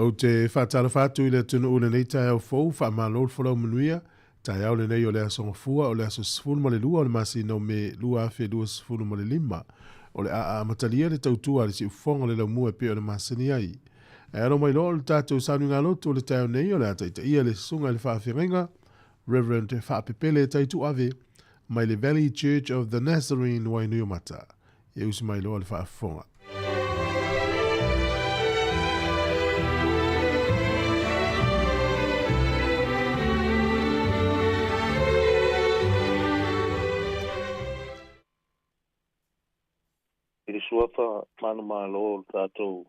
Ou te faatalofa atu i le atunuu i lenei taeao fou, faamalo le folau manuia. Taeao lenei o le Aso Gafua, o le aso 12 o le masina o Me 2025. O le a amatalia le tautua a le siufofoga o le laumua e pei ona masani ai. Ae alo mai loa o le tatou sauniga lotu o le taeao nei o le a taitaia le susuga i le faafeagaiga Reverend Faapepele Taituave mai le Valley Church of the Nazarene Wainuiomata. Ia usi mai loa le faafofoga. I le suafa manumalo o le tatou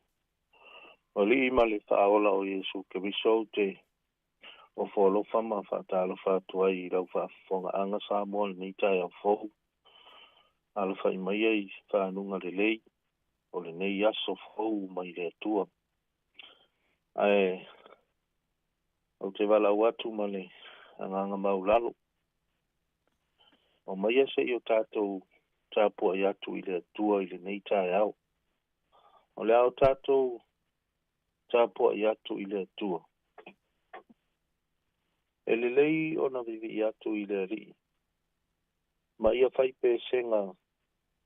Alii ma le Faaola o Iesu Keriso ou te ofo alofa ma faatalofa atu ai i lau faafofogaaga Samoa i lenei taeao fou. Alafai mai ai fanuga lelei o lenei aso fou mai le Atua. Ae ou te valaau atu ma le agaga maulalo. Aumaia se i o tatou tapuai atu i le Atua i lenei taeao. O le a o tatou tapuai atu i le Atua. E lelei ona vivii atu i le Alii, ma ia fai pesega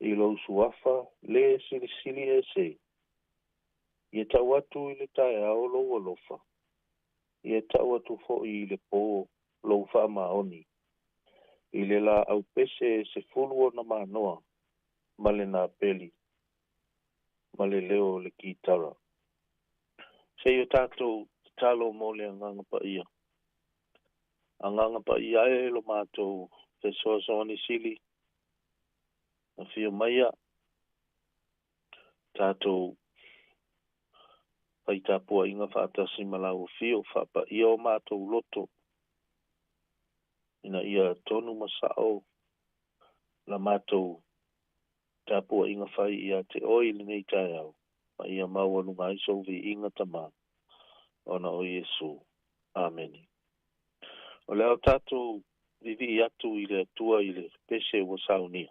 i lou suafa le silisili ese. Ia tau atu i le taeao lou alofa, ia tau atu foi i le pō lou faamaoni, i le laau pese e 10 ona manoa ma le napeli ma le leo o le kitara. Se i o tatou tatalo mo le Agaga Paia. Agaga Paia e lo matou fesoasoani sili, afio maia tatou fai tapuaiga faatasi ma lau afio, faapaia o matou loto ina ia tonu ma sao la matou tapuaiga fai ia te oe i lenei taeao, ma ia maualuga ai sou viiga Tama, ona o Iesu. Amene. O le a o tatou vivii atu i le Atua i le pese ua saunia.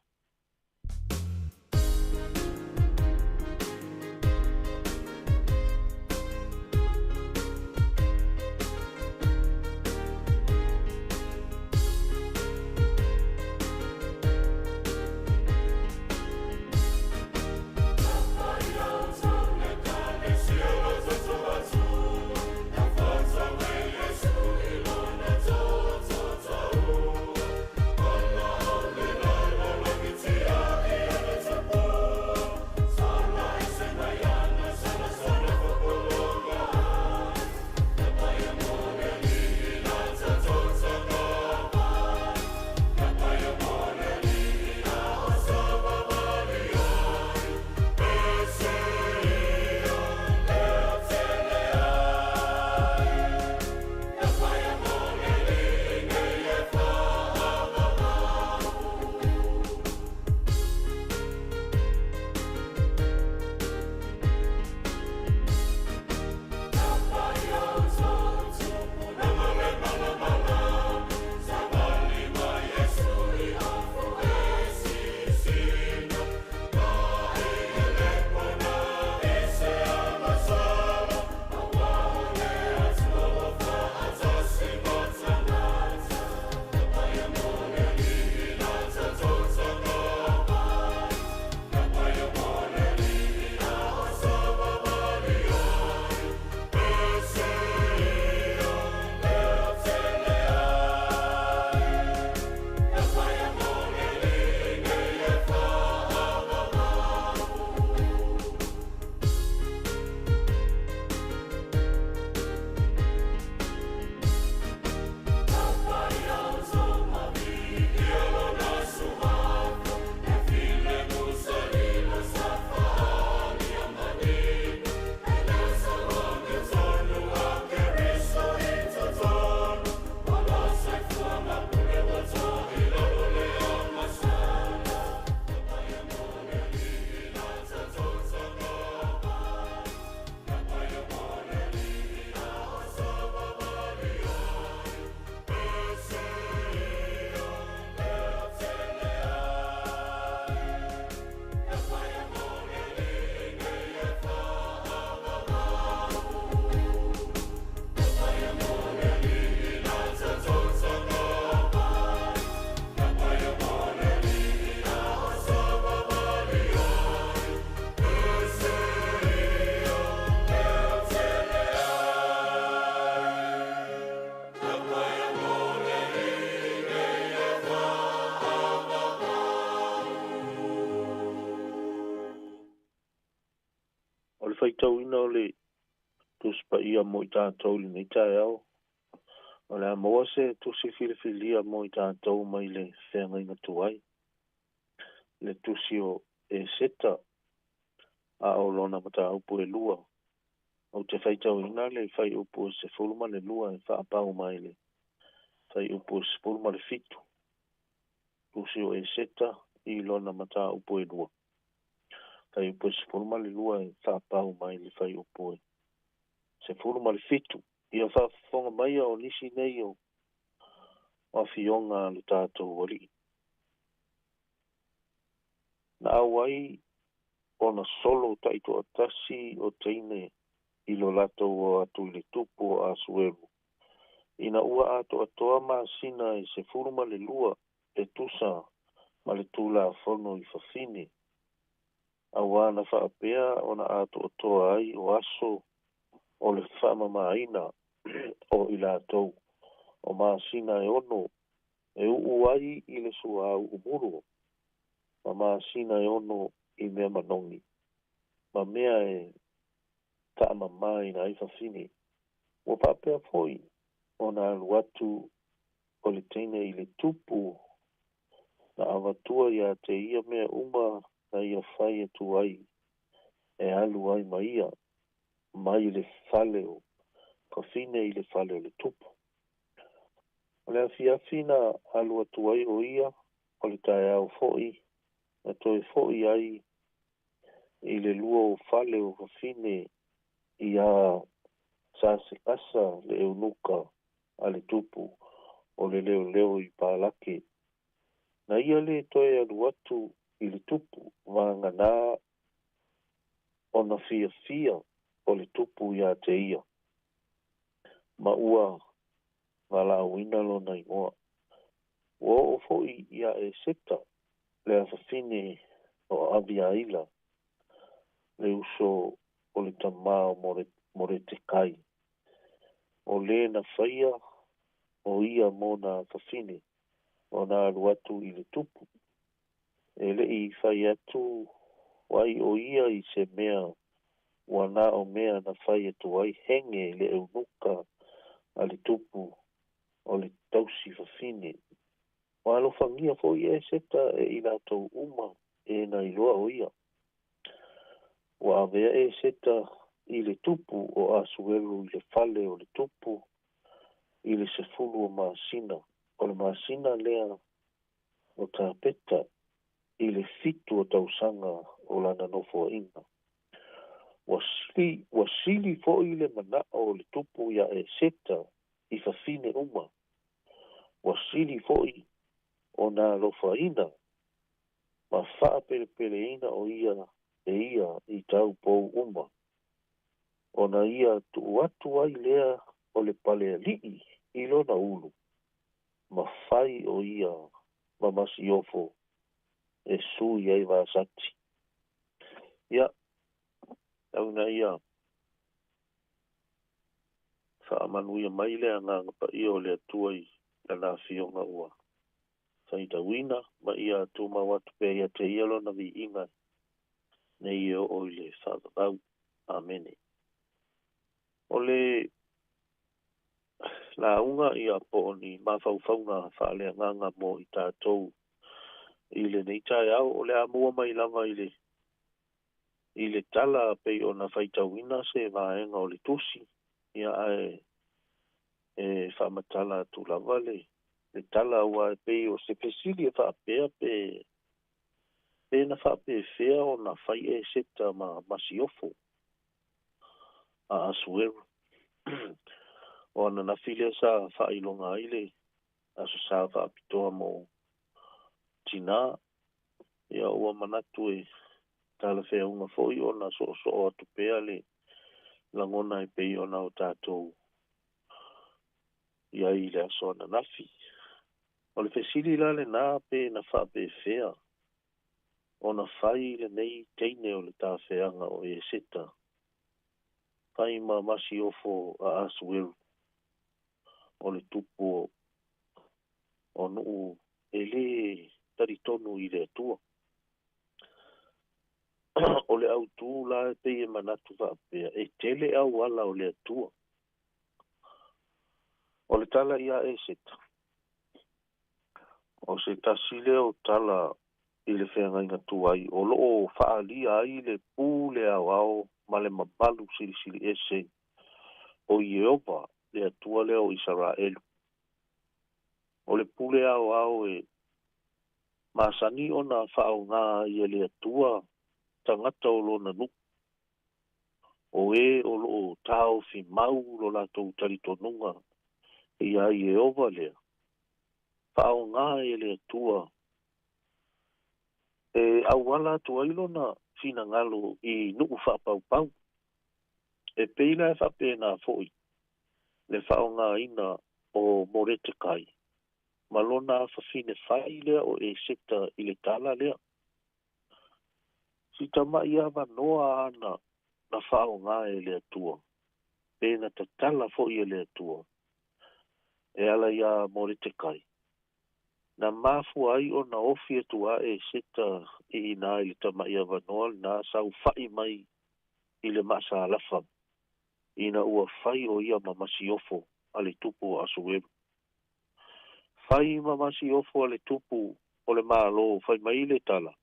Paia mo i tatou i lenei taeao. O le a maua se tusi filifilia mo i tatou mai le feagaiga tuai, le tusi o Eseta, a o lona mataupu e lua. Ou te faitauina le fuaiupu 12 e faapau mai le fuaiupu 17. Tusi o Eseta i lona mataupu e lua. Fuaiupu 12 e faapau mai le fuaiupu 17. Ia faafofoga maia o nisi nei o afioga a le tatou Alii. Na auai ona solo taitoatasi o teine i lo latou o atu i le tupu o Asuelu, ina ua atoatoa masina e 12 e tusa ma le Tulafono i fafine, auā na faapea ona atoatoa ai o aso o le faamamaina o i latou, o masina e 6 e uu ai i le suauu mulo, ma masina e 6 i mea manogi, ma mea e faamamaina ai fafine. Ua faapea foi ona alu atu o le teine i le tupu na avatua ia te ia mea uma na ia fai atu ai e alu ai ma ia mai le fale o fafine i le fale o le tupu. O le afiafi na alu atu ai o ia, o le taeao foi na toe foi ai i le lua o fale o fafine iā Sasekasa le eunuka a le tupu o le leoleo i Palake. Na ia le toe alu atu i le tupu, vagana ona fiafia o le tupu iā te ia, ma ua valaauina lona igoa. Ua oo foi iā Eseta le afafine o Aviaila, le uso o le tamā o Moretekai, o lē na faia o ia mona afafine ona alu atu i le tupu. E le i fai atu ai o ia i se mea ua na o mea na fai atu ai Hege le eunuka a le tupu o le tausi fafine. Ua alofagia foi Eseta e i latou uma e na iloa o ia. Ua avea Eseta i le tupu o Asuelu i le fale o le tupu i le 10 o masina, o le masina lea o Tapeta, i le 7 o tausaga o lana nofoaiga. Ua sili foi le manao o le tupu iā Eseta i fafine uma. Ua sili foi ona alofaina ma faapelepeleina o ia e ia i taupou uma, ona ia tuu atu ai lea o le palealii i lona ulu, ma fai o ia ma masiofo e sui ai Vasati. Ia, tau ina ia faamanuia mai le Agaga Paia o le Atua i lana afioga ua faitauina, ma ia tumau atu pea ia te ia lona viiga nei e oo i le faavavau. Amene. O le lauga ia po o ni mafaufauga faaleagaga mo i tatou i lenei taeao, o le a maua mai lava i le tala pei ona faitauina se vaega o le tusi, ia ae e faamatala atu lava le tala, aua e pei o se fesili e faapea pe na faapefea ona fai Eseta ma masiofo a Asueru. O ananafi lea sa faailoga ai le aso sa faapitoa mo tinā, ia ua manatu e talafeauga foi ona soosoo atu pea le lagona e pei ona o tatou iai i le aso ananafi. O le fesili la lenā pe na faapefea ona fai lenei teine o le tafeaga o Eseta fai ma masiofo a Asueru, o le tupu o nuu e le talitonu i le Atua. O le autū la e pei e manatu faapea e tele auala o le Atua. O le tala ia Eseta, o se tasi lea o tala i le feagaiga tuai o loo faaalia ai le pule aoao ma le mamalu silisili ese o Ieova le Atua lea o Isaraelu. O le pule aoao e masani ona faaaoga ai e le Atua tagata o lona nuu, o e o loo taofi mau lo latou talitonuga ia Ieova lea, faaaoga e le Atua e auala atu ai lona finagalo i nuu faapaupau. E pei la e faapena foi le faaaogaina o Moretekai ma lona afafine fai lea o Eseta i le tala lea. Si tama'i avanoa ana na faaaoga e le Atua, pe na tatala foi e le Atua e ala iā Moretekai, na mafua ai ona ofi atu a Eseta i inā i le tama'i avanoa lenā saufa'i mai i le maasalafa ina ua fai o ia ma masiofo a le tupu o Asuelu. Fai ma masiofo a le tupu o le Malo, fai mai le tala,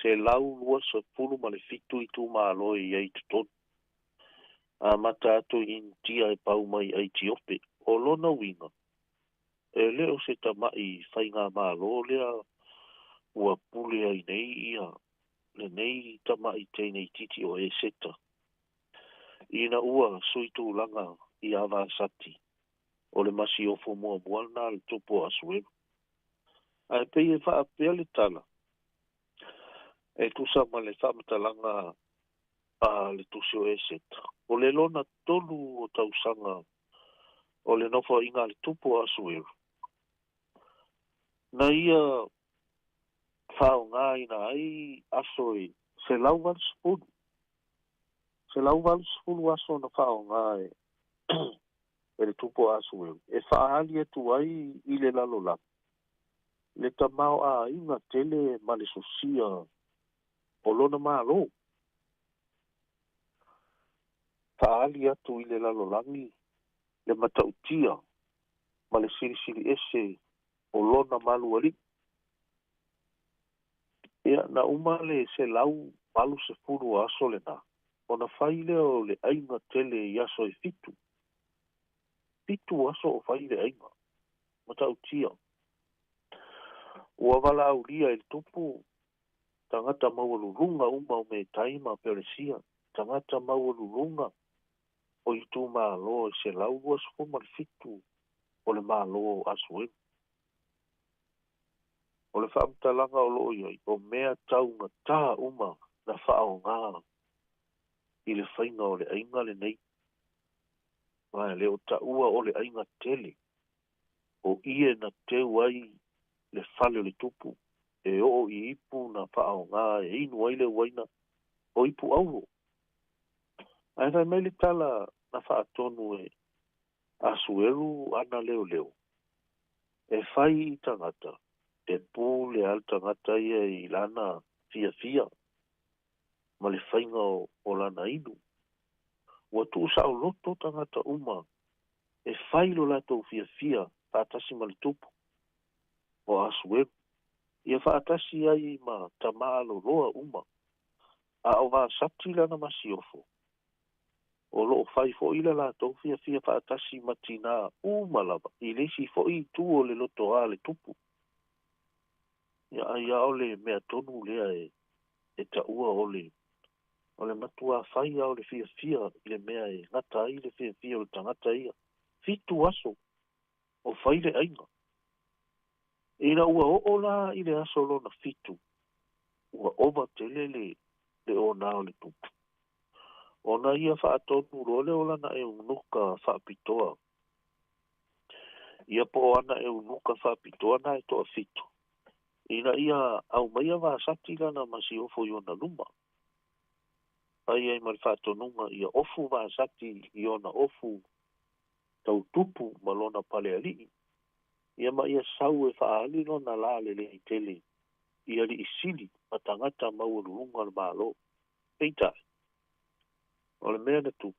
127 itumalo e i ai i totonu, amata atu i Initia e pau mai Aitiope. O lona uiga, e le o se tama'i faigamalo lea ua pule ai nei ia lenei tama'i teineitiiti o Eseta, ina ua sui tulaga ia Vasati, o le masiofo muamua lenā a le tupu o Asuelu. Ae pei e faapea le tala e tusa ma le faamatalaga a le tusi o Eseta, o le lona tolu o tausaga o le nofoaiga a le tupu o Asuelu, na ia faaaogaina ai aso e 180, 180 aso na faaaoga e le tupu o Asuelu e faaali atu ai i le lalolagi le tamaoaiga tele ma le sosia o lona Malo. Faaali atu i le lalolagi le matautia ma le silisili ese o lona malualii. Ia, na uma le 180 o aso lenā, ona fai lea o le aiga tele i aso e fitu. 7 aso o fai le aiga, matautia. Ua valaaulia e le tupu tagata maualuluga uma o Metai ma Peresia, tagata maualuluga o itumalo e 127 o le Malo o Asuelu. O le faamatalaga o loo i ai, o mea taugatā uma na faaaoga i le faiga o le aiga lenei. Ma e le o taua o le aiga tele, o ie na teu ai le fale o le tupu, e oo i ipu na faaaoga e inu ai le uaina o ipu auro. Ae fai mai le tala na faatonu e Asuelu ana leoleo, e fai i tagata, e pule lava le tagata ia i lana fiafia ma le faiga o lana inu. Ua tuusaoloto tagata uma e fai lo latou fiafia faatasi ma le tupu o Asuelu, ia faatasi ai ma tamā loloa uma, a o Vasati lana masiofo, o loo fai foi le latou fiafia faatasi ma tinā uma lava i le isi foi itu o le lotoā le tupu. Ia ai a o le mea tonu lea e taua o le matuā fai lava o le fiafia i le mea e gata ai le fiafia o le tagata ia. 7 aso o fai le aiga. Ina ua oo la i le aso lona 7, ua ova tele le onā o le tupu. Ona ia faatonu loa lea o lana eunuka faapitoa. Ia po o ana eunuka faapitoa na e toafitu, ina ia aumaia Vasati lana masiofo i ona luma. Fai ai ma le faatonuga ia ofu Vasati i ona ofu tautupu ma lona palealii, ia ma ia sau e faaali lona lalelei tele i alii sili ma tagata maualuluga o le Malo. Peitai, o le mea na tupu,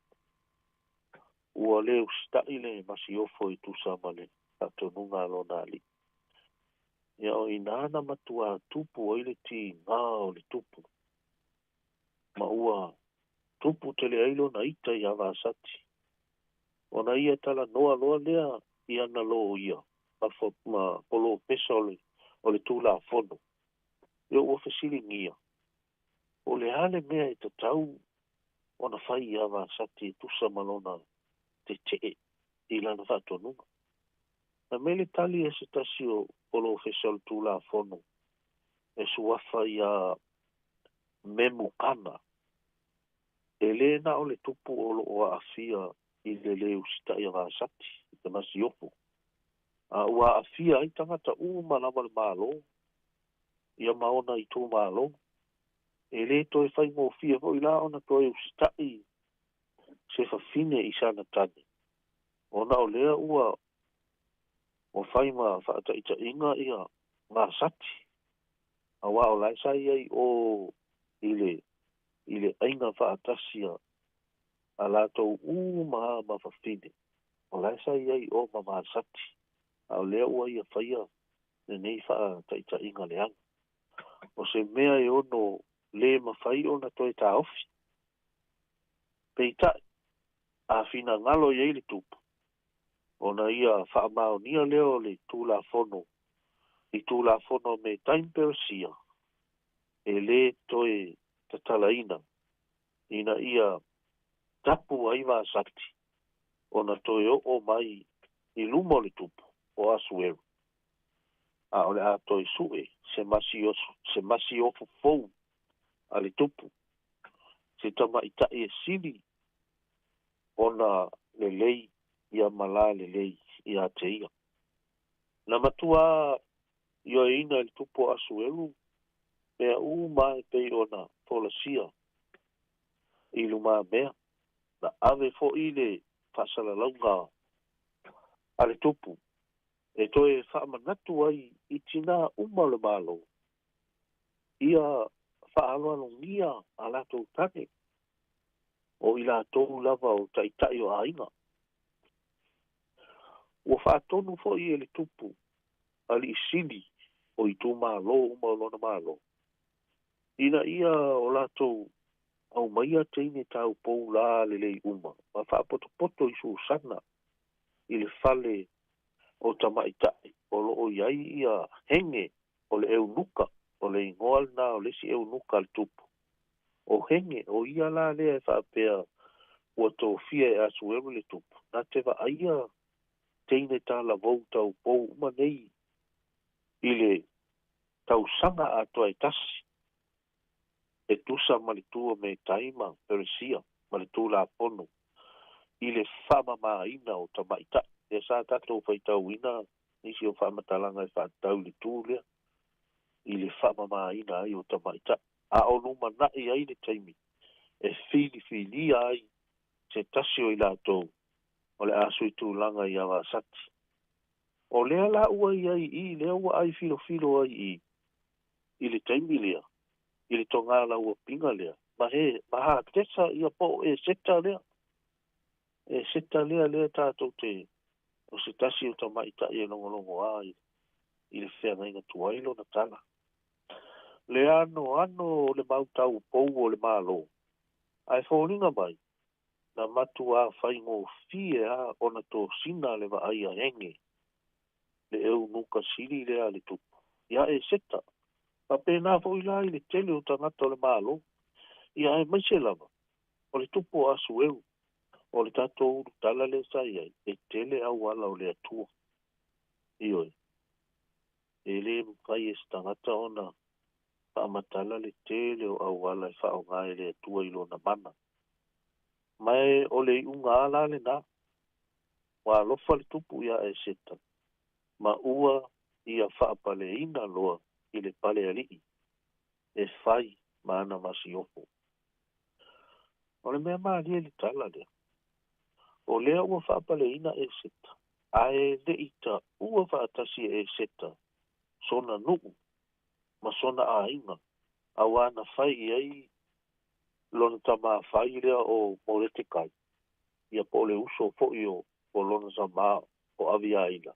ua le usitaʻi le masiofo e tusa ma le faatonuga a lona alii. Ia o i ina na matuā tupu ai le tigā o le tupu, ma ua tupu tele ai lona ita iā Vasati, ona ia talanoa loa lea i ana loia ma, ma polofesa o le, o le Tulafono. Ia ua fesiligia, po o le a le mea e tatau ona fai iā Vasati e tusa ma lona tetee i lana faatonuga. Fai mai le tali a se tasi o polofesa o le Tulafono e suafa iā Memukana, E le na o le tupu o lo o aafia i le lē usitaʻi a Vasati i le masiofo, a ua aafia ai tagata uma lava o le Malo, ia ma ona itumalo. E le toe faigofie foi la ona toe usitaʻi se fafine i sana tane, ona o lea ua ua fai ma faataitaiga ia Vasati, auā o la e sa i ai i o i le i le aiga faatasi a a latou uma lava ma fafine, o la e sa i ai i o ma Vasati, a o lea ua ia faia lenei faataitaiga leaga. O se mea e ono lē mafai ona toe taofi. Peitai, a finagalo i ai le Tupu, ona ia faamaonia lea o le Tulafono i Tulafono a Metai ma Peresia, e lē toe tatalaina ina ia tapu ai Vasati ona toe oo mai i luma o le tupu o Asueru, a o le a toe sue se se masiofo fou a le tupu, se tamaʻitaʻi e sili ona lelei ia ma la lelei ia te ia. Na matuā ioeina e le tupu o Asueru mea uma e pei ona folasia i lumamea. Na ave foi le faasalalauga a le tupu e toe faamanatu ai i tinā uma o le Malo ia faaaloalogia a latou tane, o i latou lava o taitai o aiga. Ua faatonu foi e le tupu alii sili o itumalo uma o lona Malo, ina ia o latou aumaia teine taupou la lelei uma ma faapotopoto i Susana i le fale o tamaʻitaʻi o lo o i ai ia Hege o le eunuka, o le igoa lena o le isi eunuka a le tupu. O Hege, o ia la lea e faapea ua tofia e Asueru le tupu, na te vaaia teine talavou taupou uma nei i le tausaga atoa e tasi, e tusa ma le tu o Metai ma Peresia ma le Tulafono i le faamamāina o tamaʻitaʻi. Lea sa tatou faitauina nisi o faamatalaga e faatatau i le tu lea i le faamamāina ai o tamaʻitaʻi, a o lumanaʻi ai le taimi e filifilia ai se tasi o i latou o le a suitulaga iā Vasati. O lea la ua i ai i i, lea ua ai filofilo ai i i le taimi lea, i le togālauapiga lea, ma he, ma Hatesa ia po o Eseta lea. Eseta lea lea tatou te, o se tasi o tamaʻitaʻi e logologoā i, i le feagaiga tuai lona tala. Le anoano o le mau taupou o le Malo, ae foliga mai, na matuā faigofie lava ona tosina le vaai a Hege, le eunuka sili lea a le tupu, iā Eseta. Faapena foi la i le tele o tagata o le Malo, ia aemaise lava o le tupu o Asueru, o le tatou ulutala lea sa i ai, e tele auala o le Atua. Ioe, e le mafai e se tagata ona faamatala le tele o auala e faaaoga e le Atua i lona mana. Ma e o le iuga a la lena, ua alofa le tupu iā Eseta, ma ua ia faapaleina loa i le pale alii e fai ma ana masiofo. O le mea malie i le tala lea, o lea ua faapaleina Eseta, ae le i taua faatasi e Eseta sona nuu. ma sona aiga auā na fai i ai lona tamā fai lea o Moretekai, ia po o le uso foʻi o lona tamā o Aviaila.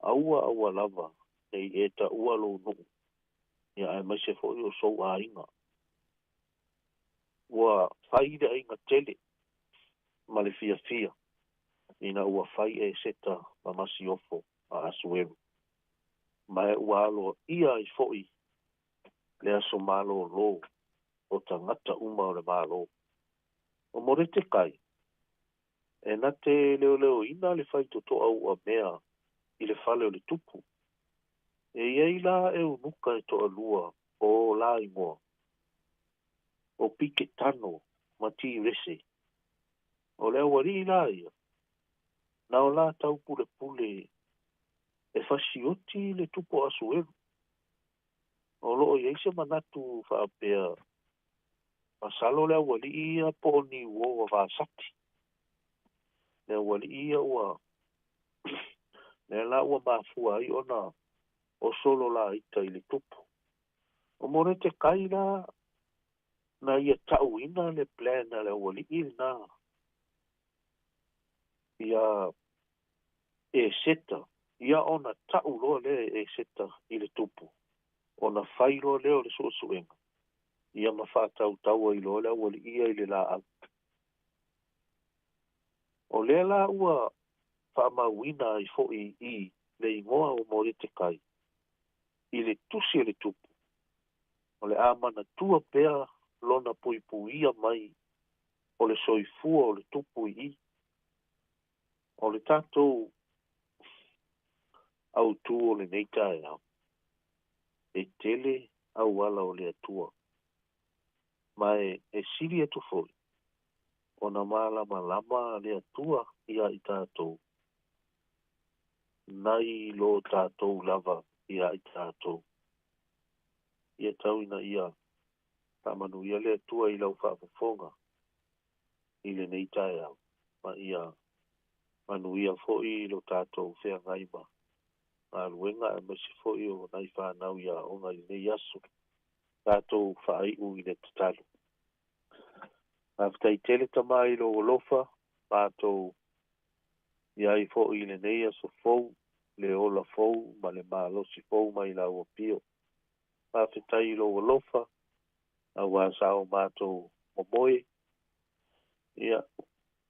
Aua aua lava ne i e taua lou nuu, ia aemaise foʻi o sou aiga. Ua fai le aiga tele ma le fiafia ina ua fai Eseta ma masiofo a Asuelu. Ma e ua aloaia ai foʻi le aso malōlō o tagata uma o le Malo. O Moretekai, e na te leoleoina le faitotoa uamea i le fale o le tupu. E i ai la eunuka e toalua o la igoa, o Piketano ma Tirese. O le aualii la ia, na o la taupulepule e fasioti le tupu o Asuelu. O loo i ai se manatu faapea, masalo le aualii ia po o ni uo wa Vasati. Le aualii ia ua lea la ua mafua ai ona o solo la ita i le tupu. O Moretekai la na ia tauina le plan a le aualii lena ia Eseta, ia ona tau loa lea e Eseta i le tupu, ona fai loa lea o le suesuega, ia ma faatautau ai loa le aualii ia i le laau. O lea la ua faamauina ai foʻi i le igoa o Moretekai i le tusi a le tupu, o le a manatua pea lona puipuia mai o le soifua o le tupu i i. O le tatou autū o lenei taeao, e tele auala o le Atua, ma e sili atu foi ona malamalama le Atua ia i tatou, nai lo tatou lava ia i tatou. Ia tau ina ia faamanuia le Atua i lau faafofoga i lenei taeao, ma ia manuia foi lo tatou feagai ma galuega aemaise foi o nai fanau i aoga i lenei aso. Tatou faaiu i le tatalo. Faafetai tele Tamā i lou alofa, matou i ai foi i lenei aso fou, le ola fou ma le malosi fou mai lau afio. Faafetai i lou alofa, auā sa o matou momoe, ia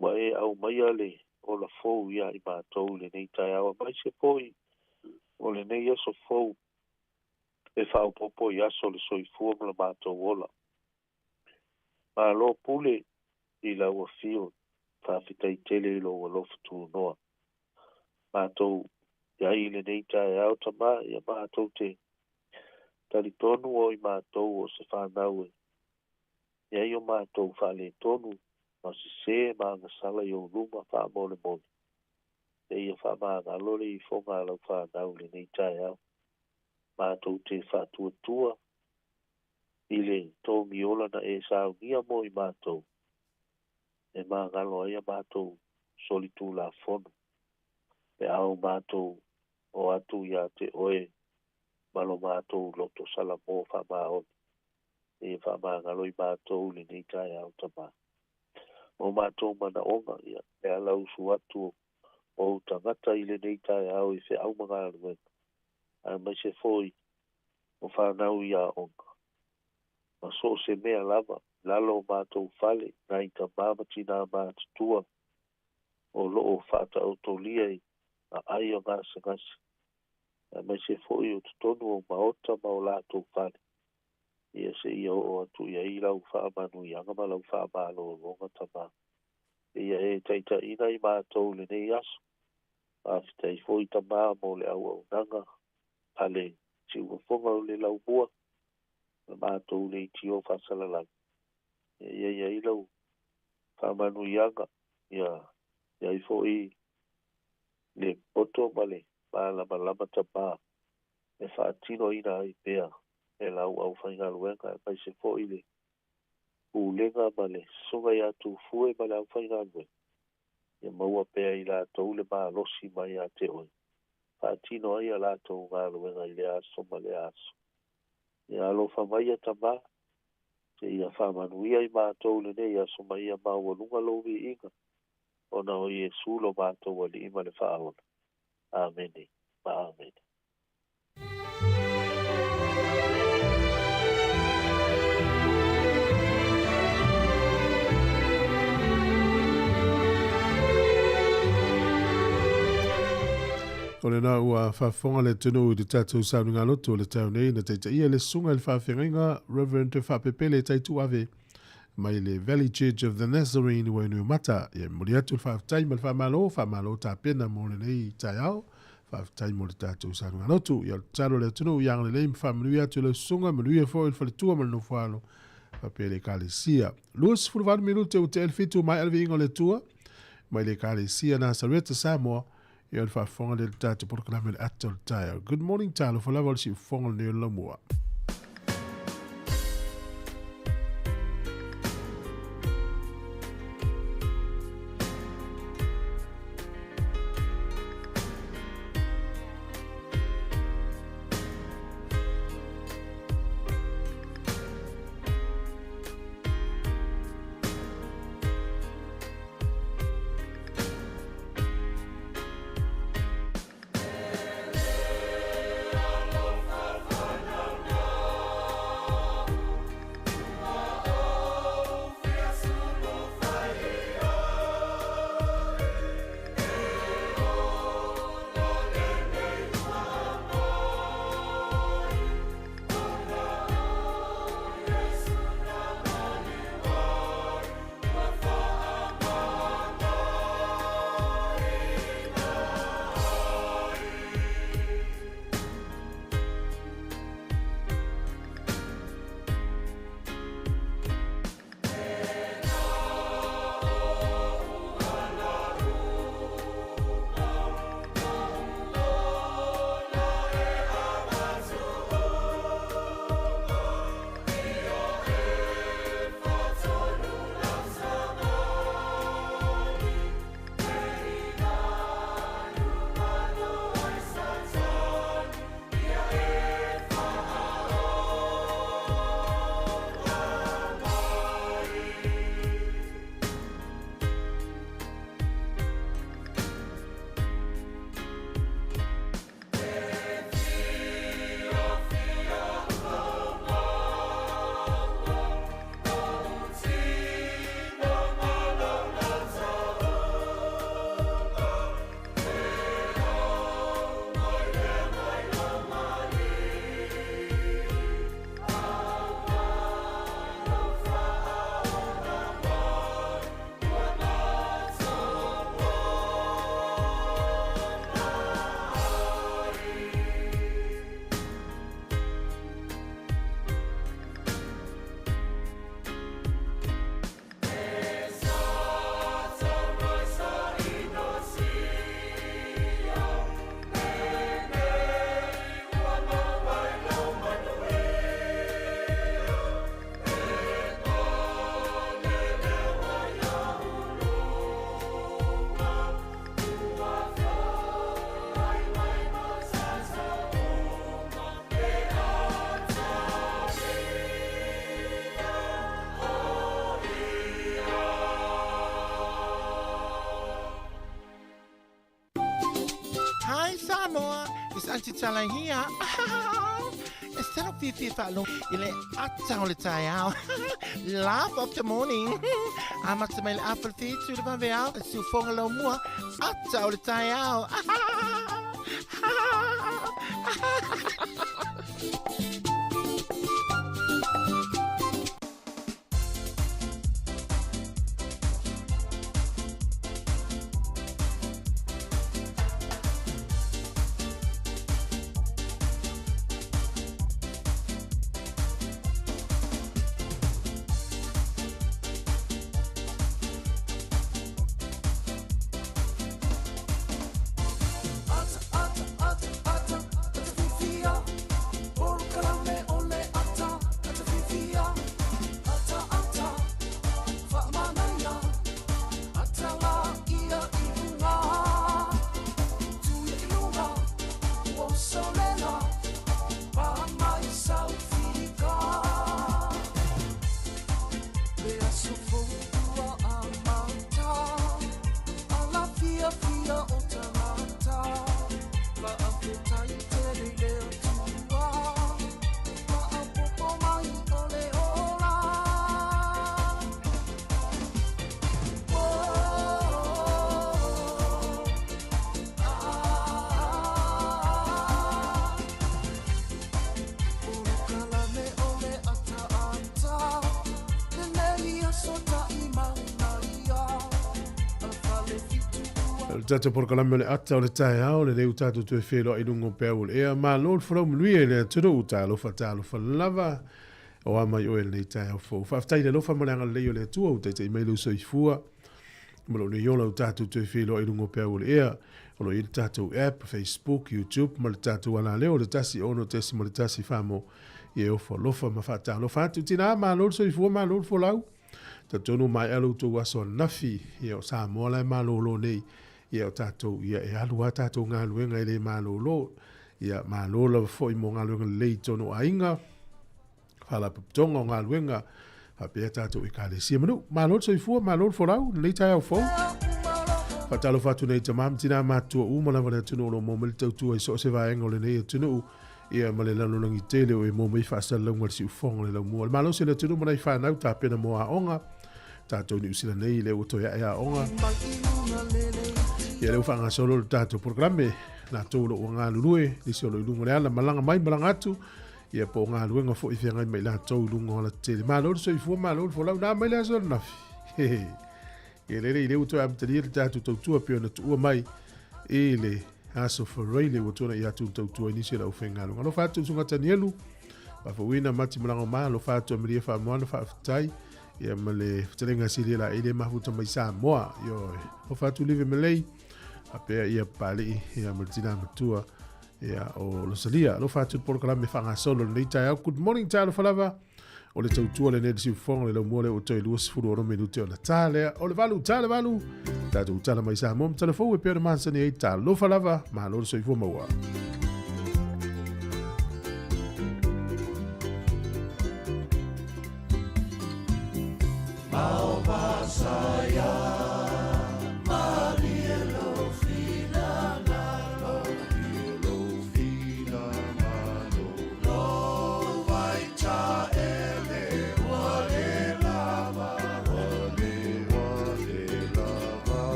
ua e aumaia le ola fou ia i matou i lenei taeao, aemaise foi o lenei aso fou e faaopoopo i aso o le soifua ma le matou ola. Malo pule i lau afio, faafetai tele i lou alofa tunoa. Matou i ai i lenei taeao Tamā, ia matou te talitonu o i matou o se fanau e i ai o matou faaletonu ma sesē ma agasala i ou luma faamolemole. E ia faamagalo le ifoga a lau fanau i lenei taeao. Matou te faatuatua i le togiola na e saunia mo i matou, e magalo ai a matou solitulafono, pe a o matou o atu ia te oe ma lo matou loto salamo faamaoni. E faamagalo i matou i lenei taeao Tamā. O matou manaoga, ia, le ala usu atu o tagata i lenei taeao i feau ma galuega, aemaise foi o fanau i aoga. Ma so o se mea lava, lalo o matou fale, nai tamā ma tinā matutua, o loo faataotolia i aai o gasegase, aemaise foi o totonu o maota ma o latou fale. Ia se ia oo atu i ai lau faamanuiaga ma lau faamalologa Tamā. Ia e taitaiina i matou i lenei aso. Faafetai foi Tamā mo le auaunaga a le siufofoga o le laumua, ma matou leitio faasalalau. Ia i ai lau faamanuiaga, ia i ai foi le poto ma le malamalama Tamā e faatinoina ai pea e lau aufaigaluega, aemaise foi le pulega ma le susuga ia Tufue ma le aufaigaluega. Ia maua pea i latou le malosi mai ia te oe, faatino ai a latou galuega i lea aso ma lea aso. Ia alofa mai e tamā, seia faamanuia i matou lenei aso ma ia maualuga lou viiga, ona o Iesu lo matou Alii ma le Faaola. Amene ma amene. O lena ua faafofoga le atunuu i le tatou sauniga lotu o le taeao nei na taitaia le susuga i le faafeagaiga Reverend Faapepele Taituave mai le Valley Church of the Nazarene i Wainuiomata. Ia e momoli atu le faafetai ma le faamalo, faamalo tapena mo lenei taeao. Faafetai mo le tatou sauniga lotu. Ia o le tatalo a le atunuu ia agalelei ma faamanuia atu i lau susuga, manuia foi le faletua ma le nofoalo faapea le Ekalesia. 28 minute ua tea le 7, maea le viiga o le Atua mai le Ekalesia Nasareta Samoa. Ia o le faafofoga lea i le tatou polokalame le ata o le taeao. Good morning, talofa lava o le siufofoga lenei o le laumua. Hi Samoa, it's Auntie Tala here. E tino fiafia faalogo i le ata o le taeao. Laugh of the morning. Amata mai le afa le 7 i le vaveao, e siufoga lau mua, ata o le taeao. Ata, ata, ata, ata, ata fifia, polokalame. O le tatou polokalame o le ata o le taeao, lenei ua tatou toe feiloai i luga o peau o le ea. Malo le folau manuia i le atunuu, talofa talofa lava. O a mai oe i lenei taeao fou. Faafetai i le alofa ma le agalelei o le Atua ua taitai mai lou soifua ma lou nei ola ua tatou toe feiloai i luga o peau o le ea. O lo o i ai le tatou app, Facebook, YouTube ma le tatou alaleo o le 1 6.1 Famo i e ofo alofa ma faatalofa atu. Tina, malo le soifua, malo le folau. Talitonu ua maea lo outou aso ananafi, ia o Samoa la e malolo nei, ia o tatou, ia e alu lava tatou galuega e le malolo. Ia malo lava foi mo galuega lelei i totonu o aiga, faalapotopotoga o galuega, faapea tatou ekalesia ma nuu. Malo le soifua, malo le folau, lenei taeao fou. Faatalofa atu nei tama ma tina matutua uma lava le atunuu o lo o maua mai le tautua i so o se vaega o lenei atunuu. Ia ma le lalolagi tele o e maua mai faasalalauga i le siufofoga o le laumua. O le malosi o le atunuu ma nai fanau tapena mo aoga. Tatou Niu Sila nei lea ua toe ae aoga. Ia lea ua faagasolo le tatou polokalame. Latou o lo o ua galulue, nisi o lo o i luga o le ala, malaga mai, malaga atu. Ia po o galuega foi feagai ma i latou i luga o alatetele. Malo le soifua, malo le folau. Na mai le aso ananafi. Ia lele i lea ua toe amatalia le tatou tautua pei ona tuua mai i le Aso Faraile ua tuanai atu le tautua i nisi o le aufaigaluega. Alofa atu le Susuga Tanielu, faafouina Mati Malagoma, alofa atu Amelia Faamoana, faafetai ia ma le fetalaiga Silia Laei le mafuta mai Samoa. Ioe. Alofa atu Live Malay, faapea ia Papalii ia ma le tina matua ia o Losalia. Alofa atu le polokalame faagasolo lenei taeao. Good morning, talofa lava. O le tautua lenei le siufofoga le laumua lea ua toe 26 minute ona ta lea o le 8 ta le 8 tatou tala mai Samoa ma tala fou e pei ona masani ai talofa lava malo le soifua maua.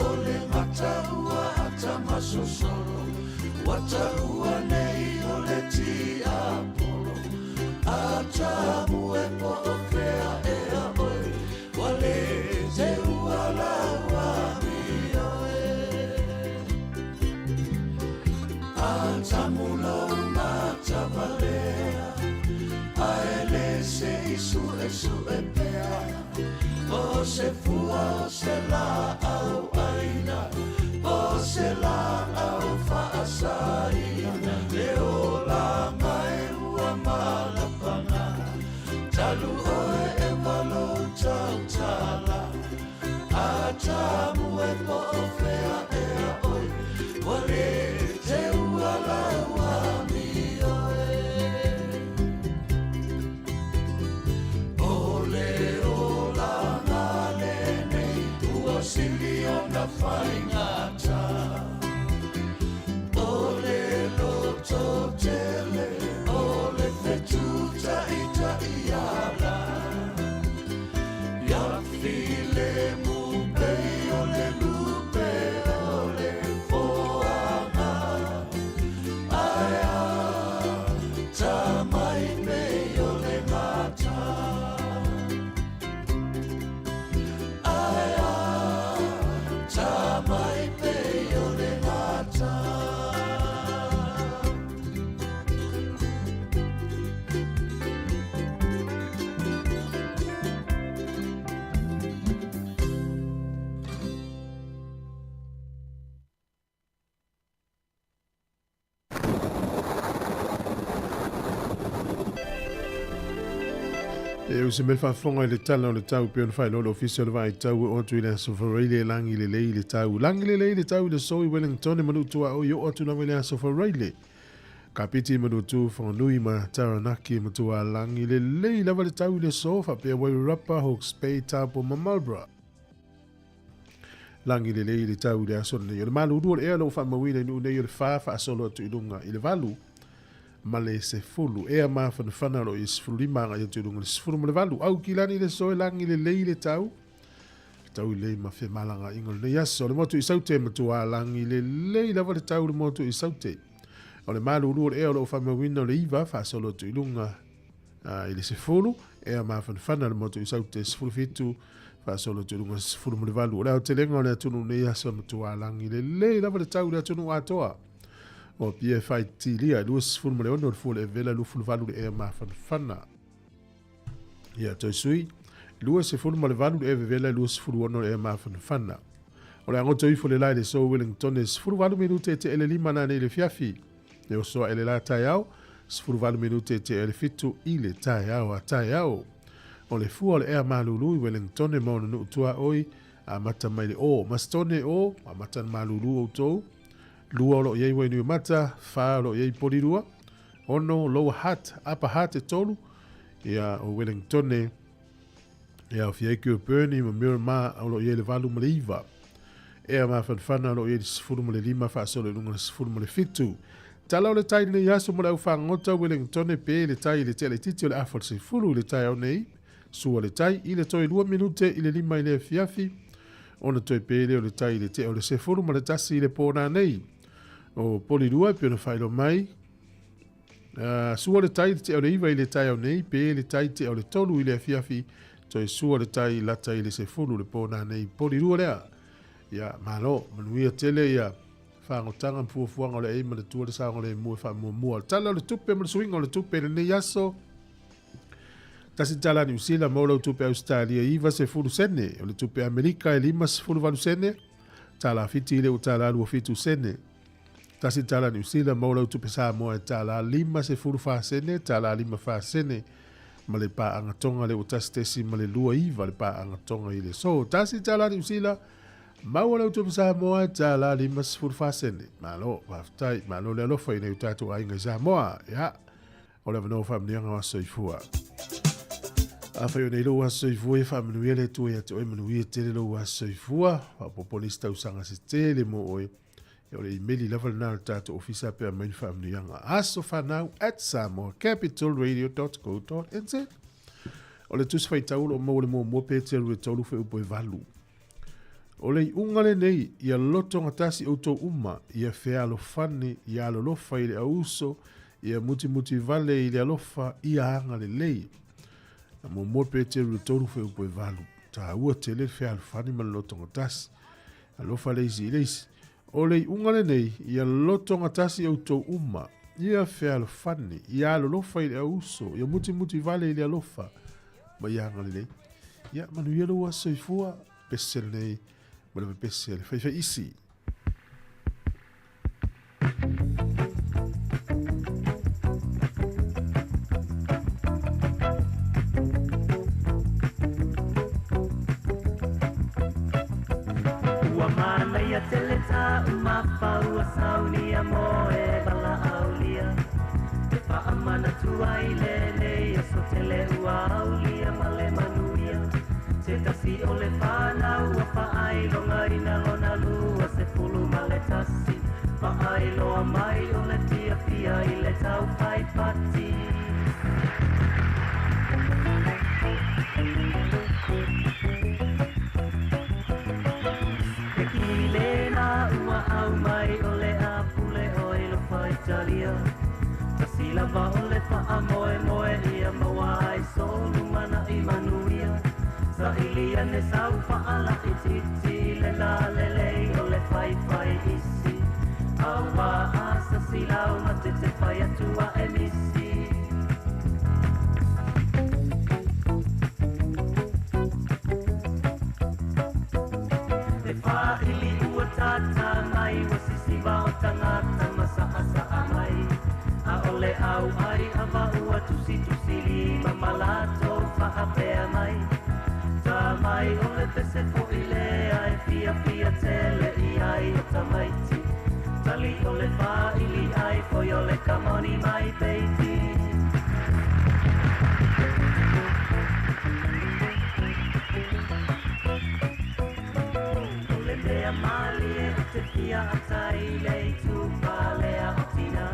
O le gata ua atamasosolo, ua taua nei o le tiapolo. Atamu e po o fea ea oe, ua le teua lau amio e. Atamu lou matavalea, ae le se i suesue pea. O se fua o se laau aina, o se laau faasaina, le olaga e ua malapana, talu oe e lou tautala. Atamu e po o fea ea oe, ua le teua lau amio e. O le olaga lenei ua sili ona faigata, o le lototele, o le fetutaitaiala. Ia filemu pei o le lupe o le foaga, ae atamai pei o le gata. Ae atamai pei o le gata. E o se mea faafofoga i le tala o le tau pei ona faailoa le Ofisa o le Vaai Tau e oo atu i le Aso Faraile e lagi lelei le tau. Lagi lelei le tau i le aso i Wellington e Manutuaoi oo atu lava i le Aso Faraile. Kapiti Manutu, Whanganui ma Taranaki e matua lagi lelei lava le tau i le aso faapea Wairarapa, Hawke's Bay, Taupo ma Marlborough. Lagi lelei le tau i le aso lenei. O le malulu o le ea o lo o faamauina i nuu nei o le 4 faasolo atu i luga i le 8 ma le 10. Ea mafanafana o lo o i le 15 agai atu i luga i le 18. Au kilani i le aso e lagi lelei le tau. Tau lelei ma femalagaaiga o lenei aso. O le motu i Saute e matua lagi lelei lava le tau i le motu i Saute. O le malulu o le ea o lo o faamauina o le 9 faasolo atu i luga i le 10. Ea mafanafana le motu i Saute 17 faasolo atu i luga 18. O le aotelega o le atunuu nei aso e matua lagi lelei lava le tau i le atunuu atoa. O Apia e faitilia e 26 o le fua o le evela 28 le ea mafanafana. Ia toe sui, 28 le ea vevela 26 le ea mafanafana. O le agoto ifo le la i le aso Wellington e 18 minute e te ele lima nanei i le fiafi. E oso ae le la taeao, 18 minute e te ele fitu i le taeao a taeao. O le fua o le ea malulu i Wellington e ma ona nuu tuaoi, amata mai le o. Mastone o, amata na malulu outou. 2 o lo o i ai Wainuiomata, 4 o lo o i ai Porirua, 6 Lower Hutt, Upper Hutt e 3, ia o Wellington, e aofia ai Kilburnie ma Miramar o lo o i ai le 8 ma le 9. Ea mafanafana o lo o i ai le 15 faasolo i luga o le 17. Tala o le tai lenei aso mo le au fagota Wellington pe le tai i le tea laitiiti o le afa o le 10 i le taeao nei, sua le tai i le toe 2 minute i le 5 i le afiafi, ona toe pe lea o le tai i le tea o le 11 i le pō nanei. O Porirua e pei ona faailoa mai, sua le tai i le tea o le 9 i le taeao nei, pe le tai tea o le 3 i le afiafi, toe sua le tai lata i le 10 le pō nanei. Porirua lea. Ia, malo, manuia tele ia faagotaga ma fuafuaga o le ai ma le tua le saogalemu e faamuamua. O le tala o le tupe ma le suiga o le tupe i lenei aso, tasi tala Niu Sila maua lau tupe Ausetalia e 90 sene, o le tupe Amerika e 58 sene, tala Fiti i le ua $27 sene. Tasi tala Niu Sila maua lau tupe Samoa e tala 54 sene, tala 54 sene ma le paaga Tonga le ua 1.29 le paaga Tonga i le aso. Tasi tala Niu Sila maua lau tupe Samoa e tala 54 sene. Malo, faafetai, malo le alofa i nai o tatou aiga i Samoa. Ia, o le avanoa faamanuiaga o aso soifua. Afai o nei lou aso soifua, ia faamanuia le Atua ia te oe, manuia tele lou aso soifua. Faaopoopo nisi tausaga se tele mo oe. O le imeli lava lena o le tatou ofisa pe aumai ni faamanuiaga. asofanau@samoacapitalradio.co.nz. O le tusi faitau o lo o maua le muamua Peteru e 3 fuaiupu e 8. O le iuga lenei, ia lotogatasi outou uma, ia fealofani, ia alolofa i le auuso, ia mutimutivale i le alofa, ia agalelei. Na muamua Peteru i le 3 fuaiupu e 8. Taua tele le fealofani ma le lotogatasi. Alofa le isi i le isi. O le iuga lenei, ia lotogatasi outou uma, ia fealofani, ia alolofa i le auuso, ia mutimutivale i le alofa, ma ia agalelei. Ia manuia lou aso soifua, pese lenei ma le pepese a le faifaiisi. Ua manaia tele tāu mafau ua saunia mo e valaaulia E faamanatu ai lenei aso tele ua aulia ma le manuia Se tasi o le fanau ua faailogaina lona 21 Faailoa mai o le fiafia i le tau fai pati Ke kilena ua au mai o le apule o i lofa Italia Tasi lava o le faamoemoe ia maua ai so lumanai manuia Saili ane sau faalaitiiti le lalelei o le faifai isi Aua a sasilau ma te te fai atu a e misi E faaili ua tata mai ua sisiva o tagata ma saasaa mai Aole au ai ava ua tusitusi lima ma latou faapea mai Ta mai o le pese fo'i lea e fiafia tele i ai o tamaiti Tali o le faaili ai foi o le kamoni mai peiti O le mea malie o te fia ata i le itupa lea o tina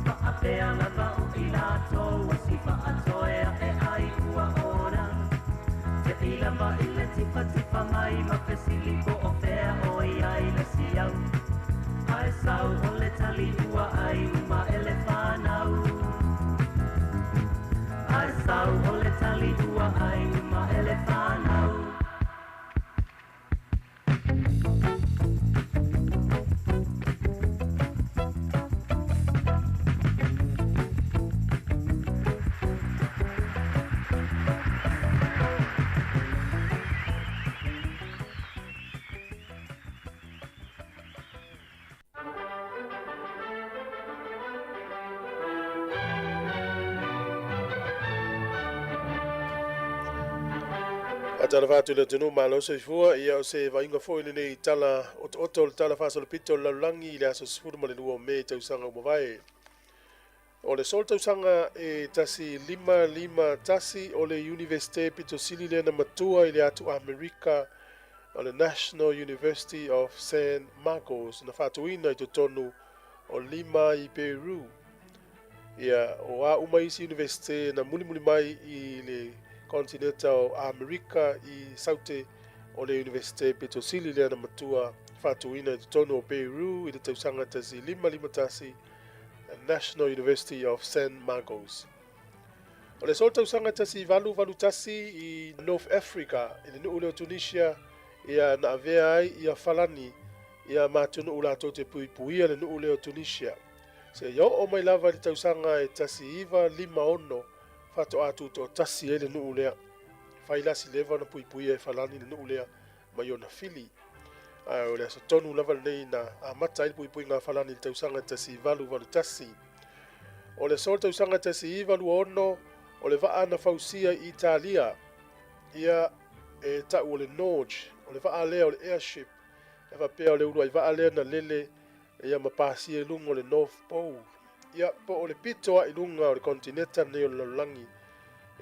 Faapea lava o i latou ua si faatoea e ai ua ona Te i lava i le tifatifa mai ma fesili po o fea o i ai le siau Ae sau o le tali ua ai uma e le whanau Ae sau o le tali ua ai uma e le whanau Faatalofa atu i le atunuu malo soifua, ia o se vaaiga foi lenei tala otooto o le tala faasolopito o le lalolagi i le aso 12 o Me tausaga ua mavae. O le solo tausaga e 1551 o le Iunivesite pito sili lea na matua i le atu Amerika o le National University of San Marcos na faatuina i totonu o Lima i Peru. Ia, o a uma isi Iunivesite na mulimuli mai i le kontineta o Amerika i Saute o le Iunivesite pito sili lea na matua faatuina i totonu o Peru i le tausaga 1551 National University of San Marcos. O le solo tausaga 1881 i North Africa i le nuu lea o Tunisia ia na avea ai ia Falani ia ma atunuu latou te puipuia le nuu lea o Tunisia. Seia oo mai lava i le tausaga e 1956 faatoa tutoatasi ai le nuu lea. Fai lasi leva ona puipuia e Falani le nuu lea mai ona fili. Ae o le aso tonu lava lenei na amata ai le puipuiga a Falani i le tausaga 1881. O le aso o le tausaga 1926, o le vaa na fausia i Italia, ia e tau o le Norge, o le vaa lea o le airship, e faapea o le uluai vaa lea na lele ia ma pasia i luga o le North Pole, ia po o le pito a i luga o le kontineta lenei o le lalolagi,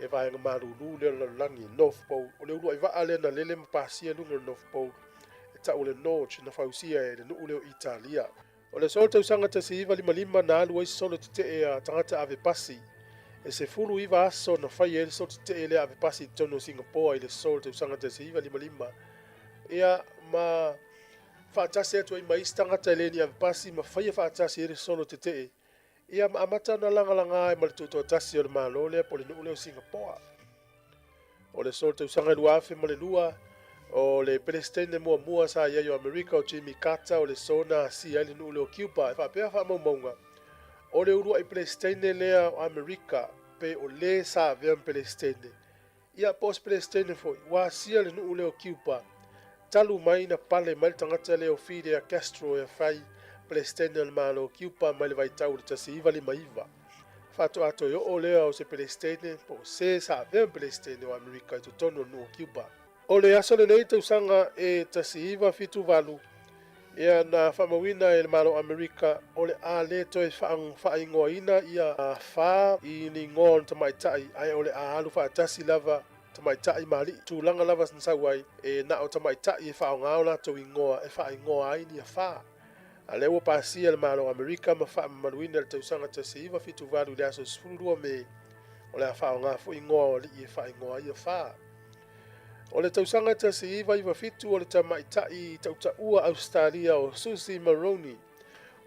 e vaega malulu lea o le lalolagi, North Pole. O le uluai vaa lea na lele ma pasia i luga o le North Pole, e tau o le Norge, na fausia e le nuu lea o Italia. O le aso o le tausaga 1955 na alu ai se solo tetee a tagata ave pasi. E 19 aso na fai ai le solo tetee lea ave pasi i totonu o Singapoa i le aso o le tausaga 1955. Ia, ma faatasi atu ai ma isi tagata e le ni avepasi ma faia faatasi ai le solo tetee, ia ma amata ona lagalaga ai ma le tutoatasi o le Malo lea po o le nuu lea o Singapoa. O le aso o le tausaga e 2002, o le Peresetene muamua sa i ai o Amerika o Jimmy Carter o le aso na asia ai le nuu lea o Cuba. E faapea faamaumauga, o le uluai Peresetene lea o Amerika pe o le sa avea ma Peresetene, ia po o se Peresetene foi, ua asia le nuu lea o Cuba talu mai na pale mai le tagata lea o Fidel Castro e fai Peresetene o le Malo o Cuba mai le vaitau o le 1959. Faatoa toe oo lea o se Peresetene po o se sa avea ma Peresetene o Amerika i totonu o le nuu o Cuba. O le aso lenei tausaga e 1978, ia na faamauina e le Malo o Amerika o le a le toe faaigoaina ia afa i ni igoa o ni tamaitai, ae o le a alu faatasi lava tamaitai ma alii. Tulaga lava na sau ai, e na o tamaitai e faaaoga o latou igoa e faaigoa ai ni afa. A lea ua pasia e le Malo o Amerika ma faamamaluina i le tausaga 1978 i le aso 12 Me, o le a faaaoga foi igoa o alii e faaigoa ai afa. O le tausaga 1997 o le tamaitai tautaua Ausetalia o Susie Maroney,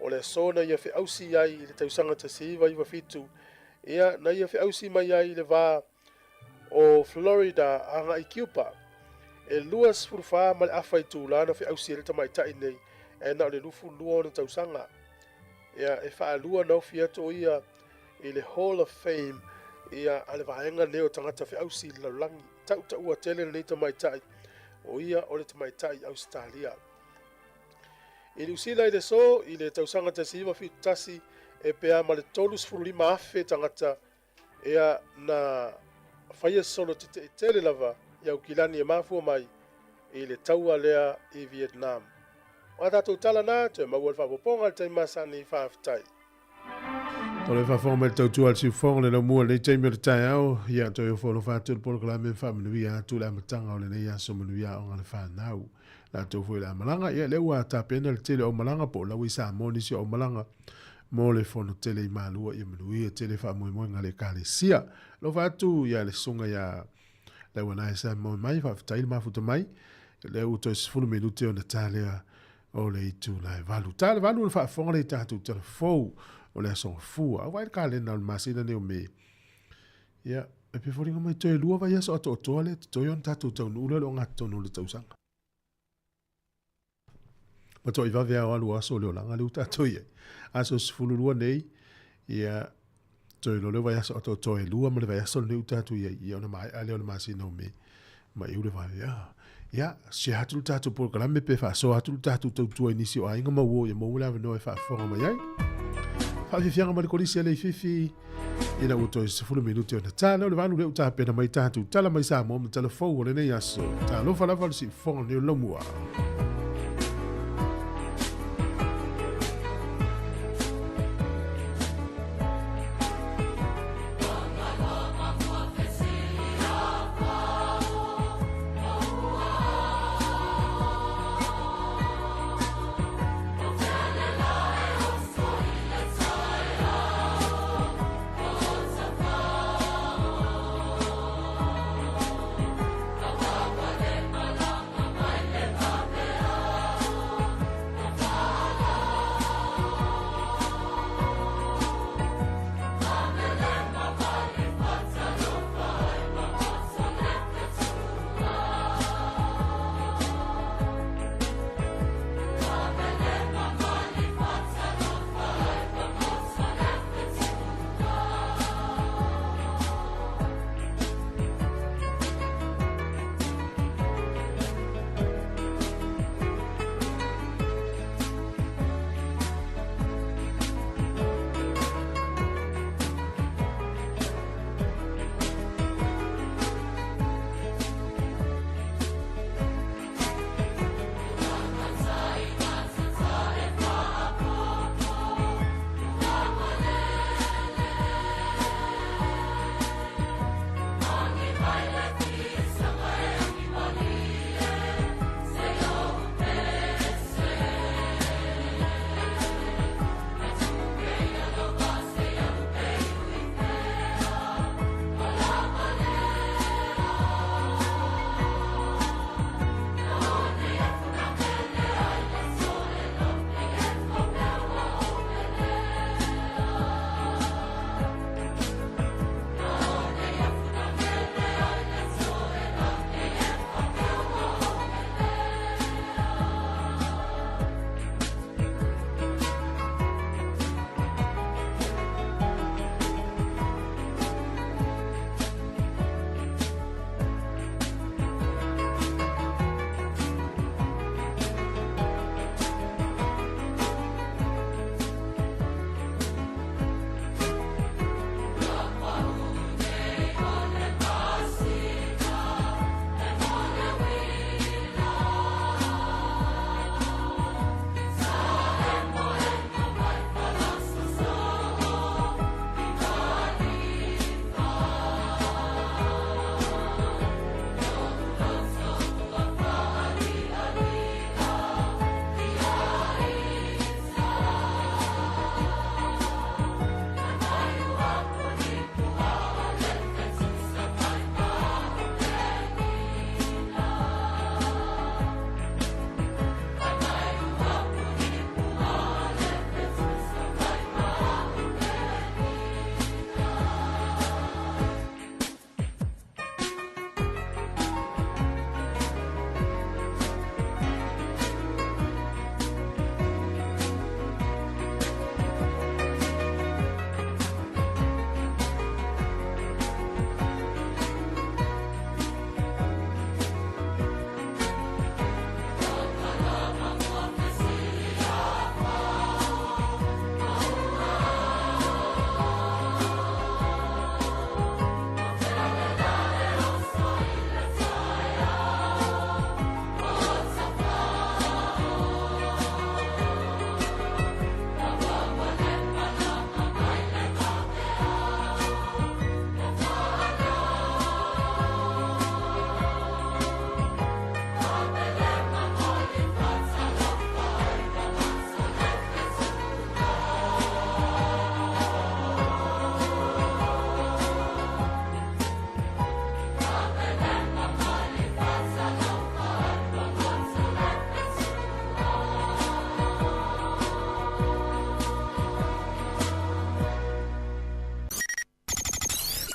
o le aso na ia feausi ai i le tausaga 1997, ia na ia feausi mai ai i le va o Florida agai i Cuba. E 24 ma le afa itula na feausi ai le tamaitai nei, e na o le 22 ona tausaga. Ia, e faalua na ofi atu o ia i le Hall of Fame ia a le vaega nei o tagata feausi i le lalolagi. Tautaua tele lenei tamaitai, o ia o le tamaitai Ausetalia. I Niu Sila i le aso i le tausaga 1971, e pea ma le 35,000 tagata ia na faia solo tetee tele lava i Aukilani e mafua mai i le taua lea i Vietnam. O a tatou tala na, toe maua le faaopoopoga i le taimi masani. Faafetai. O le faafofoga mai le tautua a le siufofoga le laumua i lenei taimi o le taeao, ia toe ofo alofa atu le polokalame ma faamanuia atu le amataga o lenei aso manuia aoga le fanau. Latou foi o le a malaga, ia lea ua tapena le tele o aumalaga po o la ua i Samoa nisi o aumalaga mo le fono tele i Malua, ia manuia tele faamoemoega a le Ekalesia. Alofa atu ia le susuga ia Lauanae Samoa mai, faafetai le mafuta mai, lea ua toe 10 minute ona ta lea o le itula e 8. Ta le 8 o le faafofoga lea i tatou tala fou o le aso Gafua. Au vaai le kalena o le masina nei o Me. Ia, e pe foliga mai toe 2 vaiaso atoatoa lea totoe ona tatou taunuu lea o le ogatotonu o le tausaga. Matuai vave lava o alu aso o le olaga lea ua tatou i ai. Aso 12 nei, ia, toe loa lea o vaiaso atoatoa e 2 ma le vaiaso lenei ua tatou i ai, ia ona maea lea o le masina o Me, maiu le vave. Ah, ia, share atu le tatou polokalame pe faasoa atu le tatou tautua i nisi o aiga ma uo ia maua le avanoa e faafofoga mai ai. Faafiafiaga ma le kolisi a Leififi, ina ua toe 10 minute ona ta lea o le 8 lea ua tapena mai tatou tala mai Samoa ma tala fou o lenei aso. Talofa lava le siufofoga lenei o Laumua.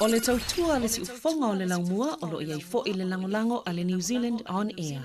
O le tautua a le siufofoga o le laumua o lo o i ai foi le lagolago a le New Zealand On Air.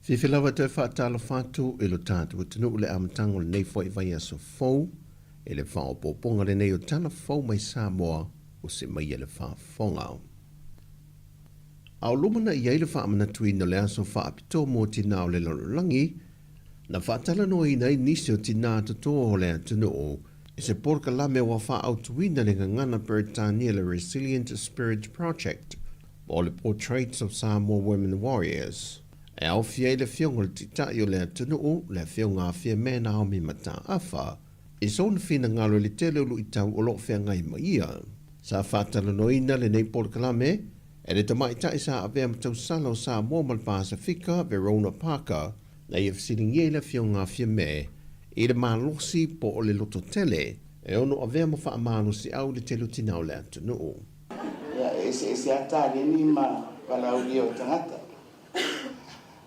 Fiafia lava e toe faatalofa atu i lo tatou atunuu i le amataga o lenei foi vaiaso fou i le faaopoopoga lenei o Tala Fou mai Samoa o se maia le faafofoga. A o lumanai ai le faamanatuina o le aso faapitoa mo tinā o le lalolagi, na faatalanoaina ai nisi o tinā totō o le atunuu i se polokalame ua faaautuina le gagana Peretania le Resilient Spirit Project po o le Portraits of Samoa Women Warriors. E aofia ai le afioga o le Taitai o le atunuu, le afioga a Fiamē Naomi Mataafa, i sona finagalo i le tele o luitau o lo o feagai ma ia. Sa faatalanoaina lenei polokalame e le tamaitai sa avea ma tausala o Samoa ma le Pasefika, Verona Parker, na ia fesiligia i le Afioga a Fiamē i le malosi po o le lototele e ono avea ma faamalosiau i le tele o tinā o le atunuu. Ia, e eseese lava taleni ma valaaulia o tagata.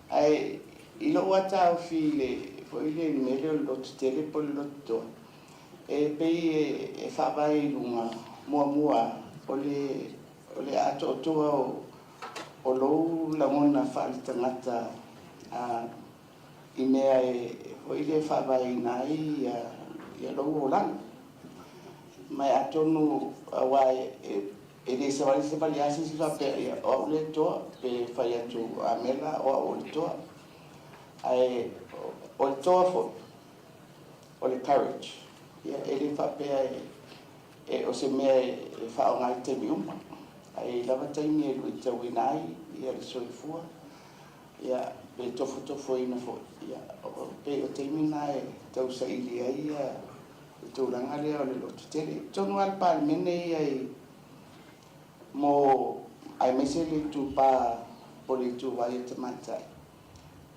Ae i lou lava taofi i le foi lea i le mea lea o le lototele po o le lototoa, e pei e faavae i luga muamua o le o le atoatoa o o lou lagona faaletagata i mea e foi lea e faavaeina ai ia ia lou olaga. Ma e atonu aua e e le savali savali lava se isi faapea ia o au le toa pe fai atu a mea la o au o le toa. Ae o le toa foi o le courage. Ia e le faapea e e o se mea e faaaoga i taimi uma. Ae i ai lava taimi e luitauina ai ia le soifua, ia pe tofotofoina foi, ia pei o taimi na e tausaili ai ia le tulaga lea o le lototele. I totonu lava o le Palemene ia i mo aemaise le itupa po o le ituvai o tamaitai,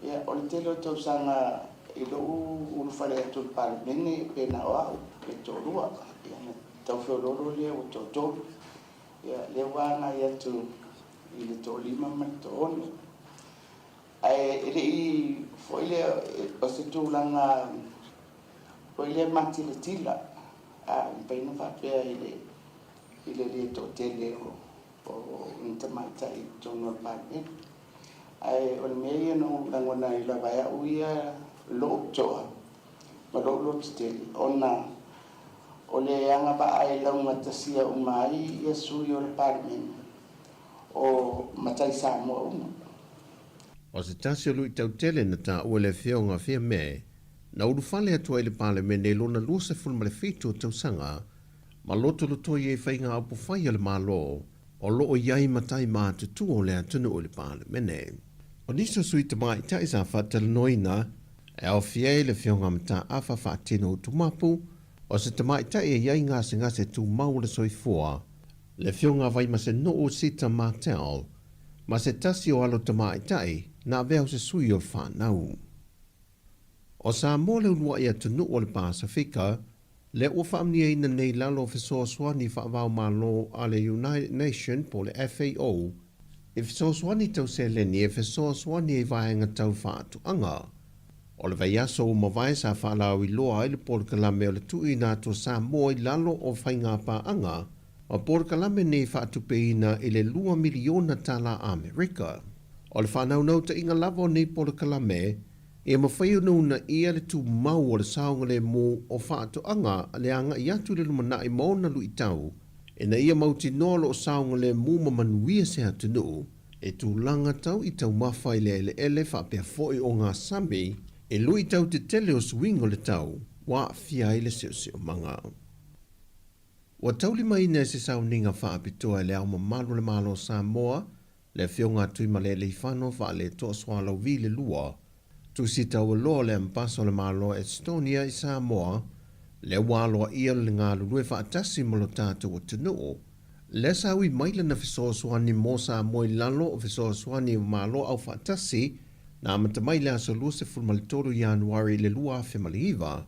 Ia, o le tele o tausaga i lou ulufale atu i le Palemene pe na o au pe toalua, ia ona tau feoloolo lea ua toatolu. Ia, lea ua agai atu i le toalima ma le toaono. Ae e le i foi lea o se tulaga foi lea matilatila, a mafai ona faapea i le i le le toatele o o ni tamaitai i totonu o le Palemene. Ae o le mea ia na ou lagona ai lava e au ia lou toa ma lou lototele, ona o le agavaa e laugatasia uma ai ia sui o le Palemene o matai Samoa uma. O se tasi o luitau tele na taua e le Afioga Fiamē, na ulufale atu ai i le Palemene i lona 27 o tausaga, ma lotolotoi ai faiga upufai a le Malo o lo o i ai matai matutua o le atunuu i le Palemene. O nisi o sui tamaitai sa faatalanoaina e aofia ai le Afioga Mataafa Faatino Utumapu, o se tamaitai e i ai gasegase tumau o le soifua, le Afioga Vaimasenuu Sita Martell, ma se tasi o alo tamaitai na avea o se sui o le fanau. O Samoa le uluai atunuu o le Pasefika lea ua faamniaina nei lalo o fesoasoani faava-o-Malo a le United Nation po o le FAO i fesoasoani tau seleni e fesoasoani ai vaega tau faatoaga. O le vaiaso ua mavae sa faalauiloa ai le polokalame o le tuuina atu o Samoa i lalo o faigapaaga ma polokalame nei faatupeina i le $2 miliona tala Amerika. O le faanaunautai lava o nei polokalame Ia mafai ona uunaia le tumau o le saogalemu o faatoaga le agai atu i le lumanai ma ona luitau, ina ia mautinoa o lo o saogalemu ma manuia se atunuu, e tulaga tau i taumafa i le eleele faapea foi ogasami i luitau tetele o suiga o le tau ua aafia ai le siosiomaga. Ua taulimaina e se sauniga faapitoa e Le Ao Mamalu o le Malo o Samoa, le Afioga a Tuimalealiifano Vaaletoa Sualauvi le Lua, Tusi Taualoa o le Ambasa o le Malo Estonia i Samoa, lea ua aloaia le galulue faatasi ma lo tatou atunuu. Lea sa ui mai lana fesoasoani mo Samoa i lalo o fesoasoani o Malo Aufaatasi na amata mai i le aso 23 Ianuari i le 2009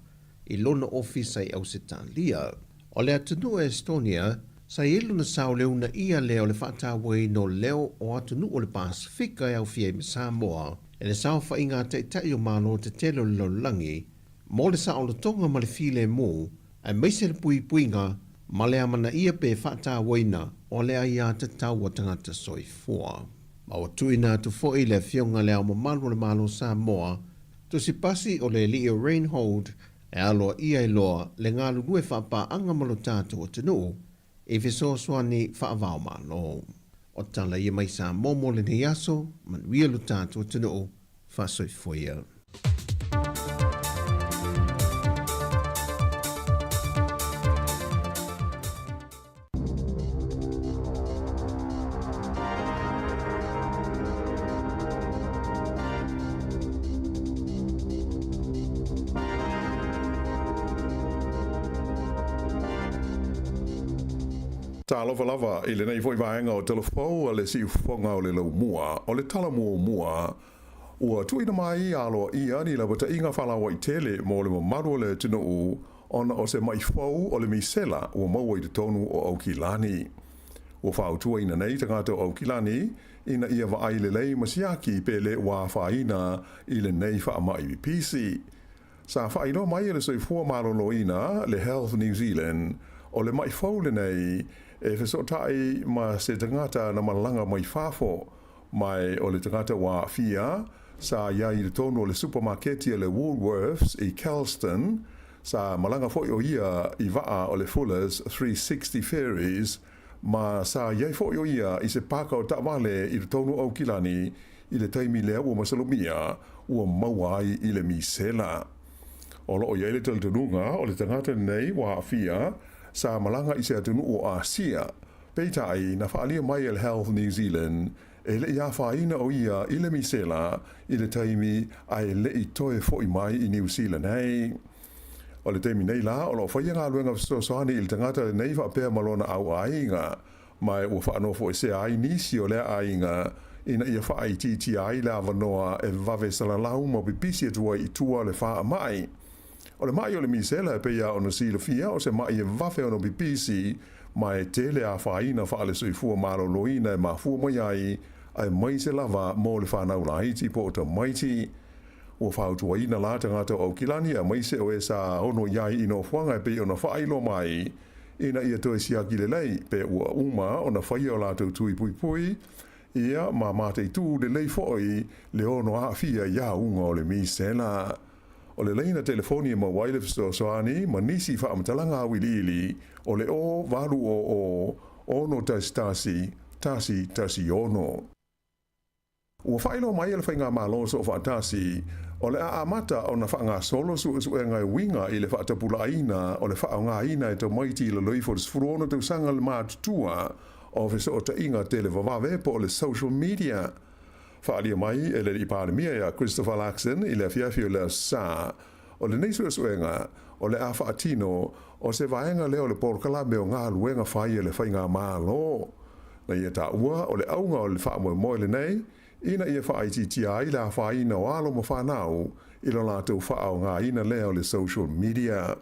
i lona ofisa i Ausetalia. O le atunuu o Estonia, sa i ai lona sao le uunaia lea o le faatauaina o leo o atunuu o le Pasefika e aofia ai ma Samoa e le saofaiga a Taitai o Malo tetele o le lalolagi mo le saolotoga ma le filemu aemaise le puipuiga ma le amanaia pe faatauaina o le aiatatau a tagata soifua. Ma ua tuuina atu foi le Afioga i Le Ao Mamalu o le Malo o Samoa, tusipasi o le Alii o Reinhold E aloaia ai loa le galulue faapaaga ma lo tatou atunuu i fesoasoani faava-o-Malo. O tala ia mai Samoa mo lenei aso, manuia lo tatou atunuu, faasoifua ia. Talofa lava i lenei foi vaega o Talafou a le Siufofoga o le Laumua. O le tala muamua, ua tuuina mai aloaia ni lapataiga faalauaitele mo le mamalu o le atunuu ona o se maʻi fou o le misela ua maua i totonu o Aukilani. Ua fautuaina nei tagata o Aukilani ina ia vaai lelei ma siaki pe lē ua afaina i lenei faamaʻi pipisi. Sa faailoa mai e le Soifua Maloloina, le Health New Zealand, o le maʻi fou lenei e fesootai ma se tagata na malaga mai fafo, ma o le tagata ua aafia sa i ai i totonu o le supamaketi a le Woolworths i Kelston. Sa malaga foi o ia i vaa o le Fullers 360 Ferries, ma sa i ai foi o ia i se paka o taavale i totonu o Aukilani i le taimi lea ua masalomia ua maua ai i le misela. O loo i ai le talitonuga o le tagata lenei ua aafia sa malaga i se atunuu o Asia. Peitai, na faaalia mai e le Health New Zealand e leʻi afaina o ia i le misela i le taimi ae leʻi toe foʻi mai i Niu Sila nei. O le taimi nei la, o loo faia galuega fesoasoani i le tagata lenei faapea ma lona auaiga, ma ua faanofoesea ai nisi o lea aiga ina ia faaitiitia ai le avanoa e vave salalau ma pipisi atu ai i tua le faamai. O le maʻi o le misela e pei lava ona silafia, o se maʻi e vave ona pipisi, ma e tele afaina faale-soifua maloloina e mafua mai ai, aemaise lava mo le fanau laiti po o tamaiti. Ua fautuaina la tagata o Aukilani aemaise o e sa ono i ai i nofoaga e pei ona faailoa mai ina ia toe siaki lelei pe ua uma ona faia o latou tui puipui ia ma mataitū lelei foi le ono aafia i auga o le misela. O le laina telefoni e maua ai le fesoasoani ma nisi faamatalaga auiliili o le 0 8 0 0 6 1 1 1 6. Ua faailoa mai e le Faigamalo Soofaatasi, o le a amata ona faagasolo suesuega e uiga i le faatapulaaina o le faaaogaina e tamaiti i lalo ifo o le 16 tausaga le matutua o fesootaiga televavave po o le social media. Faaalia mai e le Alii Palemia ia Christopher Luxon i le afiafi o le Aso Sa, o lenei suesuega o le a faatino o se vaega lea o le polokalame o galuega fai a le Faigamalo. Na ia taua o le auga o le faamoemoe lenei ina ia faaitiitia ai le afaina o alo ma fanau i lo latou faaaogaina lea o le social media.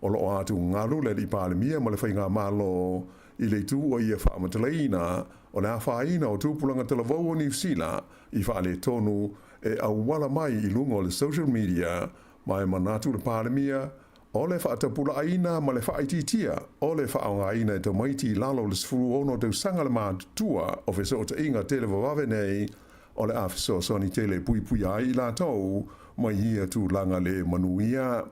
O loo atugalu le Alii Palemia ma le Faigamalo i le itu ua ia faamatalaina o le afaina o tupulaga talavou o Niu Sila i faaletonu e auala mai i luga o le social media, ma e manatu le Palemia o le faatapulaaina ma le faaitiitia o le faaaogaina e tamaiti i lalo o le 16 tausaga le matutua o fesootaiga televavave nei o le a fesoasoani tele e puipuia ai i latou mai ia tulaga le manuia.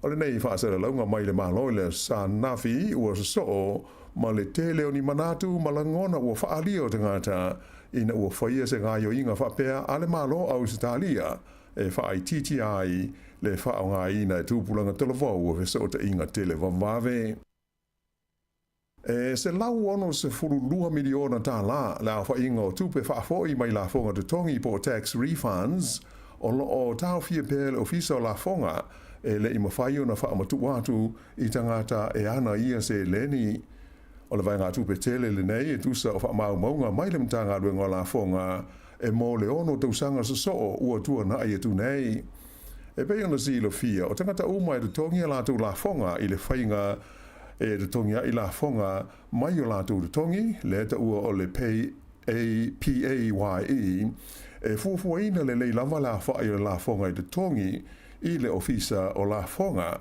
O lenei faasalalauga mai le Malo i le Aso Sa ananafi ua sosoo ma le tele o ni manatu ma lagona ua faaalia o tagata ina ua faia se gaoioiga faapea a le Malo o Ausetalia e faaitiitia ai le faaaogaina e tupulaga talavou o fesootaiga televavave. E $162 miliona tālā le aofaiga o tupe faafoi mai lafoga totogi po o tax refunds o lo o taofia pea e le Ofisa o Lafoga e le i mafai ona faamatuu atu i tagata e ana ia seleni. O le vaegatupe tele lenei e tusa o faamaumauga mai le Matagaluega o Lafoga e mo le ono tausaga sosoo ua tuanai atu nei. E pei ona silafia, o tagata uma e totogi a latou lafoga i le faiga e totogi ai lafoga mai o latou totogi, lea taua o le Pay A, PAYE, e fuafuaina lelei lava le aofai o le lafoga e totogi i le Ofisa o Lafoga.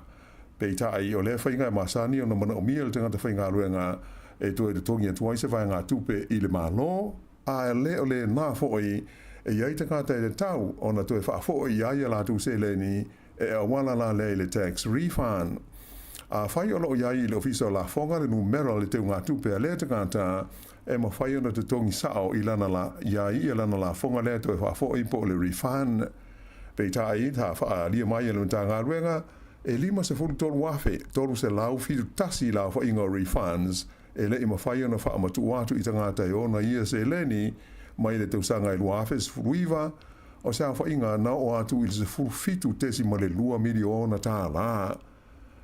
Peitai, o lea faiga e masani ona manaomia e le tagata faigaluega e toe totogi atu ai se vaegatupe i le Malo, a e le o lena foi e i ai tagata e tatau ona toe faafoi i ai a latou seleni e auala la lea i le tax refund. Afai o loo iai i le Ofisa o Lafoga le numera o le teugatupe a lea tagata, e mafai ona totogi sao i lana la, iai ia lana lafoga lea toe faafoi po o le refund. Peitai, sa faaalia mai e le Matagaluega, e 53,371 le aofaiga o refunds e le i mafai ona faamatuu atu i tagata e ona ia seleni mai le tausaga e 2019, o se aofaiga na oo atu i le $17.2 miliona tālā.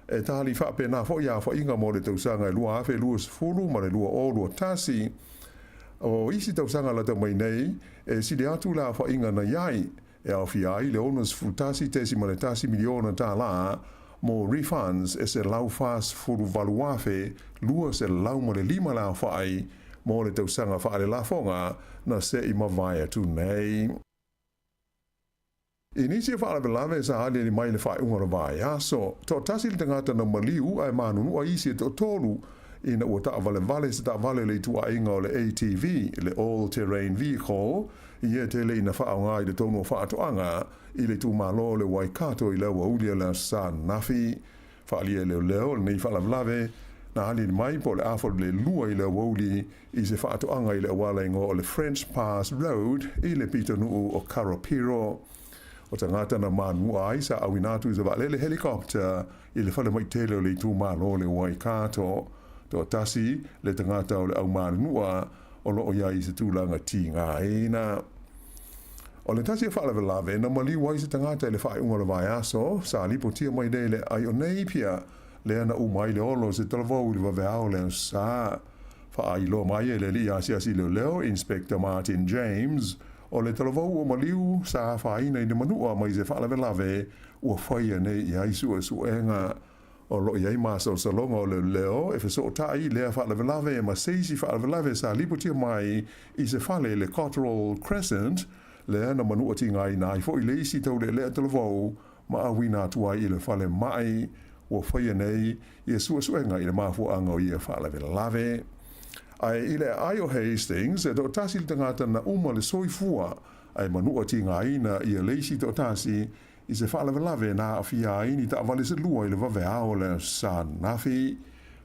E tali faapena foi aofaiga mo le tausaga e 2020 ma le 2021. O isi tausaga lata mai nei, e sili atu le aofaiga na i ai, e aofia ai le $61.1 miliona tālā mo refunds e 148,205 le aofai mo le tausaga faalelafoga na se i mavae atu nei. I nisi o faalavelave sa aliali mai i le faaiuga o le vaiaso, toatasi le tagata na maliu ae manunua isi e toatolu ina ua taavalevale se taavale o le ituaiga o le ATV, le All Terrain Vehicle, ia tele ina faaaoga i totonu o faatoaga i le itumalo o le Waikato i le aoauli o le Aso Sa ananafi. Faaalia e leoleo lenei faalavelave na aliali mai po o le afa o le 2 i le aoauli i se faatoaga i le auala igoa o le French Pass Road i le pitonuu o Karapiro. O tagata na manunua ai sa auina atu i se vaalele helicopter i le falemai tele o le itumalo o le Waikato. Toatasi le tagata o le au manunua o loo i ai i se tulaga tigaina. O le tasi o faalavelave na maliu ai se tagata i le faaiuga o le vaiaso, sa lipotia mai nei le ai o Napier, lea na uma ai le olo o se talavou i le vaveao o le Aso Sa. Faailoa mai e le alii asiasi leoleo, Inspector Martin James, o le talavou ua maliu sa afaina i le manua mai se faalavelave ua faia nei i ai suesuega. O loo i ai masalosaloga o leoleo e fesootai lea faalavelave ma se isi faalavelave sa lipotia mai i se fale i le Cotterell Crescent, lea na manua tigaina ai foi le isi taulealea talavou ma auina atu ai i le falemai. Ua faia nei ia suesuega i le mafuaaga o ia faalavelave. Ae i le aai o Hastings, e toatasi le tagata na uma le soifua, ae manua tigaina ia le isi toatasi i se faalavelave na aafia ai ni taavale se lua i le vaveao o le Aso Sa ananafi.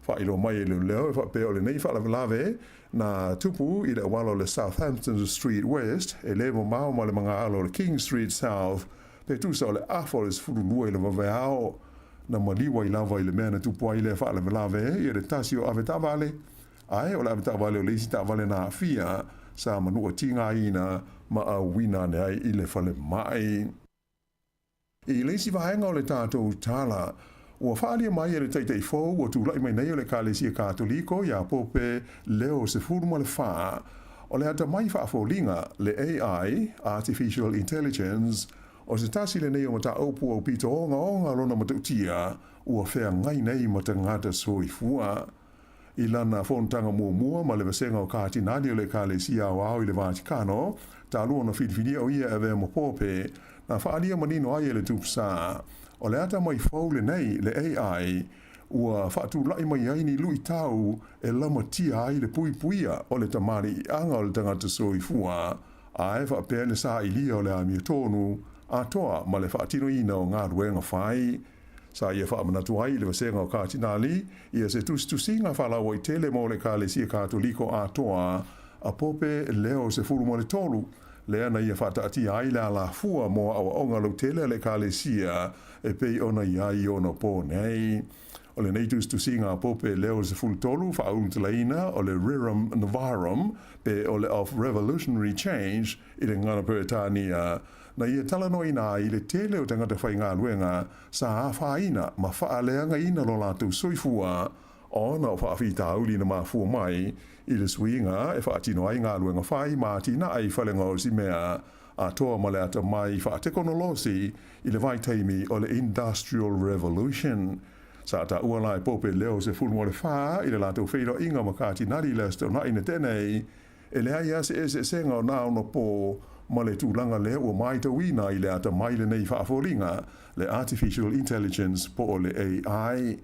Faailoa mai e leoleo e faapea o lenei faalavelave na tupu i le auala o le Southampton Street West e le mamao ma le magaalo o le King Street South pe tusa o le afa o le 12 i le vaveao. Na maliu ai lava i le mea na tupu ai lea faalavelave ia le tasi o avetaavale, ae o le avetaavale o le isi taavale na aafia sa manua tigaina ma auina ane ai i le falemai. I le isi vaega o le tatou tala, ua faaalia mai e le Taitai fou ua tulai mai nei o le Ekalesia Katoliko ia Pope Leo 14, o le atamai faafoliga, le AI, Artificial Intelligence, o se tasi lenei o mataupu aupito ogaoga lona matautia ua feagai nei ma tagata soifua. I lana fonotaga muamua ma le Vasega o Katinali o le Ekalesia Aoao i le Vatikano, talu ona filifilia o ia e avea ma Pope, na faaalia manino ai e le Tupusa, o le atamai fou lenei, le AI, ua faatulai mai ai ni luitau e lamatia ai le puipuia o le tamaliiaga o le tagata soifua, ae faapea le sailia o le amiotonu atoa ma le faatinoina o galuega fai. Sa ia faamanatu ai i le Vasega o Katinali ia se tusitusiga faalauaitele mo le Ekalesia Katoliko atoa a Pope Leo 13, lea na ia faataatia ai le alafua mo aoaoga lautele a le Ekalesia e pei ona i ai i ona po nei. O lenei tusitusiga a Pope Leo 13 faaulutalaina o le Rerum Novarum pe o le of Revolutionary Change i le gagana Peretania, na ia talanoaina ai le tele o tagata faigaluega sa afaina ma faaleagaina lo latou soifua ona o faafitauli na mafua mai i le suiga e faatino ai galuega fai ma atinae i falega o si mea atoa ma le atamai faatekonolosi i le vaitaimi o le Industrial Revolution. Sa taua la e Pope Leo 14 i le latou feiloaiga ma Katinali i le Aso Toonai na tea nei, E leai lava se eseesega o nā ono pō ma le tulaga lea ua matauina i le atamai lenei faafoliga, le Artificial Intelligence po o le AI.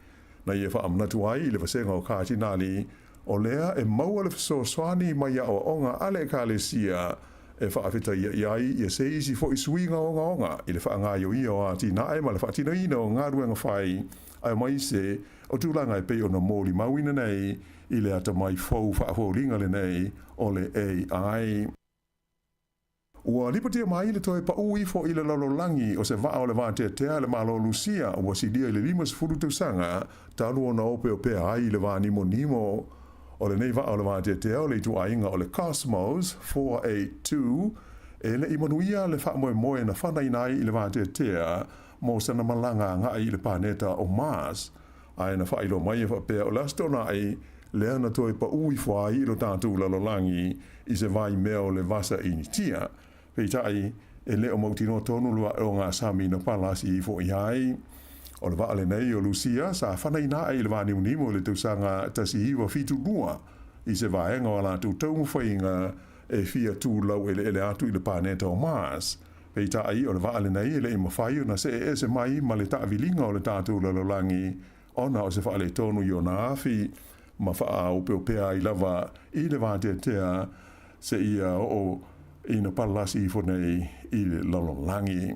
Na ia faamanatu ai i le vasega o Katinali, o lea e maua le fesoasoani mai aoaoga a le Ekalesia e faafetaia i ai ia se isi foi suiga ogaoga i le faagaioia o atinae ma le faatinoina o galuega fai. Aemaise o tulaga e pei ona molimauina nei i le atamai fou faafoliga lenei o le AI. Ua lipotia mai le toe paʻu ifo i le lalolagi o se vaa o le vateatea a le Malo o Lusia ua silia i le 50 tausaga talu ona opeopea ai i le va nimonimo. O lenei vaa o le vateatea o le ituaiga o le Cosmos 482 e le i manuia le faamoemoe na fanaina ai i le vateatea mo sana malaga agai i le paneta o Mars. Ae na faailoa mai e faapea o le Aso Toonai lea na toe paʻu ifo ai i lo tatou lalolagi i se vaimea o le Vasa Initia. Peitai, e le o mautinoa tonu le vaeogasami na palasi ifo i ai. O le vaa lenei o Lusia sa fanaina ae i le vānimunimu i le tausaga 1972 i se vaega o a latou taumafaiga e fia tulau eleele atu i le paneta o Mars. Peitai, o le vaa lenei e le i mafai ona see ese mai ma le taaviliga o le tatou lalolagi ona o se faaletonu i ona afi ma faaopeopea ai lava i le vateatea seia oo ina palasi ifo nei i le lalolagi.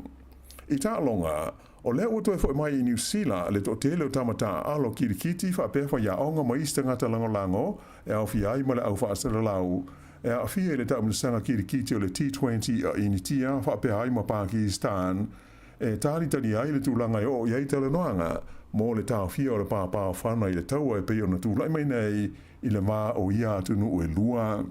I taaloga, o lea ua toe foi mai i Niu Sila le toatele o tama taaalo kilikiti faapea faiaoga ma isi tagata lagolago e aofia ai ma le au faasalalau e aafia i le taamilosaga kilikiti o le T20 a Initia faapea ai ma Pakistan e talitali ai le tulaga e oo i ai talanoaga mo le taofia o le pāpāofana i le taua e pei ona tulai mai nei i le va o ia atunuu e lua.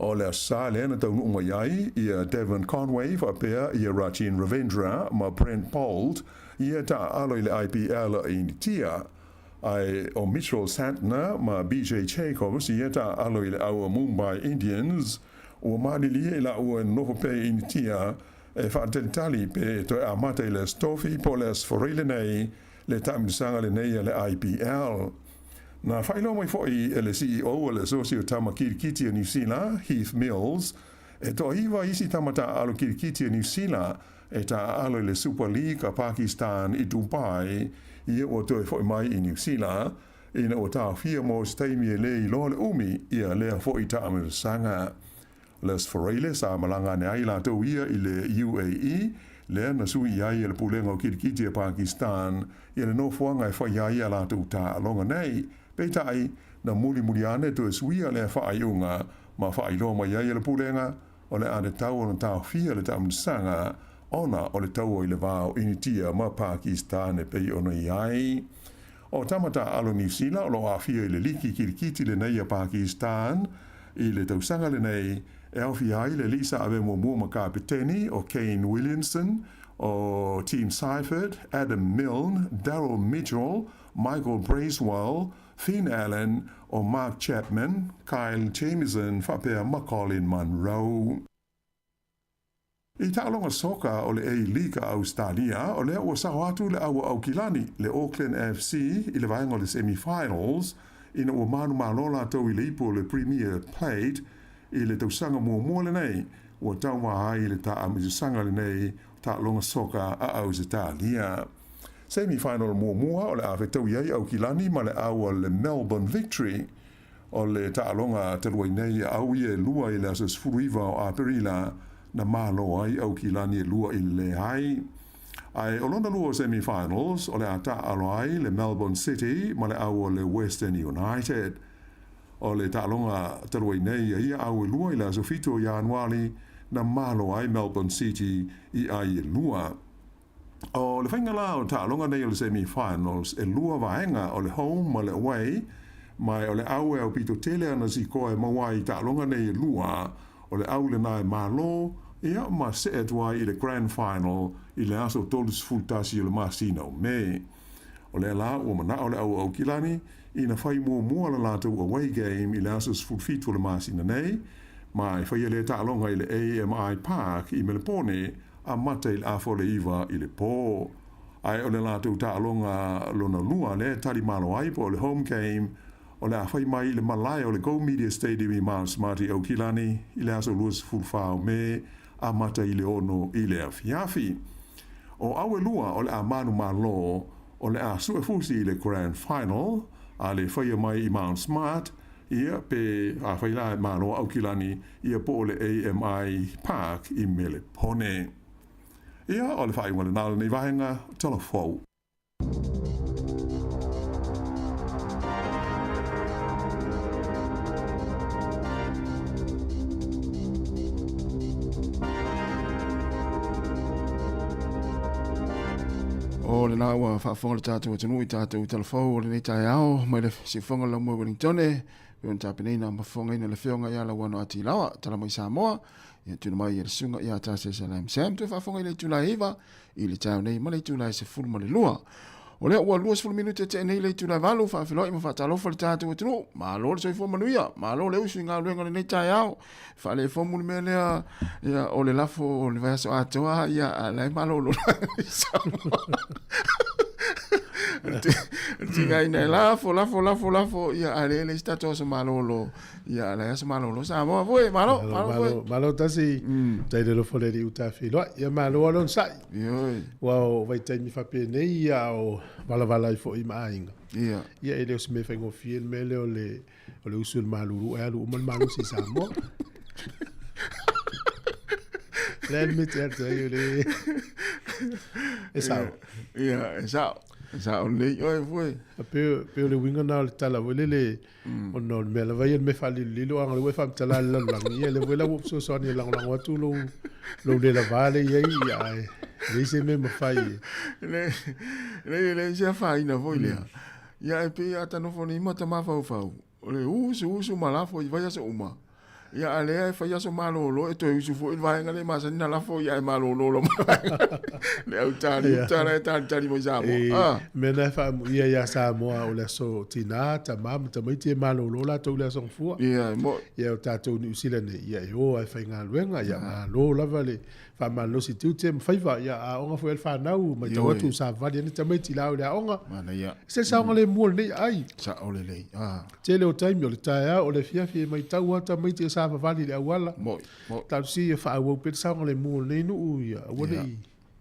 O le Aso Sa lea na taunuu mai ai ia Devon Conway faapea ia Rachin Ravindra ma Brent Boult ia taaalo i le IPL a Initia. Ae o Mitchell Santner ma BJ Jacobs ia taaalo i le au a Mumbai Indians ua malilie i laua e nonofo pea i Initia e faatalitali pe toe amata i le Aso Tofi po o le Aso Faraile lenei le taamilosaga lenei a le IPL. Na faailoa mai foi e le CEO o le Asosi o Tama Kirikiti a Niu Sila, Heath Mills, e toaiva isi tama taaalo kirikiti a Niu Sila e taaalo i le Super League a Pakistan i Dubai ia ua toe foi mai i Niu Sila ina ua taofia mo se taimi e le iloa le umi ia lea foi taamilosaga. Les Faraile sa malaga ane ai latou ia i le UAE, lea na sui i ai e le Pulega o Kirikiti a Pakistan ia le nofoaga e fai ai a latou taaloga nei. Peitai, na mulimuli ane toe suia lea faaiuga ma faailoa mai ai e le Pulega o le a tatau ona taofia le taamilosaga ona o le taua i le va o Initia ma Pakistan e pei ona i ai. O tama taaalo Niu Sila o lo o aafia i le liki kirikiti lenei a Pakistan i le tausaga lenei e aofia ai le alii sa avea muamua ma kapeteni o Kane Williamson, o Tim Seifert, Adam Milne, Daryl Mitchell, Michael Bracewell, Finn Allen, o Mark Chapman, Kyle Jamieson faapea ma Colin Munro. I taaloga soka o le A-League a Ausetalia, o lea ua sao atu le au a Aukilani, le Auckland FC, i le vaega o le semi-finals, ina ua manumalo latou i le ipu o le Premier Plate i le tausaga muamua lenei ua tauva ai i le taamilosaga lenei o taaloga soka a Ausetalia. Semi-final muamua o le a fetaui ai Aukilani ma le au a le Melbourne Victory. O le taaloga talu ai nei a au ia e lua i le aso 19 o Aperila na malo ai Aukilani e lua i le leai. Ae o lona lua o semi-finals o le a taaalo ai le Melbourne City ma le au o le Western United. O le taaloga talu ai nei a ia au e lua i le aso 7 o Ianuali na malo ai Melbourne City i ai e lua. O le faiga la o taaloga nei o le semi-finals e lua vaega o le home ma le away, ma o le au e aupito tele ana sikoa e maua ai i taaloga nei e lua, o le au lena e malo, ia ma see atu ai i le grand final i le aso 31 o le masina o Me. O lea la ua manao le au Aukilani ina fai muamua le latou away game i le aso 17 o le masina nei, ma e faia lea taaloga i le AMI Park i Melepone amata i le afa o le 9 i le pō. Ae o le latou taaloga lona lua lea e tali malo ai po o le home game o le a fai mai i le malae o le Go Media Stadium i Mount Smart i Aukilani i le aso 24 o Me amata i le 6 i le afiafi. O au e lua o le a manumalo o le a suefusi i le Grand Final a le faia mai i Mount Smart ia pe afai la e malo Aukilani ia po o le AMI Park i Melepone. Ia, o le faaiuga lena o lenei vaega, tala fou. O lena ua faafofoga le tatou atunuu i tatou talafou o lenei taeao mai le siufofoga o le Laumua i Wellingtone, pei ona tapenaina ma fofogaina le Afioga ia Lauano A. Tilaoa, tala mai Samoa, ia tuuina mai e le Susuga ia Tasesa Lam Sam, toe faafofoga i le itula e 9 i le taeao nei ma le itula e 12. O lea ua 20 minute tea nei le itula e 8, faafeiloai ma faatalofa le tatou atunuu. Malo le soifua manuia, malo le usu i galuega o lenei taeao. Faalefomu le mea lea, ia, o le lafo o le vaiaso atoa, ia, a la e malolo Samoa. Tigaina e lafo, lafo, lafo, lafo, ia, a le le se tatou aso malolo. Ia, la aso malolo Samoa foi, malo, malo foi. Malo tasi, tai le lofo le li uta filoa. Ia malo alon sai. Ioi. Ua o vaitaimi faapenei ia o valavala ai foi ma aiga. Ia. Ia e le o se mea faigofie le mea lea o le o le usu i le malulu e alu uma le malosi i Samoa. Le admit atu ai o le e sao. Ia, e sao. E sao lelei oe foi. A pe pe o le uiga na o le tala foi lele ona o le mea lava ia le mea faalilolilo a o le faamatala i le lalolagi ia lea foi la ua fesoasoani e lagolago atu lou lou le lava lea i ai ia ae leai se mea e mafai e Le le le se afaina foi lea. Ia e pei a ta nofo nei ma ta mafaufau, o le usu usu ma lafo i vaiaso uma. Ia a lea e fai aso malolo e toe usu foi le vaega lea e masani na lafo ia e malolo loa ma vaega le au tali uta la e talitali mai Samoa. E, Ah. mea na e faamuia ia Samoa o le aso tinā, tamā ma tamaiti e malolo latou i le aso Gafua. Ia, e mo'i. Ia o tatou Niu Sila nei, ia e o lava e faigaluega, ia malo lava le Faamalosi tiute ma faiva, ia aoga foi a le fanau, matau atu savavali ai ni tamaiti la au i le aoga. Manaia. Se saogalemu o lenei aai. Sao lelei. Ah. Tele o taimi o le taeao, o le afiafi e matau lava tamaiti e savavali i le auala. Moi, moi. Talosia ia faaauau pea le saogalemu o lenei nuu, ia aua ne i,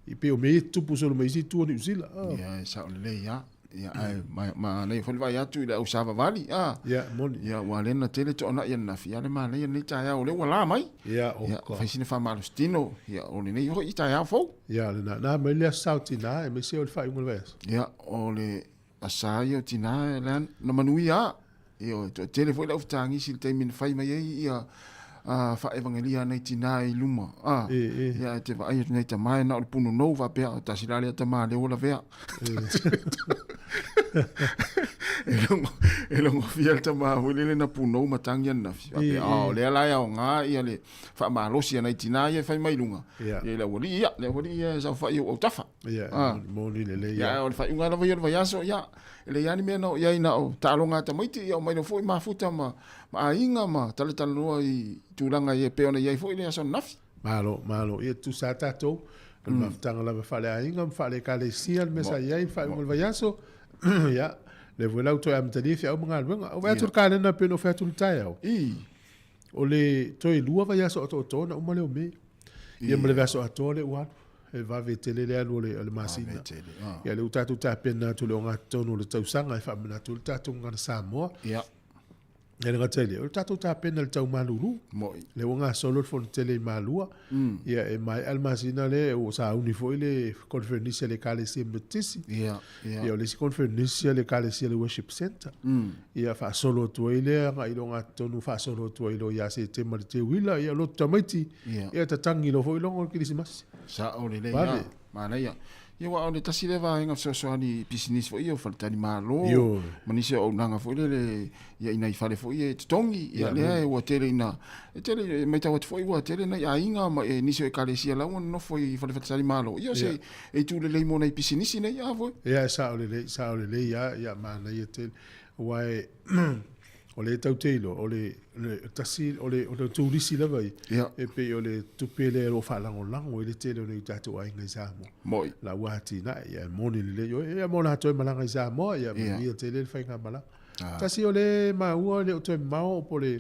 i pei o mea ia e tutupu solo mai isi itu o Niu Sila. Ah. Ia, e sao lelei lava. Ia, ae manaia foi le vaai atu i le au savavali. Ah. Ia, moni. Ia, ua lena na tele toanai ananafi, ia le manaia lenei taeao o lea ua la mai. Ia, o Ia, fai sina faamalositino, ia, o lenei foi taeao fou. Ia, lena. Na mai le aso sa o tinā, aemaise o le faaiuga o le vaiaso. Ia, o le asa ia o tinā, lea na manuia lava. Ia, e toatele foi le aufetagisi i le taimi na fai mai ai ia faaevagelia a nai tinā i luma. A, E, e. ia, e te vaai atu nei tama e na o le punonou faapea, o tasi la lea tama lea ua lavea. E logo, e logo fia le tama foi lele na punou ma tagi ananafi. Faapea, ah, o lea la e aoga ia le faamalosi a nai tinā ia e fai mai i luga. Ia. Ia i le aualii, ia, le aualii ia e saofai i ou autafa. Ia, Ah. moni lelei. Ia, o le faaiuga lava ia o le vaiaso, ia, E leai lava ni mea na oo i ai na o taaloga a tamaiti, ia omai loa foi mafuta ma, ma aiga ma talatalanoa i tulaga ia e pei ona i ai foi le aso ananafi. Malo, malo. Ia tusa lava tatou, o le mafutaga lava faale-aiga ma faale-ekalesia le mea sa i ai i le faaiuga o le vaiaso. Ia, lea foi la ua toe amatalia feau ma galuega. Ua vaai atu i le kalena pei ona ou fai atu i le taeao. O le toe lua vaiaso atoatoa ona uma lea o Me. Ia ma le vaiaso atoa lea ua alu. E vave tele le alu o le, o le masina. Ah. Ia lea ua tatou tapena atu i le ogatotonu o le tausaga e faamanatu ai le tatou gagana Samoa. Ia. E le gata i lea, o le tatou tapena i le tau malulu. Moi. Lea ua gasolo le fono tele i Malua. Ia e maea le masina lea, ua sauni foi le conferenisi a le Ekalesia Metotisi. Ia, ia. Ia o le isi conferenisi a le Ekalesia le Worship Centre. Ia faasolo atu ai lea agai i le ogatotonu faasolo atu ai loa ia Setema i le Teuila, ia lotu tamaiti, Ia. ia tatangi loa foi logo o le Kerisimasi. Sao lelei Vave. a, manaia. Ia aua o le tasi lea vaega fesoasoani i pisinisi foi ia o faletalimalo Ioe. ma nisi o auaunaga foi lele ia i nai fale foi ia e totogi. Ia Ia, lea ua tele ina e tele e matau atu foi ua tele nai aiga ma e nisi o ekalesia la ua nonofo i fale faletalimalo. Ia o se e itu lelei mo nai pisinisi nei a foi. Ia e sao lelei, sao lelei a, ia manaia tele. Aua e o lea e tau te iloa, o le, le tasi, o le, o le turisi lava ia, Ia. e pei o le tupe lea o lo o faalagolago ai le tele o nai o tatou aiga i Samoa. Moi. La ua atinae, ia e moni lelei oe, ia mo latou e malaga i Samoa, ia Ia. manuia tele le faigamalaga. Tasi o le maua e le o toe mamao po o le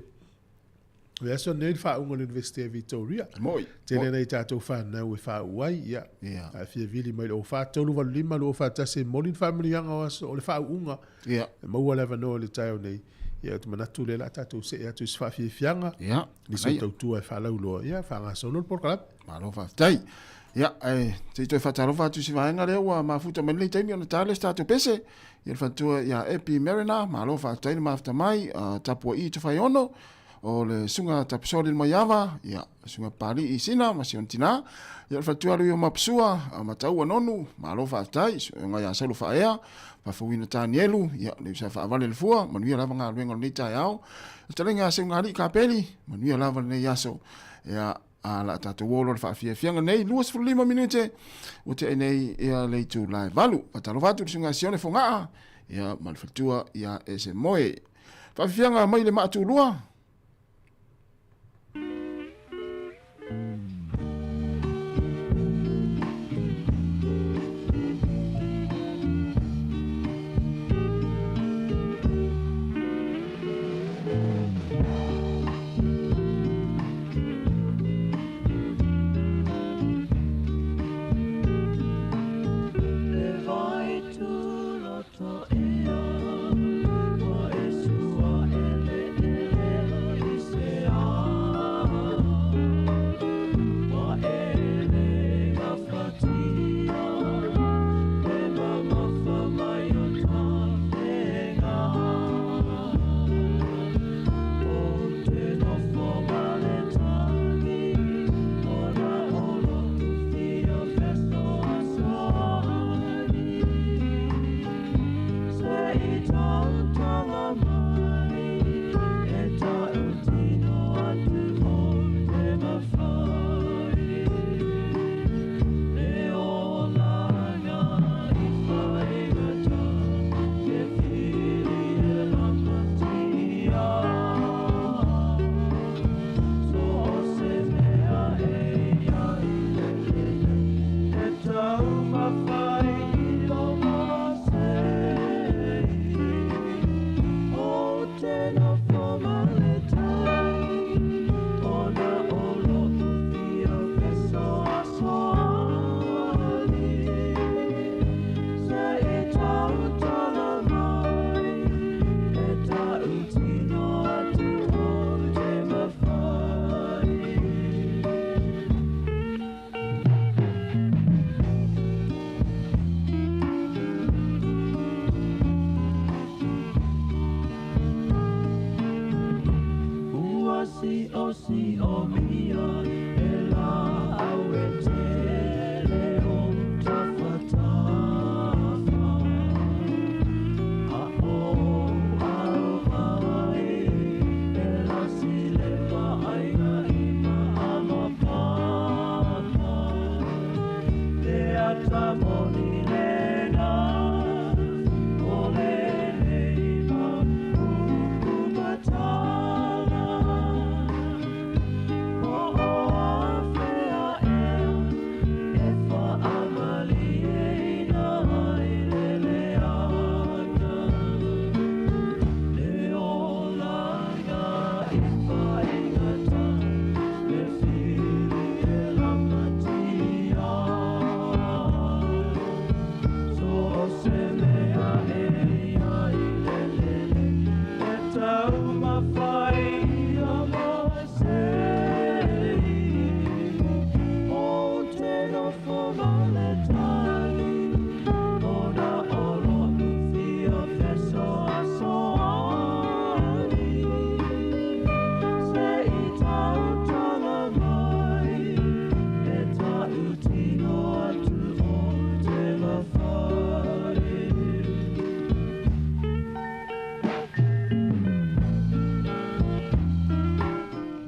O le aso nei le faauga o le Universite o Victoria. Moi. Tele nai tatou fanau e faauu ai, ia. Ia. A e fia vili mai i le 04 385 241 e momoli le faamanuiaga o aso o le faauuga. Ia. E maua le avanoa i le taeao nei. Ia, ou te manatu o lea o le a tatou see atu i se faafiafiaga. Ia. Nisi o tautua e faalauiloa, ia, faagasolo le polokalame. Malo faafetai. Ia, ae se i toe faatalofa atu i si vaega lea ua mafuta mai lenei taimi ona ta lea o se tatou pese. Ia le faletua ia Epi Mariner, malo faafetai le mafuta mai, tapua'i Tofaeono. O le suga Tapisoli le Maiava, ia, suga Papali'i Sina ma si ona tinā, ia, o le faletua Lui o Mapusua, Mataua Nonu, malo faafetai, suega ia Saulo Faaea, Faafouina Tanielu, ia, le usa faavale le fua, manuia lava galuega o lenei taeao. Le fetalaiga ia Seugalii Kapeli, manuia lava lenei aso. Ia, a la tatou o loa le faafiafiaga nei, 25 minute, ua tea nei ia le itula e 8. Faatalofa atu i le susuga ia Sione Fogaa, ia, ma le faletua ia Esemoe. Faafiafiaga mai le Maatulua.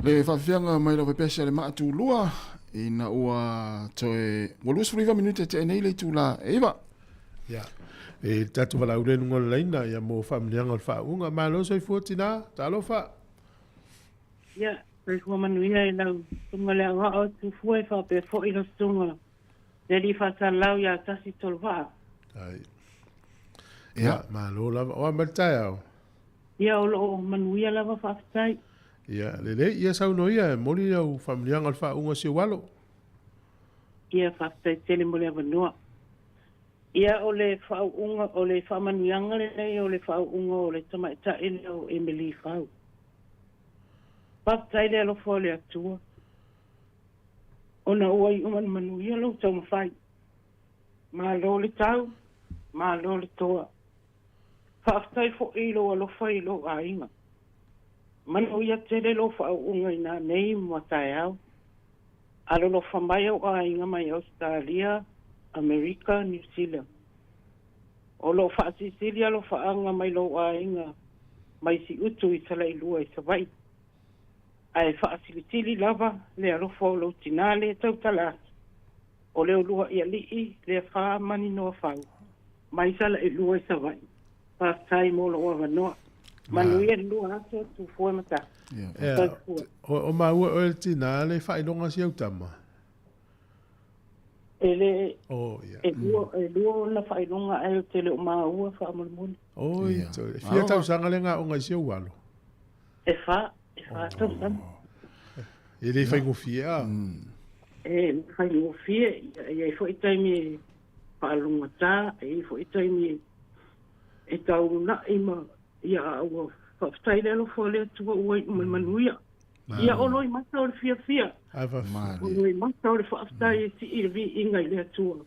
Le faafiafiaga mai lau pesi a le Maatulua ina ua toe ua 29 minute tea nei le itula e 9. Ia. E tatou valaau lea i luga o le laina ia mo faamanuiaga o le faauuga. Malo soifua tina, talofa. Ia, soifua manuia i lau susuga le aoao e tufua e faapea foi lau susuga le alii faasalalau ia Tasi Toluvaa. Ai. Ia, malo lava. O a mai le taeao? Ia, o lo o manuia lava faafetai. Ia, lelei. Ia saunoa ia, e moli lau faamanuiaga o le faauuga o si ou alo. Ia, faafetai tele mo le avanoa. Ia, o le faauuga, o le faamanuiaga lenei o le faauuga o le tamaitai lea o Emily Fau. Faafetai le alofa o le Atua, ona ua iu manumanuia lou taumafai. Malo le tau, malo le toa. Faafetai foi i lou alofa i lou aiga. Manuia tele lou faauuga i nanei ma taeao. Alolofa mai ou aiga mai Ausetalia, Amerika, Niu Sila. O lo o faasilisili alofaaga mai lou aiga mai Siutu i Salailua i Savaii. Ae faasilisili lava le alofa o lou tinā lea e tautala atu, o Leuluaialii Leafa Maninoafau mai Salailua i Savaii. Faafetai mo lou avanoa. Manuia le lua aso, Tufua ma Tafa. Ea, Soifua. o, o maua oe le tinā le faailoga si au tama. E le, Oh, ia. e lua, e lua ona faailoga ae ou te le o maua faamolemole. Oi, Ia. to, e fia Malo. tausaga le gaoga i si ou alo. E fa, e fa tausaga. E le faigofie a. E le faigofie, ia, e i ai foi taimi e faalogogata, e i ai foi taimi e taunai ma ia a ua faafetai le alofa o le Atua ua iu mai manuia. Ia o loimata o le fiafia. Ae faafetai. O loimata o le faafetai e sii le viiga i le Atua.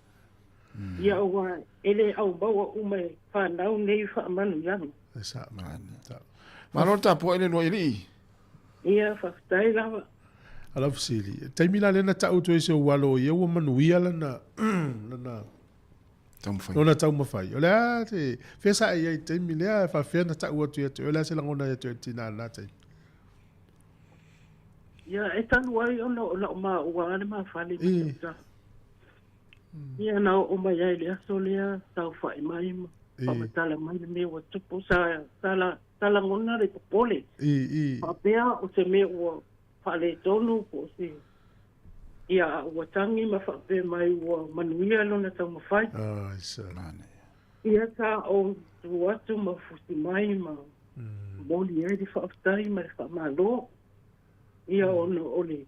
Ia aua e le aumaua uma e fanau nei faamanuiaga. E sao. Sao. Malo le tapuai le Luailii. Ia faafetai lava. A lau fesili, taimi la lea na tau atu ai se ou alo ia ua manuia lana lana Taumafai. lona taumafai. O le a te fea sa e i ai i le taimi lea e faafefea na tau atu ia te oe, o le a se lagona ia te oe i le tinā i lena taimi? Ia e talu ai ona o lau maua lava le mafale ma I. tauta. Ia na oo mai ai i le aso lea saofai mai ma I. faamatala mai le mea ua tupu sa sa la sa lagona le popole. I, i. Faapea o se mea ua faaletonu po o se ia a ua tagi ma faapea mai ua manuia lona taumafai. Ai, sa. Ia sa ou tu atu ma fusi mai ma momoli ai le faafetai ma le faamalo. Ia ona o le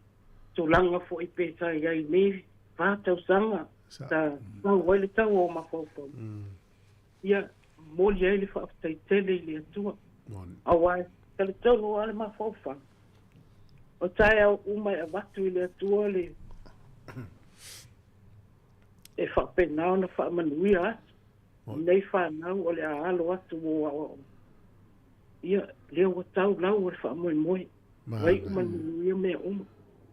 tulaga foi pe sa i ai nei fa tausaga Sa. sa sau ai le tau o mafaufau. Ia momoli ai le faafetai tele i le Atua. Moni. Aua e talitonu lava le mafaufau. O taeao uma e avatu i le Atua le e faapena ona faamanuia atu i nei fanau o le a alo atu mo aoaoga. Ia, lea ua tau lau o le faamoemoe. Ua iu ma le manuia mea uma.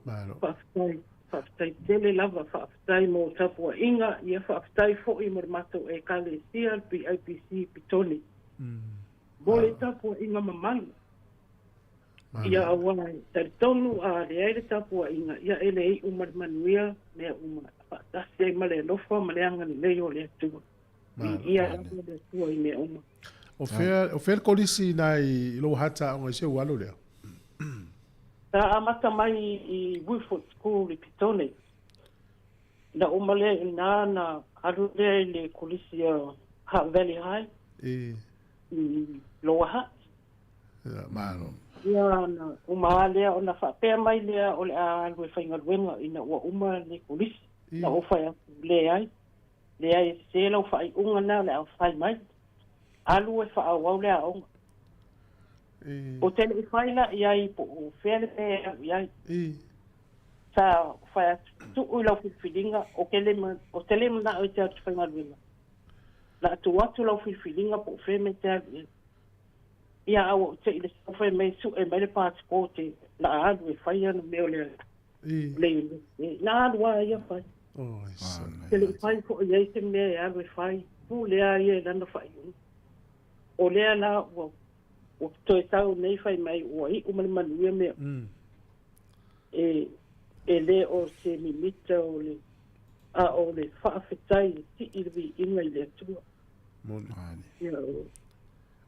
Malo. Faafetai, faafetai tele lava, faafetai mo tapuaiga, ia faafetai foi mo le matou Ekalesia, le PIPC i Petone. Mo le tapuaiga mamalu. Ia aua e talitonu a leai le tapuaiga, ia e le iu ma le manuia mea uma, faatasi ai ma le alofa ma le agalelei o le Atua. Viia lava le Atua i mea uma. O fea, o fea le kolisi i na i lou hata aoga i si ou alo lea? Sa amata mai i Woolford School i Petone. Na uma lea i ina na alu lea i le kolisi a Hutt Valley High. I. I Lower Hutt. Ia, malo. Ia na uma lava lea ona faapea mai lea o le a alu e faigaluega ina ua uma le kolisi. Na ou fai atu, leai, leai e sese lau faaiuga lena o le a fai mai. Alu e faaauau le aoga. Ou te le i fai la i ai po o fea le mea e alu i ai. Sa fai atu, tuu i lau filifiliga, ou te le ou te le manao e te alu i te faigaluega. La tuu atu lau filifiliga po o fea mea e te alu i ai. Ia a ua ou te i le sau fai mai sue mai le passport la a alu e fai ana mea o le le university. Na alu lava ia fai. Te le i fai foi i ai se mea e alu e fai, pule lava ia i lana faaiuga. O lea la ua ua toe sau nei fai mai ua iu ma le manuia mea. E e le o se mimita o le a o le faafetai e sii le viiga i le Atua. Ia o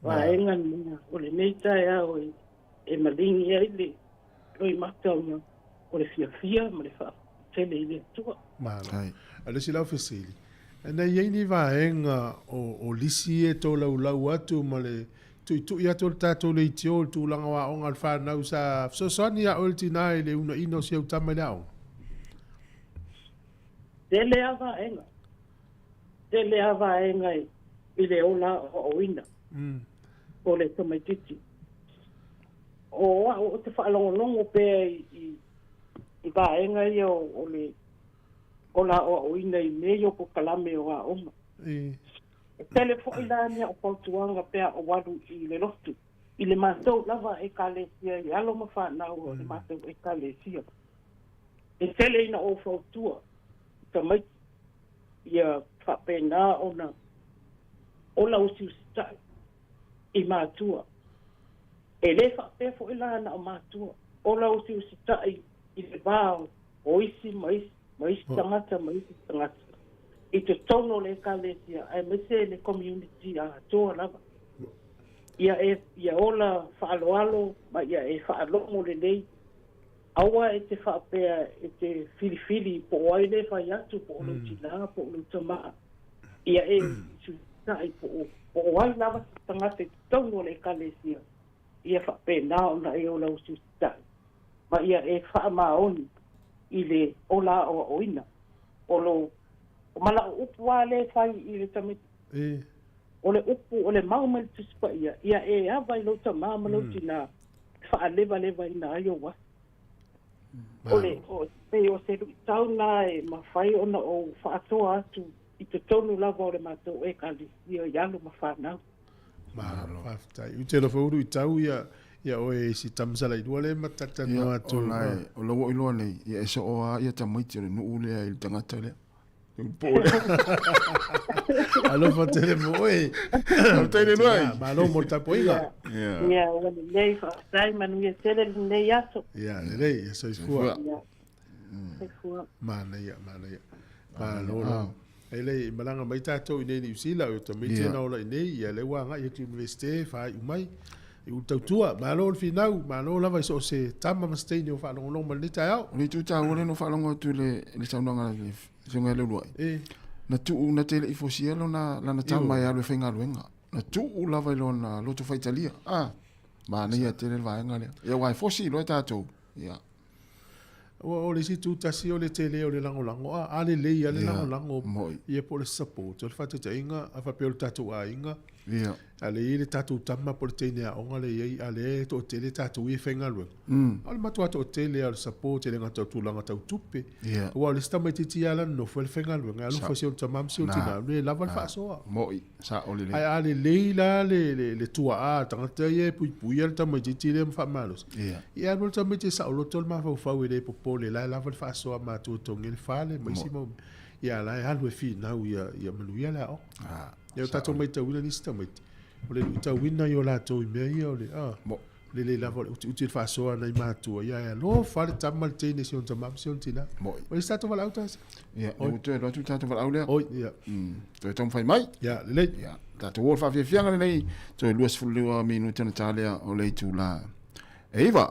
vaega lena o lenei taeao e e maligi ai le loimata ona o le fiafia ma le faafetai tele i le Atua. Malo. A o le isi lau fesili, na i ai ni vaega o, o lisi e tolaulau atu ma le tuitui atu o le tatou leitio i le tulaga o aoga a le fanau sa fesoasoani ia oe le tinā i le uunaina o si au tama i le aoga? Tele lava vaega. Tele lava vaega i le ola aoaoina o le tamaitiiti. O au ou te faalogologo pea i, i vaega ia o le ola aoaoina i mea ia o polokalame o aoga. E tele foi la ni au fautuaga pe a ou alu i le lotu. i le matou lava ekalesia i alo ma fanau o le matou ekalesia. E tele ina ou fautua i tamaiti ia faapena ona ola usiusitai i matua. E lē faapea foʻi la na o matua ola usiusitaʻi i le va o isi ma isi ma isi tagata ma isi tagata i totonu o le ekalesia aemaise le community atoa lava. Ia e ia ola faaaloalo ma ia e faalogo lelei. Aua e te faapea e te filifili po o ai le fai atu po o lou tinā po o lou tamā. Ia e usiusitai po o ai lava se tagata i totonu o le ekalesia. Ia faapena ona e ola usiusitai ma ia e faamaoni i le ola aoaoina o lo o malao upu a le fai i le tamaiti. O le upu o le mau mai le Tusi Paia, ia e ava i lou tamā ma lou tinā, faalevalevaina ai ou aso. O le o pei o se luitau na e mafai ona ou faatoa atu i totonu lava o le matou ekalesia i alo ma fanau. Malo, faafetai. U te alofa ulu i tau ia ia oe i si tamasala i lua le ma talatalanoa atu. O la e, o lau iloa nei, ia e soo a ia tamaiti o le nuu lea i le tagata lea. Po lea. Alofa tele mo oe. Faafetai le lua. Malo mo le tapuaiga. Ia, ua lelei, faafetai, manuia tele lenei aso. Ia, lelei, ia soifua. Ia, soifua. Manaia, manaia. Malo la. E le i malaga mai tatou i nei Niu Sila, o tamaiti na ola i nei, ia le ua agai atu i Universite, whai umai, i ulu tautua. Malo le finau, malo lava i so o se tama ma se teine o faalogologo mai lenei taeao. O le itu taua lea na ou faalogo atu i le saunoaga a le Afioga ia Leuluai. Na tuu, na te le i fosia lona, lana tama e alu e faigaluega. Na tuu lava i lona loto faitalia. Ah, manaia tele le vaega lea. Ia aua e fosi loa tatou. Ia. Ua o le isi itu tasi o le tele o le lagolago, a, a lelei lava le lagolago, ia po o le support, o le faataitaiga, a faapea o le tatou aiga, a lea e i ai le tatou tama po o le teine aoga lea e i ai, a lea e toatele tatou ia e faigaluega, o le matua toatele lava o le support e le gata o tulaga tau tupe, aua o le isi tamaitiiti lava la nonofo ai le faigaluega, e alofa i si ona tama ma si ona tina, e le lava le faasoa. Sao lelei. Ae a lelei la le tuaa a le tagata ia e puipuia le tamaitiiti lea ma faamalosi, ia alu le tamaiti e saoloto le mafaufau e le popole, la e lava le faasoa a matua e totogi ai le fale ma isi mau mea. Ia a la e alu e finau ia manuia le aoga. Ia o tatou matauina nisi tamaiti, o le luitauina ia o latou i mea ia o le, le le lava o le utiuti o le faasoa a nai matua, ia e alofa le tama le teine i si ona tama ma si ona tina. O isi tatou valaau tasi. Ia, ua toe alu atu le tatou valaau lea. Oi, ia. Toe taumafai mai. Ia, lelei. Ia, tatou o le faafiafiaga lenei, toe 22 minute ona ta lea o le itula e 9.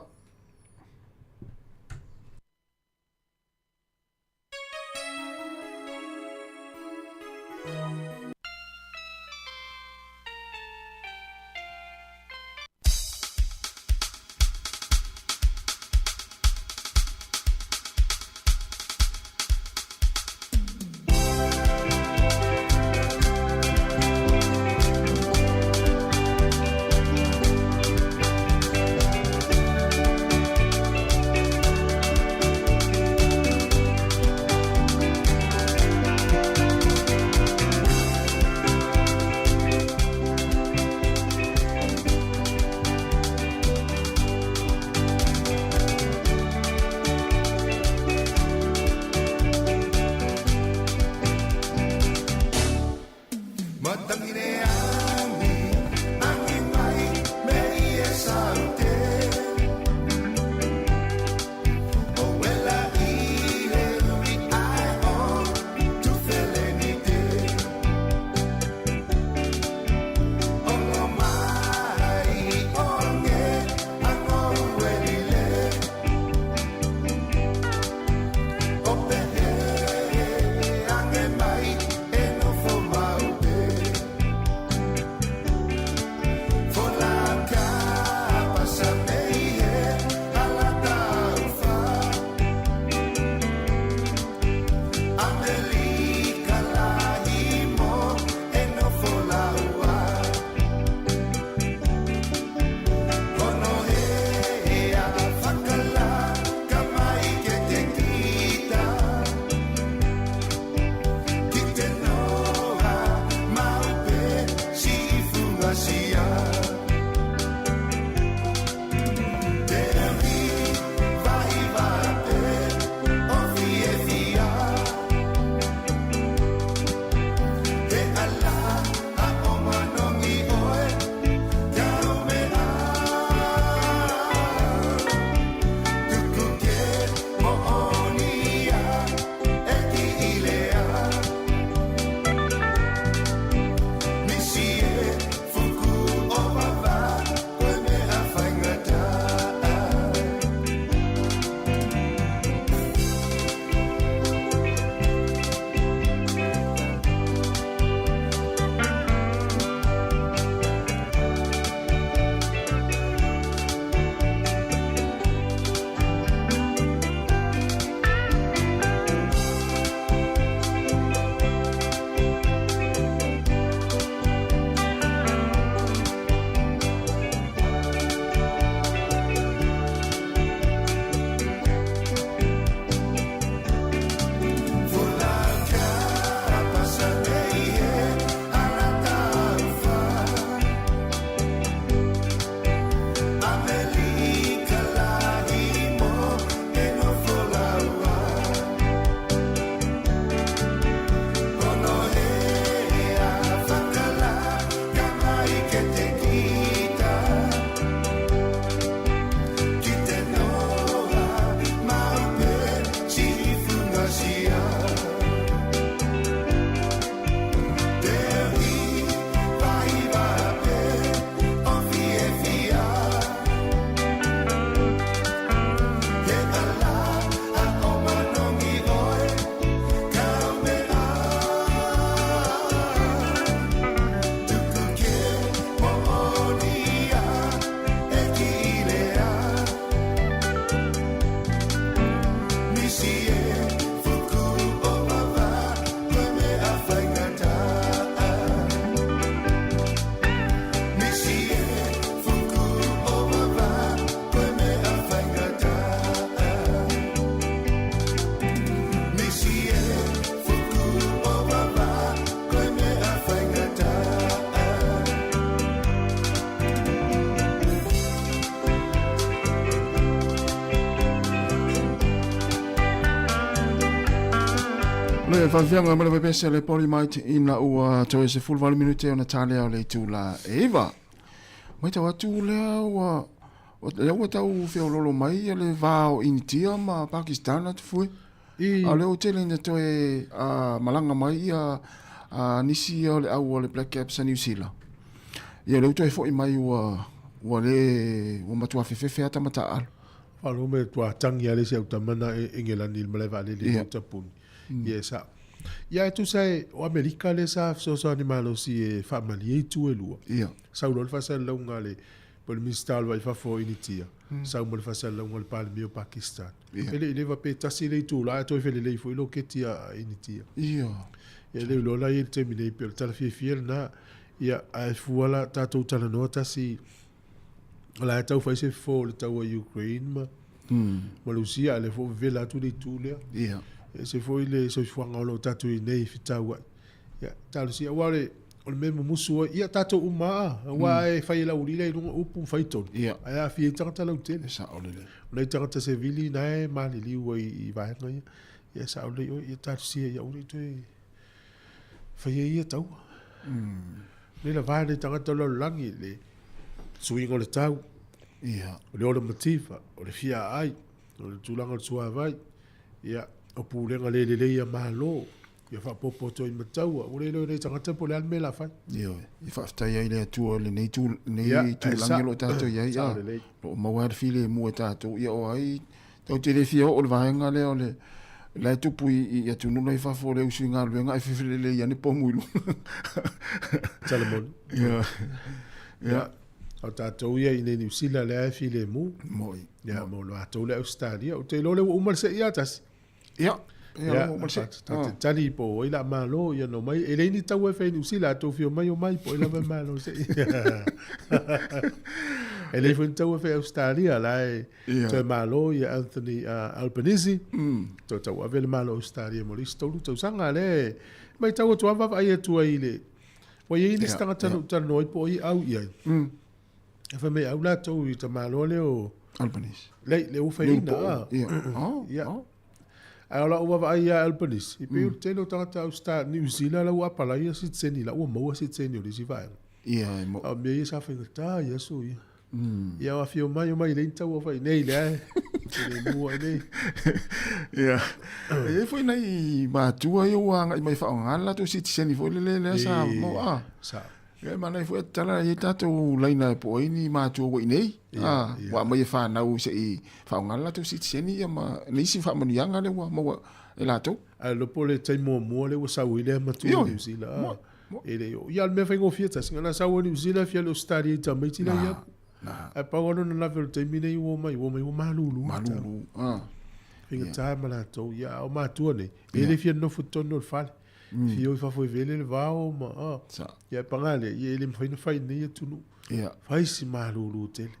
Le faafiaga ma le vaipese le poli mai ina ua toe 18 minute ona talea o le itula e 9. Matau atu lea ua lea ua tau feololo mai ia le va o Initia ma Pakistan atu fue. A o lea ua tele ina toe malaga mai ia nisi ia o le au o le Black Caps a Niu Sila. Ia lea ua toe foi mai ua ua le ua matua fefefe ata mataaalo. Faalogo mai tua tangi a le isi au tama na e Engelani i le malae vaalele i Tapuni. Ia e sao. Ia e tusa e o Amerika lea sa fesoasoani malosi e faamalie itu e lua. Sau loa le faasalalauga a le po o le Minisita o le Va i Fafo o Initia, sau ma le faasalalauga a le Palemia o Pakistan. E le i leva pe tasi le itula ae toe felelei foi loketi a Initia. Ia le iloa la i le taimi nei pei o le tala fiafia lena. Ia ae fua la tatou talanoa tasi o la e tau fai se fofo o le taua Ukraine ma ma Rusia, a lea foi ua vevela atu le itu lea. E ese foi le soifuaga o lo o tatou i nei e fetauai. Ia, talosia, aua o le, o le mea e mumusu ai, ia tatou uma lava, aua e fai e le aualii la i luga upu ma fai tonu, ae aafia ai tagata lautele. E sao lelei. O nai tagata sevili na e maliliu ai i vaega ia. Ia, e sao lelei oe, ia talosia ia aua ne i toe faia ia taua. Nei lava nei tagata o le lalolagi, le suiga o le tau, o le ola mativa, o le fia aai, o le tulaga o le suavai, ia, o pulega le lelei a Malo, ia faaopoopo atu ai ma taua. Ua le iloa e nei tagata po o le a le mea o le a fai. Ioe, e faafetai ai le Atua i lenei tu, lenei itulagi o lo o tatou i ai, a, o lo o maua lava le filemu e tatou, ia o ai Tatou te le fia oo i le vaega lea o le la e tupu i atunuu la i fafo o le usu i galuega ae fefelelei ane pomu i luga. Salamoni. Ia. Ia. O tatou ia i nei Niu Sila lea e filemu. Moi. Ia, mo lo atou le Australia. Ou te iloa lea ua uma le seia tasi. Ia. Ia, ua uma le se'i. Ta te tali po o ai la malo ia no mai. E leai ni taua e fai i Niu Sila, a tou fia omai, omai, po o ai lava e malo se'i. E leai foi ni taua e fai i Australia, la e toe malo ia Anthony Albanese, toe tauave le Malo o Australia mo le isi 3 tausaga. Lea e matau atu lava vaavaai atu ai i le, ua i ai nisi tagata na ou talanoa ai po o ai e au i ai. E fai mai au latou i tamaloa lea o Albanese. Lei, le ua faiina. Ia. Ae o lau vaavaai ia Albanese, i pei o le tele o tagata Australia, New Zealand la ua apalai ia sitiseni la ua maua sitiseni o le isi vaega. Ia, e mo. A o mea ia sa faigata i aso ia. Ia o afio mai o mai le ni taua fai nei le ae. Le mua i nei. Ia. E i ai foi nai matua ia ua agai mai faaaoga le latou sitiseni foi lele lea sa maua. Sa. Ia e manaia foi tatala e i ai tatou laina e po ai ni matua ua i inei. Ia, ua aumai e fanau se i faaaoga le latou sitiseni ia ma nisi faamanuiaga lea ua maua e latou. Ae iloa po o le taimi muamua lea ua sau ai lea matua i Niu Sila. E le i oo. Ia o le mea faigofie tasi, na sau ai Niu Sila fia le Ausetalia i tamaiti la ia. Ae pau lava lona lave o le taimi lenei ua omai, ua omai ua malulu. Malulu. Faigata ma latou. Ia a o matua nei, e le fia nonofo i totonu o le fale. Fia o i fafo e vele le vao ma a. Ia e paga lea, ia e le mafai ona fai i lenei atunuu. Fai si malulu tele.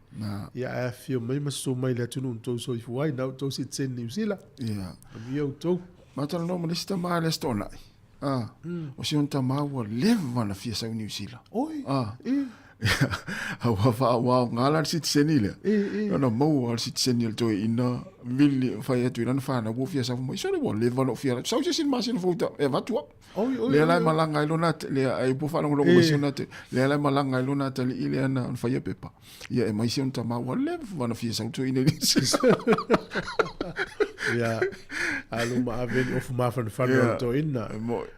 Ia ae afifio mai ma susu mai i le atunuu na outou soifua ai, na outou sitiseni Niu Sila. Manuia outou. Ma talanoa ma le isi tama lea Stona'i. O si ona tama ua leva ona fia sau i Niu Sila. Oi. A ua faaoaoga la le sitiseni lea. Ona maua le sitiseni o le toeaina vili fai atu i lana fanau ua fia sau mai. Sole ua leva ona ou fia alu. Sau se isi masina fou e avatu au. Lea la e malaga ai lona lea ai po faalogologo mai si ona lea la e malaga ai lona atalii lea na faia pepa. Ia e mai si ona tama ua leva ona fia sau toeaina i Niu Sila. Ia, alu ma ave ni ofu mafanafana o le toeaina.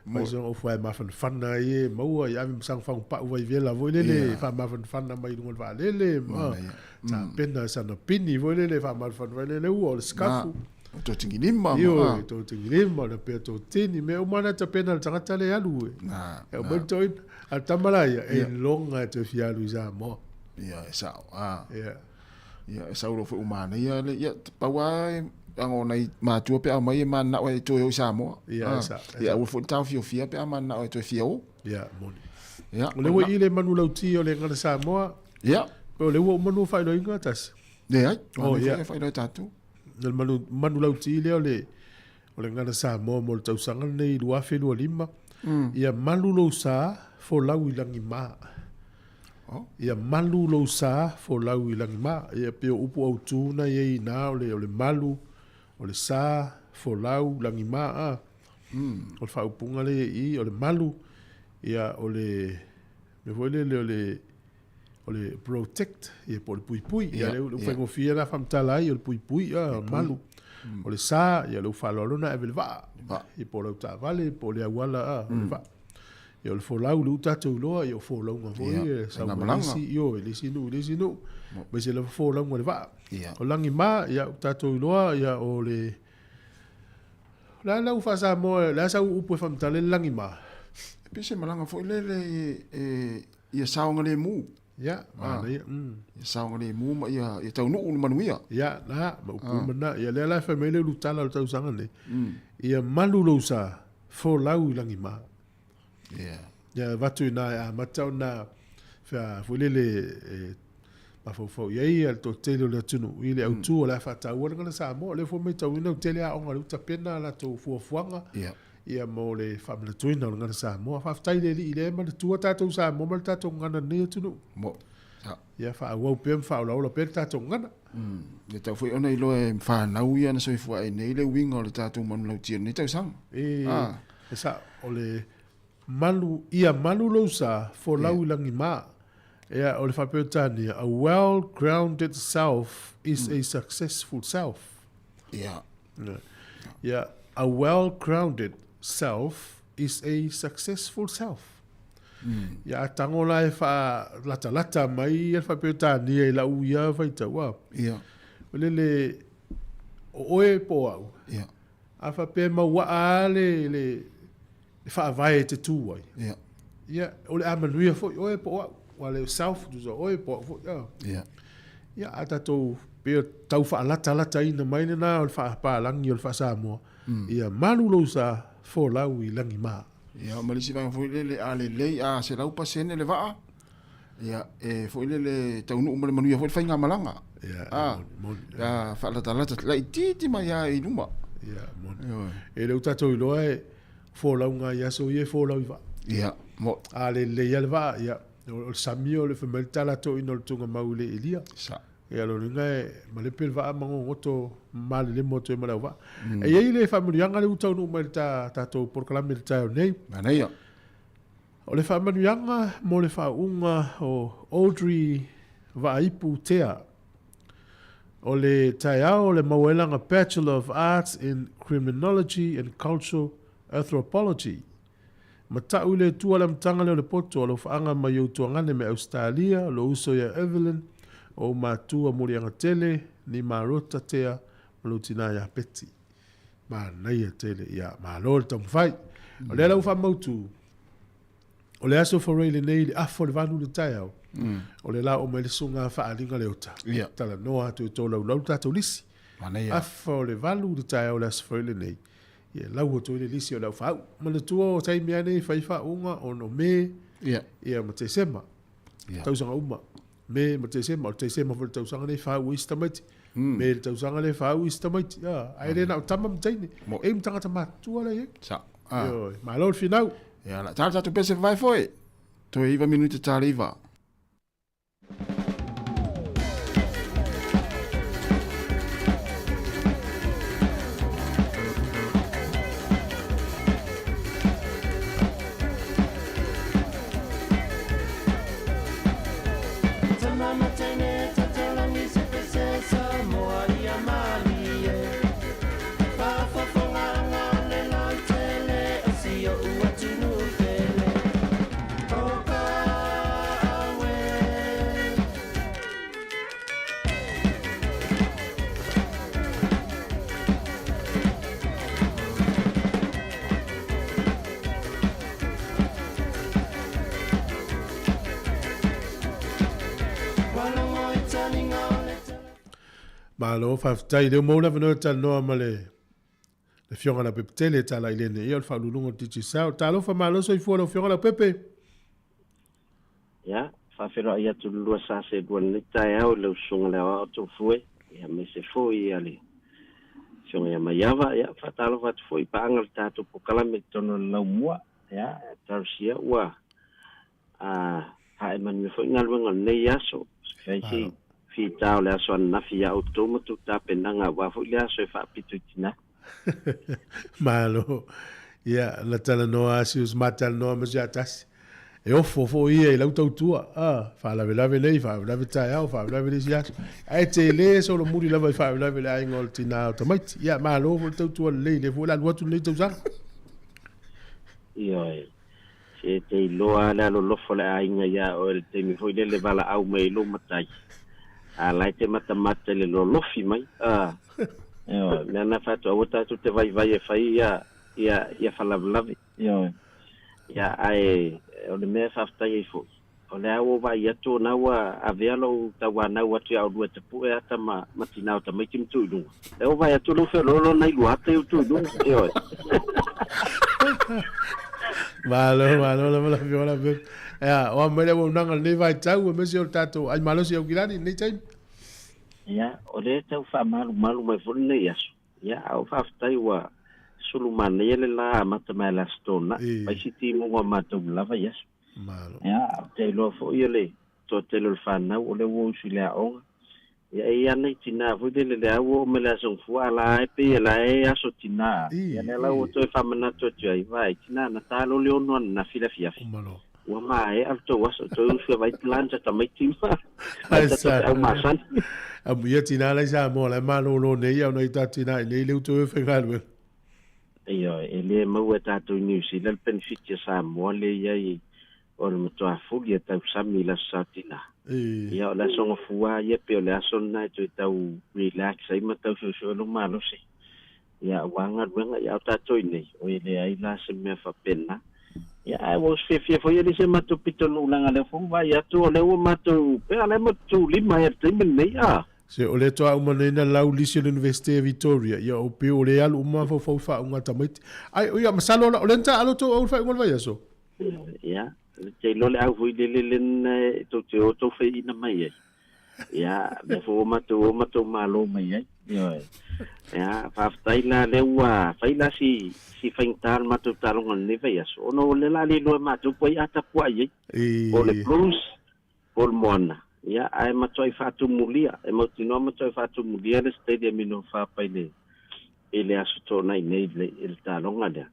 Mai sona ofu ae mafanafana ai e maua, ia ave ma sana fagu pau vaivela foi lele, faamafanafana mai i luga o le vaalele, ma tapena sana pini foi lele, faamafanafana foi lele ua o le sikafu. O tō tingilima. Ioe, tō tingilima, o le pea tō tini, mea uma na tapena le tagata le alu e. E aumai le toeaina. A le tama la ia, e iloga e toe fia alu i Samoa. Ia, e sao. Ia. Ia, e sau loa foi ua manaia le, ia, pau lava leaga o nai matua pe a omai e mananao e toe o i Samoa. Ia, e sao. Ia, aua foi le taofiofia pe a mananao e toe fia o. Ia, moni. Ia. O lea ua i le manulauti o le Gana Samoa. Ia. Pe o lea ua uma lua faailoaina tasi. Leai. Oh, ia. E faailoa e tatou. O le manulauti lea o le o le Gana Samoa mo le tausaga lenei 2025. Ia malu lou sa, folau i lagima. Ia malu lou sa, folau i lagima. Ia pei o upu autu na i ai i ina o le, o le malu, o le sa, folau, lagima, a. O le faaupuga lea i i, o le malu, ia, o le mea foi lele o le o le protect, ia, po o le puipui. Ia, lea ua faigofie la faamatala ai, o le puipui, ia, o le malu. O le sa, ia, lou faaaloalo na ave le vaa. Ia, po o lau taavale, po o le auala, a, o le vaa. Ia, o le folau, lea ua tatou iloa, ia, o folauga foi e sau mai le isi, ioe, le isi nuu i le isi nuu, aemaise lava folauga i le vaa. O lagima, ia, ua tatou iloa, ia, o le O le a lau faa-Samoa, o le a sau upu e faamatala ai le lagima? E pei se malaga foi lele e ia saogalemu. Ia, manaia. Ia saogalemu ma ia taunuu le manuia. Ia, na, ma upu uma na. Ia, lea la e fai mai le ulutala o le tausaga lenei, ia malu lou sa, folau i lagima. Ia. Ia avatu i ina e amata ona foi lele e mafaufau i ai le toatele o le atunuu i le autu o le a faataua le gagana Samoa. O lea foi e matauina ua tele aoga o lea ua tapena a latou fuafuaga ia mo le faamanatuina o le gagana Samoa. Faafetai i le Alii lea e manatua tatou Samoa ma le tatou gagana i lenei atunuu. Ia faaauau pea ma faaolaola pea le tatou gagana. E tatau foi ona iloa e fanau ia na soifua ai nei le uiga o le tatou manulauti o lenei tausaga. E, e sao, o le malu, ia malu lou sa, folau i lagima. Ia, o le faa-Peretania, a well-grounded self is a successful self. Ia. Ia, a well-grounded self is a successful self. Ia, a tango la e faalatalata mai le faa-Peretania i lau ia faitau, a. Ia. O lele, o oe po o au. Ia. A faapea e mauaa lava le, le, le faavae e te tu ai. Ia. Ia, o le a manuia foi oe po o au. Ua le self, tusa oe po o au foi. A. Ia. Ia, a tatou pei o tau faalatalataina mai lena o le faapalagi o le faa-Samoa, ia malu lou sa, folau i lagima. Ia, ma le isi vaega foi lele, a lelei, a 100% le vaa, ia, e foi lele taunuu ma le manuia foi le faigamalaga. Ia, a, moni, moni. Ia, faalatalata laitiiti mai lava i luma. Ia, moni. E le o tatou iloa e folauga i aso ia e folau i vaa. Ia, mo. A lelei lava le vaa, ia, o le sami o le fai mai le tala toeaina o le tugamau i le Elia. Sa. Ia, lona uiga e malepe le vaa ma gogoto malelemo atu ai ma le auvaa. E i ai le faamanuiaga lea ua taunuu mai i le tatou polokalame i le taeao nei. Manaia. O le faamanuiaga mo le faauuga o Audrey Vaaipu Tea. O le taeao o le mauaelaga Bachelor of Arts in Criminology and Cultural Anthropology. Matau i le Atua le amataga lea o le poto, alofaaga mai ou tuagane mai Ausetalia, lou uso ia Evelyn, o ou matua Muliagatele, ni Marota Tea ma lou tina ia Betty. Manaia tele, ia malo le taumafai. O lea la ua faamautu, o le aso forai lenei i le afa o le 8 i le taeao, o le la oo mai le susuga Faaaliga Leota, talanoa atu e tolaulau le tatou lisi. Afa o le 8 i le taeao o le aso forai lenei, Ia lau atu ai le lisi o le au faau. Manatua o taimi lava nei e fai faauuga ona o Me ia ma Tesema. Tausaga uma. Me ma Tesema. O le Tesema foi o le tausaga nei faau ai isi tamaiti. Me le tausaga lea faau isi tamaiti. Ae le na o tama ma teine. E i ai ma tagata matutua la e i ai. Sa. Ioe. Malo le finau. Ia, la tala tatou pese vavae foi. Toe 9 minute tala 9. Malo faafetai lea ua maua le avanoa e talanoa ma le Le Afioga Leaupepe Tele tala i lene ia o le Faauluuluga o le Digicel. Talofa malo soifua lau Afioga Leaupepe. Ia, faafeiloai atu le lua sa seelua i lenei taeao i lau Susuga i le Aoao Tofue, ia aemaise foi ia le Afioga ia Maiava. Ia, faatalofa atu foi i paaga o le tatou polokalame i totonu o le laumua. Ia, talosia ua a hae manuia foi galuega o lenei aso. Fai se fita o le aso ananafi ia outou ma tou tapenaga aua foi le aso e faapito i tina. Malo. Ia, na talanoa lava si o ma talanoa ma si a tasi. E ofo foi ia i lau tautua. Ah, faalavelave nei, faalavelave taeao, faalavelave le isi aso. Ae tele solomuli lava i faalavelave le aiga o le tinā o tamaiti. Ia, malo foi le tautua lelei, lea foi o le a alu atu lenei tausaga. Ioe. Se te iloa lava le alolofa o le aiga iā oe i le taimi foi lele valaau mai ai lou matai, a la e te matamata i le lolofi mai. A, ioe, mea na fai atu aua tatou te vaivai e fai ia, ia, ia falavelave. Ioe. Ia, ae o le mea e faafetai ai foi, o lea ua ou vaai atu o na ua avea lou tauanau atu ia oulua e tapue ata ma, ma tinā o tamaiti ma tuu i luga. Lea ua vaai atu lou feoloolo na i lua ata i ou tuu i luga. Ioe. Malo, malo lava lau Afioga Laupepa. Ia, o a mai le auaunaga i lenei vaitau aemaise o le tatou ai malosi i Aukilani i lenei taimi. Ia, o lea e tau faamalumalu mai foi lenei aso. Ia, a o faafetai ua sulu manaia le la amata mai le Aso Toonai, mai si timuga o matou lava i aso. Malo. Ia, ou te iloa foi o le toatele o le fanau o lea ua usu i le aoga. Ia, e i ai lava nai tina foi lele lea ua oo mai le Aso Gafua, a la e pei e la e aso tina. Ia, lea la ua toe faamanatu atu ai, vaai, tina, na ta loa le ono ananafi i le afiafi. Malo. Ua maea le tou aso, toe usu e vaai plan sa tamaiti ma vaai tatou feau masani. Amuia tina la i Samoa la e malolo nei ona i tatou tina i nei leu toe faigaluega. Ioe, e le maua e tatou i New Zealand le penefiti a Samoa lea i ai o le matua fuli e tausami i le aso Sa tina. Ia o le aso Gafua ia pei o le aso lena e toe tau relax ai ma tau suesue lou malosi. Ia aua galuega, ia a o tatou i nei, oi e leai la se mea faapena. Ia ae ua usu fiafia foi e le se matou pitonuu leaga lea foi ua vaai atu o lea ua matou pea o lea matou tulima ai i le taimi lenei a. Se o lea toa uma nei na lau lisi o le Universite e Victoria, ia o pei o lea alu uma mafaufau i faauga a tamaiti. Ai, ia masalo la, o lea na taaalo tou au i le faaiuga o le vaiaso? Ia, te iloa le au foi lele lena e tou te o tou faiaina mai ai. Ia, lea foi ua matou o matou malo mai ai. Ioe. Ia, faafetai la lea ua fai la si, si faigata le matou taaloga i lenei vaiaso, ona o lea o le a le iloa e matou po o ai a tapuai ai, po o le Blues, po o le Moana. Ia, ae matuai faatumulia, e mautinoa matuai faatumulia le stadium i Nuufaapa i le, i le Aso Toonai nei i le taaloga lea.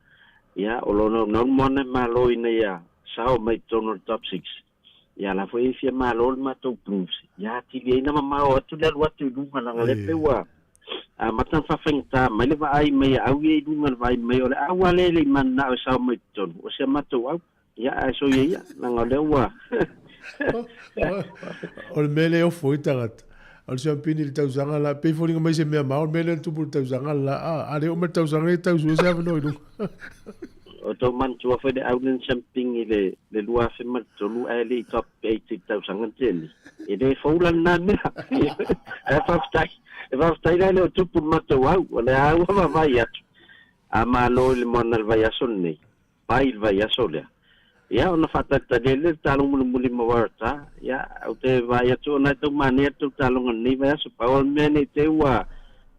Ia, o lo o naunau le Moana e malo ina ia sao mai i totonu o le top six. Ia la foi e fia malo le matou Blues. Ia atili ai na mamao atu le alu atu i luga leaga lea pei ua amata ona faafaigata mai le vaai mai a au ia i luga le vaai mai o le au lava lea e le i mananao e sao mai i totonu o si a matou au. Ia ae soia ia leaga o lea ua O le mea lea e ofo ai tagata, o le siampini i le tausaga la, pei foliga mai se mea mao le mea lea na tupu i le tausaga la, a le oo mai le tausaga lea tau sue se avanoa i luga. O tou manatua foi le au lea na siampini i le 2003 ae le i top eight i le tausaga na tea nei. E le fou la lena mea. Ae faafetai, e faafetai la e le o tupu i le matou au, o lea lava ua vaavaai atu, a malo i le moana i le vaiaso lenei, pai i le vaiaso lea. Ia, ona faatalitali ai lea i le taloga mulimuli ma Waratah. Ia, ou te vaai atu ona e tau manaia le tou taloga i lenei vaiaso. Pau o le mea nei te i ua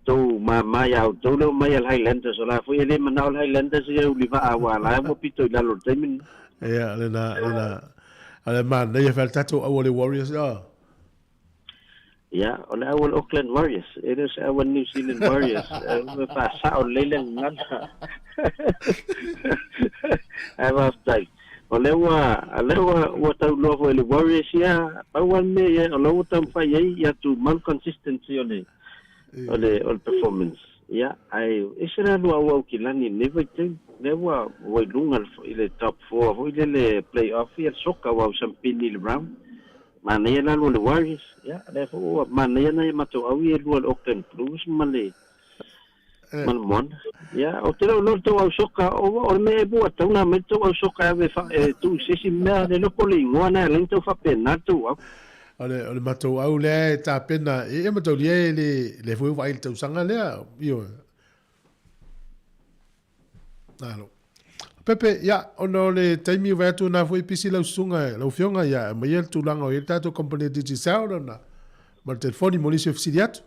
tou mama ia outou le omai a le Highlanders. O la foi e le manao le Highlanders ia e ulivaa aua la ua pito i lalo i le taimi lenei. Ia, lena, lena. O le manaia fai le tatou au o le Warriors, oh. Ia, o le au a le Auckland Warriors, e le o se au a le New Zealand Warriors. E faasao lelei le gagana. Ae faafetai. O lea ua, o lea ua, ua tauloa foi i le Warriors ia, pau lava le mea ia, o lea ua taumafai ai ia tumau le consistency o le, o le, o le performance. Ia, ae ese la lua au Aukilani i lenei vaitaimi. Lea ua, ua i luga i le top four foi lele play-off ia le soka aua ua sampini i le round. Manaia lalo o le Warriors, ia, lea foi ua manaia nai a matou au ia e lua le Auckland Blues ma le ma le Moana. Ia, ou te le o iloa le tou au soka, o, o le mea e ua tatau ona aumai le tou au soka e ave e, fa, e tuu i se isi mea, le iloa po o le igoa lena e ala ai ona tau faapena le tou au. O le, o le matou au lea e tapena, e, e mataulia e le, le foi vaai i le tausaga lea, ioe. Alo. Pepe, ia, ona o le taimi o vae atu na foi pisi lau susuga, lau afioga, ia, e maia le tulaga o i ai le tatou company Digicel ona, ma le telefoni mo nisi o fesili atu.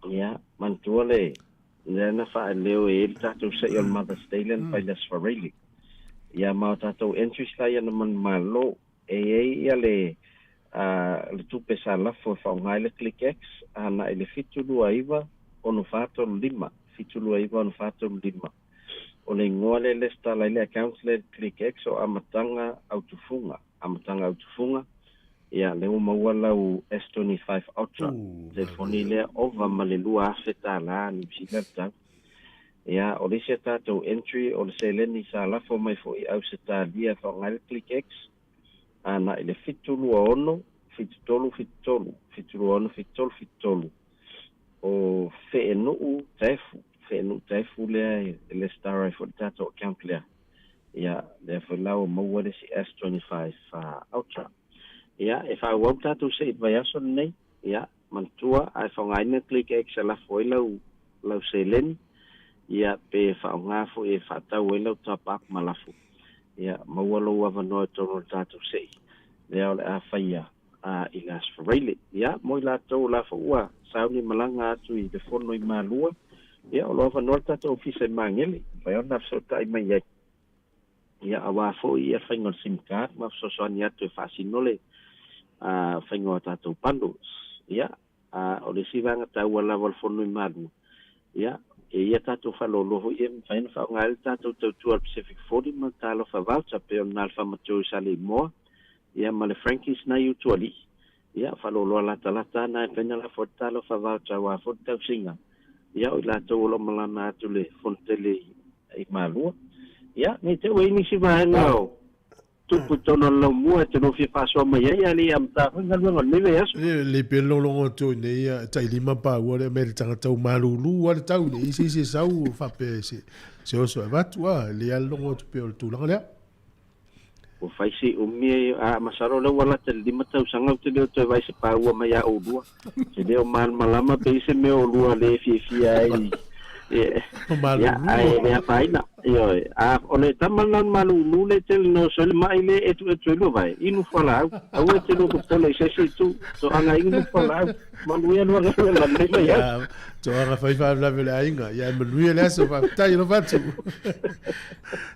Ia, manatua le, lea na faaleo e ai le tatou se'i o le Mother's Day lea na fai i le Aso Faraile. Ia, ma o tatou entries la ia na manumalo, e i ai ia le, le tupe sa lafo e faaaoga ai le ClickX agai i le 729 6435, 729 6435. O le igoa lea e lesitala ai le account lea i le ClickX o Amataga Autufuga, Amataga Autufuga, ia lea ua maua lau S25 Ultra, telefoni lea ova ma le $2,000 Niu Sila le tau. Ia, o le isi a tatou entry o le seleni sa lafo mai foi i Ausetalia e faaaoga ai le ClickX, agai i le 726 73 73, 726 73 73, o Feenuu Taefu, Feenuu Taefu lea e lesitala ai foi le tatou account lea. Ia, lea foi la ua maua le isi S25 Ultra. Ia, e faaauau le tatou se i le vaiaso lenei. Ia, manatua, a e faaaogaina ClickX e lafo ai lau, lau seleni, ia, pe faaaoga foi e faatau ai lau top up ma lafo. Ia, maua lou avanoa i totonu o le tatou sei, lea o le a faia i le Aso Faraile. Ia, mo i latou o la foi ua sauni malaga atu i le fono i Malua, ia, o lo o avanoa le tatou ofisa i Magele, e mafai ona fesootai mai ai. Ia, aua foi ia faiga o le sim card ma fesoasoani atu e faasino le faiga o tatou bundles. Ia, o le isi vaega taua lava o le fono i Malua, ia, e i ai tatou faaloaloa foi ia e mafai ona faaaoga ai le tatou tautua a le Pacific 40 ma le Talofa Voucher pei ona le Famatua i Saleimoa, ia ma le Frankies nai Utualii. Ia, faaloaloa latalata lava na e mafai ona lafo ai le Talofa Voucher aua foi le tausiga, ia, o i latou o lo o malaga atu i le fono tele i Malua. Ia, ne i te i ua i ai nisi vaega o tupu i totonu o le laumua e te lua fia faasoa mai ai, a le i amata foi galuega o lenei vaiaso. E lelei pea le logologo atu i nei ia tai lima paua lea mea le tagata ua malulu lava le tau nei se isi e sau faapea se oso e avatu a lelei lava le logo atu pea o le tulaga lea. Ua fai si umi a masalo lea ua lata i le 5 tausaga ou te le o toe vaai se paua mai a oulua. Te le o malamalama pe i se mea o oulua le fiafia ai. Ia, ae le afaina. Ioe. A o le tama lena o le malulu le tele na oso ai le mai le etuetu ai lua vae, inu fualaau. Aua e te lua popole i se isi itu. Toaga inu fualaau. Manuia lua galuega lenei vaiaso. Ia, toaga fai faalavelave o le aiga. Ia, e manuia le aso, faafetai alofa atu.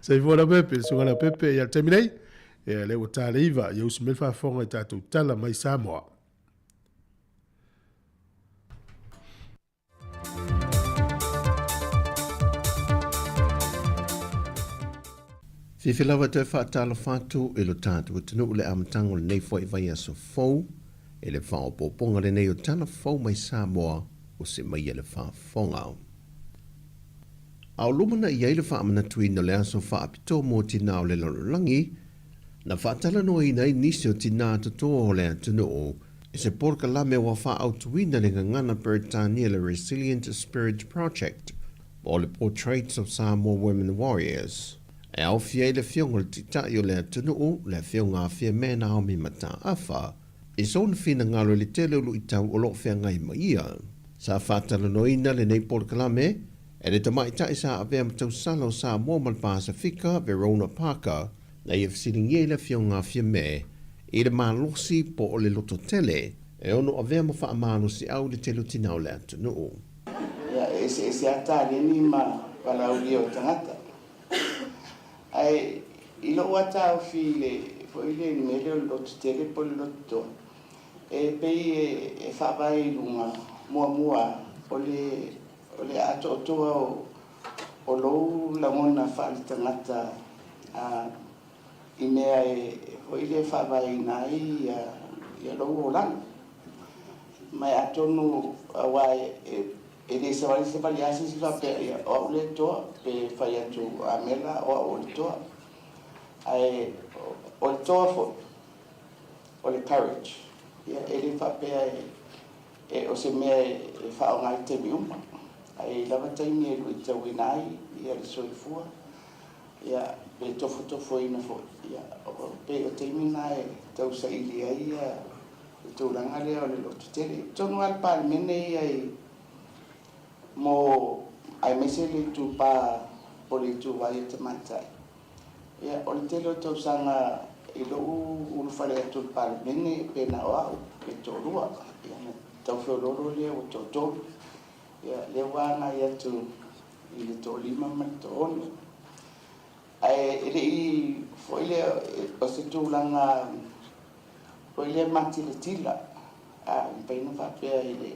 Soifua Leaupepe, le susuga Leaupepe, ia le taimi nei, ia lea ua ta le 9, ia usi mai le faafofoga i tatou tala mai Samoa. Fiafia lava e toe faatalofa atu i lo tatou atunuu i le amataga o lenei foi vaiaso fou i le faaopoopoga lenei o tala fou mai Samoa o se mai e le faafofoga. A o lumanai ai le faamanatuina o le aso faapitoa mo tinā o le lalolagi, na faatalanoaina ai nisi o tinā totoa o le atunuu i se polokalame ua faaautuina le gagana Peretania le Resilient Spirit Project po o le Portraits of Samoa Women Warriors. E aofia ai le afioga o le Taitai o le atunuu, le afioga a Fiame Naomi Mataafa, i sona finagalo i le tele o luitau o lo o feagai ma ia. Sa faatalanoaina lenei polokalame e le tamaitai sa avea ma tausala o Samoa ma le Pasefika, Verona Parker, na ia fesiligia i le Afioga a Fiame i le malosi po o le lototele e ono avea ma faamalosiau i le tele o tinā o le atunuu. Ia, e eseese lava taleni ma valaaulia o tagata. Ae i lou lava taofi i le, foi lea i le mea lea o le loto tele po o le loto toa, e pei e faavae i luga, muamua o le, o le atoatoa o, o lou lagona faaletagata a, i mea e, foi lea e faavaeina ai ia, ia lou olaga. Ma e atonu, aua e, e, e le savali savali lava se isi faapea, ia, o au lea e toa, pe fai atu a mea la, o au o le toa. Ae o le toa foi, o le courage. Ia, e le faapea e, e, o se mea e, e faaaoga ai taimi uma. Ae i ai lava taimi e luitauina ai ia le soifua, ia, pe tofotofoina foi, ia, pei o taimi na e tausaili ai ia le tulaga lea o le lototele. I totonu lava o le Palemene ia i, mo, aemaise le itupa po o le ituvai o tamaitai. Ia, o le tele o tausaga i lou ulufale atu i le Palemene, pe na o au, pe toalua, ia ona tau feoloolo lea ua toatolu. Ia, lea ua agai atu i le toalima ma le toaono. Ae e le i foi lea o se tulaga foi lea matilatila, a mafai ona faapea i le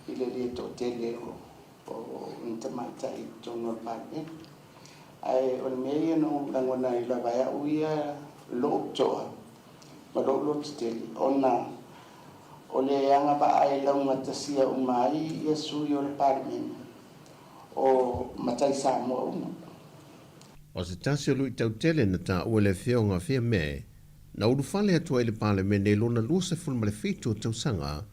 i le le toatele o ni tamaitai i totonu o le Palemene. Ae o le mea ia na ou lagona ai lava e a'u ia lo'u to'a ma lo'u lototele ona o le agava'a e laugatasia uma ai ia sui o le Palemene o matai Samoa uma. O se tasi o luʻitau tele na taua e le Afioga Fiame, na ulufale atu ai i le Palemene i lona 27 o tausaga,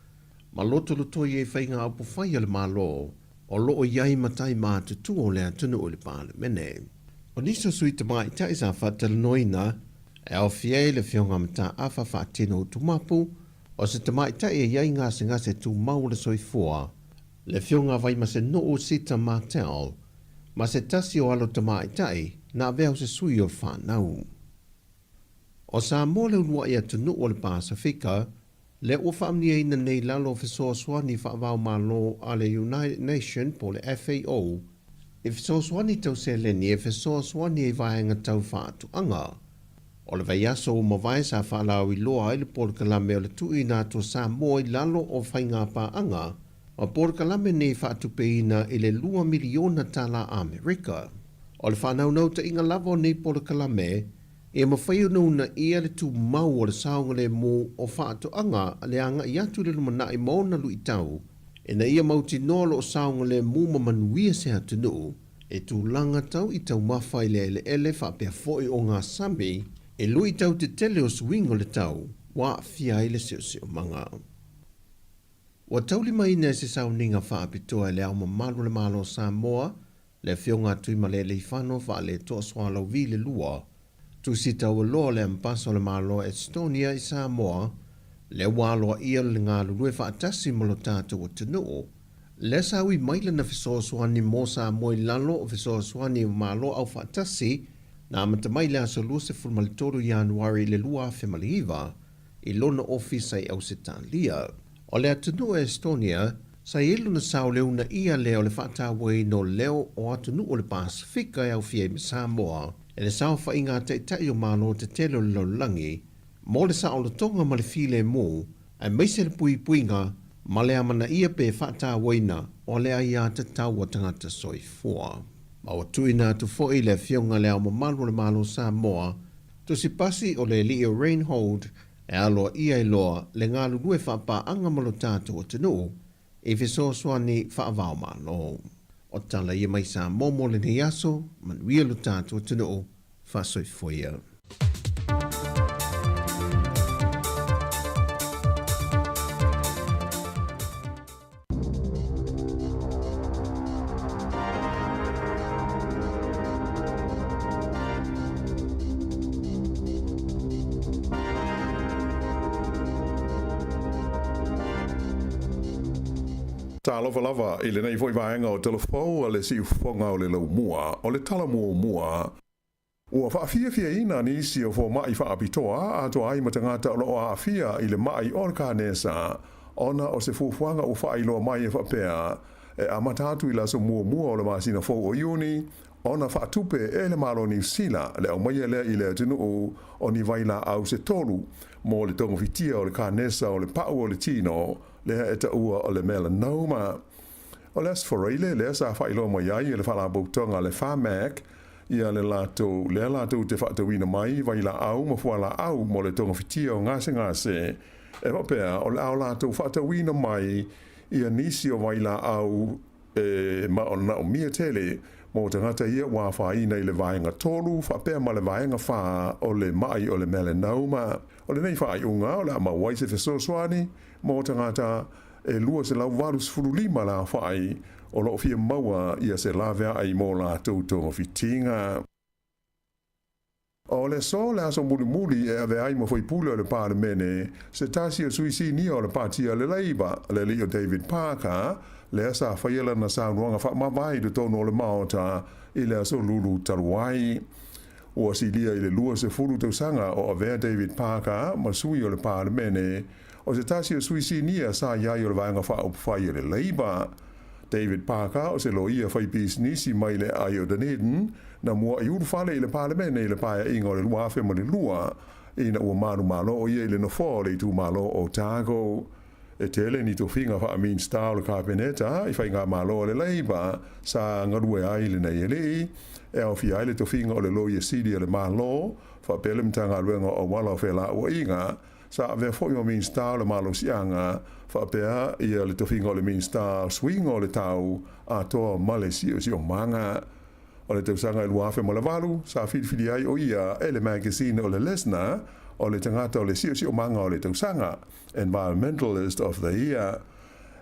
ma lotolotoi ai faiga upufai a le Malo o lo o i ai matai matutua o le atunuu i le Palemene. O nisi o sui tamaitai sa faatalanoaina e aofia ai le Afioga Mataafa Faatino Utumapu, o se tamaitai e i ai gasegase tumau o le soifua, le Afioga Vaimasenuu Sita Martell, ma se tasi o alo tamaitai na avea o se sui o le fanau. O Samoa le uluai atunuu o le Pasefika lea ua faamanuiaina nei i lalo o fesoasoani faava-o-Malo a le United Nation po o le FAO i fesoasoani tau seleni e fesoasoani ai i vaega tau faatoaga. O le vaiaso ua mavae sa faalauiloa ai le polokalame o le tuuina atu o Samoa i lalo o faigapaaga ma polokalame nei faatupeina i le $2 miliona tala Amerika. O le faanaunautaiga lava o nei polokalame, Ia mafai ona uunaia le tumau o le saogalemu o faatoaga le agai atu i le lumanai ma ona luitau, ina ia mautinoa o lo o saogalemu ma manuia se atunuu e tulaga tau i taumafa i le eleele faapea foi ogasami e luitau tetele o suiga o le tau ua aafia ai le siosiomaga. Ua taulimaina e se sauniga faapitoa e Le Ao Mamalu o le Malo o Samoa, le Afioga a Tuimalealiifano Vaaletoa Sualauvi le Lua, Tusi Taualoa le Ambasa o le Malo Estonia i Samoa, lea ua aloaia le galulue faatasi ma lo tatou atunuu. Lea sa ui mai lana fesoasoani mo Samoa i lalo o fesoasoani o Malo Aufaatasi na amata mai i le aso 23 Ianuari i le 2009 i lona ofisa i Ausetalia. O le atunuu o Estonia, sa i ai lona sao le uunaia lea o le faatauaina o leo o atunuu o le Pasefika e aofia ai ma Samoa e le saofaiga a Taitai o Malo tetele o le lalolagi mo le saolotoga ma le filemu aemaise le puipuiga ma le amanaia pe faatauaina o le aiatatau a tagata soifua. Ma ua tuuina atu foi le Afioga i Le Ao Mamalu o le Malo o Samoa, Tusipasi o le Alii o Reinhold E aloaia ai loa le galulue faapaaga ma lo tatou atunuu i fesoasoani faava-o-Malo. O tala ia mai Samoa mo lenei aso, manuia lo tatou atunuu, faasoifua ia. Talofa lava i lenei foi vaega o Telefou a le Siufofoga o le Laumua o le Tala Muamua. Ua faafiafiaina nisi o fomai faapitoa atoa ai ma tagata o lo o aafia i le maʻi o le kanesa ona o se fuafuaga ua faailoa mai e faapea e amata atu i le aso muamua o le masina fou o Iuni ona faatupe e le Malo o Niu Sila le aumaia lea i le atunuu o ni vailaau se tolu mo le togafitia o le kanesa o le paʻu o le tino lea e taua o le melanoma. O le Aso Faraile lea sa faailoa mai ai e le Faalapotopotoga a le Pharmac ia le latou lea latou te faatauina mai vailaau ma fualaau mo le togafitia o gasegase e faapea o le a o latou faatauina mai ia nisi o vailaau e manaomia tele mo tagata ia ua afaina i le vaega tolu faapea ma le vaega fa o le maʻi o le melanoma. O lenei faaiuga o le a maua ai se fesoasoani mo tagata e 285 le aofai o lo o fia maua ia se laveai mo latou togafitiga. O le aso le aso mulimuli e avea ai ma faipule o le Palemene se tasi o sui sinia o le Patia a le Labour, le alii o David Parker, lea sa faia lana saunoaga faamavae i totonu o le Maota i le aso Lulu talu ai. Ua silia i le 20 tausaga o avea David Parker ma sui o le Palemene, o se tasi o sui sinia sa i ai o le Vaega Faaupufai a le Labour. David Parker o se loia faipisinisi mai le aai o Dunedin, na muaʻi ulufale i le Palemene i le paeaiga o le 2002, ina ua manumalo o ia i le nofoa o le itumalo o Otago. E tele ni tofiga faa-Minisita o le Kapeneta i faigamalo a le Labour sa galue ai lenei alii, e aofia ai le tofiga o le Loia Sili a le Malo faapea le Matagaluega o Auala o Felauaiga, sa avea foi ma Minisita o le Malosiaga faapea ia le tofiga o le Minisita o Suiga o le Tau atoa ma le Siosiomaga. O le tausaga e 2008, sa filifili ai o ia e le magazine o le Listener o le tagata o le siosiomaga o le tausaga, Environmentalist of the Year.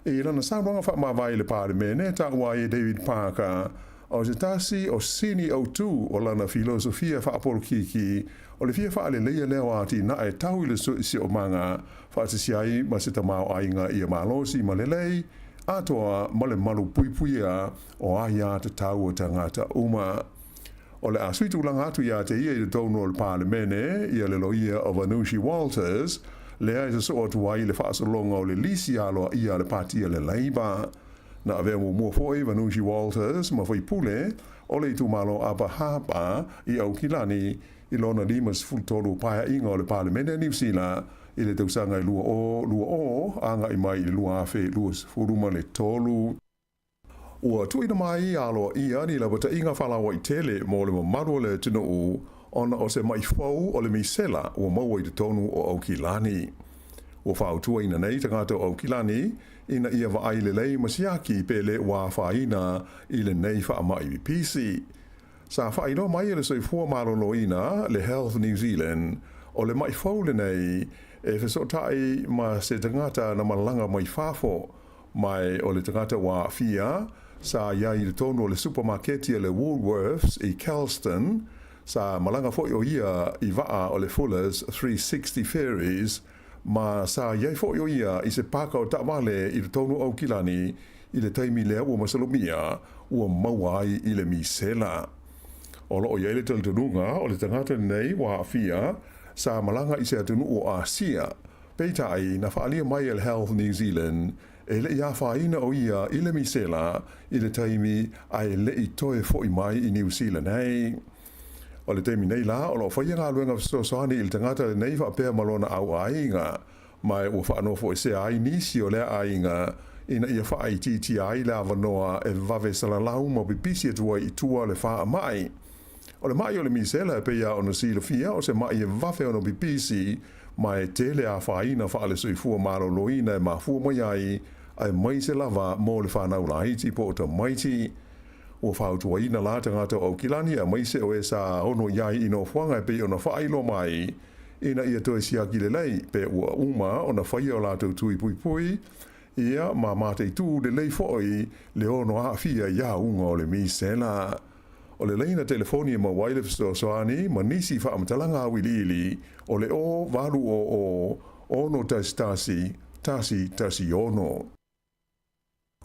I lana saunoaga faamavae i le Palemene, taua ai e David Parker, o se tasi o sini autu o lana filosofia faapolokiki o le fia faaleleia lea o atinae tau i le siosiomaga, faatasi ai ma se tamaoaiga ia malosi ma lelei, atoa ma le malupuipuia o aiatatau a tagata uma. O le a sui tulaga atu ia te ia i totonu o le Palemene ia le loia o Vanushi Walters, lea e sosoo atu ai i le faasologa o le lisi aloaia a le Pati a le Labour. Na avea muamua foi Vanushi Walters ma faipule o le itumalo Upper Harbour i Aukilani i lona 53 paeaiga o le Palemene a Niu Sila i le tausaga e 2020 agai mai i le 2023. Ua tuuina mai aloaia ni lapataiga faalauaitele mo le mamalu o le atunuu ona o se ma'i fou o le misela ua maua i totonu o Aukilani. Ua fautuaina nei tagata o Aukilani ina ia vaai lelei ma siaki pe le ua afaina i lenei faamai pipisi. Sa faailoa mai e le Soifua Maloloina, le Health New Zealand, o le ma'i fou lenei e fesootai ma se tagata na malaga mai fafo, ma o le tagata ua aafia sa i ai i totonu o le supamaketi a le Woolworths i Kelston, sa malaga foi o ia i vaa o le Fullers 360 Ferries, ma sa i ai foi o ia i se paka o taavale i totonu o Aukilani i le taimi lea ua masalomia ua maua ai i le misela. O loo i ai le talitonuga o le tagata lenei ua aafia sa malaga i se atunuu o Asia, peitai na faaalia mai e le Health New Zealand e le'i afaina o ia i le misela i le taimi ae le'i toe fo'i mai i Niu Sila nei. O le taimi nei la o loo faia galuega fesoasoani i le tagata lenei faapea ma lona auaiga, ma ua faanofoesea ai nisi o lea aiga ina ia faaitiitia ai le avanoa e vave salalau ma pipisi atu ai i tua le faamai. O le ma'i o le misela e pei lava ona silafia o se ma'i e vave ona pipisi, ma e tele afaina faale-soifua maloloina e mafua mai ai, aemaise lava mo le fanau laiti po o tamaiti. Ua fautuaina la tagata o Aukilani aemaise o e sa ono i ai i nofoaga e pei ona faailoa mai ina ia toe siaki lelei pe ua uma ona faia o latou tui puipui ia ma mataitū lelei foi le ono aafia i auga o le misela. O le laina telefoni e maua ai le fesoasoani ma nisi faamatalaga auiliili o le 0 8 0 6 1 1 1 6.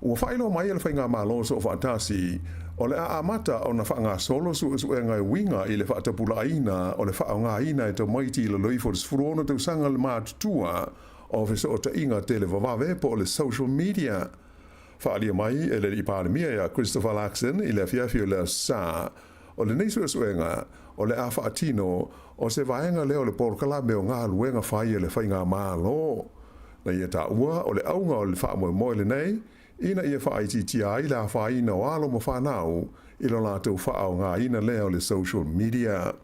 Ua faailoa mai e le Faigamalo Soofaatasi, o le a amata ona faagasolo suesuega e uiga i le faatapulaaina o le faaaogaina e tamaiti i lalo ifo o le 16 tausaga le matutua o fesootaiga televavave po o le social media. Faaalia mai e le Alii Palemia ia Christopher Luxon i le afiafi o le Aso Sa, o lenei suesuega o le a faatino o se vaega lea o le polokalame o galuega fai a le Faigamalo. Na ia taua o le auga o le faamoemoe lenei ina ia faaitiitia ai le afaina o alo ma fanau i lo latou faaaogaina lea o le social media.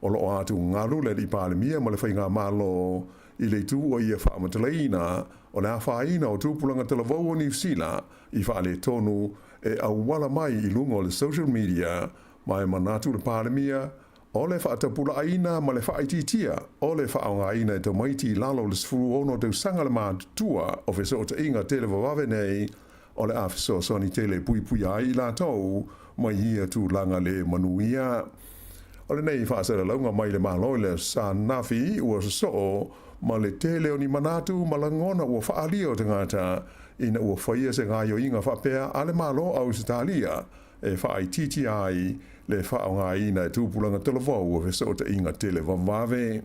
O loo atugalu le Alii Palemia ma le Faigamalo i le itu ua ia faamatalaina o le afaina o tupulaga talavou o Niu Sila i faaletonu e auala mai i luga o le social media, ma e manatu le Palemia o le faatapulaaina ma le faaitiitia o le faaaogaina e tamaiti i lalo o le 16 tausaga le matutua o fesootaiga televavave nei o le a fesoasoani tele e puipuia ai i latou mai ia tulaga le manuia. O lenei faasalalauga mai le Malo i le Aso Sa ananafi ua sosoo ma le tele o ni manatu ma lagona ua faaalia o tagata ina ua faia se gaoioiga faapea a le Malo o Ausetalia e faaitiitia ai le faaaogaina e tupulaga talavou o fesootaiga televavave.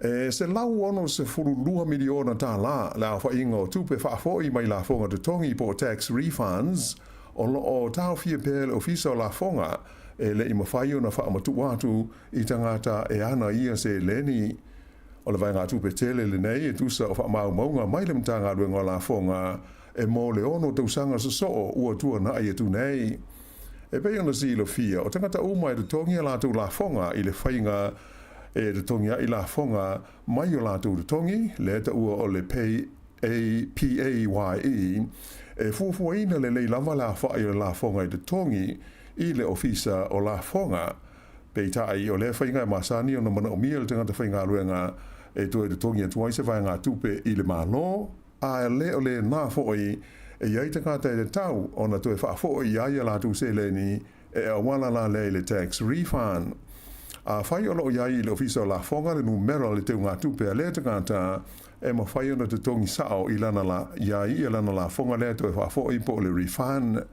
E $162 miliona tālā le aofaiga o tupe faafoi mai lafoga totogi po o tax refunds o lo o taofia pea e le Ofisa o Lafoga e le i mafai ona faamatuu atu i tagata e ana ia seleni. O le vaegatupe tele lenei e tusa o faamaumauga mai le Matagaluega o Lafoga e mo le 6 tausaga sosoo ua tuanai atu nei. E pei ona silafia, o tagata uma e totogi a latou lafoga i le faiga e totogi ai lafoga mai o latou totogi, lea e taua o le Pay A PAYE, e fuafuaina lelei lava le aofai o le lafoga e totogi i le Ofisa o Lafoga. Peitai, o lea faiga e masani ona manaomia e le tagata faigaluega e toe totogi atu ai se vaegatupe i le Malo, a le o lena foi e i ai tagata e tatau ona toe faafoi i ai a latou seleni e auala la lea i le tax refund. Afai o lo o i ai i le Ofisa o Lafoga le numera o le teugatupe a lea tagata, e mafai ona totogi sao i lana la, iā ia lana lafoga lea toe faafoi po o le refund.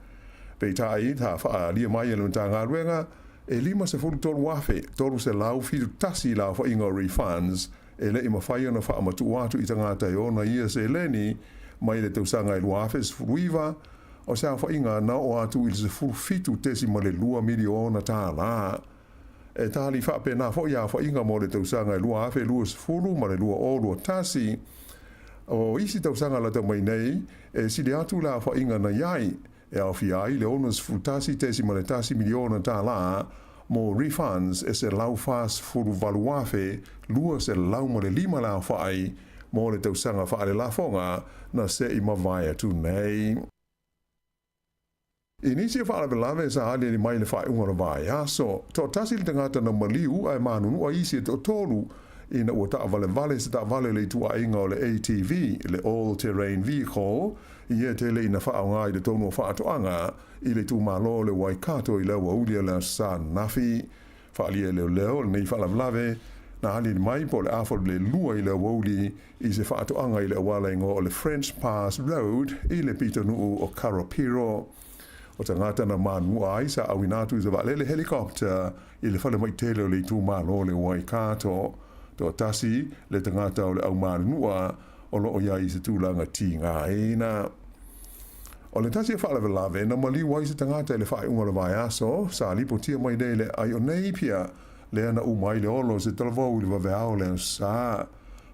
Peitai, sa faaalia mai e le Matagaluega, e 53,371 le aofaiga o refunds e le i mafai ona faamatuu atu i tagata e ona ia seleni mai le tausaga e 2019, o se aofaiga na oo atu i le $17.2 miliona. E tali faapena foi aofaiga mo le tausaga e 2020 ma le 2021. O isi tausaga lata mai nei, e sili atu le aofaiga na i ai, e aofia ai le $61.1 miliona mo refunds e 148,205 le aofai mo le tausaga faalelafoga na se i mavae atu nei. I nisi o faalavelave sa aliali mai i le faaiuga o le vaiaso, toatasi le tagata na maliu ae manunua isi e toatolu ina ua taavalevale se taavale o le ituaiga o le ATV, le All Terrain Vehicle, ia tele ina faaaoga i totonu o faatoaga i le itumalo o le Waikato i le aoauli o le Aso Sa ananafi. Faaalia e leoleo lenei faalavelave na aliali mai po o le 1:30 i le aoauli i se faatoaga i le auala igoa o le French Pass Road i le pitonuu o Karapiro. O tagata na manunua ai sa auina atu i se vaalele helicopter i le falemai tele o le itumalo o le Waikato. Toatasi le tagata o le au manunua o lo o i ai i se tulaga tigaina. O le tasi o faalavelave na maliu ai se tagata i le faaiuga o le vaiaso, sa lipotia mai nei le aai o Napier, lea na uma ai le olo o se talavou i le vaveao o le Aso Sa.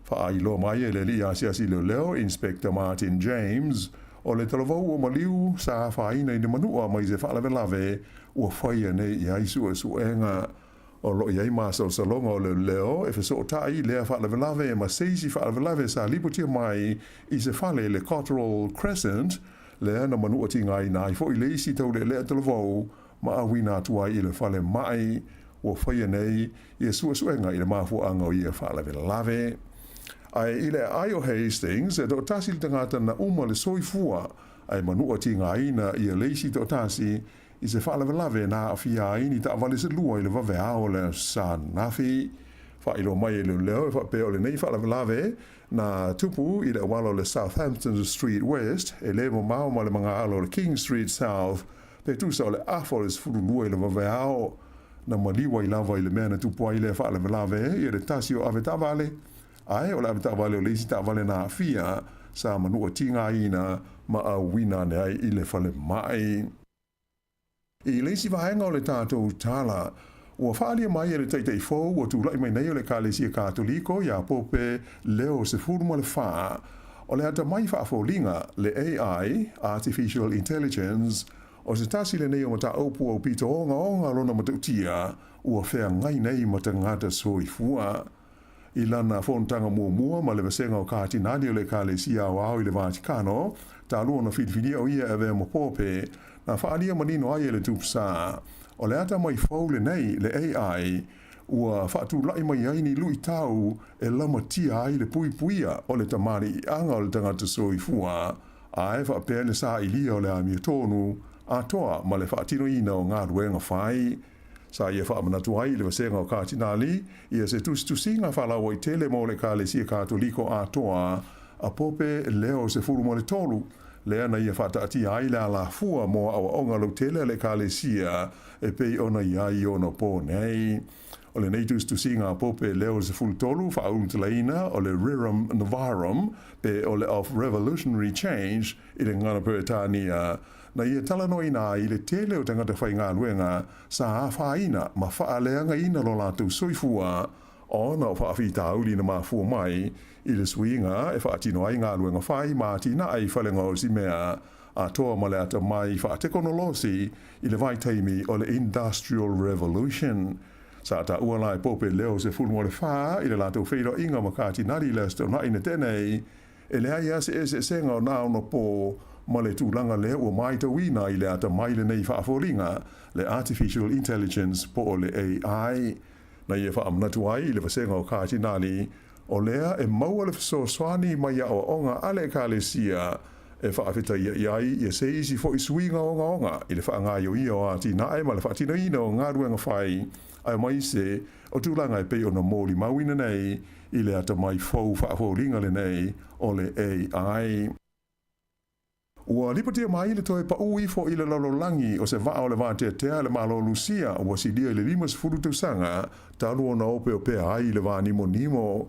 Faailoa mai e le alii asiasi leoleo, Inspector Martin James, o le talavou ua maliu sa afaina i le manua mai se faalavelave ua faia nei i ai suesuega. O lo o i ai masalosaloga o leoleo e fesootai i lea faalavelave ma se isi faalavelave sa lipotia mai i se fale i le Cotterell Crescent, lea na manua tigaina ai foi le isi taulealea talavou ma auina atu ai i le falemai ua faia nei ia suesuega i le mafuaaga o ia faalavelave. Ae i le aai o Hastings, e toatasi le tagata na uma le soifua ae manua tigaina ia le isi toatasi i se faalavelave na aafia ai ni taavale se lua i le vaveao o le Aso Sa ananafi. Faailoa mai e leoleo e faapea o lenei faalavelave na tupu i le auala o le Southampton Street West e le mamao ma le magaalo o le King Street South pe tusa o le 11:30 i le vaveao. Na maliu ai lava i le mea na tupu ai lea faalavelave ia le tasi o avetaavale, ae o le avetaavale o le isi taavale na aafia sa manua tigaina ma auina ane ai i le falemai. I le isi vaega o le tatou tala, ua faaalia mai e le Taitai fou ua tulai mai nei o le Ekalesia Katoliko iā Pope Leo 14, o le atamai faafoliga, le AI, Artificial Intelligence, o se tasi lenei o mataupu aupito ogaoga lona matautia ua feagai nei ma tagata soifua. I lana fonotaga muamua ma le Vasega o Katinali o le Ekalesia Aoao i le Vatikano, talu ona filifilia o ia e avea ma Pope, na faaalia manino ai e le Tupsa, o le atamai fou lenei, le AI, ua faatulai mai ai ni luitau e lamatia ai le puipuia o le tamaliiaga o le tagata soifua, ae faapea le sailia o le amiotonu atoa ma le faatinoina o galuega fai. Sa ia faamanatu ai i le Vasega o Katinali ia se tusitusiga faalauaitele mo le Ekalesia Katoliko atoa a Pope Leo 13, lea na ia faataatia ai le alafua mo aoaoga lautele a le Ekalesia e pei ona i ai i ona po nei. O lenei tusitusiga a Pope Leo 13 faaulutalaina o le Rerum Novarum pe o le Of Revolutionary Change i le gagana Peretania, na ia talanoaina ai le tele o tagata faigaluega sa afaina ma faaleagaina lo latou soifua. Ona o faafitauli na mafua mai i le suiga e faatino ai galuega fai ma atinae i falegaosi mea atoa ma le atamai faatekonolosi i le vaitaimi o le Industrial Revolution. Sa taua la e Pope Leo 14 i le latou feiloaiga ma Katinali i le Aso Toonai na tea nei, e leai lava se eseesega o na onopo ma le tulaga lea ua matauina i le atamai lenei faafoliga, le Artificial Intelligence po o le AI. Na ia faamanatu ai i le vasega o Katinali, o lea e maua le fesoasoani mai aoaoga a le Ekalesia e faafetaia i ai ia se isi foi suiga ogaoga i le faagaoioia o atinae ma le faatinoina o galuega fai aemaise o tulaga e pei ona molimauina nei i le atamai fou faafoliga lenei o le AI. Ua lipotia mai le toe paʻū ifo i le lalolagi o se vaa o le vateatea a le Malo o Lusia ua silia i le 50 tausaga talu ona opeopea ai i le va nimonimo.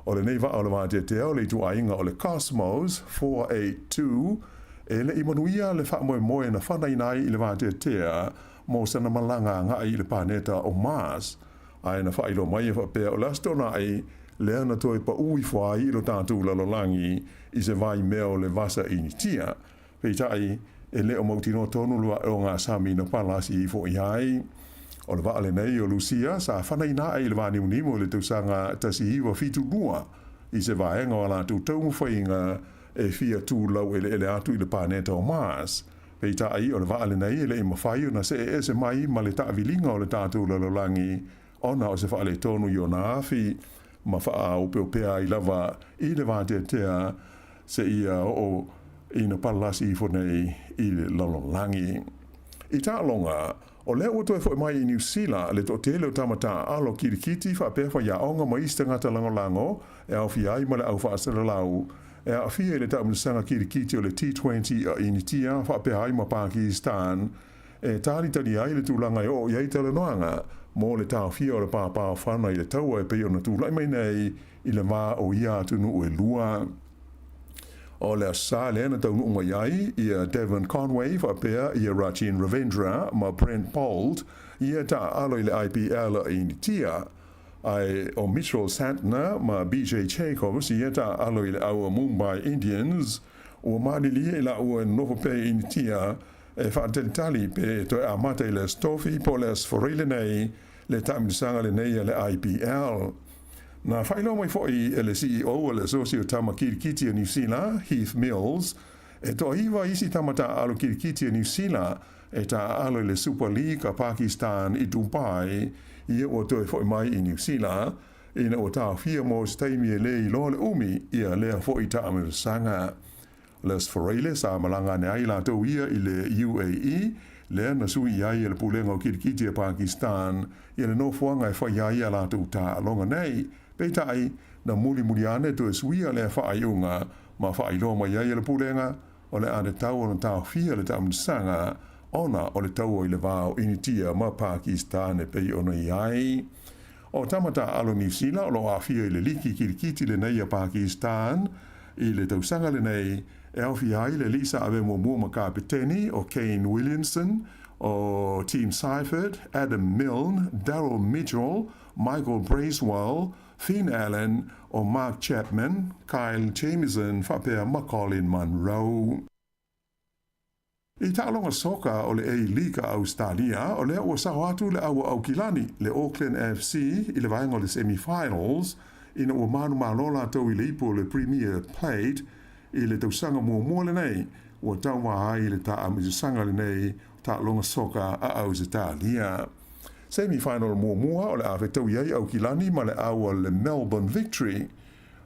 O lenei vaa o le vateatea o le ituaiga o le Cosmos 482 e le i manuia le faamoemoe na fanaina ai i le vateatea mo sana malaga agai i le paneta o Mars. Ae na faailoa mai e faapea o le Aso Toonai lea na toe paʻū ifo ai i lo tatou lalolagi i se vaimea o le vasa Initia. Peitai, e le o mautinoa tonu le ogasami na palasi ifo i ai. O le vaa lenei o Lusia sa fanaina ae i le vānimunimu i le tausaga 1972 i se vaega o a latou taumafaiga e fia tulau eleele atu i le paneta o Mars. Peitai, o le vaa lenei e le i mafai ona see ese mai ma le taaviliga o le tatou lalolagi ona o se faaletonu i ona afi ma faaopeopea ai lava i le vateatea seia oo ina palalasi ifo nei i le lalolagi. I taaloga, o lea ua toe foi mai i Niu Sila le toatele o tama taaalo kilikiti faapea faiaoga ma isi tagata lagolago e aofia ai ma le au faasalalau e aafia i le taamilosaga kilikiti o le T20 a Initia faapea ai ma Pakistan e talitali ai le tulaga e oo i ai talanoaga mo le taofia o le pāpaofana i le taua e pei ona tulai mai nei i le va o ia atunuu e lua. O le Aso Sa lea na taunuu mai ai ia Devon Conway faapea ia Rachin Ravindra ma Brent Boult ia taaalo i le IPL a Initia, ae o Mitchell Santner ma BJ Jacobs ia taaalo i le au a Mumbai Indians ua malilie i laua e nonofo pea i Initia e faatalitali pe e toe amata i le Aso Tofi po o le Aso Faraile lenei le taamilosaga lenei a le IPL. Na faailoa mai foi e le CEO a le Asosi o Tama Kirikiti a Niu Sila, Heath Mills, e toaiva isi tama taaalo kirikiti a Niu Sila e taaalo i le Super League a Pakistan i Dubai ia ua toe foi mai i Niu Sila ina ua taofia mo se taimi e le iloa le umi ia lea foi taamilosaga. Les Faraile sa malaga ane ai latou ia i le UAE, lea na sui i ai e le Pulega o Kirikiti a Pakistan ia le nofoaga e fai ai a latou taaloga nei. Peitai, na mulimuli ane toe suia lea faaiuga ma faailoa mai ai e le Pulega, o le a tatau ona taofia le taamilosaga ona o le taua i le va o Initia ma Pakistan e pei ona i ai. O tama taaalo Niu Sila o lo o aafia i le liki kirikiti lenei a Pakistan i le tausaga lenei e aofia ai le alii sa avea muamua ma kapeteni o Kane Williamson, o Tim Seifert, Adam Milne, Daryl Mitchell, Michael Bracewell, Finn Allen, o Mark Chapman, Kyle Jamieson faapea ma Colin Munro. I taaloga soka o le A-League a Ausetalia, o lea ua sao atu le au a Aukilani, le Auckland FC, i le vaega o le semi-finals, ina ua manumalo latou i le ipu o le Premier Plate i le tausaga muamua lenei ua tauva ai i le taamilosaga lenei o taaloga soka a Ausetalia. Semi-final muamua o le a fetaui ai Aukilani ma le au a le Melbourne Victory.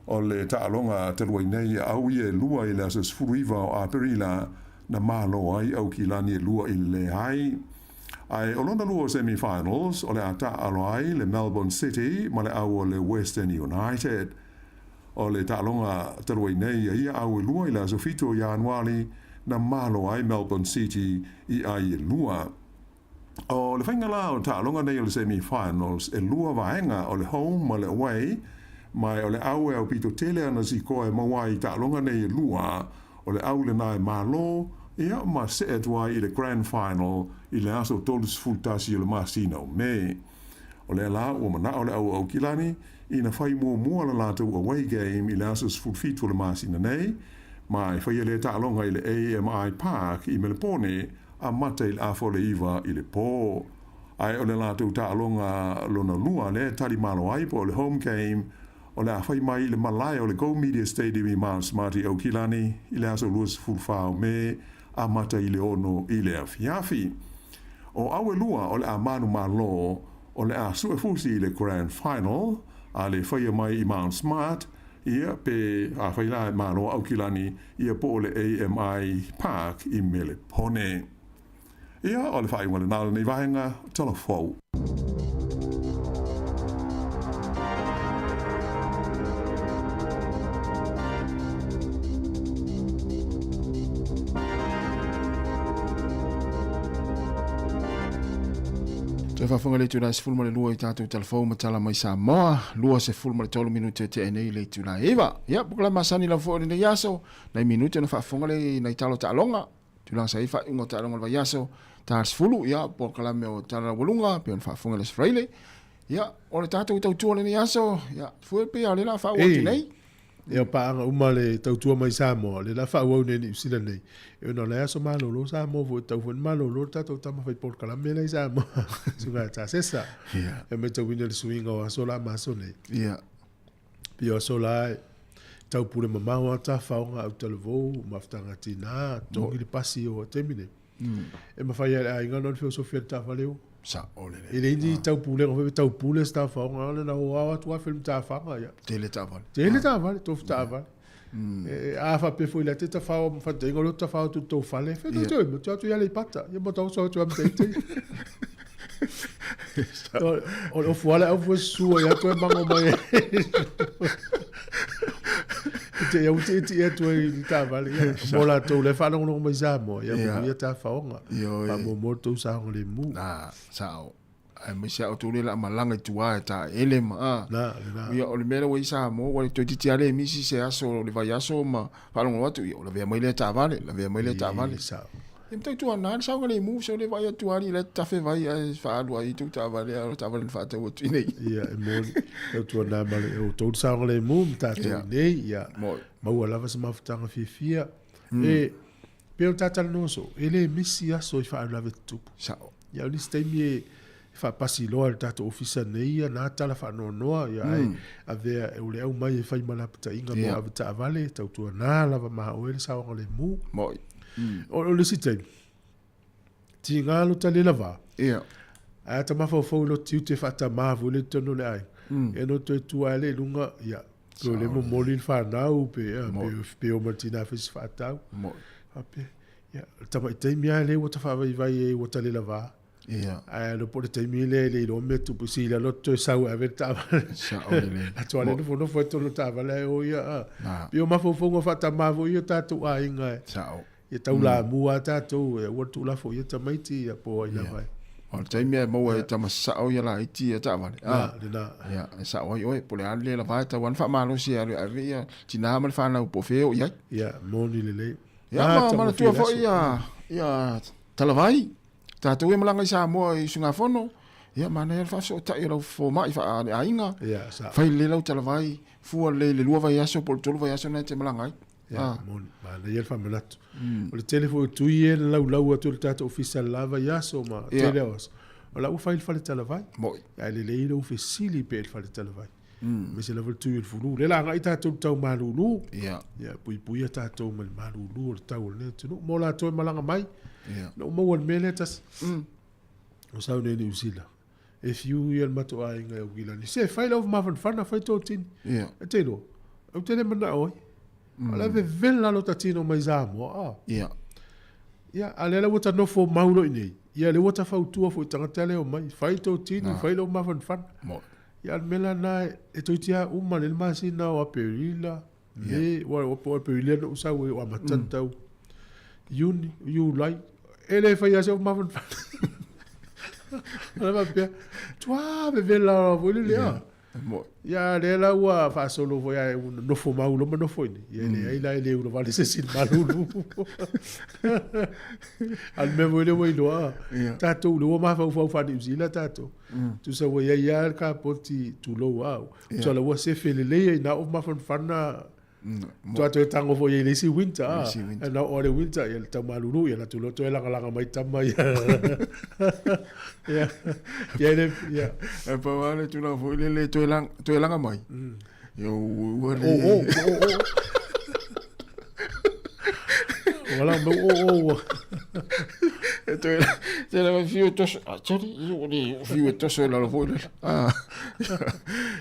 O le taaloga talu ai nei a au ia e lua i le aso 19 o Aperila na malo ai Aukilani e 2 i le leai. Ae o lona lua o semi-finals o le a taaalo ai le Melbourne City ma le au o le Western United. O le taaloga talu ai nei a ia au e lua i le aso 7 o Ianuali na malo ai Melbourne City i ai e lua. O le faiga la o taaloga nei o le semi-finals e lua vaega o le home ma le away, ma o le au e aupito tele ana sikoa e maua ai i taaloga nei e lua, o le au lena e malo, ia ma see atu ai i le grand final i le aso 31 o le masina o Me. O lea la ua mana'o le au Aukilani ina fai muamua le latou away game i le aso 17 o le masina nei, ma e faia lea taaloga i le AMI Park i Melepone amata i le 8:30 i le po. Ae o le latou taaloga lona lua lea e tali malo ai po o le home game o le a fai mai i le malae o le Go Media Stadium i Mount Smart i Aukilani i le aso 24 o Me amata i le 6 i le afiafi. O au e lua o le a manumalo o le a suefusi i le Grand Final a le faia mai i Mount Smart, ia pe afai la e malo Aukilani ia po o le AMI Park i Melepone. Ia, o le faaiuga lena o lenei vaega Talafou. Toe faafofoga le itula e 12 i tatou talafou ma tala mai Samoa, 23 minute e tea nei le itula e 9. Ia, pokala masani lava foi o lenei aso, nai minute ona faafofoga le nai talo taaloga. Tulaga sa i ai faaiuga o taaloga o le vaiaso, ta 10, ia, polokalame o Tala Laualuga, pei ona faafofoga i le Aso Faraile. Ia, o le tatou tautua o lenei aso, ia, fue pei o lea o le a faaauau atu nei. Ia, o paaga uma le tautua mai Samoa, o lea o le a faaauau nei i Niu Sila nei. E ona o la e aso malolo Samoa foi, e tatau foi ona malolo le tatou tama fai polokalame la i Samoa, Susuga ia Tasesa. E matauina le suiga o aso la ma aso nei. Pei o aso la e taupule mamao lava tafaoga au talavou, mafutaga tina, togi le pasi o taimi nei. E mafai lava e le aiga ona feosofi i le taavale o. Sao lelei. E leai ni taupulega foi pe taupule se tafaoga, o le na o ao atu lava fai tafaga ia. Tele taavale. Tele taavale, tofu taavale. A faapea foi la te tafao ma faataiga o lea tafao atu i le tou fale, fai tou te oi, atu atu i Aleipata, ia ma tau atu am teite. O le ofu ala au fue sua ia toe mango mai. Te ia uti iti atu ai i taavale ia. Mo latou le faalogologo mai Samoa, ia manuia tafaoga. Faamuamua le tou saogalemu. Na, sao. Aemaise a outou lea o le a malaga i tua e taele ma a. Na, lena. Ia, o le mea lea ua i ai Samoa, ua toeitiiti lava le misi se aso o le vaiaso ma faalogologo atu, ia, ua lavea mai lea taavale, lavea mai lea taavale. Ii, sao. Ia ma tautuana le saogalemu, se o le vaai atu lava alii la e tafe vai ae faaalu ai i tou taavale, a o le taavale na faatau atu i inei. Ia, e moni. Tautuana ma le outou le saogalemu ma tatou i inei, ia, maua lava se mafutaga fiafia. E, pei ona ta talanoa soo, e le misi aso i faalavelave tutupu. Sao. Ia, o nisi taimi e faapasi loa e le tatou ofisa nei ia na tala faanoanoa, ia, ae avea e o le aumai e fai ma lapataiga mo avetaavale, tautuana lava ma oe le saogalemu. Moi. O le isi taimi, tiga lo tali lava. Ae ata mafaufau i lo tiute faatamā foi le totonu o le aiga. Ia no toe tua ai le i luga, ia, pe o le momoli le fanau, pe, pe, pe o ma le tinā fai se faatau. Faapea, ia, o le tamai taimi lava lea ua ta faavaivai ai ua tali lava. Ae lo po o le taimi lea e le iloa mea tupu i sila lo toe sau e ave le taavale. Sao lelei. Atu ale nofonofo ai tonu le taavale ae o ia. Pei o mafaufauga faatamā foi ia o tatou aiga e. Sao. Ia taulamua lava tatou e aua le tuulafo i ia tamaiti ia po o ai lava e. O le taimi e maua e tama sao ia laiti ia taavale. Na, lena. Ia, e sao ai oe, po o le a le lava e tau lava ona faamalosi e alu e ave ia tina ma le fanau po o fea e oo i ai. Ia, moni lelei. Ia, ma manatua foi ia, ia Talavai, tatou e malaga i Samoa i usugafono, ia manaia le faafesootai o lau fomai faale-aiga. Ia, sao. Fai lelei lau talavai, fua lelei i le 2 vaiaso po o le 3 vaiaso lena e te malaga ai. Ia, moni, manaia le faamanatu. O le tele foi o tui ia na laulau atu e le tatou ofisa i le la vaiaso ma tele o aso. O la ua fai i le fale talavai. Moi. Ae lelei lou fesili pea i le fale talavai. Aemaise lava le tui o le fulu. O lea la agai tatou i le tau malulu. Ia, puipuia tatou mai le malulu o le tau o lenei atunuu. Mo latou e malaga mai, na ou maua i le mea lea tasi. O sau nei i Niu Sila. E fiu ia le matou aiga e Aukilani. Se, fai lau mafanafana, fai tō tini. E te iloa, ou te le manao ai. O la e vevela lo ta tino mai Samoa. Ia, a lea la ua ta nofo mau loa i inei. Ia, lea ua ta fautua foi i tagata lea e omai. Fai tō tini, fai lou mafanafana. Ia, o le mea la lena, e toeitiiti lava uma lea le masina o Aperila, Me, ua o Aperila na ou sau ai o amata le tau. Iuni, Iulai, e le fai lava se mafanafana. Ona faapea, matua vevela lava foi lele. Ia lea la ua faasolo foi ae ua nofo mau loa ma nofo i inei. Ia e leai la e le ulavale se isi i le malulu. A o le mea foi lea ua iloa, tatou lea ua mafaufau faa-Niu Sila tatou. Tusa ua i ai lava le kapoti tulou lava au. Tusa la ua sefe lelei ai na oo mafanafana Tua toe tago foi i le isi winter a. Na oo le winter ia le tau malulu ia latou loa toe lagalaga mai tama ia. Ia ia le ia. E pau lava le tulaga foi lele toe laga toe laga mai. Ia ua le O o o o. Wala mo o o o. E toe toe laga fiu e toso. Ah, sorry, ia ua le fiu e toso i lalo foi lele. Ah.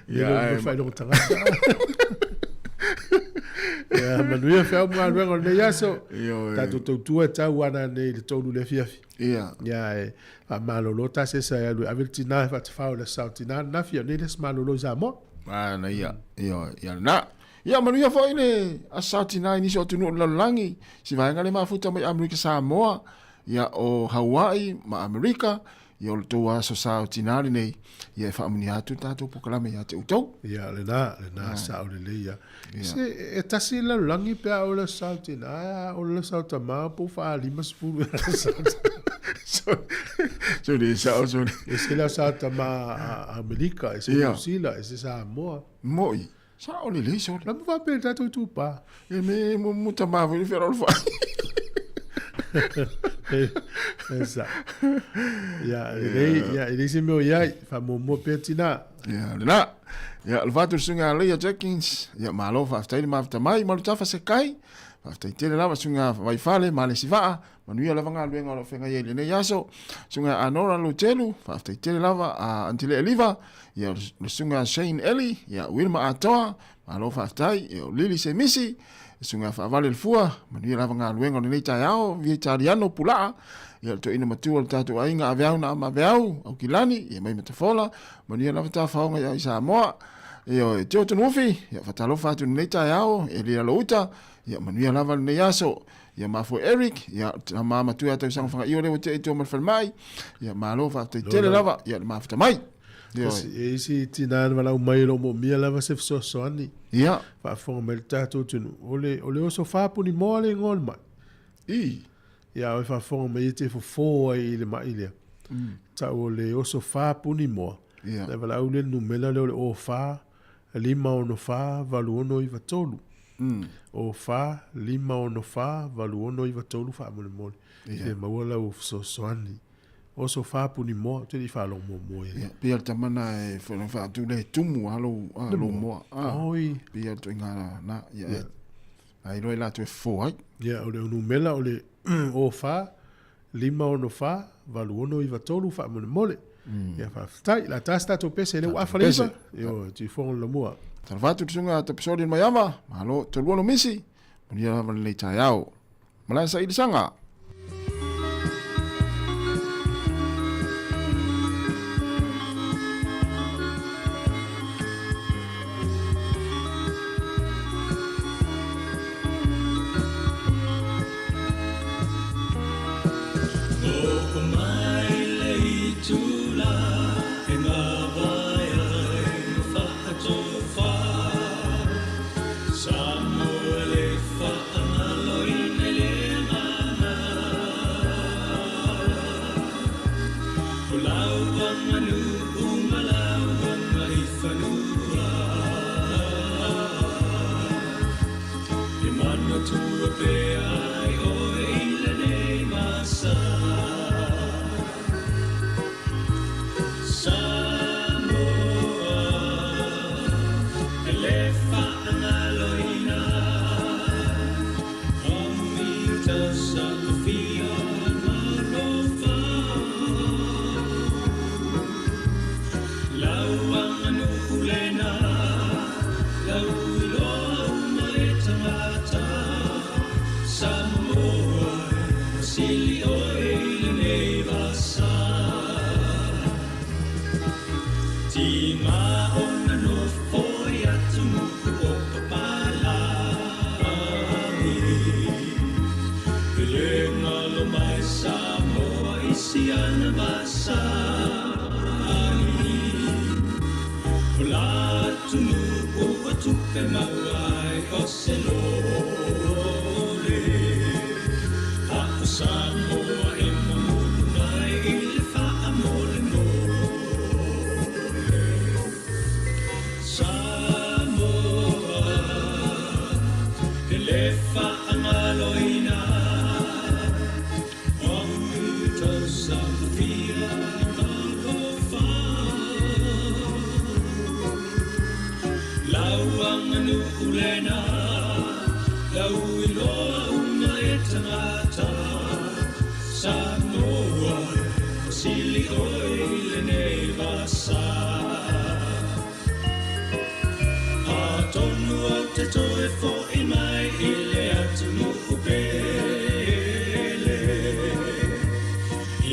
Ia le faailoga tagata. Ia manuia feau ma galuega o lenei aso. Tatou tautua e tau ana nei i le 3 le afiafi. Ia. Ia e faamalolo tasi e sa e alu e ave le tina e faatafao i le aso Sa o tina ananafi, a o nei le aso malolo i Samoa. Ah, na ia. Ia, ia lena. Ia manuia foi le aso Sa o tina i nisi o atunuu o le lalolagi. Si vaega le mafuta mai Amerika Samoa, ia o Hawaii ma Amerika, Ia o le tou aso sa o tinā lenei, ia e faamanuia atu le tatou polokalame ia te outou. Ia, lena, lena, sao lelei ia. Se, e tasi le lalolagi pe a o le aso sa o tinā, a o le aso sa o tamā po o faa-50 le aso sa o tamā. So le sao, so le. Ese le aso sa o tamā a Amerika, ese Niu Sila, ese Samoa. Mo'i, sao lelei sole. La mo faapea i le tatou itupa. E me mo mo tamā foi le fia rolo fai. E sa. Ia, lelei, ia, e leai se mea o i ai, faamuamua pea tinā. Ia, lena. Ia, le fatu le susuga Leia Jenkins. Ia, malo faafetai le mafuta mai, malu tafa se kai. Faafetai tele lava susuga Vaifale ma le Sivaa. Manuia lava galuega o lo o feagai ai i lenei aso. Susuga Anora Lutelu, faafetai tele lava a Antile Eliva. Ia, le susuga Shane Eli, ia, Wilma Atoa, Malo faafetai e o Lili Semisi, e susuga faavale le fua, manuia lava galuega o lenei taeao, via Italiano Pulaa, ia le toeaina matua o le tatou aiga Aveau na ama Aveau, Aukilani, ia mai Matafola, manuia lava tafaoga ia i Samoa. Ia e Teo Tunuufi, ia fatalofa atu lenei taeao, e Lila Louta, ia manuia lava lenei aso. Ia mafua Eric, ia tama matua ia tausaga whangaio lea ua tea i tua ma le falemai, ia malo faafetai tele lava, ia le mafuta mai. E isi tinā na valaau mai e lo o moomia lava se fesoasoani. Ia. Faafofoga mai le tatou atunuu. O le, o le oso fā punimoa le igoa o le mai. I. Ia, o e faafofoga mai e te fofo ai i le mai lea. Tau o le oso fā punimoa. Ia. Na valaau lea le numera lea o le 04 564 8693. 04 564 8693 faamolemole. Fia maua lau fesoasoani. Oso fā punimoa, ou te le i faalogo muamua i ai. Ia, pei o le tama na e whaatu le tumu a lou, a lou moa. A, Oi. Pei o le tuinga na, na, ia, e, a iloa i latou e fofo ai. Ia, o le numera o le 04 564 8693 faamolemole. Ia, faafetai. La tasi tatou pese lea ua afa le iva. Ioe, tuifogo le lamua. Talofa atu le susuga Tapisoli Maiava, malo, tolua lo misi, manuia lava lenei taeao. Malae saili saga. O l'atunuu ua tupe maua ai o se lole. A o Samoa e mamulu mai i le faamolemole. Samoa, e le faagaloina. O tausafia alofa. Lau aganuu lena, lau iloa uma e tagata. Samoa, sili oe i lenei vasa. Atonu ou te toe fo'i mai i le atunuu pele.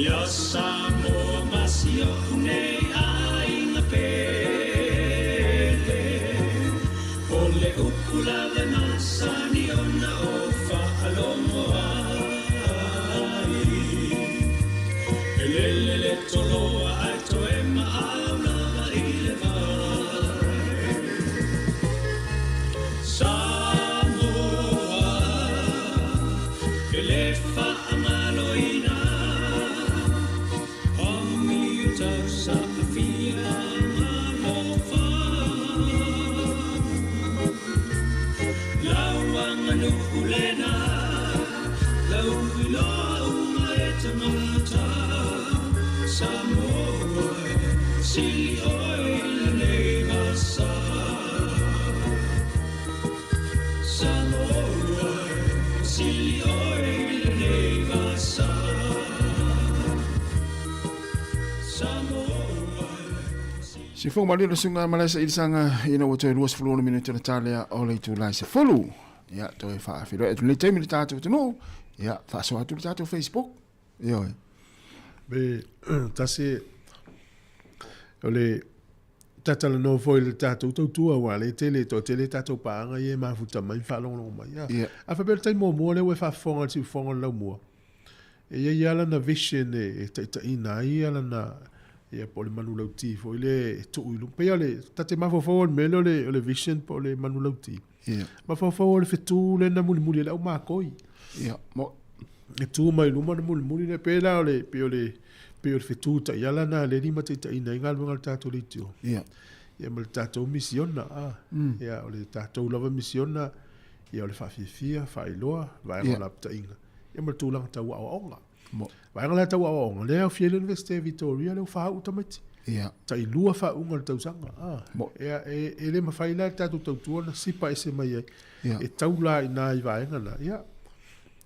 Ia Samoa ma si o'u nei aiga pele. O le upu lava e masani ona ou faalogo ai. E lele le toloa ae toe maau lava i le vai. Samoa, e le faagaloina. O tausafia alofa. Lau aganuu lena, lau iloa uma e tagata. Samoa, sili oe i lenei vasa. Samoa, sili oe i lenei vasa. Samoa, Si fofoga malie le susuga Malaesa Ilisanga ina ua toe 26 minute ona talea o le itula e 10. Ia, toe faafeiloai atu lenei taimi i le tatou atunuu. Ia, faasoa atu le tatou Facebook. Ioe. Me tasi o le tatalanoa foi i le tatou tautua aua le tele toatele tatou paaga ia e mafuta mai ma faalogologo mai. Ia. Ia. A faapea o le taimi muamua lea ua e faafofoga i le siufofoga o le laumua, e i ai lava lana vision e taitaiina ai lana ia po o le manulauti foi lea e tuu i luma. Pei o le, ta te mafaufau o le mea lea o le vision po o le manulauti. Ia. Mafaufau o le fetu lea na mulimuli e le au makoi. Ia, mo. E tu mai luma na mulimuli lea, pei la o le, pei o le, pei o le fetu taiala na le limataitaiina ai galuega a le tatou leitio. Ia. Ia ma le tatou misiona, a. Ia, o le tatou lava misiona, ia o le faafiafia, faailoa, vaega o lapataiga, ia ma le tulaga tau aoaoga. Mo. Vaega la tau aoaoga, lea e aofia ai le Universite o Victoria, lea ua faauu tamaiti. Ia. Tai lua faauuga o le tausaga. A. Mo. Ia, e le mafai la e le tatou tautua ona sipa ese mai ai. Ia. E tau la i ina i vaega na. Ia,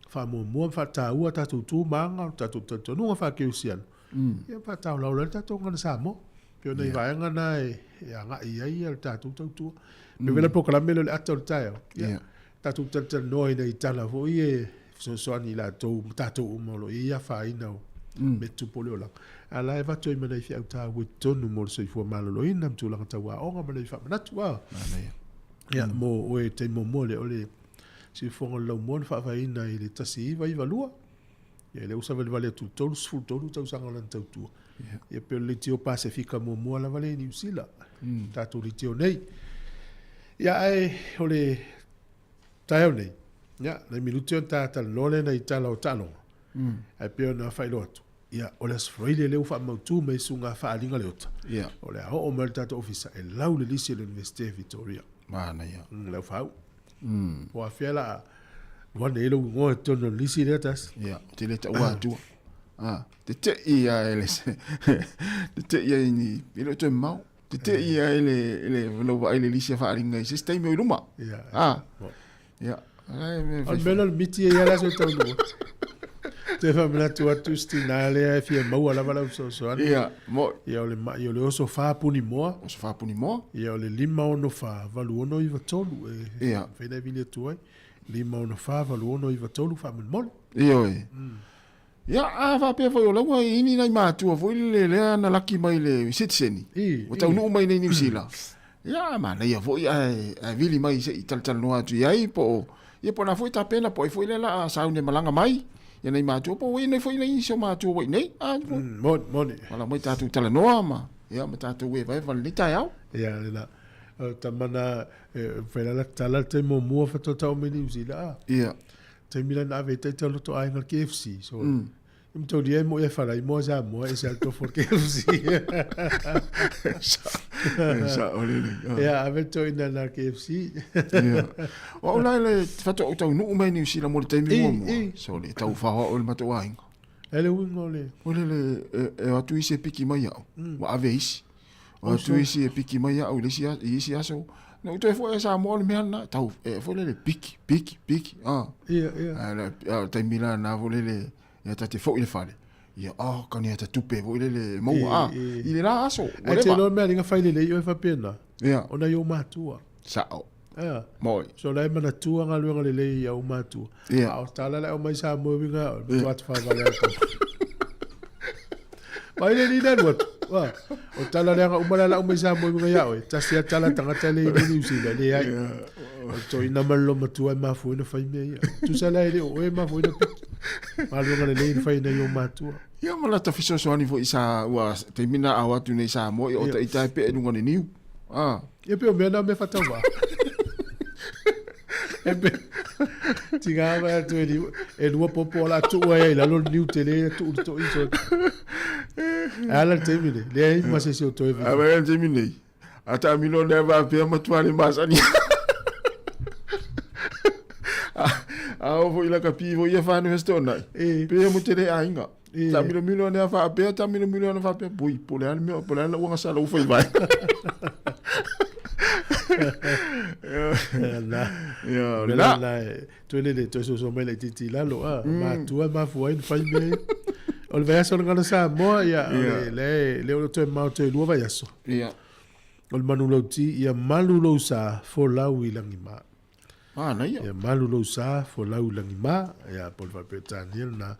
faamuamua ma faataua tatou tu ma aga, o tatou talitonuga faa-kerisiano. Ia, faataolaola ai le tatou gagana Samoa. Pei o nai vaega na e agai i ai le tatou tautua. Pei foi la le polokalame lea o le ata o le taeao. Ia, tatou talatalanoa i nai tala foi e fesoasoani i latou ma tatou uma o lo o i ai afaina o mea tutupu o le olaga. A la e avatu ai ma nai feau taua i totonu mo le soifua maloloina ma tulaga tau aoga ma nai faamanatu. A. Ia, mo oe i le taimi muamua lea o le siufofoga o le laumua na faavaeina i le 1992. Ia, lea ua savalivali atu i le 33 tausaga o lana tautua. Ia, pei o le leitio Pasefika muamua lava lea i Niu Sila, tatou leitio nei. Ia, ae o le taeao nei, ia, nai minute ona ta talanoa lea nai tala o taaloga. Ae pei ona faailoa atu, ia, o le Aso Faraile lea ua faamautu mai susuga Faaaliga Leota. O le a oo mai le tatou ofisa e lau le lisi a le Universite o Victoria. Manaia. Le au faau. Po o afea la a wane ai lou igoa i totonu o le lisi lea tasi. Ia, ou te le taua atua. Ah, te te i a ele te te i ai ni, e le o toe mamao. Te te i a ele ele lau vaai le lisi a faaaliga i se isi taimi o i luma. Ia. Ah. Bon. Ia. Ai, me O le mea lea o le miti e i ai le aso e taunuu. Toe faamanatu atu si tinā lea e fia maua lava lau fesoasoani. Ia, mo. Ia, o le ma'i o le oso fa puni moa. Oso fa puni moa. Ia, o le 564 8693 e Ia. mafai ona e vili atu ai. 564 8693 faamolemole. Ioe. Ia, a faapea foi o la ua i ni nai matua foi lele lea na laki mai le sitiseni. Ua taunuu mai nei Niu Sila. Ia, manaia foi ae, ae vili mai se i talatalanoa atu i ai po o, ia po o na foi tapena po o ai foi lea la a sauni e malaga mai. Ia nai matua po o ua i nei foi nai isi o matua ua i nei. A, Moni, moni. Wala mai tatou talanoa ma. Ia ma tatou e vaevae lenei taeao. Ia le la. O tamana e whaila la tala te mo mua whatoa mai New Zealand. Ia. Taimi la na ave tai te loto ai ngā KFC. So, Im tau lia mo ia whala i moa sa moa e se alto for KFC. Sa o le. Ia, ave to ina na KFC. Ia. O au lai le whatoa o tau nuu mai New Zealand mo le taimi mua mua. So le tau whahoa o le matou aiga. E le uinga o le. O le le e atu isi e piki mai au. Ua ave isi. O atu isi e piki mai au i isi aso. Na uto e fo e sa mo le mea na tau e fo le le piki piki piki. Ah. Ia ia. A taimi la na fo le le ia tate fo i le fale. Ia oh kani ata tupe fo i le le maua a. I le la aso. Ai te loa mea linga fai le le i oe whapena. Ia. Ona i o matua. Sao. Ia. Moi. So lai mana tua ngā luenga le lei i au matua. Ia. A o tala le au mai sa moe winga o tua atu whawale atu. Mai le ni nanu atu. O tala le anga umala la au mai sa moe winga ia oe. Tasi a tala tangata le i New Zealand le ai. O toi ina malo matua e mafu ina whai mea ia. Tusa lai le o e mafu ina piki. Ngā luenga le lei whai na i o matua. Ia ma la tawhisosoani fo i sa ua te mina au atu nei sa moe o ta ita e pe e lunga ni niu. Ah. Ia pe o mea nā me whatawa. E pe tinga mai atu e lua popo la tu ai la lo niu te le tu to i so. Ala te mine le ai ma se se o to e. A ba te mine. Ata milo le va pe ma tu ale masani. A o foi la kapi foi ia fa no sto nai. Pe mo te le ainga. Ta milo milo ne fa pe ta milo milo ne fa pe bui pole al mio pole al uanga sala u foi vai. Na. Ia la. Tu le le to so mai le titi la lo a ma tua ma fu ai fai me. O le vaiaso le ngana sa moa ia le le o toe mau toe lua vaiaso. Ia. O le manu lau ti ia malu lou sa folau i langi ma. Ah na ia. Ia malu lou sa folau i langi ma ia po le faapetania na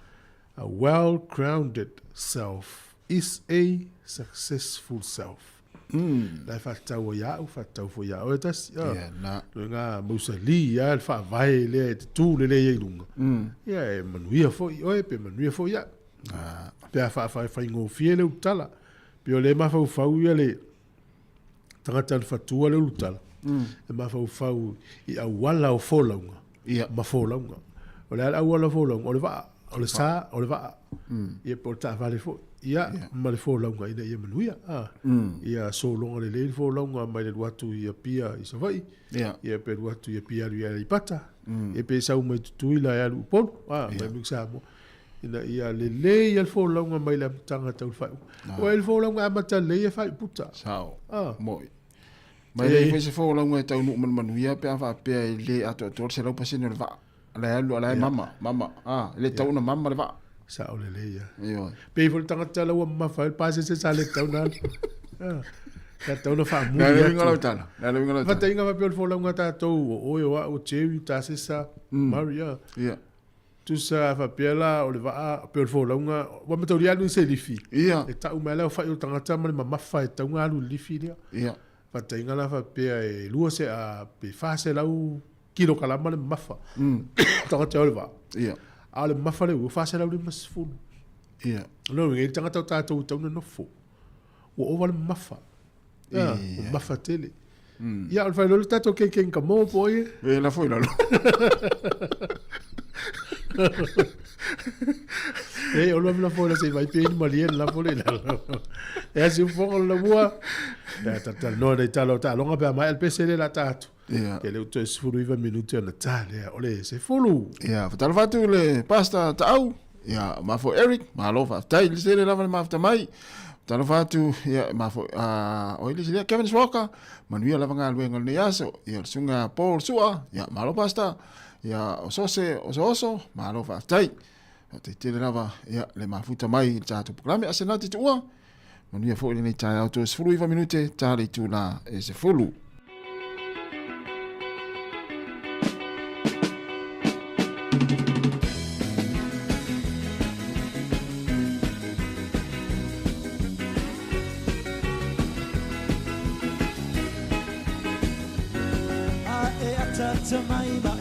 a well-grounded self is a successful self. Lai whatau o iau, whatau fo iau. E tasi, ia, na. Lo ngā mausali, ia, le whaavae lea, e te tū le lea i lunga. Ia, e manuia fo i oe, pe manuia fo ia. Pe a whaawhae whai ngōwhie le utala. Pe o le mawhauwhau ia le tangata le whatua le utala. E mawhauwhau i awala o fōlaunga. Ia. Ma fōlaunga. O le awala o fōlaunga, o le waa, o le sa, o le waa. Ia po le taavale fo. Ia, ma le fōlaunga ina ia manuia. Ia sōlonga le le fōlaunga mai le luatu ia pia i Savai. Ia pe luatu ia pia alu ia i pata. Ia pe sau mai tutui la ia alu upolu. Mai mik mo. Ina ia le le ia le fōlaunga mai le amataga tau le whai. O le fōlaunga amata le ia whai puta. Sao. Moi. Mai le fai se fōlaunga e tau nuu manuia pe a whaapea i le atoa atoa se laupasene o le vaa. Ala alu ala mama mama. Le tau na mama le vaa. Sa o le le ia. Ia. Pe fo le tangata la ua mamafa ai le pasese sa le tau na alu. Sa tau na faamuli atu. Na le atu. uiga lau tala. Na le uiga lau tala. Fataiga faapea o le folauga tatou o oe o au o Jerry Tasesa Murray ia. Ia. Tusa faapea la o le vaa pe o le folauga ua mataulia alu i se lifi. Ia. E tau mai lea o fai o tagata ma le mamafa e tauga alu i le lifi lea. Ia. Fataiga la faapea e lua se a pe 400 kilokalama le mamafa. Tagata o le vaa. Ia. A le mamafa le ua 450. Ia. No e tagata o tatou tau na nofo. Ua ova le mamafa. Ia, o mamafa tele. Ia, o le whailolo tātou kei ka mō po ia. E la foi lalo. E, o lua foi la se vai pe ni malie la foi la. E asi ufonga la mua. Pe tata no nei talo ta longa pe mai LPC le la tatu. Ia. Ke le uto e 19 minuti ona tā lea. O le se fulu. Ia, whatalo whatu le pasta ta'au. Ia, mafo Eric, malo whaftai, le sele lava le mafta mai. Whatalo whatu, ia, mafo, o ile sele Kevin Swalker, manuia lava ngā luenga le aso. Ia, le sunga Paul Sua, ia, malo pasta. Ia, o sose, oso oso, malo whaftai. Te tele lava, ia, le mafuta mai i le tātou programe a senati tuua. Manuia fo ile nei tae auto, 19 minute, tā le tūla e se fulu.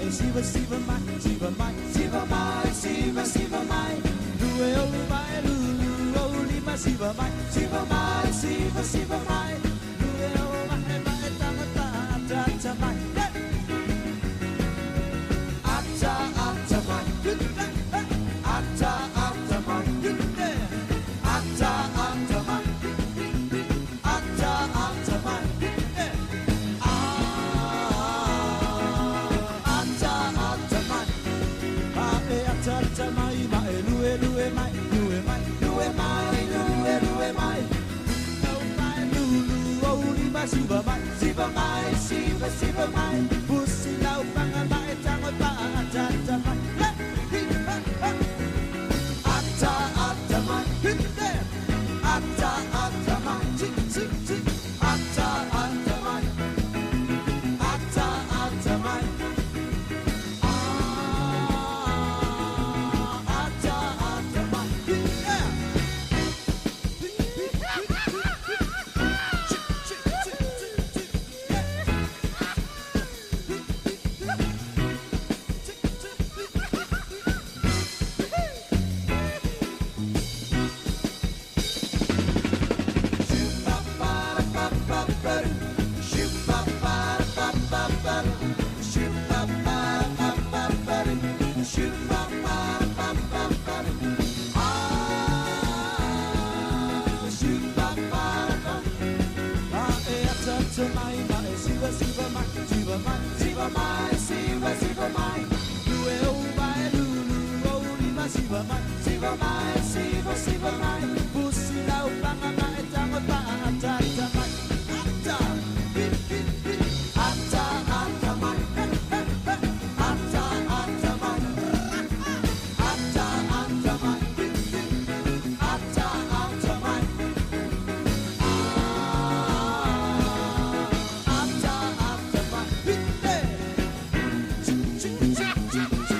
Siva siva mai, siva mai, siva mai, siva siva mai. Lue o mai lulu o lima siva mai, siva mai, siva siva mai. Lue o mae mae tangata ata ata mai. Ata ata mai. Ata ata mai. Ata ata mai. Ata ata mai. Ata ata mai. Ae ata ata mai ma e lue lue mai lue mai lue mai lue lue mai. Au mai lulu au lima siva mai siva mai siva siva mai. Pusi lau panga mai tango pa ata ata mai. Hi ha ha. Ata ata mai. Ata ata mai. Ti ti ti. Ata ata mai. Ata ata mai. Ata ata mai. Yeah. Siva mai, siva, siva mai, pusi lau panga mai, tango pa ata ata mai, ata, hi hi hi, ata ata mai, he he he, ata ata mai, ata ata mai, hi hi, ata ata mai, ata ata mai, hi he, chi chi chi chi chi.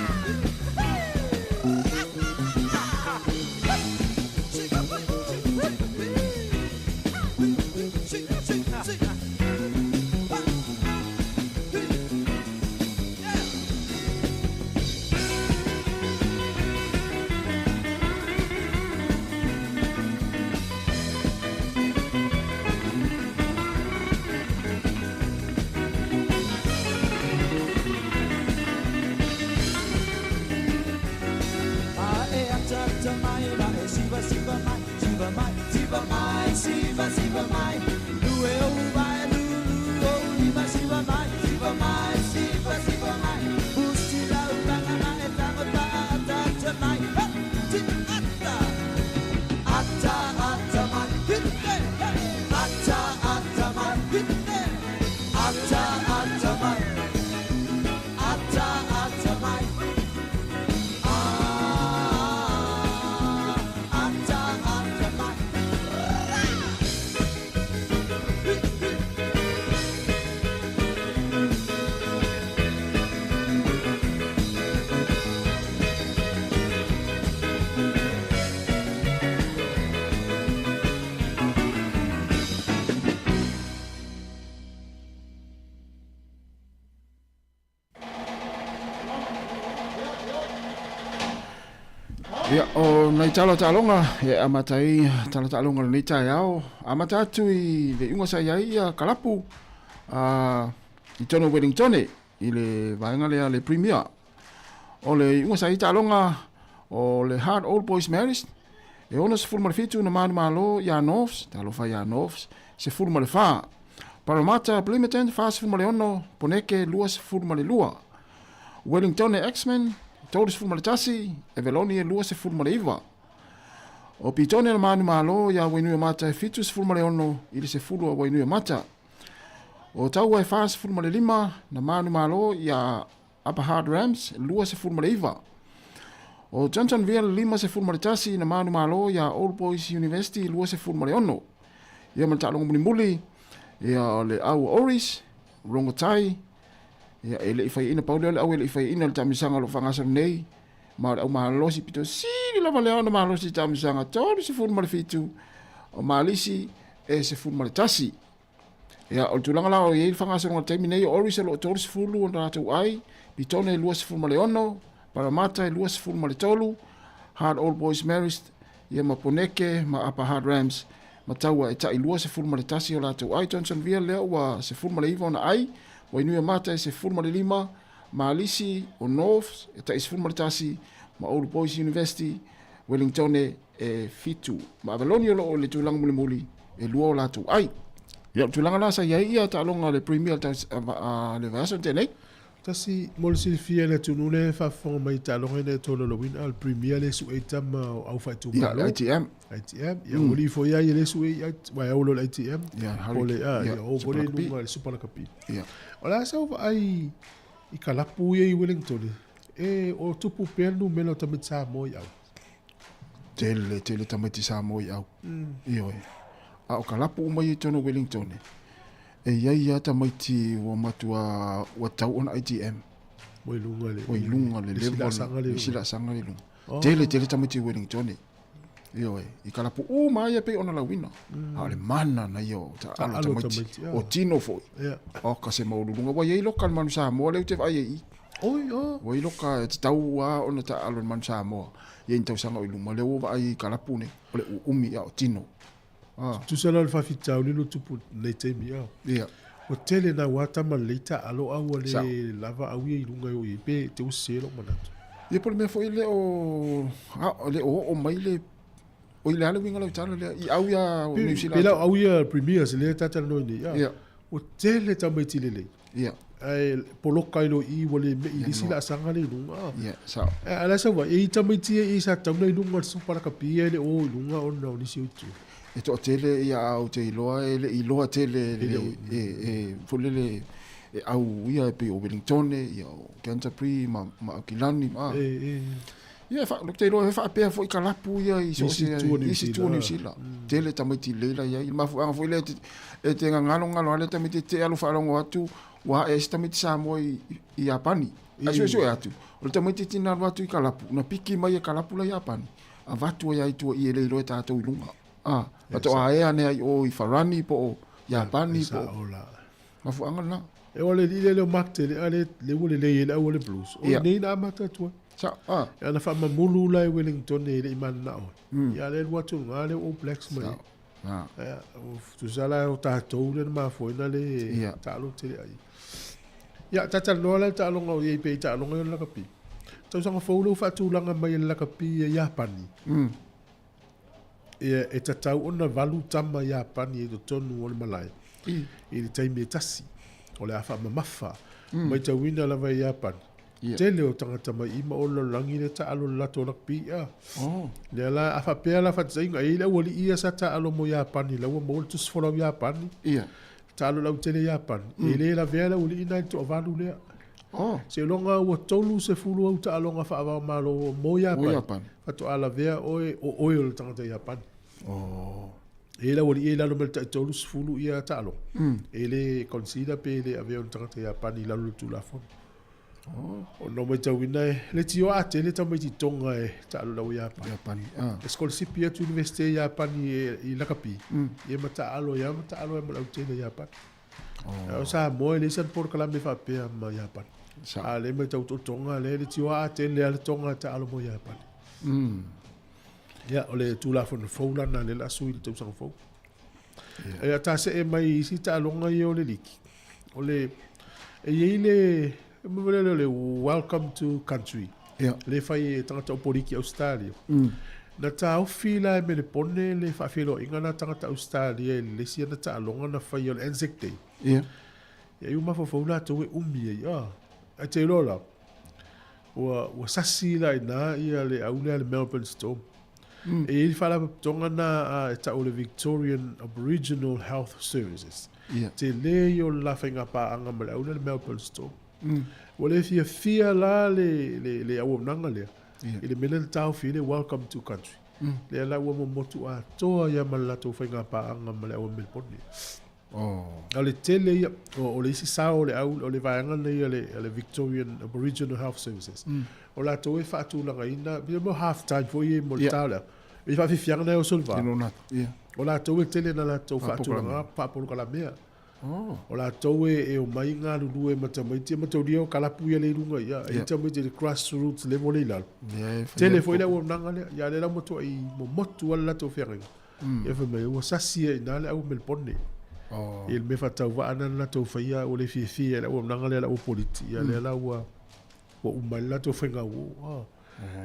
Ae ata ata mai ma e siva siva mai siva mai siva mai siva siva mai lue o vai lulu o lima siva mai siva mai siva siva mai pusi lau panga mai tango pa ata ata mai ha ti ata ata ata mai hi he he ata ata mai hi he ata ata mai ata ata mai. Ata ata mai. Ia, o nai tala taaloga, ia e amata ai tala taaloga o lenei taeao. Amata atu i le iuga sa i ai ia kalapu a i tonu o Wellingtone i le vaega lea le Premier. O le iuga sa i ai taaloga o le Hard Old Boys Marist, e 67 na manumalo iā Norths, talofa iā Norths, 14. Parramatta Bloomington, 46, Poneke, 22. Wellingtone X-Men, 31, Eveloni e 29. O Pitone na manumalo iā Wainuiomata e 76 i le 10 a Wainuiomata. O Taua e 45 na manumalo iā Upper Hutt Rams, 29. O Johnsonville 51 na manumalo iā Old Boys University 26. Ia ma le taaloga mulimuli, ia o le au Oris, Rongotai, ia e le i faiaina pau lea o le au e le i faiaina i le taamisaga o lo o faagasolo nei, ma o le au malosi pito sili lava lea ona malosi i taamisaga 37 o Malisi e 11. Ia, o le tulaga la o i ai le faagasologa i le taimi nei, o Oris o lo o 30 ona latou ai, Pitone e 26, Parramatta e 23, Hard Old Boys Marist ia ma Poneke ma Upper Hutt Rams ma Taua e ta'i 21 o latou ai. Johnsonville lea ua 19 ona ai, Wainuiomata e 15, Malisi o Norths e ta'i 11 ma Old Boys University, Wellingtone e 7. Ma Avaloni o lo o i le tulaga mulimuli e 2 o latou ai. Ia, o le tulaga la sa i ai ia taaloga a le Premier a le vaiaso na tea nei. Tasi mo le silafia e le atunuu lea e faafofoga mai i taaloga ina ia tolaulauina, a o le Premier lea e sue i tama o au faaitumalo. Ia, ITM. ITM. Ia, ua alii foi ai e le sue i aua e au loa le ITM. Ia, Po le, a, ia, o foi lea i luga i le Super Lakapi. Ia. O le a sau vaai i kalapu ia i Wellington, e o tupu pea le numera o tamaiti Samoa i au. Tele, tele tamaiti Samoa i au. Ioe. A o kalapu uma ia i totonu o Wellington, E i ai lava tamaiti ua matua ua tau ona ITM. Ua i luga le ua i luga le level, le isi laasaga le luga. Oh. Tele tele tamaiti Wellington. Ioe, i kalapu uma ia pei ona lauina. A o le mana na ia o taalo tamaiti. O tino foi. Yeah. O ka se maualuluga. Ua i ai loka le Manu Samoa lea ou te vaai ai i i. Oi, oh. Ua i loka e tatau lava ona taalo le Manu Samoa. Ia ni tausaga o i luma. Lea ua vaai i kalapu nei. O le uumi a o tino. Ah. Tusa la o le faafitauli lo tupu nei taimi a. Ia. Ua tele na ua tama lelei taalo a ua le lava au ia i luga i o i pe te use lou manatu. Ia po o le mea foi le o a le o oo mai le oi le a le uiga o lau tala lea i au ia New Zealand. Pe la au ia Premiers lea ta talanoa nei a. Ia. Ua tele tamaiti lelei. Ia. Ae poloka ai loa i i ua le mei i le isi laasaga lea i luga a. Ia, sao. Ae la sau ai, e i tamaiti ia i sa tauna i luga o le Super Lakapi ae le o i luga ona o nisi o itu. E toatele ia a ou te iloa e le i iloa tele le e e foi lele e au ia e pei o Wellingtone ia o Canterbury ma ma Aukilani ma. E e. Ia fa te iloa e faapea foi kalapu ia i so o se isi itu o Niu Sila. Tele tamaiti lelei la i ai. I le mafuaaga foi lea e te gagalogalo lava le tamaiti e te alu faalogo atu ua ae ai se tamaiti Samoa i Iapani. Ae suesue atu, o le tamaitiiti na alu atu i kalapu, na piki mai e kalapu la Iapani, avatu ai lava i tua i e le iloa e tatou i luga. A, faatoa aea ane ai i o i Farani po o Iapani po o mafuaaga lena. E o le alii lea o Mark Tele'a lea lea ua lelei ai le au a le Blues. O lenei na amata atu ai. Sa, a. E ana faamamulu la e Wellington e le i mananao ai. Ia lea alu atu luga lea All Blacks mai. Sa, a. Ia, tusa la o tatou lea na mafua ai na le taalo Tele'a i. Ia, ta talanoa la i le taaloga o i ai pea i taaloga ia o le lakapi. Tausaga fou lea ua faatulaga mai e le lakapi a Iapani. Ia, e tatau ona 8 tama Iapani i totonu o le malae i le taimi e tasi. O le a faamamafa. Matauina lava e Iapani. Tele o tagata mai i ma o le lalolagi lea taalo i le latou rugby a. Lea la, a faapea la faataitaiga, e i ai le aualii ia sa taalo mo Iapani la ua maua le tusi folau Iapani. Taalo lautele Iapani, e le lavea le aualii na i le toavalu lea. Seiloga ua 30 au taaloga faava-o-Malo mo Iapani, faatoa lavea oe o oe o le tagata Iapani. E i ai le aualii ia i lalo mai le tai 30 ia taaloga, e le consider pe le avea o le tagata Iapani i lalo o le Tulafono. Ona matauina e le tio a tele tamaiti Tonga e taalo lau Iapani. Iapani, E sikolasipi atu Universite Iapani i lakapi, ia ma taalo ia ma taalo ai ma le autele Iapani. A o Samoa e leai sana polokalame faapea ma Iapani. A lea e matau atu o Tonga lea le tio a tele lava le Tonga e taalo mo Iapani. Ia, o le Tulafono fou la lena lea o le a sui i le tausaga fou. Ia, ta see mai i isi taaloga ia o le liki. O le, e i ai le, e mea lea o le Welcome to Country. Le fai e tagata o Poliki Ausetalia. Na taofi la e Melepone le faafeiloaiga la tagata Ausetalia i le isi ana taaloga na fai o le Anzac Day. Ia, i ua mafaufau latou e umi ai. Ah, ae te iloa la, ua sasi la i ina ia le au lea a le Melbourne Storm. E i ai le faalapotopotoga na e tau o le Victorian Aboriginal Health Services. Tele ia o le la faigapaaga ma le au lea le Melbourne Storm. Ua le fiafia la le auaunaga lea i le mea lea na taofi ai le Welcome to Country. Lea la ua momotu atoa ia ma le latou faigapaaga ma le au a Melbourne. O le tele ia, o le isi sao o le au, o le vaega lenei a le Victorian Aboriginal Health Services, o latou e faatulagaina, pei o half time foi ia mo le ta o le au. I faafiafiaga nai o Solva, o latou e tele na latou faatulaga, faapolokalameia. Oh. O latou e e omai galulue ma tamaiti e mataulia o kalapu ia le i luga ia e tamaiti i le grassroots level le i lalo. Tele foi le auaunaga lea ia lea la ua matuai momotu lava le latou feagaiga. Ia fai mai ua sasi ai i ina le au Melbourne. I le mea faatauvaa lena na latou faia ua le fiafia i le auaunaga lea a le auapoliti ia lea la ua ua uma ai le latou faiga uo.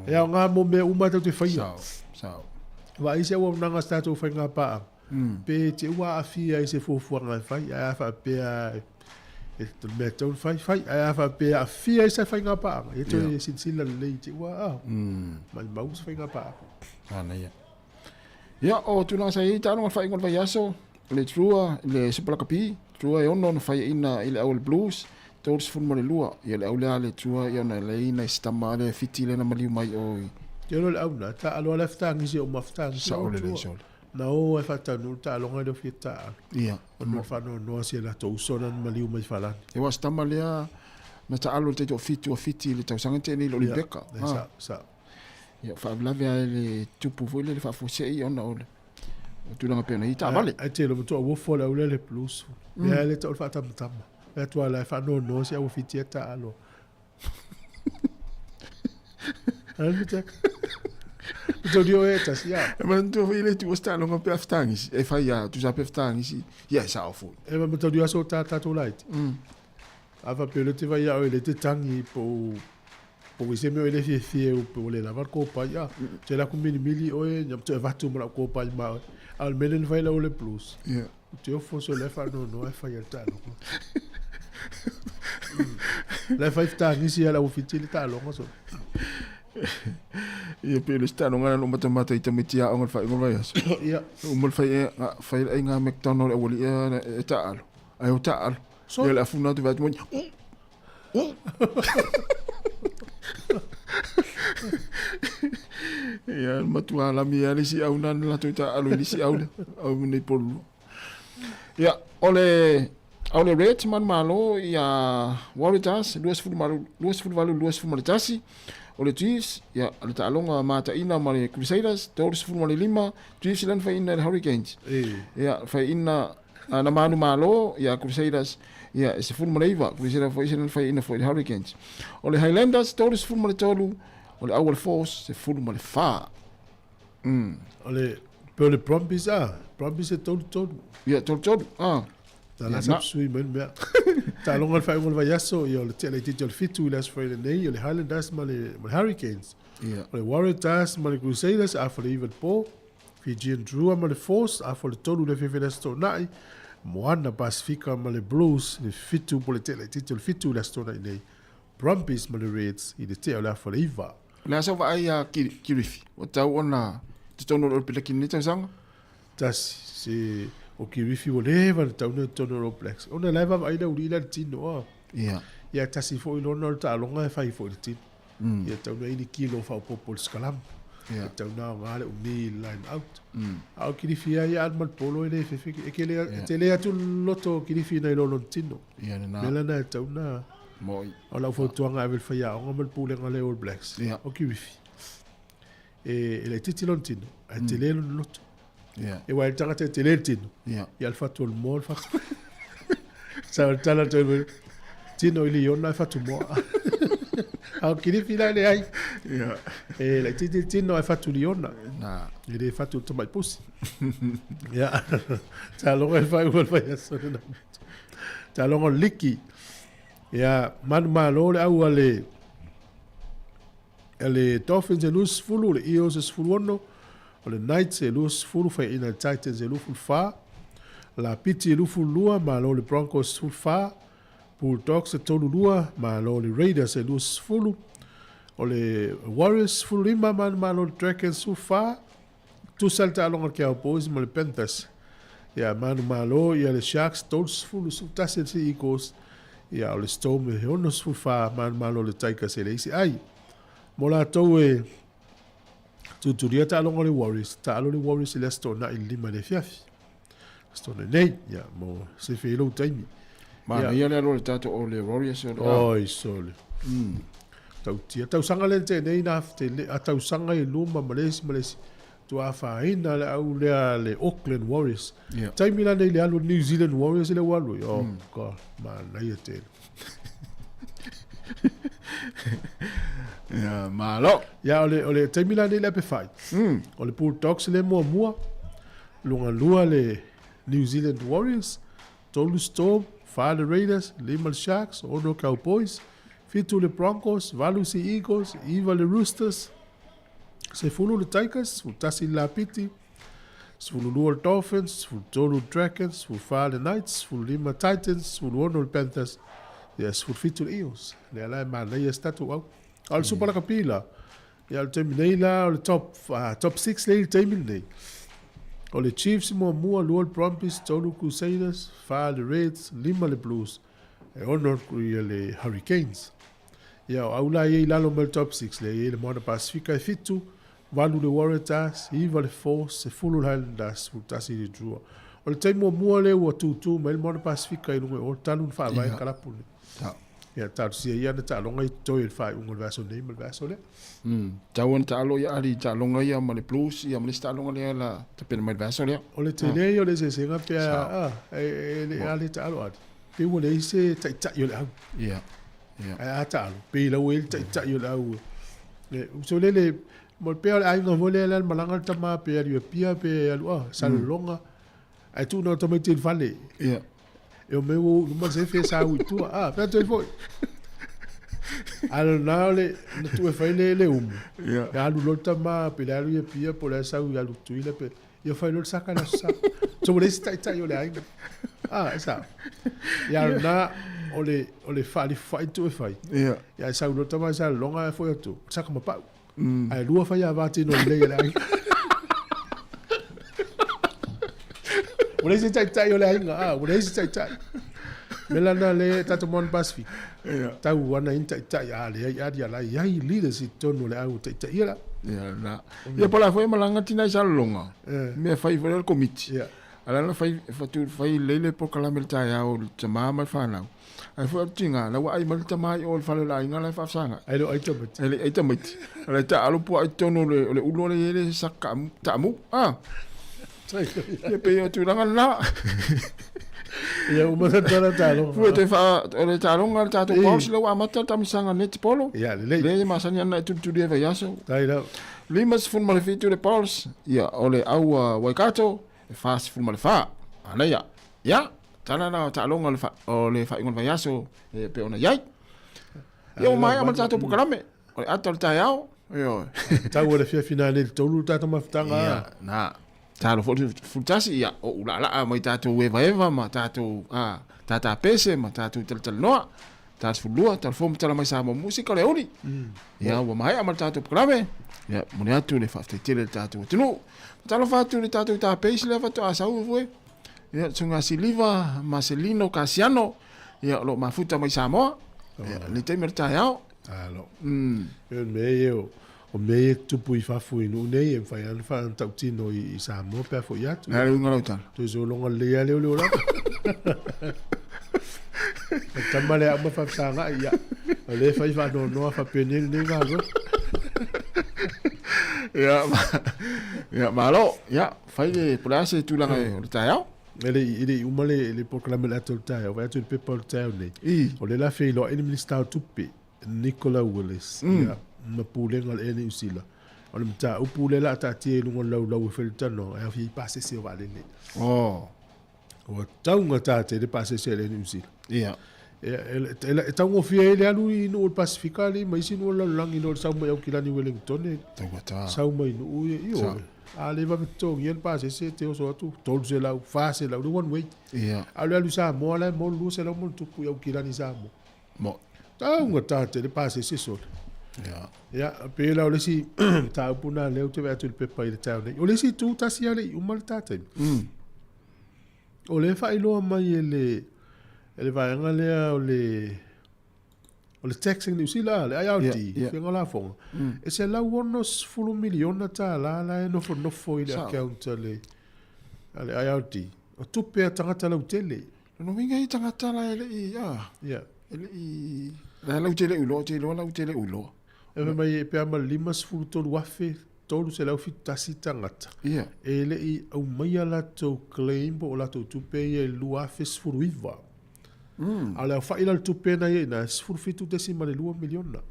E aoga mo mea uma tatou te faia. Sao. Vaai se auaunaga a se tatou faiga paaga, pe te ua aafia i se fuafuaga e fai, ae a faapea e le mea e tatau ona fai, fai. Ae a faapea e aafia ai se faiga paaga, ia toe silasila lelei te ua maumau se faiga paaga. Manaia. Ia, o tulaga sa i ai taaloga o le faaiuga o le vaiaso, le Drua i le Super Lakapi, Drua e ono na faiaina i le au o le Blues, 32. Ia le au lea a le Drua ia ona leai nai se tama lea Fiti lea na maliu mai o i. Te olo le au na, taalo ala fetagisi o mafetagisi. Sao lelei sole. Na o ai faataunuu le taaloga i le ofia taalo. Ia. Ona o faanoanoa si a latou uso na maliu mai Falani. E ua se tama lea na taalo i le taitoafitu a Fiti i le tausaga na tea nei i le Olympiaka. Ia, sa, sa. Ia, faalavelave lava i le tupu foi lele faafuasei ona o le tulaga pei ona i ai taavale. Ae tele matua uofo le au lea le Blues. Mea le tau o le faatamatama. Mea atu ala e faanoanoa si au Fiti e taalo. Ai te. Tau dio e tasi ia. E manatua foi le tu o se taaloga pe a fetagisi. E fai a tusa pe fetagisi. Ia e sao foi. E ma tau dio aso ta tatou laiti. A faapea le te vai ia oe le te tangi po po i se mea o le fiafia o po le lava le kopai a. Te la ku milimili oe nya te avatu ma lau kopai ma oe. A o le mea lea na fai lau le Blues. Ia. O te ofo so le faanoanoa e fai a le taaloga. La e fai fetagisi ia lau Fiti le taaloga so. Ia pe le se taaloga na matamata i tamaiti aoga i le faaiuga o le vaiaso. Ia. Uma le fai fai le aiga McDonald e aualii e taalo. Ai o taalo. So. Ia le afuna atu vai atu mai. Ia matua lami ia le isi au na latou taalo i le isi au lea. Au nei polulua. Ia, o le au le Reds manumalo ia Waratahs 28 21. O le Chiefs, ia, le taaloga mataina ma le Crusaders 35. Chiefs lea na faiina i le Hurricanes. Ia, faiina na manumalo ia Crusaders ia e 19. Crusaders foi lea na faiina foi i le Hurricanes. O le Highlanders 33, o le au a le Force 14. O le, pe o le Brumbies a, Brumbies e 33. Ia, 33, ah. Ta la sa sui mai le mea. Taaloga le faaiuga o le vaiaso, ia o le tea laitiiti o le 7 i le Aso Faraile nei, o le Highlanders ma le, ma le Hurricanes. Ia. O le Waratahs ma le Crusaders, afa le 9 i le po. Fijian Drua ma le Force, afa le 3 i le afiafi o le Aso Toonai. Moana Pasifika ma le Blues, le 7 po le tea laitiiti o le 7 i le Aso Toonai nei. Brumbies ma le Reds i le tea o le afa o le 9. O le a sau vaai a Kirifi, ua tatau ona totonu o le All Blacks i lenei tausaga? Tasi, se o Kirifi ua leva ona tatau ona totonu o le All Blacks. Ona la e vaavaai le aualii la i le tino a. Ia. Ia tasi foi lona o le taaloga e fai foi i le tino. Ia tatau ona i ai ni kilo faaopoopo i le scrum. Ia. Ia tatau ona aoga le umi i le line out. A o Kirifi lava ia a alu ma le polo e le fefe. E ke le, e tele atu le loto o Kirifi nai lo lona tino. Ia lena. Mea lena e tatau ona Moi. O lau fautuaga e ave i le faiaoga ma le pulega a le All Blacks, Ia. o Kirifi, e laitiiti lona tino, ae tele lona loto. Ia. E uae le tagata e tele le tino, Ia. ia le fatu o le moa le fatu. Sa o le tala atu ai, tino i liona e fatu moa. A o Kirifi la e leai. Ia. E laitiiti le tino ae fatu liona. Na. E le fatu le tamai pusi. Ia. Taloga e fai ua le vaiaso lena. Taloga o le liki. Ia, manumalo le au a le a le Dolphins e 20, le Eels e 16, o le Knights e 20, faiaina e le Titans e 24, Lapiti e 22, malo le Broncos 14, Bulldogs e 32, malo le Raiders e 20, o le Warriors 15, manumalo le Dragons 14, tusa le taaloga a le Cowboys ma le Panthers. Ia, manumalo ia le Sharks 30, 11 le Sea Eagles, ia o le Storm e 64, manumalo le Tigers e leai se ai. Mo latou e tutulia taaloga o le Warriors, taalo le Warriors i le Aso Toonai i le 5 i le afiafi. Aso Toonai nei, ia, mo se fei lou taimi. Manaia le alo o le tatou o le Warriors o le Oi, sole. Tautia. Tausaga le tei nei na te le, a tausaga i luma ma le isi ma le isi. Tua afaina le au lea le Auckland Warriors. Yeah. Taimi la nei le alu New Zealand Warriors le ua alu. Oh mm. God, manaia tele. Ya, malo. Ya, o le taimi la nei le ape fai. O le Bulldogs le muamua. Luga lua le New Zealand Warriors. Tolu Storm, fa le Raiders, lima le Sharks, ono Cowboys, fitu le Broncos, valu Sea Eagles, iva le Roosters, 10 le Tigers, 11 le Lapiti, 12 le Dolphins, 13 le Dragons, 14 le Knights, 15 Titans, 16 le Panthers, ia 17 le Eagles. Lea la e manaia se tatou au. A o le Super Lakapi la, ia o le taimi nei la, o le top, top 6 lea i le taimi lenei. O le Chiefs muamua, lua le Brumbies, tolu Crusaders, fa le Reds, lima le Blues, e ono ia le Hurricanes. Ia, o au la ia i lalo mai le top 6 lea i ai le Moana Pasifika e fitu, valu le Waratahs, iva le Force, 10 le Highlanders, 11 le Drua. O le taimi muamua lea ua tūtū mai le Moana Pasifika i luga i o talu na faavae le kalapu lenei. Ia, talosia ia ana taaloga i totoe i le faaiuga o le vaiaso nei ma le vaiaso lea. Tau ana taalo ia ali i taaloga ia ma le Blues ia ma le isi taaloga lea la tapena mai le vaiaso lea. O le tele ia o le eseesega pe a, e le a le taalo ali. Pe ua leai se taitai o le au. Ia. Ia. Ae a taalo, pe lau e le taitai o le au. E, so lele, mo pea o le aiga foi lea le malaga le tama pe alu i Apia pe alu a, Salelologa. Ae tuu na o tamaiti i le fale. Ia. E o mea ua luma se fe sa ui tua. Ah, fea toi foi. A na o le, na tuu e fai le, le umu. Ia. E alu loa le tama pe le alu i Apia po o le sau i alu Tutuila pe Ia fai loa le saka i le aso sa. So ua leai se taitai o le aiga. Ah, e sao. Ia na o le o le faalifufai tu e fai. Ia. Ia e sau loa tama i Salelologa ae foi atu, saka ma pau. Ae lua fai a tino lelei e le aiga. Ua leai se taitai o le aiga, ah, ua leai se taitai. Me lana le tatou Moana Pasifika. Ia. Tau ana i taitai a leai ali ala i ai leaders i totonu o le au taitai ia la. Ia na. Ia po la foi malanga tina i Salelologa. Mea fai foi le komiti. Ia. Ala na fai fatu fai lele polokalame le taeao le tama ma le whanau. Ai foi tinga la ua ai mai le tama i o le fale o le aiga la e faafesaga. Ai le ai tamaiti. Ai le ai tamaiti. Ala ta alo pua ai tonu le o le ulu le ele saka taamu. Ah. Ia pe o tulaga lena. Ia uma sa tala taaloga. Fue te fa o le taaloga le tatou pausi le ua amata le tamisaga netball. Ia lelei. Le masani ana e tulituli ai vaiaso. Tai lava. 57 le Pauls, ia o le au a Waikato e 44. Anaia. Ia, tala la taaloga o le fa, o le faaiuga o le vaiaso e pe ona iai. Ia ua maea ma le tatou polokalame. O le ata o le taeao. Ioe. Tau o le fiafina nei le tolu le tatou mafutaga. Ia, na. Talo foi le fulutasi, ia, o ulaalaa mai tatou evaeva ma tatou a, tata pese ma tatou talatalanoa. Tala sefululua, tala fou ma tala mai Samoa Musika o le auli. Ia, ua maea ma le tatou polokalame. Ia, momoli atu le faafetai tele i le tatou atunuu. Talofa atu i le tatou tapeisi lea faatoa sau foi. Ia, le susuga Siliva Marcelino Kasiano, ia, o lo o mafuta mai Samoa. Ia, le taimi o le taeao. Alo. E o mea ia o, o mea ia e tutupu i fafo i nuu nei e mafai lava ona faatautino i Samoa pe a foi atu. Le a le uiga o lau tala? Toe sologa lelei lava lea o le olaga. O le tama lea a uma faafesagai, ia, o lea e fai faanoanoa faapenei lenei galuega. Ia, ia, malo. Ia, fai le, po o le a se tulaga o le taeao. E le i, e le i uma le, le polokalame o le ata o le taeao, vaai atu i le pepa o le taeao nei. I. O lea la feiloai le Minisita o Tupe, Nicola Willis, ia, ma Pulega o le Air Niu Sila. O le mataupu lea o le a taatia i luga o le laulau e fai le talanoaga, e aofia ai pasese o vaalele. Oh. Ua taugata tele pasese a le Air Niu Sila. Ia. E taugofie ai le alu i nuu o le Pasifika alii ma isi nuu o le lalolagi i lo le sau mai Aukilani i Wellington. Taugata. Sau mai nuu ia, ioe. A le vave totogia le pasese e te oso atu 300, 400 le one way. Ia. A o le alu i Samoa la e mo le 200 ma ona tupu i Aukilani i Samoa. Mo. Taugata tele pasese sole. Ia. Ia, pei la o le isi mataupu lena lea ou te vaai atu i le pepa i le taeao nei. O le isi itu tasi lava le i uma le ta taimi. O lea e faailoa mai e le e le vaega lea o le o le tax i Niu Sila, le IRD, yeah, yeah. Lafoga, e $160 miliona tālā la e nofonofo i le account a le, a le IRD. O tupe a tagata lautele. Lona uiga i tagata la e le i, ah, yeah. e le i, la lautele uloa, te iloa lautele uloa. E fai mai e pe a ma le 53,000 371 tagata Ia. e le i aumaia latou claim po o latou tupe ia i le 2019. A o le aofa'i la o le tupe na i ai i ina e $17.2 miliona.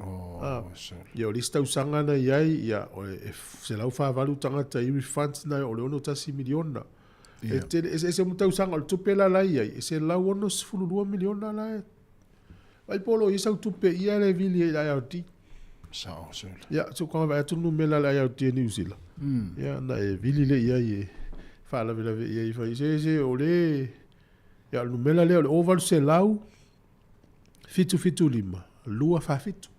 Oh, Ah, sole. ia o le isi tausaga na i ai, ia, o le e 148 tagata i refunds na o le $61 miliona. E Ia. tele, eseese uma tausaga, o le tupe la la i ai, e $162 miliona la e. Vai po o lo o i ai sau tupe ia le vili ai i le IRD. Sao, sole. Ia, so kwa vaai atu le numera a le IRD a New Zealand. Ia, na e vili lea i ai e faalavelave i ai fai se se o le ia o le numera lea o le 0800 775 247.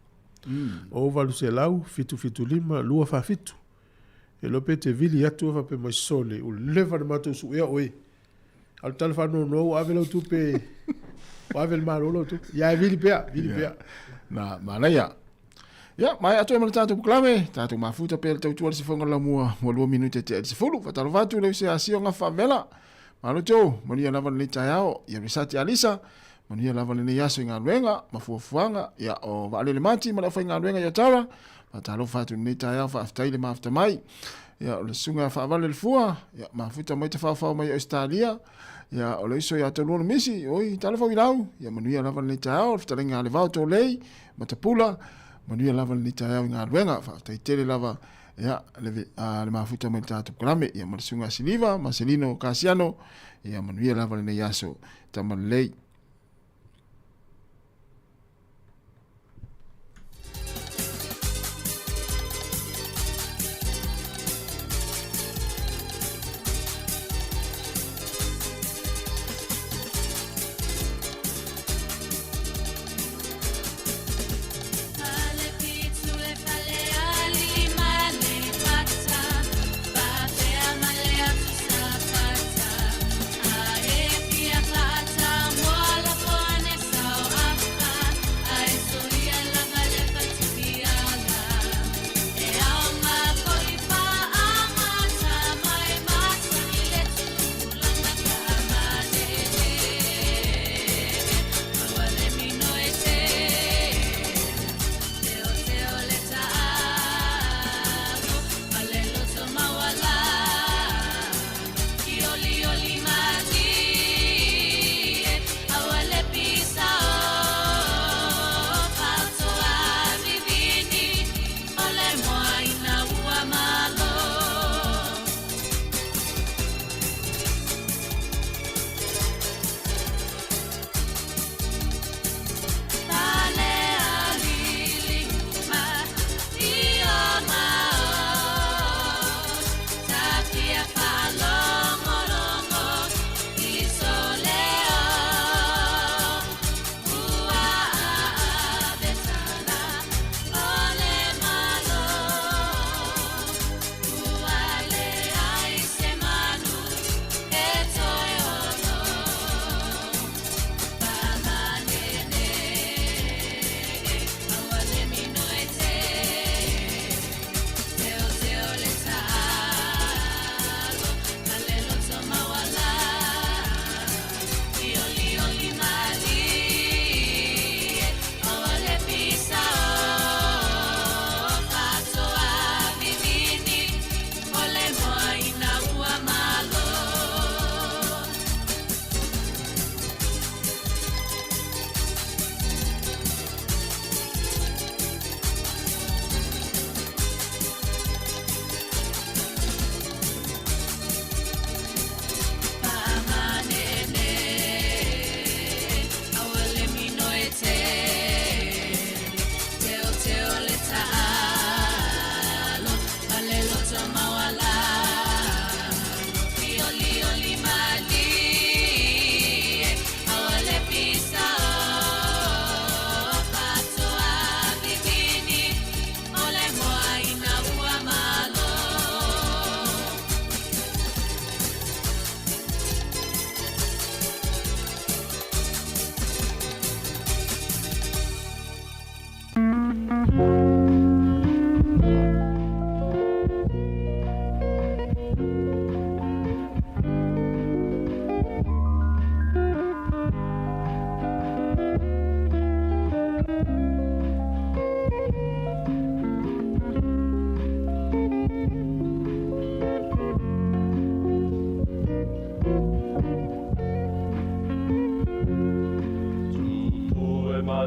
0800 775 247. E iloa pe te vili atu e faapea mai sole ua leva ona matou suea oe. A o le tala faanoanoa ua ave lau tupe ua ave e le Malo lau tupe. Ia e vili pea, vili pea. Na manaia. Ia, maea atu ai ma le tatou polokalame, tatou mafuta pea le tautua i le sifoga o le laumua mua 2 minute tea i le 10. Faatalofa atu i le uso Asia o Gafa Faavela. Malo Joe, manuia lava lenei taeao. Ia Resati Alisa, manuia lava lenei aso i galuega ma fuafuaga. Ia, o Vaalele Mati ma le aufaigaluega i Otawa. Faatalofa atu i lenei taeao, faafetai le mafuta mai. Ia, o le susuga ia Faavale le Fua, ia, mafuta mai tafaofao mai Ausetalia. Ia, o le uso ia Toluolo Misi, oi, talofa Uilau. Ia, manuia lava lenei taeao, le fetalaiga a Levao Tolei, Matapula, manuia lava lenei taeao i galuega. Faafetai tele lava, ia, le, a, le mafuta mai le tatou polokalame. Ia, ma le susuga a Siliva, Marcelino Kasiano, ia, manuia lava lenei aso. Tama lelei.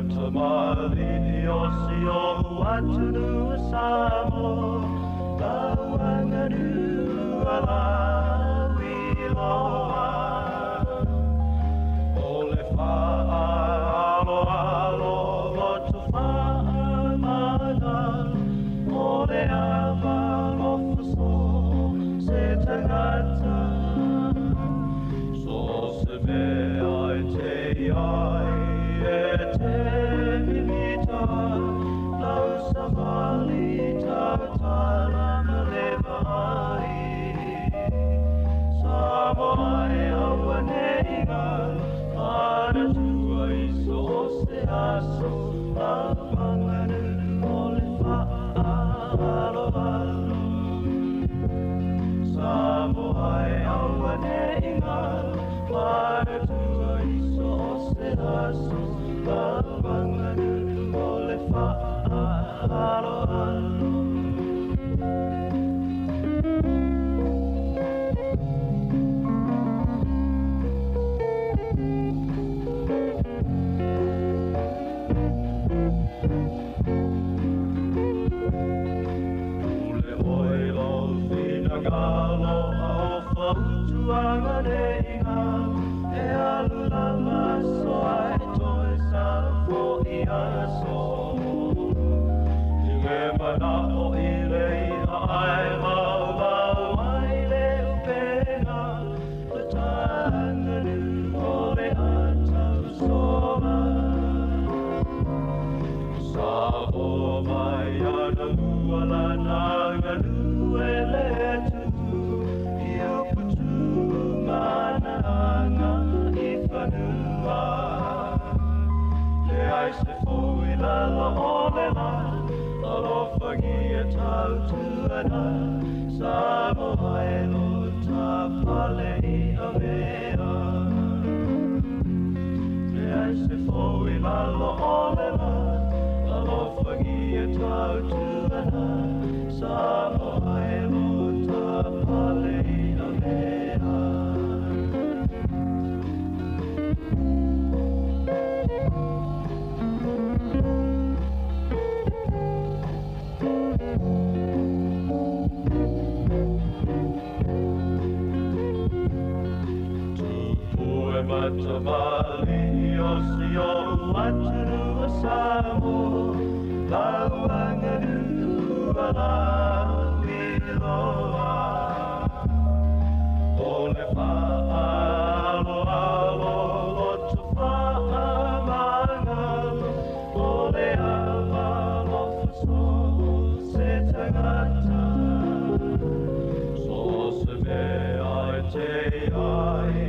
matamali'i o si oʻu atunuu Samoa lau aganuu alauiloa o le faaaloalo loto faamagalo o le ava alofa so se tagata so se mea e te ai e te mimita lau savali tautala ma le vaai Samoa e auaneiga manatua i so o se aso lau aganuu o le faaaloalo Samoa e auaneiga manatua i so o se aso lau aganuu o le faaaloalo. Pule oe lau finagalo a o fautuaga nei e alu lava aso ae toe salafo'i aso. I le mana'o i le i'a ae maumau ai le upega le taganuu o le atausoga. Sa oo mai anamua lana aganuu e le atunuu i upu tu ma na aga i fanua. Leai se fou i lalo o le lā alofagia tautuana Samoa e lo tapale i avea. Leai se fou i lalo o le lā alofagia tautuana Samoa e lo tapale i avea. Tupu e matamali'i o si oʻu atunuu o Samoa lau aganuu alauiloa o le faaaloalo loto faamagalo o le ava alofa so se tagata so se mea e te ai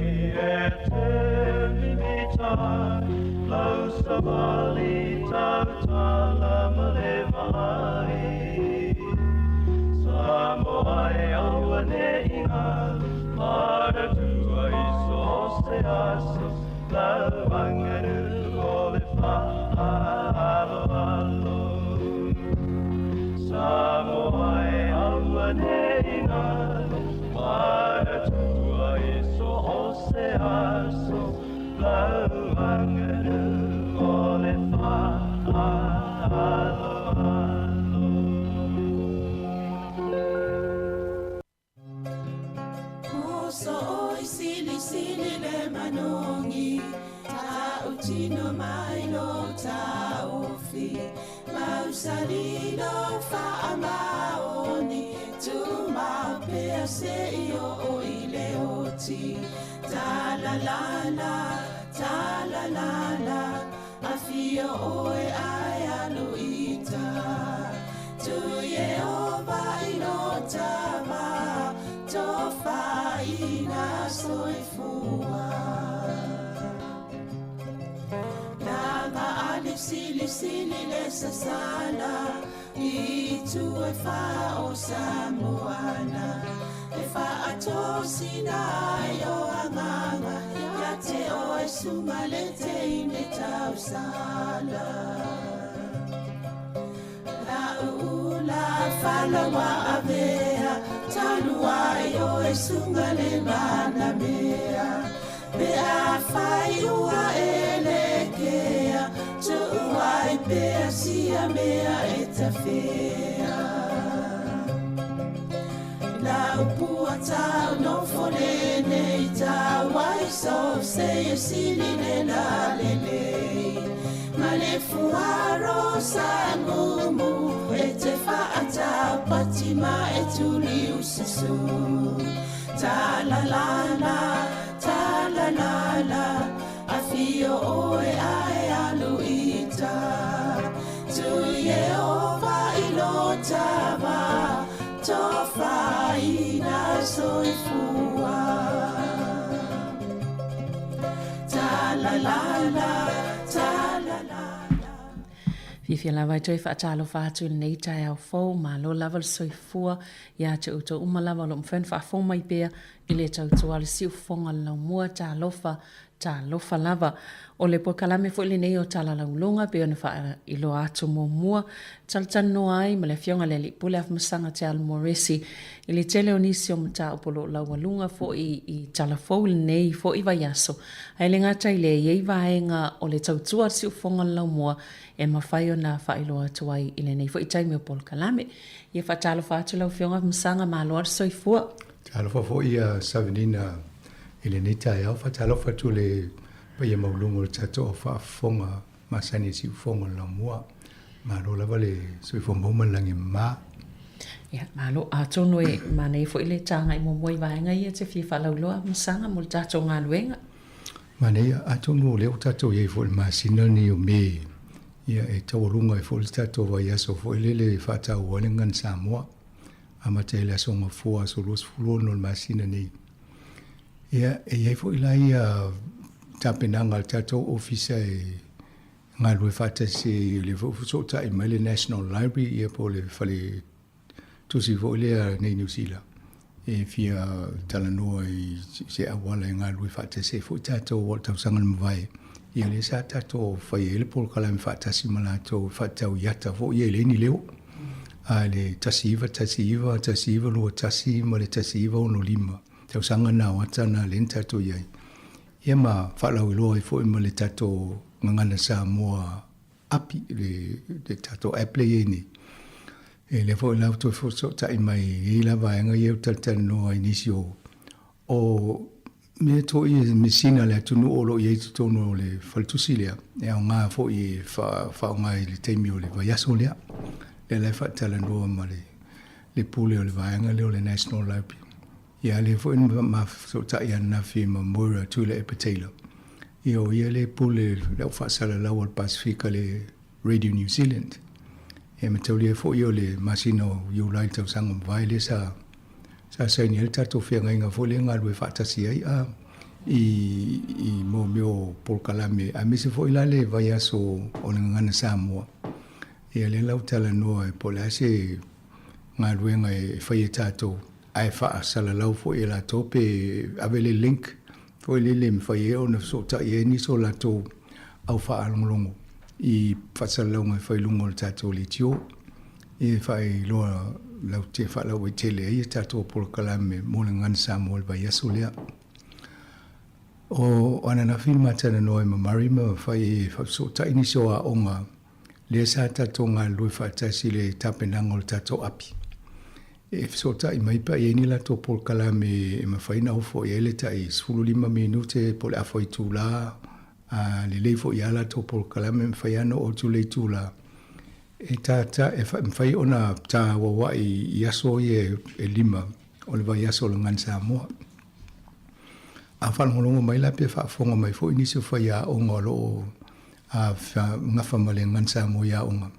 e te mimita lau savali tautala ma le vaai Samoa e auaneiga manatua i so o se aso lau aganuu o le faaaloalo Samoa e auaneiga manatua i so o se aso lau aganuu o le faaaloalo. Muso oi sili sili le manongi ta'utino mai lo ta'ofi mausalilo fa'amaoni tumapea se'i o'o i le oti talalala talalala afio oe ae alu ita tu Iehova i lo tava tofaina soifua. Lava ale sili sili le sasala i tu e fa o Samoana e fa'atosina ai o agaga ia te oe suga le teine tausala. La'uula falaua avea talu ai oe suga le manamea pe afai ua elekea tu'u pea sia mea e tafea. La upua tau no fone nei tau ai so se e sili le la le le. Ma le fuaro sa ngumu e te whaatau patima e tuli usasu. Ta la la la, ta la la la, a fio oe ae alu ita. Tu Yehova i lo tava, tofaina soifua. Ta la la la, ta la la. Fiafia lava e toe faatalofa atu i lenei taeao fou, malo lava le soifua ia te outou uma lava o lo o mafai ona faafou mai pea i le tautua a le siufofoga o le laumua, talofa, talofa lava. O le polokalame foi lenei o Talalauloga pei ona faailoa atu muamua, talatalanoa ai ma le Afioga i le Alii Pule Afamasaga Te Alo Moresi i le tele o nisi o mataupu o lo o laualuga foi i tala fou i lenei foi vaiaso. Ae le gata i lea, e i ai vaega o le tautua a le siufofoga o le laumua e mafai ona faailoa atu ai i lenei foi taimi o polokalame. Ia faatalofa atu lau Afioga Afamasaga, malo lava le soifua. Talofa foi ia Savanina i lenei taeao. Faatalofa atu i le paia maualuga o le tatou au faafofoga masani i Siufofoga o le Laumua. Malo lava le soifua maua ma le lagi e mama. Ia, malo. Atonu e manaia foi le tagai muamua i vaega ia e te fia faalauiloa Afamasaga mo le tatou galuega. Manaia, atonu o lea ua tatou i ai foi i le masina lenei o Me, ia e taualuga ai foi le tatou vaiaso foi lele e faataua ai le Gagana Samoa. Amata i le Aso Gafua, aso 26 o le masina nei. Ia, e i ai foi la ia tapenaga a le tatou ofisa e galulue faatasi ai, lea foi ua fesootai mai le National Library ia po o le fale tusi foi lea nei Niu Sila e fia talanoa i se auala e galulue faatasi ai foi tatou o le tausaga na mavae. Ia lea sa tatou fai ai le polokalame faatasi ma latou e faatatau i ata foi ia e leai ni leo. A le 1919, 1921 ma le 1965, tausaga na o ata na lea na tatou i ai. Ia ma faalauiloa ai foi ma le tatou gagana Samoa api, le tatou app lea e i ai nei. E lea foi la ua toe fesootai mai i la vaega ia ua talatalanoa i nisi o o mea toi e mesina a le atunuu o lo o i ai i totonu o le faletusi lea, e aoga foi e faaaoga i le taimi o le vaiaso lea. Lea la e faatalanoa ma le pule o le vaega lea o le National Library. Ia lea foi na ma fesootai ananafi ma Moira Tuilaepa Taylor. Ia o ia le pule le au faasalalau a le Pasefika le Radio New Zealand. E mataulia foi o le masina o Iulai le tausaga ua mavae lea sa sa saini ai le tatou feagaiga foi lea e galulue faatasi ai a i i mo mea o polokalame aemaise foi la le vaiaso o le Gagana Samoa. Ia lea la ua talanoa po o le a se galuega e fai e tatou ae faasalalau foi e latou pe ave le link foi lele e mafai ai ona fesootai ai nisi o latou au faalogologo i faasalalauga e fai i luga o le tatou leitio e faailoa laute faalauaitele ai a tatou polokalame mo le Gagana Samoa i le vaiaso lea. O ananafi na matalanoa ai ma Murray ma fai e faafesootai nisi o aoga lea sa tatou galulue faatasi i le tapenaga o le tatou api. E fesootai mai pe a i ai ni latou polokalame e mafai ona ofo i ai le tai 15 minute po o le afa itula, a lelei foi lava latou polokalame e mafai lava ona oo atu le itula e tata e mafai ona tāuauai i aso ia e lima o le vaiaso o le Gagana Samoa. A faalogologo mai la pe faafofoga mai foi nisi o faiaoga o lo o gafa ma le Gagana Samoa i aoga,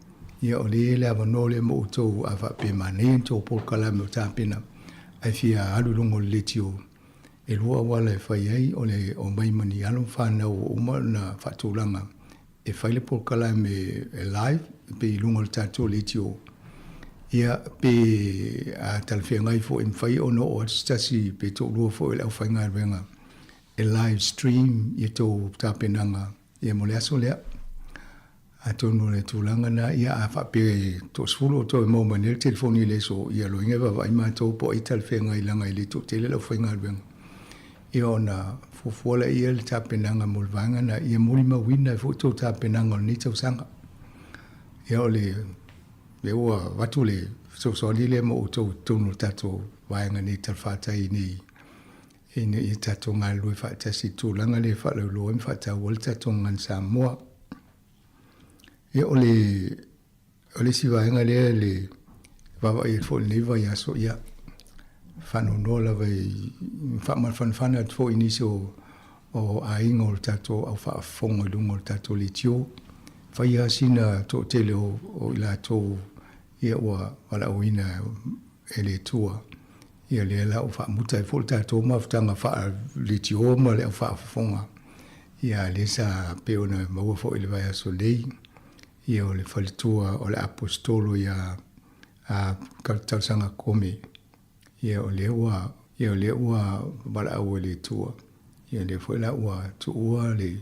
ia o lea e i ai le avanoa lea mo outou a faapea e manaia ni tou polokalame o tapena ae fia alu i luga o le leitio. E lua auala e fai ai, o le omai ma ni alo ma fanau ua uma ona faatulaga e fai le polokalame e live pe i luga o le tatou leitio, ia pe a talafeagai foi e mafai ona oo atu se tasi pe toalua foi o le aufaigaluega e live stream ia tou tapenaga ia mo le aso lea. Atonu o le tulaga lena, ia a faapea e toasefulu outou e maua mai nei le telefoni i le aso, ia loiga e vaavaai matou po o ai talafeagai leaga e le toatele le aufaigaluega. Ia ona fuafua laia le tapenaga mo le vaega lena, ia molimauina ai foi tou tapenaga o lenei tausaga. Ia o le lea ua avatu le fesoasoani lea mo outou i totonu o le tatou vaega nei talafatai nei ina ia tatou galulue faatasi i le tulaga lea e faalauiloa ai ma faataua ai le tatou gagana Samoa. Ia o le o le isi vaega lea le vaavaai atu foi i lenei vaiaso, ia faanoanoa lava i faamafanafana atu foi i nisi o o aiga o le tatou au faafofoga i luga o le tatou leitio. Fai lava sina toatele o, o i latou ia ua valaauina e le Atua. Ia lea la ua faamuta ai foi le tatou mafutaga faaleitio ma le au faafofoga. Ia lea sa pei ona maua foi i le vaiaso nei, ia o le faletua o le Aposetolo ia a Talosaga Kome. Ia o lea ua, ia o lea ua valaau e le Atua. Ia lea foi la ua tuua le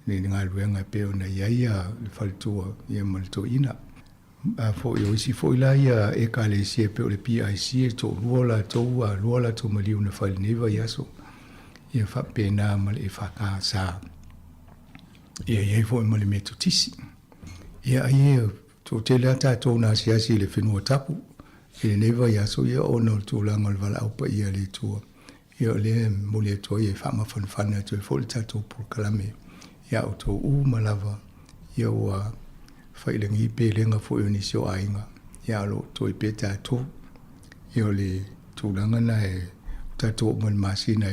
le galuega e pei ona i ai ia le faletua ia ma le toeaina. A foi o isi foi la ia Ekalesia e pei o le PIC e toalua o latou a lua latou maliu na fai i lenei vaiaso. Ia faapena ma le EFKS. Ia i ai foi ma le Metotisi. Ia ai e toatele lava tatou na asiasi i le whenua tapu i lenei vaiaso ia ona o le tulaga o le valaau paia a le Atua. Ia o lea e momoli atu ai e faamafanafana atu ai foi le tatou polokalame iā outou uma lava ia ua failagi pelega foi o nisi o aiga ia o lo o toe pea tatou. Ia o le tulaga na e tatou oo mai le masina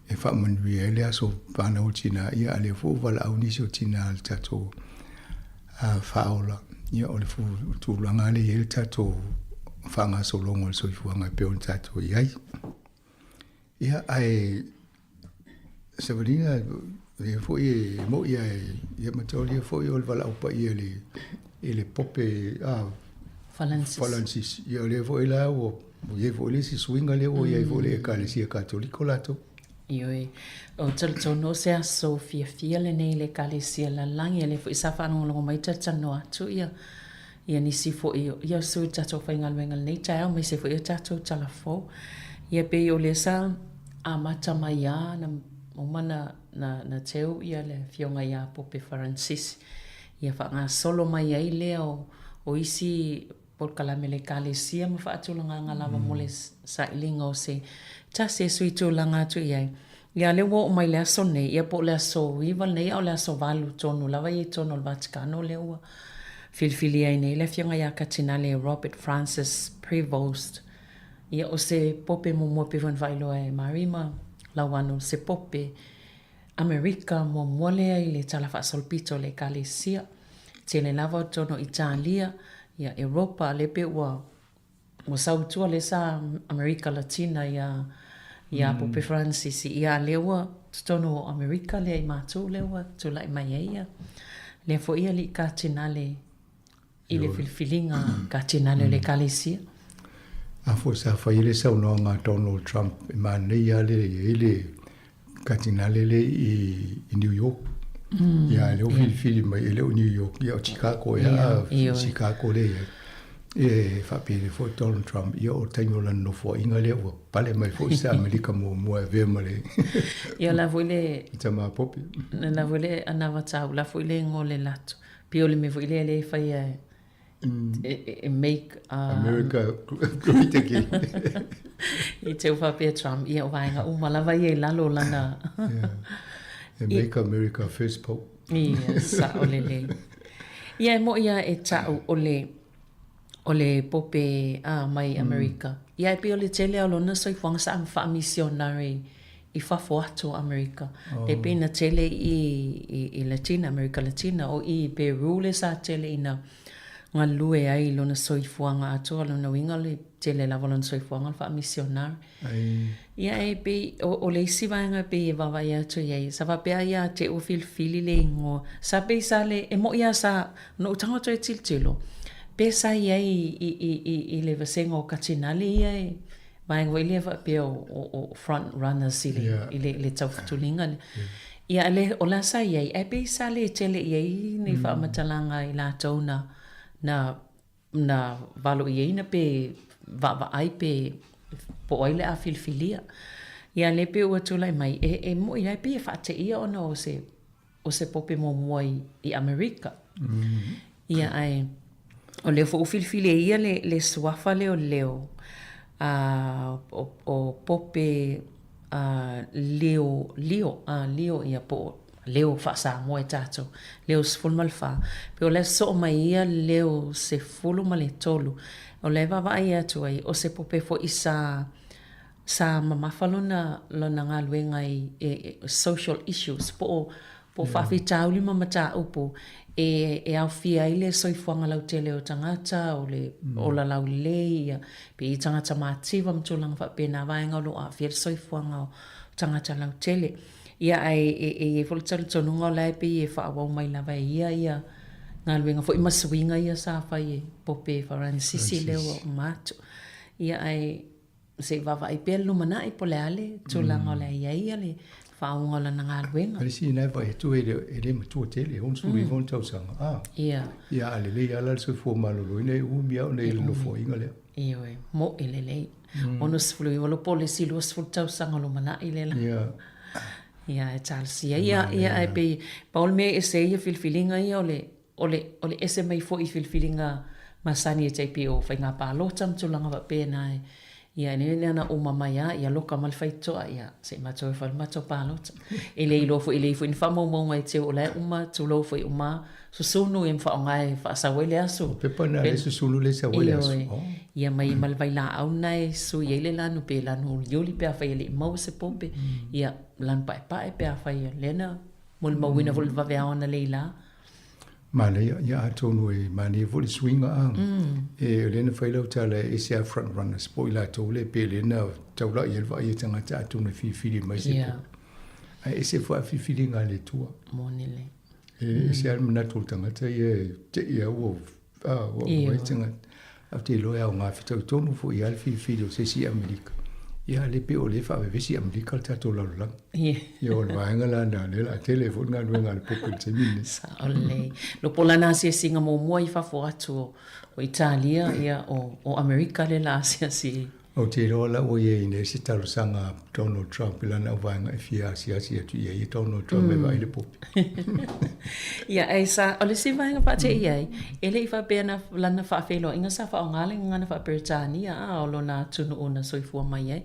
e faamanuia ai le aso fanau o tina ia a lea foi ua valaau nisi o tina le tatou faaola ia o le tulaga lea e i ai le tatou faagasologa o le soifuaga e pei ona tatou i ai. Ia, ae savaliga ia foi e mo'i ae ia mataulia foi o le valaau paia i le i le Pope a Falansis. Falansis. Ia o lea foi la ua i ai foi le isi suiga lea ua i ai foi le Ekalesia Katoliko latou. Ioe. O talitonu o se aso fiafia lenei i le Ekalesia lalolagi, a lea foi sa faalogologo mai talatalanoa atu ia ia nisi foi o ia sui o le tatou faigaluega i lenei taeao aemaise foi o tatou tala fou. Ia pei o lea sa amata mai lava na uma na na na teu ia le Afioga ia Pope Faransisi ia faagasolo mai ai lea o o isi polokalame a le Ekalesia ma faatulagaga lava mo le sailiga o se tasi e sui tulaga atu i ai. Ia lea ua oo mai le aso nei, ia po o le aso 9 lenei a o le aso 8 tonu lava ia i totonu o le Vatikano lea ua filifilia ai nei le Afioga ia Katinale Robert Francis Prevost. Ia o se pope muamua pei foi ona faailoa e Mari ma Lauano, se pope Amerika muamua lea i le Tala Faasolopito o le Ekalesia. Tele lava o totonu o Italia, ia Europa, lea pei ua Ua sau i tua lea sa Amerika Latina ia ia Pope Francis ia a lea ua totonu o Amerika lea i matou lea ua tulai mai ai ia lea foi alii Katinale i le filifiliga Katinale o le Ekalesia. A foi sa fai ai le saunoaga a Donald Trump e manaia lava le i ai le Katinale le i New York. Ia lea ua filifili mai e le o New York, ia o Chicago ea, Chicago lea i ai. E faapea nei foi Donald Trump, ia o le taimi o lana nofoaiga lea ua pale mai foi se Amerika muamua e avea ma le Ia la foi le tama pope. La foi le anavatau, la foi le igoa o le latou. Pei o le mea foi lea lea e faia e make America great again. I te faapea Trump, ia o vaega uma lava ia i lalo o lana. Yeah. E make America first pope. Ia, sao lelei. Ia e mo'i lava e ta'u o le o le pope a mai Amerika. Ia e pei o le tele lava o lona soifuaga sa faamisionare i fafo atu o Amerika. E pei na tele i, i, i Latina, Amerika Latina, o i Peru le sa tele ina galue ai i lona soifuaga atoa, lona uiga o le tele lava o lona soifuaga o le faamisionare. Ia e pei, o, o le isi vaega e pei e vaavaai atu i ai, sa faapea ia te ua filifili le igoa, sa pei sa le, e mo'i lava sa, na ou tago atu ai e tilotilo, pe sa i ai i, i, i, i le vasega o Katinale ia e, vaega foi lea faapea o front runners i le, yeah. i le, le taufutuliga lea. Yeah. Ia, le, o la sa i ai, ae pei sa le tele i ai ni faamatalaga i latou na, na, na valo i ai na pe vaavaai pe po o ai le a filifilia. Ia, le pei ua tulai mai, e, e mo'i ai pei e faateia ona o se, o se pope muamua i, i Amerika. Ia, ae... O lea foi ua filifili e ia le, le suafa lea o Leo, a, o, o Pope a, Leo, Leo, a, Leo, ia, po o Leo faa-Samoa e tatou, Leo 14. Pei o la e sosoo mai ia Leo 13. O la e vaavaai atu ai, o se pope foi sa, sa mamafa lona, lona galuega i, e, social issues, po o, po o faafitauli ma mataupu e, e aofia ai le soifuaga lautele o tagata, o le ola laulelei, ia, pe i tagata mativa ma tulaga faapena, vaega o lo o aafia ai le soifuaga o tagata lautele. Ia, ae e, e i ai foi le talitonuga o la e pei e faaauau mai lava e ia ia galuega foi ma suiga ia sa fai e Pope Faranisisi lea ua uma atu. Ia, ae se i vaavaai pea le lumanai po o le a le tulaga o le a i ai le faauuga o lana galuega. A le isi lena e vaai atu e le, e le matua tele, 69 ona tausaga. Ah. Ia. Ia, a lelei lava la le soifua maloloina e umi lava ona i le nofoaiga lea. Ioe, mo'i lelei. 69 loa po o le isi 20 tausaga o lumanai lea la. Ia. Ia, e talosia. Ia, ia, ae pei, pau le mea e ese ai ia filifiliga ia o le, o le, o le ese mai foi i filifiliga masani e tai pei o faiga palota ma tulaga faapena e, ia, e le na uma mai lava, ia loka ma le faitotoa, ia, se i matou e fai le matou palota. E le iloa foi, e leai foi ni faamaumauga e teu o la e uma, tulou foi, uma susunu ia ma faaaoga e faasau ai le aso. O pepa na le susunu le sau ai le aso. Ioe. Ia ma ma le vailaau lena e sui ai le lanu pe lanu uliuli pe afai e le i maua se pope. Ia, lanu paepae pe afai o lea na molimauina foi le vaveao analeila. Manaia, ia atonu e manaia foi le suiga a. E o lea na fai lau tala e ese a front runners po o i latou lea pe lea na taulai ai le vaai a tagata atonu e filifili mai se pope. Ae ese foi a filifiliga a le Atua. Moni le. E ese lava le manatu o le tagata ia e te i a ua ua ua tagata. Ae ou te iloa e aoga fetaui tonu foi lava le filifili o se isi i Amerika. Ia le pei o lea e faavevesi i Amerika le tatou lalolagi. Ia o le vaega la lena lea o le a tele ai foi le galuega a le pope i le taimi lenei. Sao lelei. Lopo lana asiasiga muamua i fafo atu o Italia, ia o Amerika lea o le a asiasi ai. Ou te iloa la ua i ai nei se talosaga a Donald Trump i lana auvaega e fia asiasi atu i ai e Donald Trump e vaai le pope. Ia, ae sa, o le isi vaega faate'i ai, e le i faapea na lana faafeiloaiga sa faaaoga le gagana faa-Peretania, a o lona atunuu na soifua mai ai.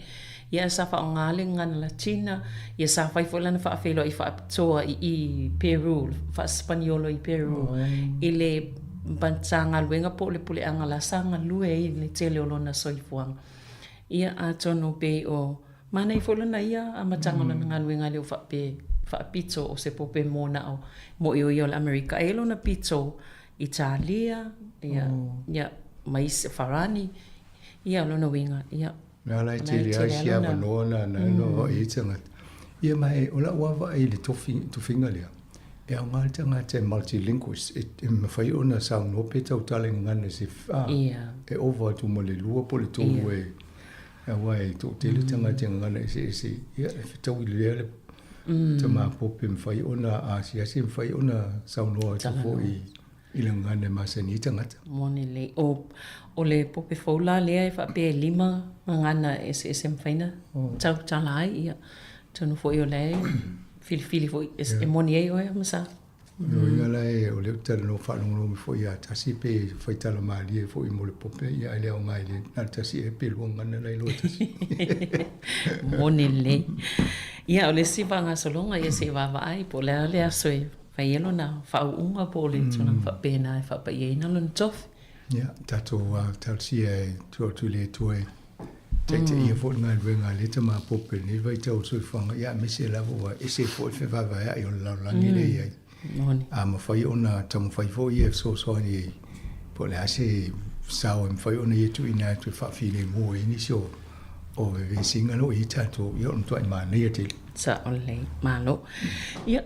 Ia, sa faaaoga le gagana Latina, ia sa fai foi lana faafeiloai faapitoa i i Peru, faa-Sipaniolo i Peru, i le Matagaluega po o le puleaga la sa galue ai i le tele o lona soifuaga. Ia, atonu pei o manaia foi lona ia amataga o lana galuega e le o faapea faapito o se pope mo na o mo'i o ia o le Amerika. Ae i ai lona pito Italia, ia, ia, ma isi, Farani, ia, o lona uiga, ia. Nā la e tele ai si avanoa na na no mm. i tagata. Ia ma e o lau vaai i le tofi, tofiga lea. E aoga le tagata e multilinguist, e, e mafai ona saunoa pe tautala i gagana se a, yeah. e ova atu ma le lua po le tolu yeah. e aua e toatele mm. tagata i gagana eseese. Ia, e fetaui lea le mm. tama pope mafai ona asiasi, mafai ona saunoa atu foi I le gagana e masani ai tagata. Moni lelei. O, o le pope fou la lea e faapea e lima gagana eseese mafai ona tautala ai, ia, atonu foi o la e filifili foi e moni ai oe Masa. O le uiga la e, o lea ou te talanoa faalogologo mai foi ia Tasi pe fai tala malie foi mo le pope, ia ae le aoga i le na o le tasi ea pe lua gagana la e iloa e Tasi. Moni lelei. Ia, o le isi faagasologa, ia se i vaavaai po o le a le aso e Fai ai lona faauuga po o le tulaga faapena e faapaiaina lona tofi. Ia, tatou talosia e tuu atu i le Atua e taitaia foi le galuega a lea tama pope i lenei vaitau o le soifuaga, ia aemaise lava ua ese foi le fevaevaea'i o le lalolagi lea e i ai. A mafai ona taumafai foi ia e fesoasoani i po o le a se sao e mafai ona ia tuuina atu e faafilemu ai nisi o o vevesiga o lo o i ai tatou, ia o le matuai manaia tele. Sao lelei, malo. Ia,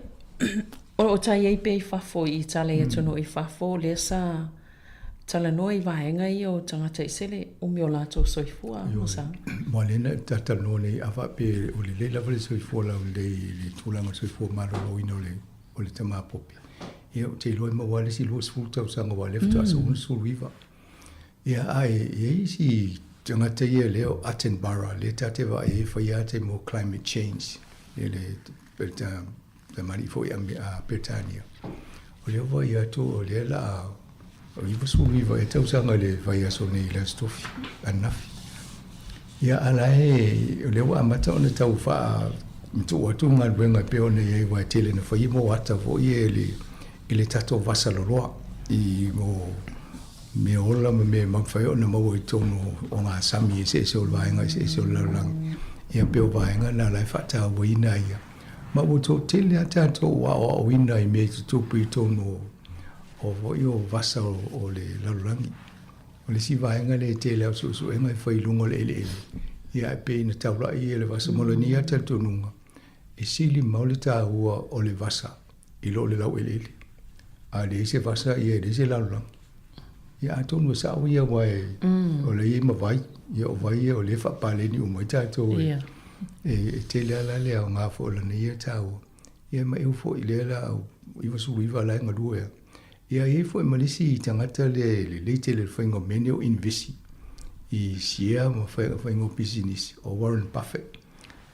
O lo o tai ai pea i fafo i Itala i atunuu i fafo, lea sa talanoa i vaega ia o tagata ese le umi o latou soifua, Ioe. Sa. Ua lea na talanoa nei a faapea o lelei lava le soifua laulelei i le tulaga o le soifua maloloina o le o le tama pope. Ia ou te iloa e maua lava le isi 20 tausaga aua o lea faatoa 69. Ia ae i ai isi tagata ia lea o Attenborough lea ta te vaai ai e fai lava taimi o climate change ia le tamalii foi a Peretania. O lea ua vaai atu o lea o le a 99 ea tausaga i le vaiaso nei i le Aso Tofi ananafi. Ia a la e, o lea ua amata ona tau faamatuu atu galuega e pei ona i ai aua e tele ina fai mo ata foi ia i le tatou vasa loloa i mo mea ola ma mea e mafai ona maua i totonu o ngā sami eseese o le vaega eseese o le lalolagi. Ia pei o vaega na la e faatauaina ia. Ma ua toatele lava tatou ua aoaoina i mea e tutupu i totonu o foi o vasa o le lalolagi. O le isi vaega lea e tele lava o suesuega e fai i luga o le eleele, ia ae pei na taulai ia i le vasa. Mo lenei lava talitonuga, e sili mau le taua o le vasa i lo le laueleele. A leai se vasa, ia e leai se lalolagi. Ia atonu e sao ia aua e, o lea e i ai ma vai, ia o vai ia o lea e faapaleni uma ai tatou e, e tele lava la le aoga foi o lana ia taua. Ia ma eu foi lea la 99 la e galue a. Ia e i ai foi ma le isi tagata lea e lelei tele i le faiga o mea nei o invesi i share ma faiga o pisinisi, o Warren Buffett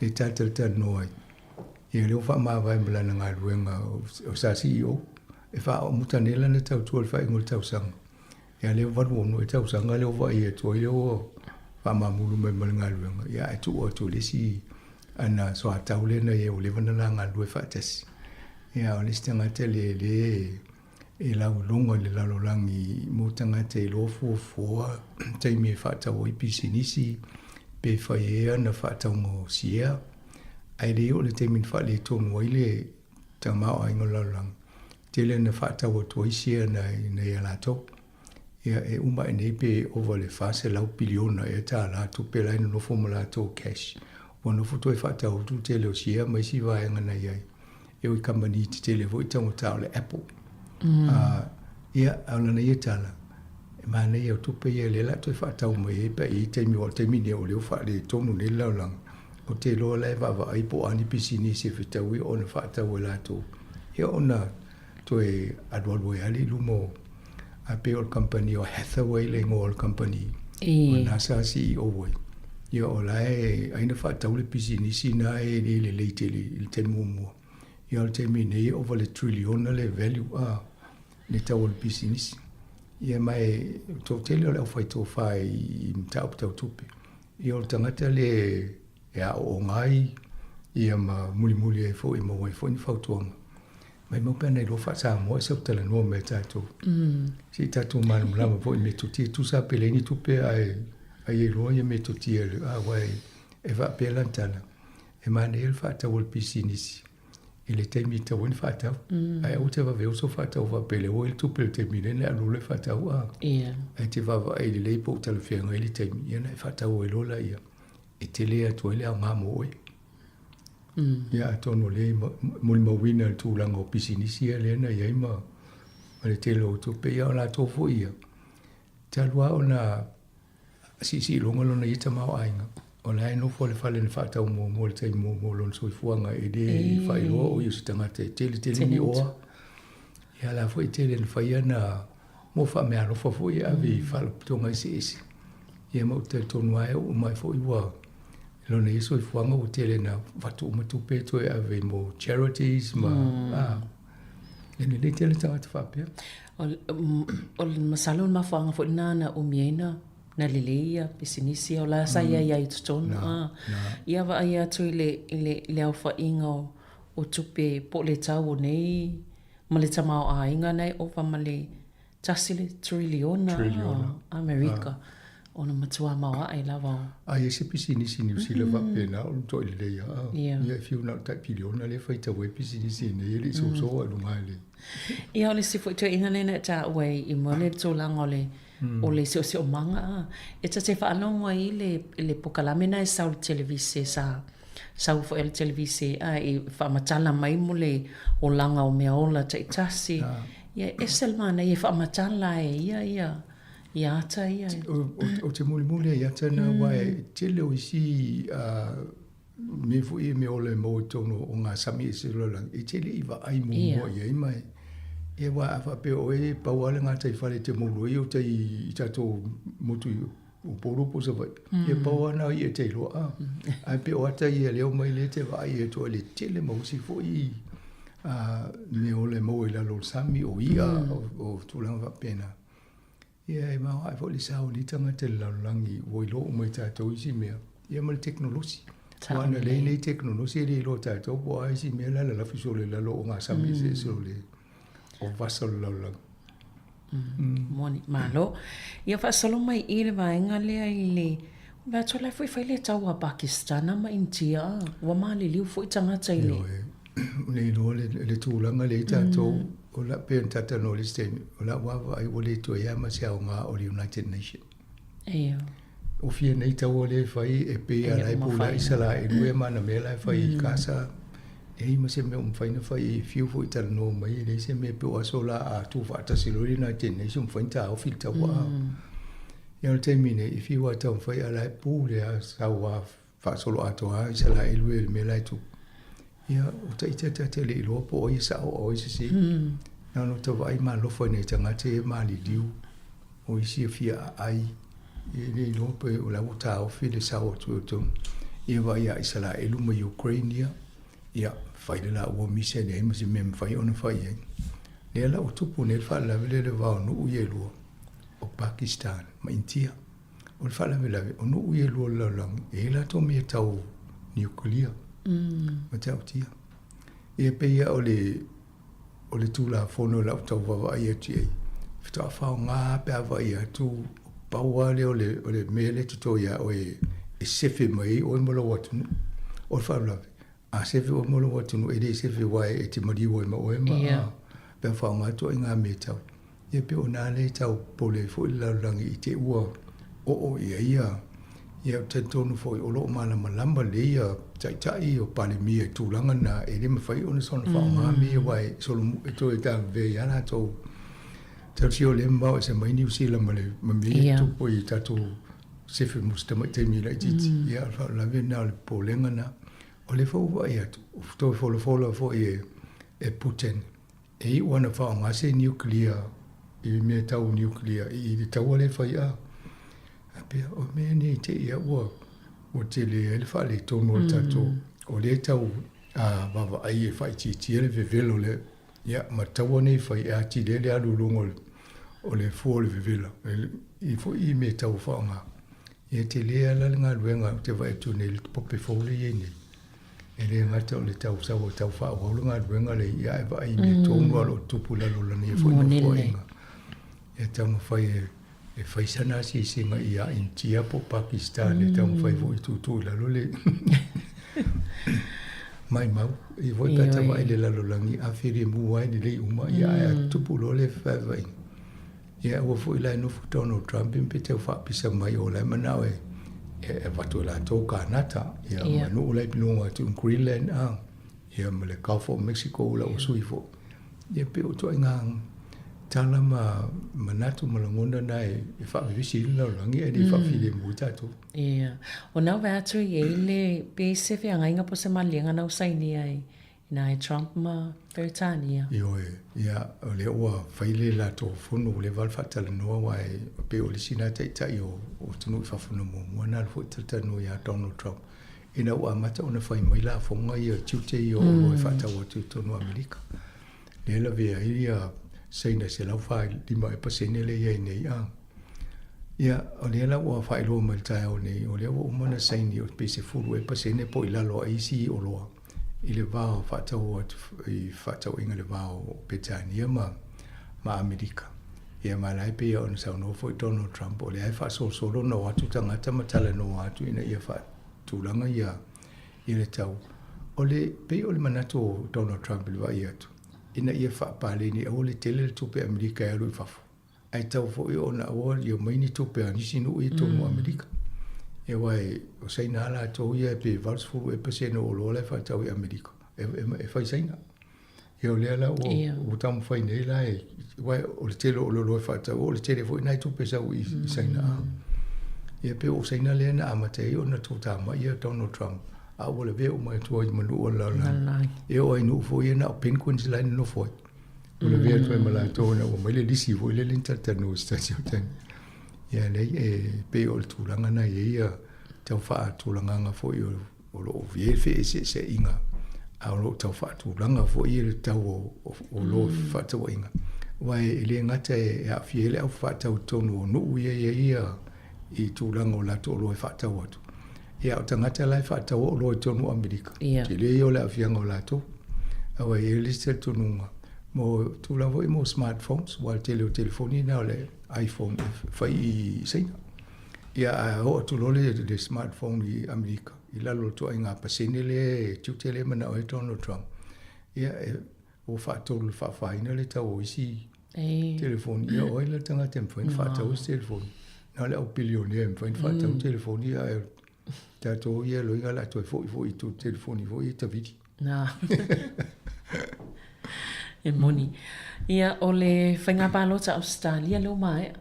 lea e talatalanoa ai. Ia lea ua faamavae ma lana galuega o sa CEO, e faamuta nei lana tautua i le faaiuga o le tausaga. Ia lea ua 86 ea tausaga lea ua vaai atu ai lea ua faamamulu mai ma le galuega, ia ae tuu atu i le isi ana soatau lea na i ai ua leva ona la galulue faatasi. Ia o le isi tagata lea lea e lauiloga i le lalolagi mo tagata e iloa fuafua taimi e faatau ai pisinisi pe fai ai ana faatauga o siea, ae le oo i le taimi na faaletonu ai le tamaoaiga o le lalolagi, tele na faatau atu ai siea nai a latou. Ia, e uma ae nei pe ova i le 400 piliona ea tālā tupe la e nonofo ma latou cash. Ua nofo toe faatau atu le tele o siea ma isi vaega na i ai. E oi kamani tetele foi taugata o le Apple. Ia, a o lana ia tala, e manaia o tupe ia lea o le a toe faatau mai ai pe a i ai taimi, aua o le taimi lenei o lea ua faaletonu nei le lalolagi. Ou te iloa la e vaavaai po o a ni pisinisi e fetaui ona faatau e latou, ia ona toe alualu ai lava lea i luma o, ae pei o le kamupani o Hathaway le igoa o le kamupani o lena sa CEO ai. Ia o la e ai na faatau le pisinisi na e le lelei tele i le taimi muamua. Ia o le taimi nei e ova i le triliona le value a le tau o le pisinisi. Ia ma e toatele o le aufaitofa i mataupu tau tupe. Ia o le tagata lea e aooga ai ia ma mulimuli ai foi e maua ai foi ni fautuaga. Maimau pe ana iloa faa-Samoa e sau talanoa mai ia tatou. Se i tatou malamalama foi i metotia. Tusa pe leai ni tupe ae ai iloa ia metotia aua e faapea lana tala, e manaia le faatau o le pisinisi i le taimi e tatau ai ona faatau. Ae aua te vave oso faatau faapea lea ua i ai le tupe i le taimi lea ona e alu loa lea e faatau a. Ae te vaavaai lelei po o talafeagai le taimi ia ona e faatau ai loa laia e tele atu ai le aoga mo oe. Ia atonu o lea e molimauina le tulaga o pisinisi ia lea na i ai ma le tele o tupe. Ia o latou foi ia, talu lava ona siisiiloga lona ia tamaoaiga, o la e nofo i le fale na faatau muamua i le taimi muamua o lona soifuaga, e le faailoa o ia o se tagata e tele tele ni oa. Ia la foi e tele na fai ana mo faameaalofa foi e ave i faalapotopotoga eseese. Ia ma ou te talitonu lava e oo mai foi ua lona ia soifuaga ua tele na avatu uma tupe toe ave mo charities ma e lelei tele tagata faapea. O le masalo o le mafuaaga foi lena na umi ai na na lelei ia pisinisi o la sa iai ai i totonu a. Ia vaai atu i le i le i le aofaiga o tupe po o le tau o nei ma le tamaoaiga na e ova ma le tasi le triliona Amerika ona matua maoae lava o. A i ai se pisinisi Niu Sila faapena o le matuai lelei lava. Ia e fiu na o le tai piliona lea e faitau ai pisinisi nei e le i soso i luga i le. Ia o le isi foi toeaina lea na e taua i mua le tulaga o le o le siosiomaga a. E ta te faalogo ai i le i le pokalame na e sau i le televise sa sau foi a le televise a e faamatala mai mo le olaga o mea ola taitasi. Ia e ese le manaia e faamatala e ia ia ia ata ia. Ou te mulimuli ai ata na aua e tele o isi mea foi ia mea ola e maua i totonu o ngā sami eseese o le lalolagi, e te le i vaai muamua i ai ma e ia aua a faapea oe e pau lava le gataifale e te moulu ai o tai i tatou motu i Upolu po o Savaii, ia pau lava na ia e te iloa a. Ae pei o ata ia lea omai lea e te vaai atu ai i le tele ma usi foi mea ola e maua i lalo o le sami, o i'a, o tulaga faapena. Ia e maoae foi le sao o nei tagata i le lalolagi ua iloa uma e tatou isi mea, ia ma le tekonolosi. Aua ana leai nei tekonolosi e le iloa e tatou po o a isi mea la e lalafi solo i lalo o ogasami eseese o le o vasa o le lalolagi. Moni, malo. Ia faasolo mai i le vaega lea i le o le atu la foi fai le tau a Pakistana ma Initia a ua maliliu foi tagata i le. Ioe, le iloa le tulaga lea i tatou o la pei ona talanoa i le isi taimi, o lau vaavaai ua le toe i ai ma se aoga o le United Nation. Ioe. O fia nei taua lea e fai e pei lava la e pulea Isaraelu ia ma ana mea la e fai i Kasa. Leai ma se mea o mafai ona fai e fiu foi e talanoa mai, e leai se mea pei o aso la a tuufaatasi loa le United Nations mafai ona taofi le taua. Ia o le taimi nei, e fiu lava e taumafai a o la e pule lava sau lava faasoloatoa lava Isaraelu ia i le mea la e tupu. Ia, o ita ta te le iloa po o ai e sao a o ai e sese. Na ona ota vaai ma alofa i nai tagata ia e maliliu, o isi e fia aai, e le iloa pe o la ua taofi le sao atu e outou. Ia vaai ia Isaraelu ma Ukraine ia, ia, fai le laua misa e leai ma se mea e mafai ona fai ai. Lea la ua tupu nei le faalavelave lea i le va o nuu ia e lua, o Pakistan ma Initia. O le faalavelave, o nuu ia e lua o le lalolagi, e i ai latou mea tau niukulia, matautia. Ia pei lava o le, o le Tulafono i lau tau vaavaai atu i ai, faatoa faaaoga lava pe a vaai atu, pau lava lea o le, o le mea lea e toto ia oe e sefe mai ai oe ma lou atunuu. O le faalavelave, a sefe oe ma lou atunuu, e le sefe aua e te maliu ai ma oe ma, pe a faaaoga atu ai ngā mea tau. Ia pei o nā lea e tau popole ai foi le lalolagi i te ua oo i ai ia, ia ou te talitonu foi o lo o malamalama lelei ia taitai o Palemia i tulaga na e le mafai ona soona faaaoga mea ia aua e solomu e toe tavavea ia latou. Talosia o lea e mamao ese mai Niu Sila ma le ma mea ia tupu i tatou sefe mo se tamai taimi laitiiti. Ia o le faalavelave lena o le popolega lena. O lea foi ua vaai atu, ua toe folafola foi e Putin E iu ana faaaoga se niukilia i mea tau niukilia i le taua lea e fai a. A pea, o mea nei te ia ua, ua tele ai le faaletonu o le tatou, o lea e tau vaavaai e faaitiitia le vevela o le, ia, ma taua nei e fai e atili ai le alu i luga o le fua o le vevela, i foi i mea tau faaaoga. Ia tele lava la le galuega ou te vaai atu nei i le pope fou lea e i ai nei. E le gata o le tau sau e tau faaauau le galuega lea ia ae vaai i mea tonu lava o lo o tupu i lalo o lana ia foi nofoaiga. E taumafai e fai sana asiasiga ia Initia po o Pakistan e taumafai foi e tuutuu i lalo le maimau. E foi pe a vaai i le lalolagi a filemu lava e lelei uma ia ae a tupu loa le fevaevaaiga. Ia aua foi la e nofo Donald Trump pe tau faapisa mai o la e manao e e avatu e latou Kanata ia ma nuu la i luga atu i Greenland a ia ma le Gulf of Mexico la ua sui foi. Ia pei o ituaiga tala ma manatu ma lagona na e faavevesi ai le lalolagi ae le faafilemu ai tatou. Ia. O na vae atu i ai le pe se feagaiga po o se maliega na u sainia ai Ina e Trump ma Peretania. Ioe, ia, o lea ua fai le latou fono, ua leva le faatalanoa, aua e pei o le isi lena taitai o atunuu i fafo na muamua na alu foi talatalanoa ia Donald Trump, ina ua amata ona fai mai lafoga ia, tiute ia o oloa e faatau atu i totonu o Amerika. Lea e lavea ai ia Saina 145 ea pasene lea e i ai nei, a. Ia, o lea la ua faailoa mai i le taeao nei, o lea ua uma ona saini pe 10 ea pasene po o i lalo o isi oloa. i le va o faatau atu i fefaatauaiga i le va o Peretania ma ma Amerika. Ia ma la e pei ona saunoa foi Donald Trump o lea e faasolosolo ona o atu tagata ma talanoa atu ina ia faatulaga ia ia le tau. O le pei o le manatu o Donald Trump i le vaai atu ina ia faapaleni aua le tele le tupe Amerika e alu i fafo. Ae tatau foi ona aua ia omai ni tupe a nisi nuu i totonu o Amerika. Ia aua o Saina lava latou ia pe 80 ea pasene o oloa la e faatau i Amerika e fai i Saina. Ia o lea la ua taumafai nei la e, aua o le tele o le oloa e faatau, o le tele foi nai tupe e sau i Saina. Ia pei o Saina lea na amata ai ona toatamai ia Donald Trump, a ua lavea uma atu ai ma nuu o le lalolagi. E oo lava i nuu foi ia na o penguins la e nonofo ai. Ua lavea atu ai ma latou ina ua mai le lisi foi lele na talatalanoa i se tasi o taimi. Ia leai, e pei o le tulaga lena e i ai ia tau faatulagaga foi o lo o i ai le feeseeseaiga, a o lo o tau faatulaga foi le tau o oloa fefaatauaiga. Aua e le gata e aafia ai le au faatau i totonu o nuu ia e i ai i tulaga o latou oloa e faatau atu. Ia, a o tagata la e faataua oloa i totonu o Amerika, tele ia o le aafiaga o latou. Aua e i ai le isi talitonuga, mo tulaga foi mo smartphones, aua o le tele o telefoni na o le iPhone e fai i Saina. Ia, a oo atu loa le smartphone i Amerika, i lalo o le ituaiga pasene lea e tiute lea e manao ai Donald Trump, ia, e ua faatolu i le faafaina le tau o isi telefoni. Ia, o ai la le tagata e mafai ona faatau isi telefoni? Na o le au bilionea e mafai ona faatau telefoni, ae o tatou ia loiga o le a toe foi foi i telefoni foi ia tavili. Na. E moni. Ia, o le faiga palota Ausetalia lea ua maea.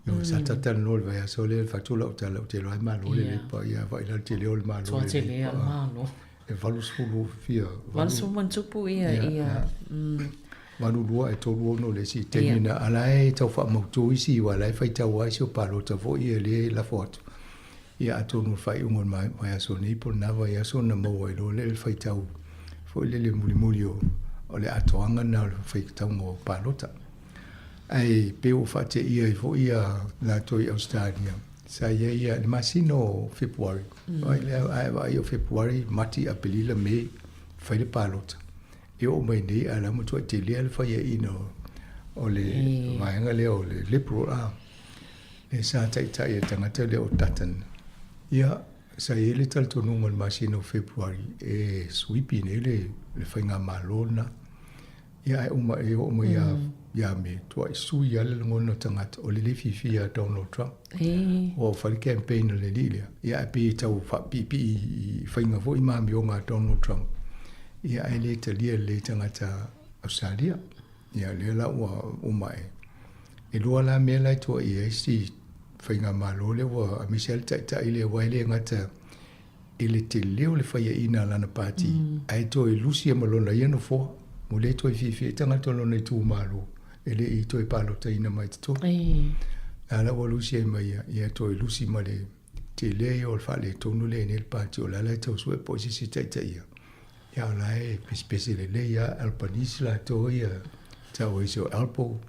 Ioe, sa talatalanoa i le vaiaso lea, fai atu lau tala, ou te iloa e malo le Leipa, ia vaai la le tele o le Malo. Toa tele lava le Malo. E 80 fia. 80 ma ona tupu ia, ia. 8, 2 ae 3, 6 le isi taimi na, a la e tau faamautu isi, aua o la e faitau lava isi o palota foi ia lea e lafo atu. Ia atonu o le faaiuga o le vaiaso nei po o lena vaiaso ona maua ai loa lea le faitau foi lele mulimuli o le atoaga lena o le faitauga o palota. Ae pei ua faateia ai foi ia latou i Ausetalia, sa i ai ia le masina o Fepuari, ai lea ae vaai o Fepuari, Mati, Apelila, Me, fai le palota. E oo mai nei ae la ua matuai telea le faiaina o le vaega lea o le Liberal a. Le sa taitai e tagata lea o Dutton. Ia, sa i ai le talitonuga o le masina o Fepuari e sweep nei le faigamalo lena. Ia ae uma e oo mai ia ia Me, tuai sui lava le lagona o tagata o le le fiafia ia Donald Trump. Ua fai le campaign a le alii lea. Ia ae pei e tau faapiipii i faiga foi ma amioga a Donald Trump. Ia ae le talia lelei tagata Ausetalia. Ia lea la ua uma e. E lua la mea la e tuuaia ai si faigamalo lea ua aemaise ai le taitai lea aua e le gata i le tele o le faiaina a lana pati ae toe lusi ai ma lona ia nofoa. Ua le toe fiafia ai tagata o lona itumalo e le i toe palotaina mai i totonu. A la ua lusi ai ma ia, ia toe lusi ma le tele ia o le faaletonu lea i nei le pati o la la e tau sue po o se isi taitaia. Ia o la e pesepese lelei lava Albanese latou ia tau ai se o Alpo,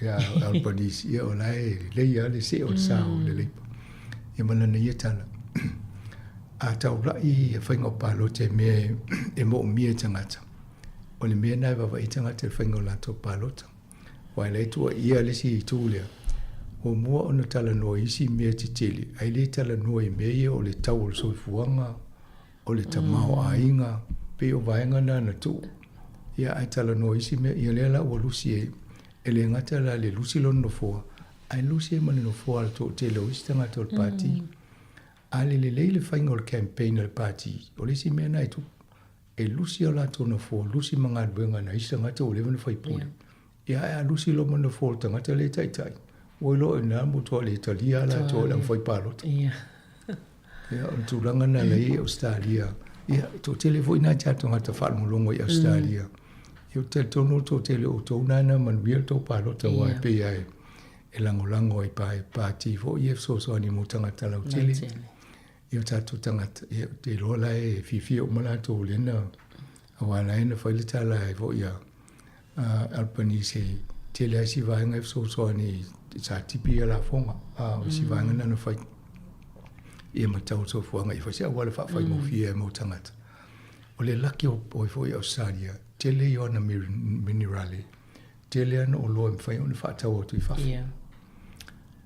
ia Albanese, ia o la e lelei lava le see o le sa o le Leipa. Ia ma lana ia tala. A taulai ia faiga o palota i mea e moomia e tagata, o le mea lena e vaavaai ai tagata i le faiga o latou palota. Aua e le tuuaia le isi itu lea, muamua ona talanoa i isi mea tetele, ae le talanoa i mea ia o le tau o le soifuaga, o le tamaoaiga, pei o vaega na na tuu. Ia ae talanoa isi mea, ia lea la ua lusi ai. E le gata la le lusi lona nofoa, ae lusi ai ma le nofoa a le toatele o isi tagata o le pati. A le lelei le faiga o le campaign a le pati, o le isi mea na e tupu, e lusi o latou nofoa, lusi ma galuega na isi tagata ua leva ona faipule. Ia ae a lusi loa ma nofoa o le tagata lea e taitai, ua iloa i ina matua le talia lava latou e le aufai palota. Ia, o le tulaga lena la i ai Ausetalia. Ia, e toatele foi nai tatou tagata faalogologo i Ausetalia. Ia, ou te talitonu o le toatele o outou na na manuia le tou palota aua e pei lava e lagolago ai pati foi ia e fesoasoani mo tagata lautele. Ia o tatou tagata, ia, ou te iloa la e fiafia uma latou lena, aua la e na fai le tala ai foi a Albanese e tele lava isi vaega e fesoasoani sa tipi ia lafoga, a o isi vaega na na fai ia ma tau soifuaga ia fai se auala faafaigofie ai mo tagata. O le laki o oe foi i Ausetalia, tele ia ona minerale, tele ana oloa e mafai ona faatau atu i fafo.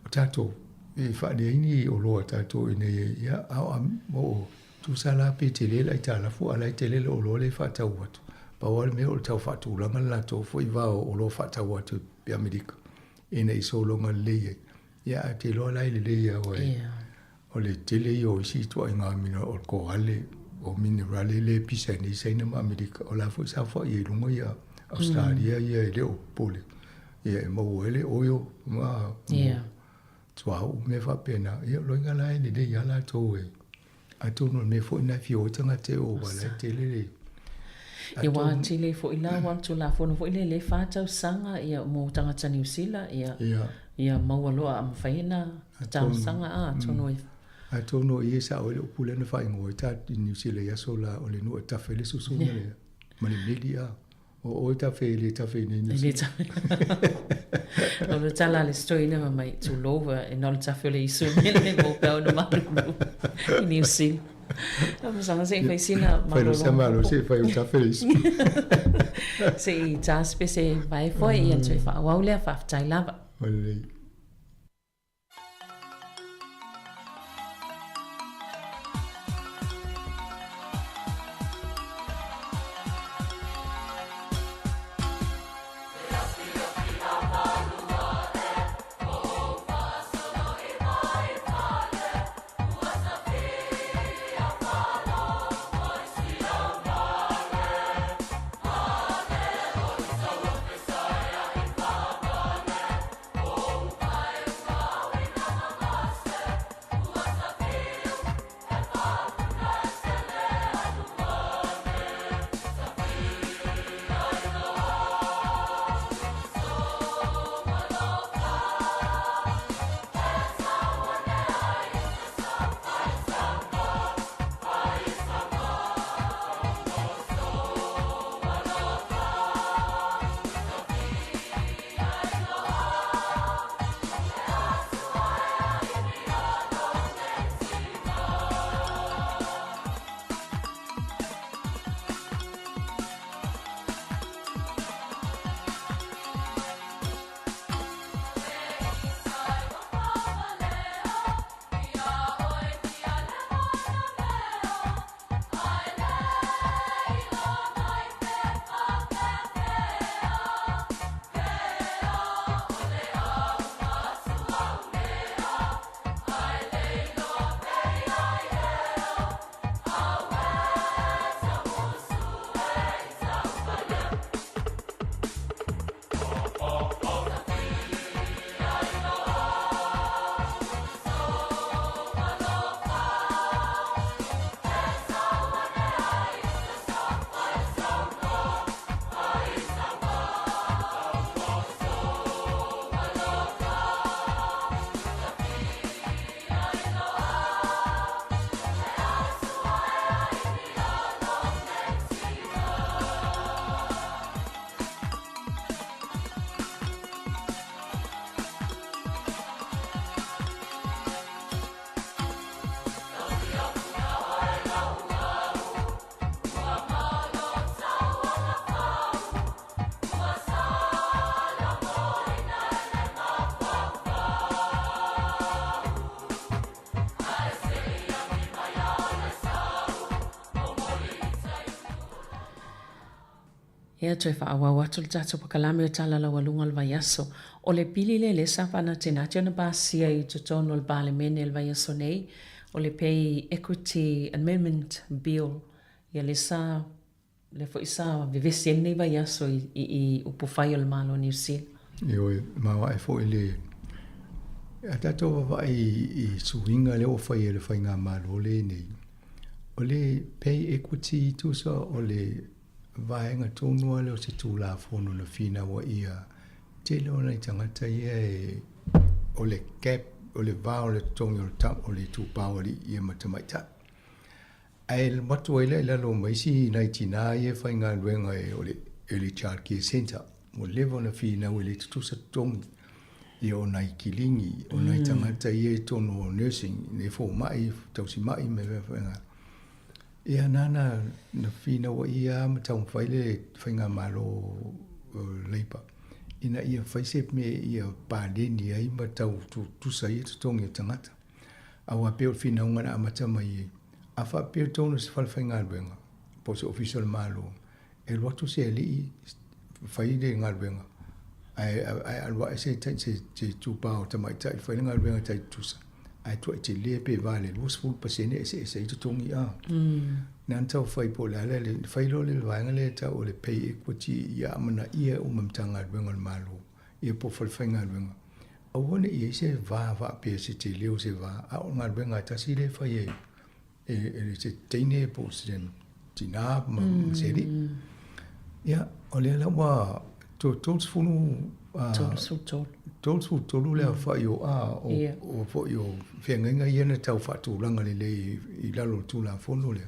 O tatou, e faaleai ni oloa a tatou i inei, ia, a o Tusa la pe tele le aitalafu a la e tele le oloa lea e faatau atu. Pau lava le mea o le tau faatulaga le latou foi va o oloa faatau atu i Amerika ina i sologa lelei ai. Ia ae ou te iloa la e lelei lava aua o le tele ia o isi ituaiga o le koale, o minerale lea e pisa ai nei Saina ma Amerika, o la foi e saofai ai i luga ia Ausetalia ia e le o popole. Ia e maua ai le oil ma suauu ma mea faapena. Ia o loiga la e lelei lava latou e Atonu o le mea foi lena e fia o ai tagata e o aua la e tele le Ia ua tele foi la ua Tulafono foi lea le fa tausaga ia mo tagata Niu Sila ia ia maua loa a mafai ona talosaga a atonu e Atonu o i e sao ai le upu lea na faaigoa ai ta i Niu Sila i aso la o le nuu e tafe ai le susu ma le meli a. O oe tafe e le tafe i nei E le tafe. O le tala a le stoina ma mai tulou e na o le tafe o le isu me le mo pe ona malulu i Niu Sila. No ma sama se i fai sina Fai lo sa malo se fai o tafe le isu. Se i tāspe se vai foi i atu e whaawau lea whaafetai lava. Malelei. Ea toe faaauau atu le tatou pakalame o tala laualuga o le vaiaso. O le pili lea lea sa faanatinati ona pasia i totonu o le Palemene i le vaiaso nei, o le Pay Equity Amendment Bill, ia lea sa, lea foi sa vevesi ai lenei vaiaso i, i, i upufai o le Malo o Niu Sila. Ioe, maoae foi le a tatou vaavaai i suiga lea ua fai e le faigamalo lenei, o le pay equity tusa o le vaega tonu lava lea o se Tulafono na finau ai ia tele o nai tagata ia e o le gap, o le va o le totogi o le o le itupa o alii ia ma tamaitai. Ae alu atu ai lea i lalo ma isi nai tinā ia e faigaluega e o le Early Child Care Centre, ua leva ona finau e le tutusa totogi ia o nai kilini, o nai tagata ia i totonu o nursing, nei fomai, tausimai ma mea faapena. Ia nana na finau ai ia ma taumafai le faigamalo o Labour ina ia fai se mea ia paleni ai ma tau tutusa ai totogi o tagata. Aua pei o le finauga na amata mai ai, a faapea tonu se falefaigaluega po o se ofisa o le Malo, e alu atu se alii fai le galuega, ae ae alu ae se se se itupa o tamaitai fai le galuega tai tutusa, ae tuai tele pe va i le 20% e eseese ai totogi a. Na ona tau fai po o le a le fai loa le vaega lea e tau o le pay equity ia amanaia uma e Matagaluega o le Malo ia po o falefaigaluega. Aua ne i i ai se va faapea se tele o se va, a o le galuega e tasi lea e fai e e se teine po o se tinā ma se alii. Ia, o lea la ua 33 33 le aofai o a o, o foi o feagaiga ia na tau faatulaga lelei i lalo o le Tulafono lea.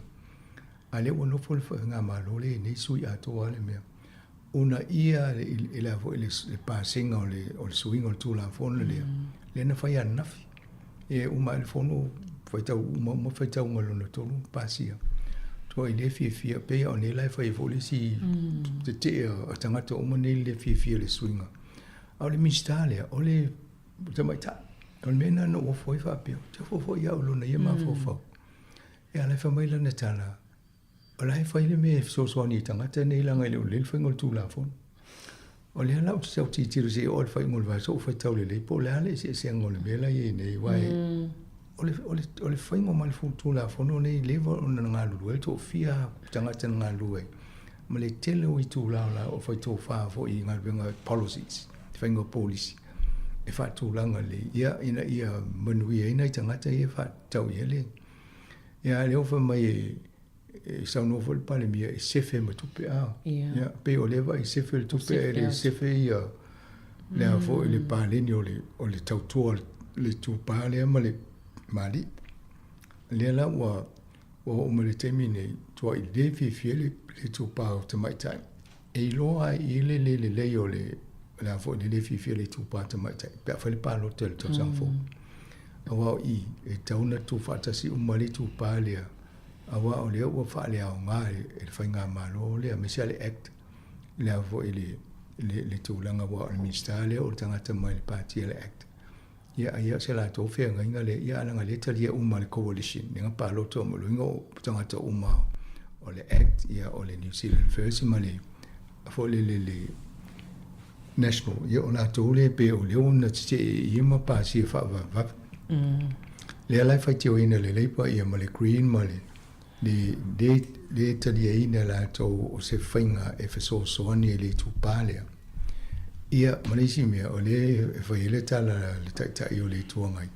A lea ua nofo le faigamalo lenei sui atoa le mea. Uunaia i le a foi le pasiga o le o le suiga o le Tulafono lea, lea na fai ananafi. Ia e uma ae le fono faitau uma uma faitauga lona tolu pasia. Tuai le fiafia pei o nei la e fai ai foi le isi tetee a tagata uma nei le fiafia i le suiga. A o le Minisita lea, o le tamaitai. O le mea lena na ou ofo ai faapea, ou te ofo foi au i lona ia mafaufau. Ia a o la e fai mai lana tala, O la e fai le mea e fesoasoani i tagata nei leaga e le o lelei le faiga o le Tulafono. O lea la ou te tau tilotilo se i oo i le faaiuga o le vaiaso ou faitau lelei po o le a le eseesega o le mea la e i ai nei aua o le, o le, o le faiga mai le Tulafono nei leva ona galulue ai le toafia tagata na galulue ai ma le tele o itula o la o fai tofa foi i galuega policies, faiga o polisi e faatulaga lelei ia ina ia manuia ai nai tagata ia e faatatau i ai le Ia, lea ua fai mai e saunoa foi le Palemia e sefe ma tupe a. Ia, pei o lea vaai e sefe le tupe ae le sefe ia le a foi le paleni o le o le tautua le itupa lea ma le mali'i. Lea la ua ua oo mai le taimi nei tuai le fiafia le itupa o tamaitai. E iloa ai i le le lelei o le le a foi le le fiafia o le itupa tamaitai pe a fai le palota i le tausaga fou. Aua o i, e tatau ona tuufaatasi uma le itupa lea, aua o lea ua faaleaoga e le faigamalo lea, aemaise lava le Act le a foi le, le, le tulaga aua o le Minisita lea o le tagata mai le Pati a le Act. Ia, ia o se latou feagaiga lea, ia a leaga lea e talia uma e le coalition, lea na palota uma, lona uiga o tagata uma o le Act, ia o le New Zealand First ma le foi lele le National, ia o latou lea pei o lea ua na tetee i ma pasia faavavevave. Lea la e faitioina e le Labour ia ma le Green ma le le le le taliaina e latou o se faiga e fesoasoani i le itupa lea. Ia ma le isi mea, o lea e fai ai le tala a le Taitai o le Itu Agai,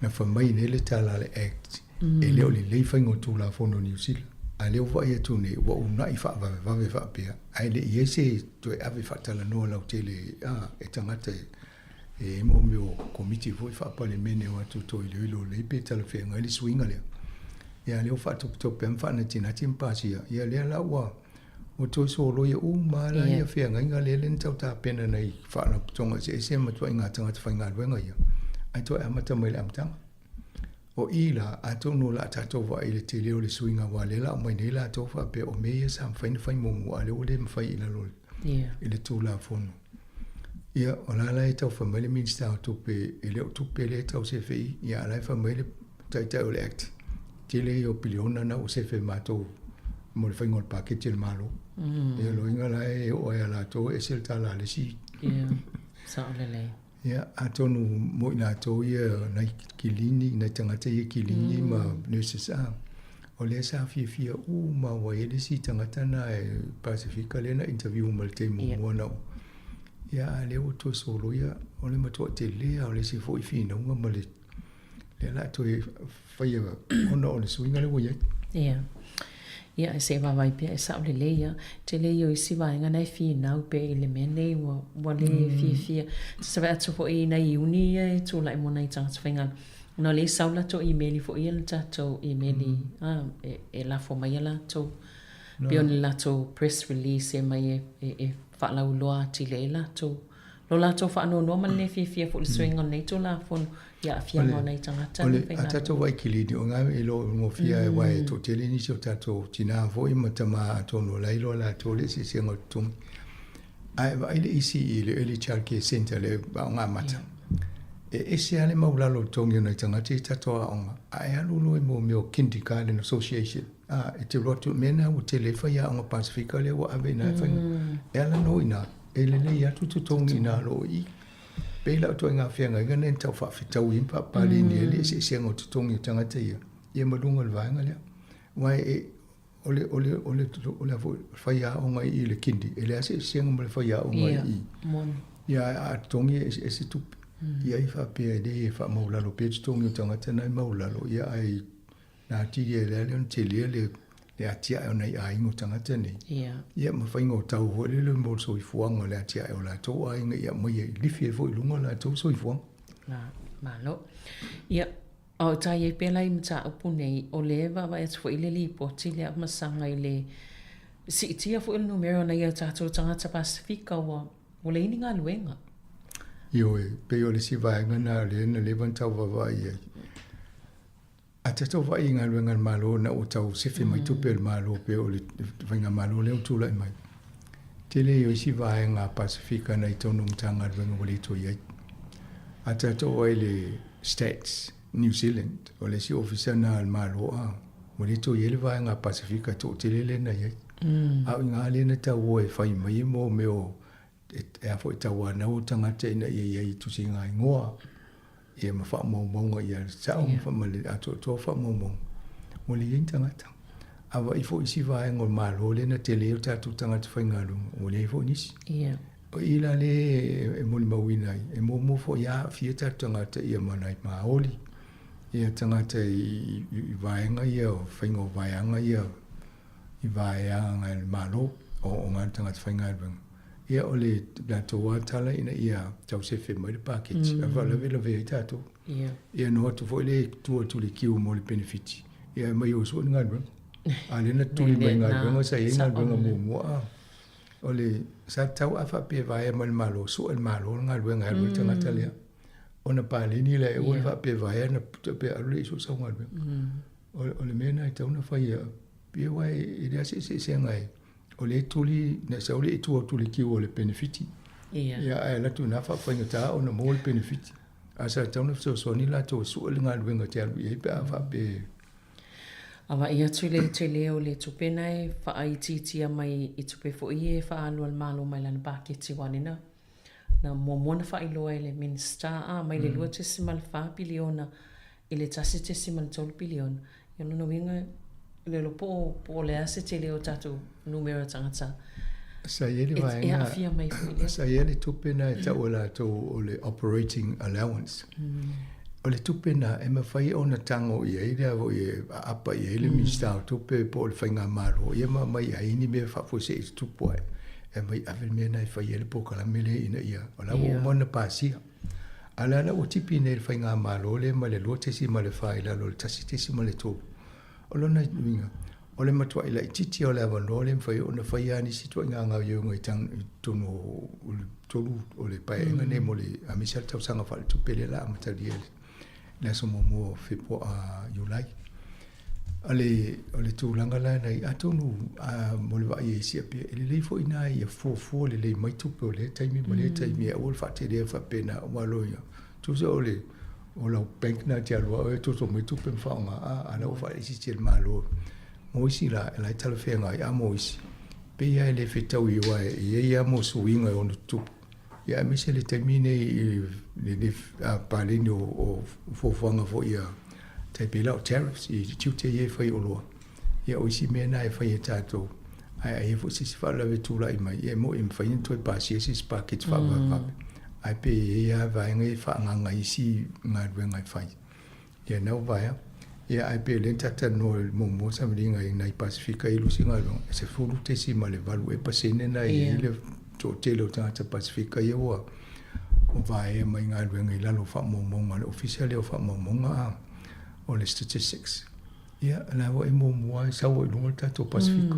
na fai mai nei le tala a le Act, e le o lelei faiga o Tulafono o Niu Sila. A lea ua vaai atu nei, ua uunai faavavevave faapea, ae le i i ai se toe ave faatalanoa lautele a e tagata e e mo mea o komiti foi faa-Palemene o atu toe iloilo lelei pe talafeagai le suiga lea. Ia lea ua faatopetope ma faanatinati ma pasia, ia lea la ua ua toe soloia uma lava la ia feagaiga lea lea na tau tapena nei faalapotopotoga eseese ma ituaiga tagata faigaluega ia, ae toe amata mai i le amataga. O i la, atonu o le a tatou vaai i le tele o le suiga aua o lea la aumai nei latou faapea o mea ia sa mafai ona fai muamua a o lea ua le mafai i lalo i le Tulafono. Ia, o la la e tau fai mai le Minisita o Tupe e le o tupe lea e tau sefe i, ia a o la e fai mai le Taitai o le Act, tele ia o piliona na ua sefe e matou mo le faiga o le paketi a le Malo. Ia, o lona uiga la e oo lava ia latou e ese le tala a le isi. Ia, sao lelei. Ia, atonu mo i latou ia nai kilini, nai tagata ia kilini ma nurses a, o lea sa fiafia uma ua i ai le isi tagata na e Pasifika lea na interview ma le taimi muamua na ou. Ia, a lea ua toe soloia, o le matuai tele lava o le isi foi finauga ma le lea la toe faia ona o le suiga lea ua i ai. Ia. Ia, e se i vaavaai pea, e sao lelei lava. Tele ia o isi vaega na e finau pea i le mea nei ua, ua le fiafia. Te vaai atu foi i nai iuni ia e tulai mo nai tagata faigaluega. Ona o lea e sau latou imeli foi ia le tatou imeli, a, e, e lafo mai a latou, pei o le latou press release e aumai e, e, e faalauiloa atili ai latou. Lo latou faanoanoa ma le le fiafia foi i le suiga o lenei Tulafono i aafiaga o nai tagata O le a tatou vaai kilini, o ngā e lo gofia e wai e toatele nisi o tatou tinā foi ma tamā atonu o la e iloa latou le eseesega o totogi. Ae vaai le isi i le Early Child Care Centre le aoga amata. E ese lava le maulalo o totogi o nai tagata i tatou aoga, ae alu loa i mo mea o Kindergarten Association, a, e te alu atu, mea na ua tele ai faiaoga Pasifika lea ua ave i ina e fai. E ala nō i ina, E lelei atu totogi inā lo o i. Pei la o ituaiga feagaiga nei na tau faafetaui ai ma faapaleni ai le eseesega o totogi o tagata ia, ia ma luga o le vaega lea. Aua e, o le, o le, o le, o le a foi, faiaoga i i le kindy, e leai se eseesega ma le faiaoga i i. Ia, a totogi e eseese tupe. Ia ai faapea e le e faamaualalo pea totogi o tagata na e maualalo, ia ae Na atili ai lea ona tele le le atiae o nai aiga o tagata nei. Ia. Ia ma faiga o tau foi lele mo le soifuaga o le atiae o latou aiga ia aumai e lifi ai foi i luga o latou soifuaga. La, malo. Ia, a o tai ai pea la i mataupu nei, o lea e vaavaai atu foi i le lipoti lea a Masaga i le Siitia foi o le numera o nai o tatou tagata Pasefika ua ua leai ni galuega. Ioe, pei o le isi vaega lena o lea na leva ona tau vaavaai i ai. A tatou vaai i galuega a le Malo ina ua tau sefe mai tupe a le Malo pei o le faigamalo lea ua tulai mai, tele ia o isi vaega a Pasefika na i totonu o Matagaluega ua le toe i ai. A tatou vaai i le Stats New Zealand, o le isi ofisa lena a le Malo a ua le toe i ai le vaega a Pasefika e toatele lea na i ai. A o i ina lea na tau o e fai mai mo mea o e a foi tauanau o tagata ina ia i ai i tusiga igoa ia ma faamaumauga ia sao ma le atoatoa faamaumauga, ua leai ni tagata. A vaai foi isi vaega o le Malo lea na tele ai o tatou tagata faigaluega, ua leai foi nisi. O i la lea e molimauina ai, e muamua foi aafia tatou tagata ia ma nai Māori, ia tagata i vaega ia o faiga o vaeaga ia i vaeaga e le Malo o ngā tagata faigaluega. Ia o le latou lava tala ina ia tau sefe mai le paketi, a faalavelave ai tatou. Ia na o atu foi le tua atu i le kiu mo le penefiti, ia e aumai o sue ni galuega. A lea na tuli mai galuega sa i ai galuega muamua a. O le sa tatau a faapea e vaea mai le Malo, sue e le Malo le galuega e alu ai le tagata lea. Ona paleni lea e aua le faapea e vaea na pe alu lea i sue sau galuega. O le mea lena e tatau ona fai ia, aua e leai se eseesega e o lea e tuli, na sau lea e tua atu i le kiu o le penefiti. Ia, ae alu atu i ina faafaigata ona maua le penefiti. Ae sa tatau ona fesoasoani latou e sue le galuega e te alu i ai pe a faapea e A vaai atu i le tele o le tupe na e faaitiitia mai i tupe foi ia e faaalu a le Malo mai lana paketi aua lea na muamua na faailoa e le Minisita a mai le 2.4 piliona i le 1.3 piliona. Ia o lona uiga, e le iloa po o, po o le a se tele o tatou numera tagata Sa i ai le e vaega, aafia mai foi lea. Sa i ai le tupe na e tau e latou o le operating allowance. O le tupe na e mafai ona tago i ai le foi e aapa i ai le Minisita o Tupe po o le Faigamalo ia ma aumai ai ni mea faafuasei e tutupu ai. E aumai ave le mea na e fai ai le polokalame lea ina ia, o la ua uma ona pasia. A o la la ua tipi nei le Faigamalo lea mai le 2.4 i lalo o le 1.3. O lona uiga, o le matuai laitiiti o le avanoa lea e mafai ona fai lava nisi ituaiga gaoioiga i totonu o le tolu o le paeaiga nei mo le aemaise lava le tausaga faaletupe lea o le a amatalia i le aso muamua o Iulai. O le, o le tulaga la na i, atonu a, mo le vaai e siapia, e lelei foi ina ia fuafua lelei mai tupe o lea taimi ma lea taimi e aua le faatelea faapena aua loia. Tusa o le, o lau bank na te alu au e toto mai tupe ma faaaoga, a, a la ua faaitiitia e le Malo. Mo isi la, e la e talafeagai, a mo isi, pei lava e le fetaui aua e i ai lava mo suiga e ono tutupu. Ia aemaise le taimi nei i lenei paleni o fuafuaga foi ia tai pei la o tariffs i tiute ia e fai i oloa. Ia o isi mea na e fai e tatou, ae a i ai foi se isi faalavelave e tulai mai, ia e moni e mafai ona toe pasia se isi paketi faavavevave. Ae pei e i ai lava vaega ia e faaagaaga i isi galuega e fai. Ia na ua vaea. Ia ae pei o lea na ta talanoa i le muamua sauniga i nai Pasefika i lusi galuega, e 10.8 ea pasene na i ai le toatele o tagata Pasefika ia ua vaea mai galuega i lalo o faamaumauga a le Ofisa lea o Faamaumauga a o le Statistics. Ia, o la foi muamua e sau ai i luga le tatou Pasefika.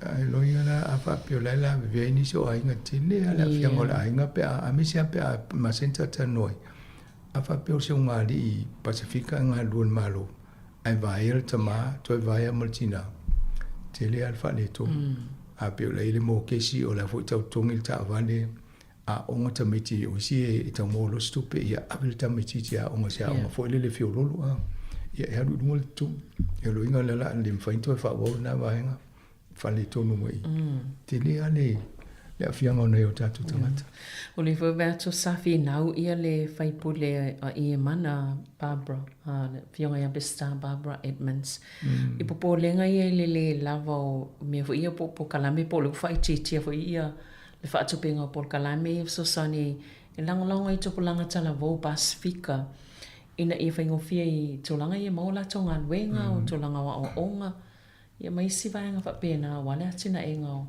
Ae loia la a faapea o la e lavevea ai nisi o aiga tele lava le aafiaga o le aiga pe a aemaise lava pe a masani talatalanoa ai. A faapea o se ugaalii Pasefika e galulue i le Malo, ae vaea le tama, toe vaea ma le tina, tele lava le faaletonu. A pei o la e i ai le mokesi, o la foi e tau totogi le taavale, aoga tamaiti, o isi e tau maua loa se tupe, ia ave le tamaitiiti e aoga i se aoga foi lele feoloolo. A, ia e alu i luga le totogi. Ia o lona uiga o le a le mafai ona toe faaauau lena vaega. faaletonu mai i. Tele lava le aafiaga o nai o tatou tagata. O le foi vaai atu sa finau ia le faipule a Iemana Barbara, le afioga ia Peseta Barbara Edmonds. I popolega ia i le le lava o mea foi ia po o polokalame po o le ua faaitiitia foi ia le faatupeina o polokalame ia fesoasoani e lagolago ai i tupulaga talavou Pasefika ina ia faigofie i tulaga ia e maua latou galuega, o tulaga o aoaoga. Ia ma isi vaega faapena aua le atinaega o.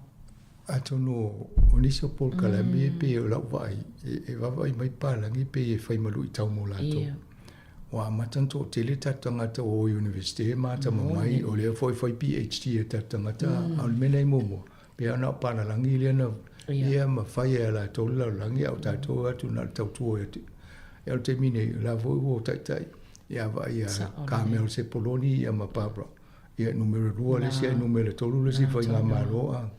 Atonu o nisi o polokalame e pei o lau vaai, e vaavaai mai papalagi pei e fai ma luitau mo latou. Ua amata ona toatele tatou tagata ua o i Universite ma atamamai, o lea foi e fai PHD a tatou tagata, a o le mea lea i muamua, pei lava na o palalagi lea na ia ma fai e latou le lalolagi a o tatou o atu na o le tautua atu. Ia o le taimi nei, o la foi ua taitai ia vaai ia Carmel Sepuloni ia ma Barbara. Ia numera 2 le isi ae numera 3 le isi faigamalo. A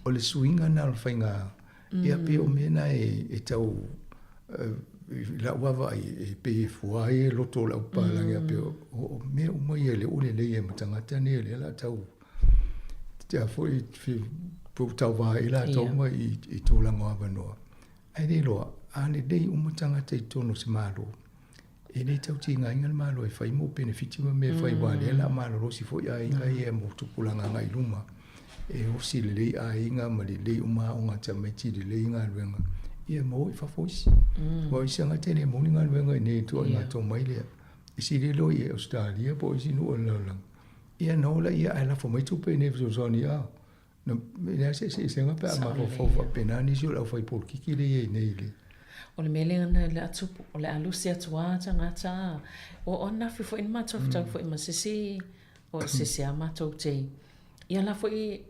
o le suiga lena o le faiga Ia pei o mea na e tau i lau vaavaai e pei e fua ai e loto o le aupapalagi a pei o mea uma ia lea ua lelei ai ma tagata nei o lea o le a tau a foi tauva ai latou ma i tulaga o avanoa. Ae le iloa, a lelei uma tagata i totonu o se Malo, e le tau tigaina le Malo e fai mo penefiti ma mea e fai aua o lea o le a malolosi foi aiga ia mo tupulaga agai i luma e osi lelei aiga ma lelei uma aoga a tamaiti, lelei galuega, ia ma o i fafo isi. Aua o isi tagata e le maua ni galuega i inei i ituaiga tomai lea. E sili ai loa i Ausetalia po o isi nuu o le lalolagi, ia ona o laia ae lafo mai tupe i inei e fesoasoani a E leai se eseesega pe a mafaufau faapena nisi o le aufaipolokiki lea e i ai nei i le. O le mea lea na le a tupu, o le a lusi atu lava tagata. O ananafi foi na matou fetau foi ma se isi, o se isi lava matou te, ia la foi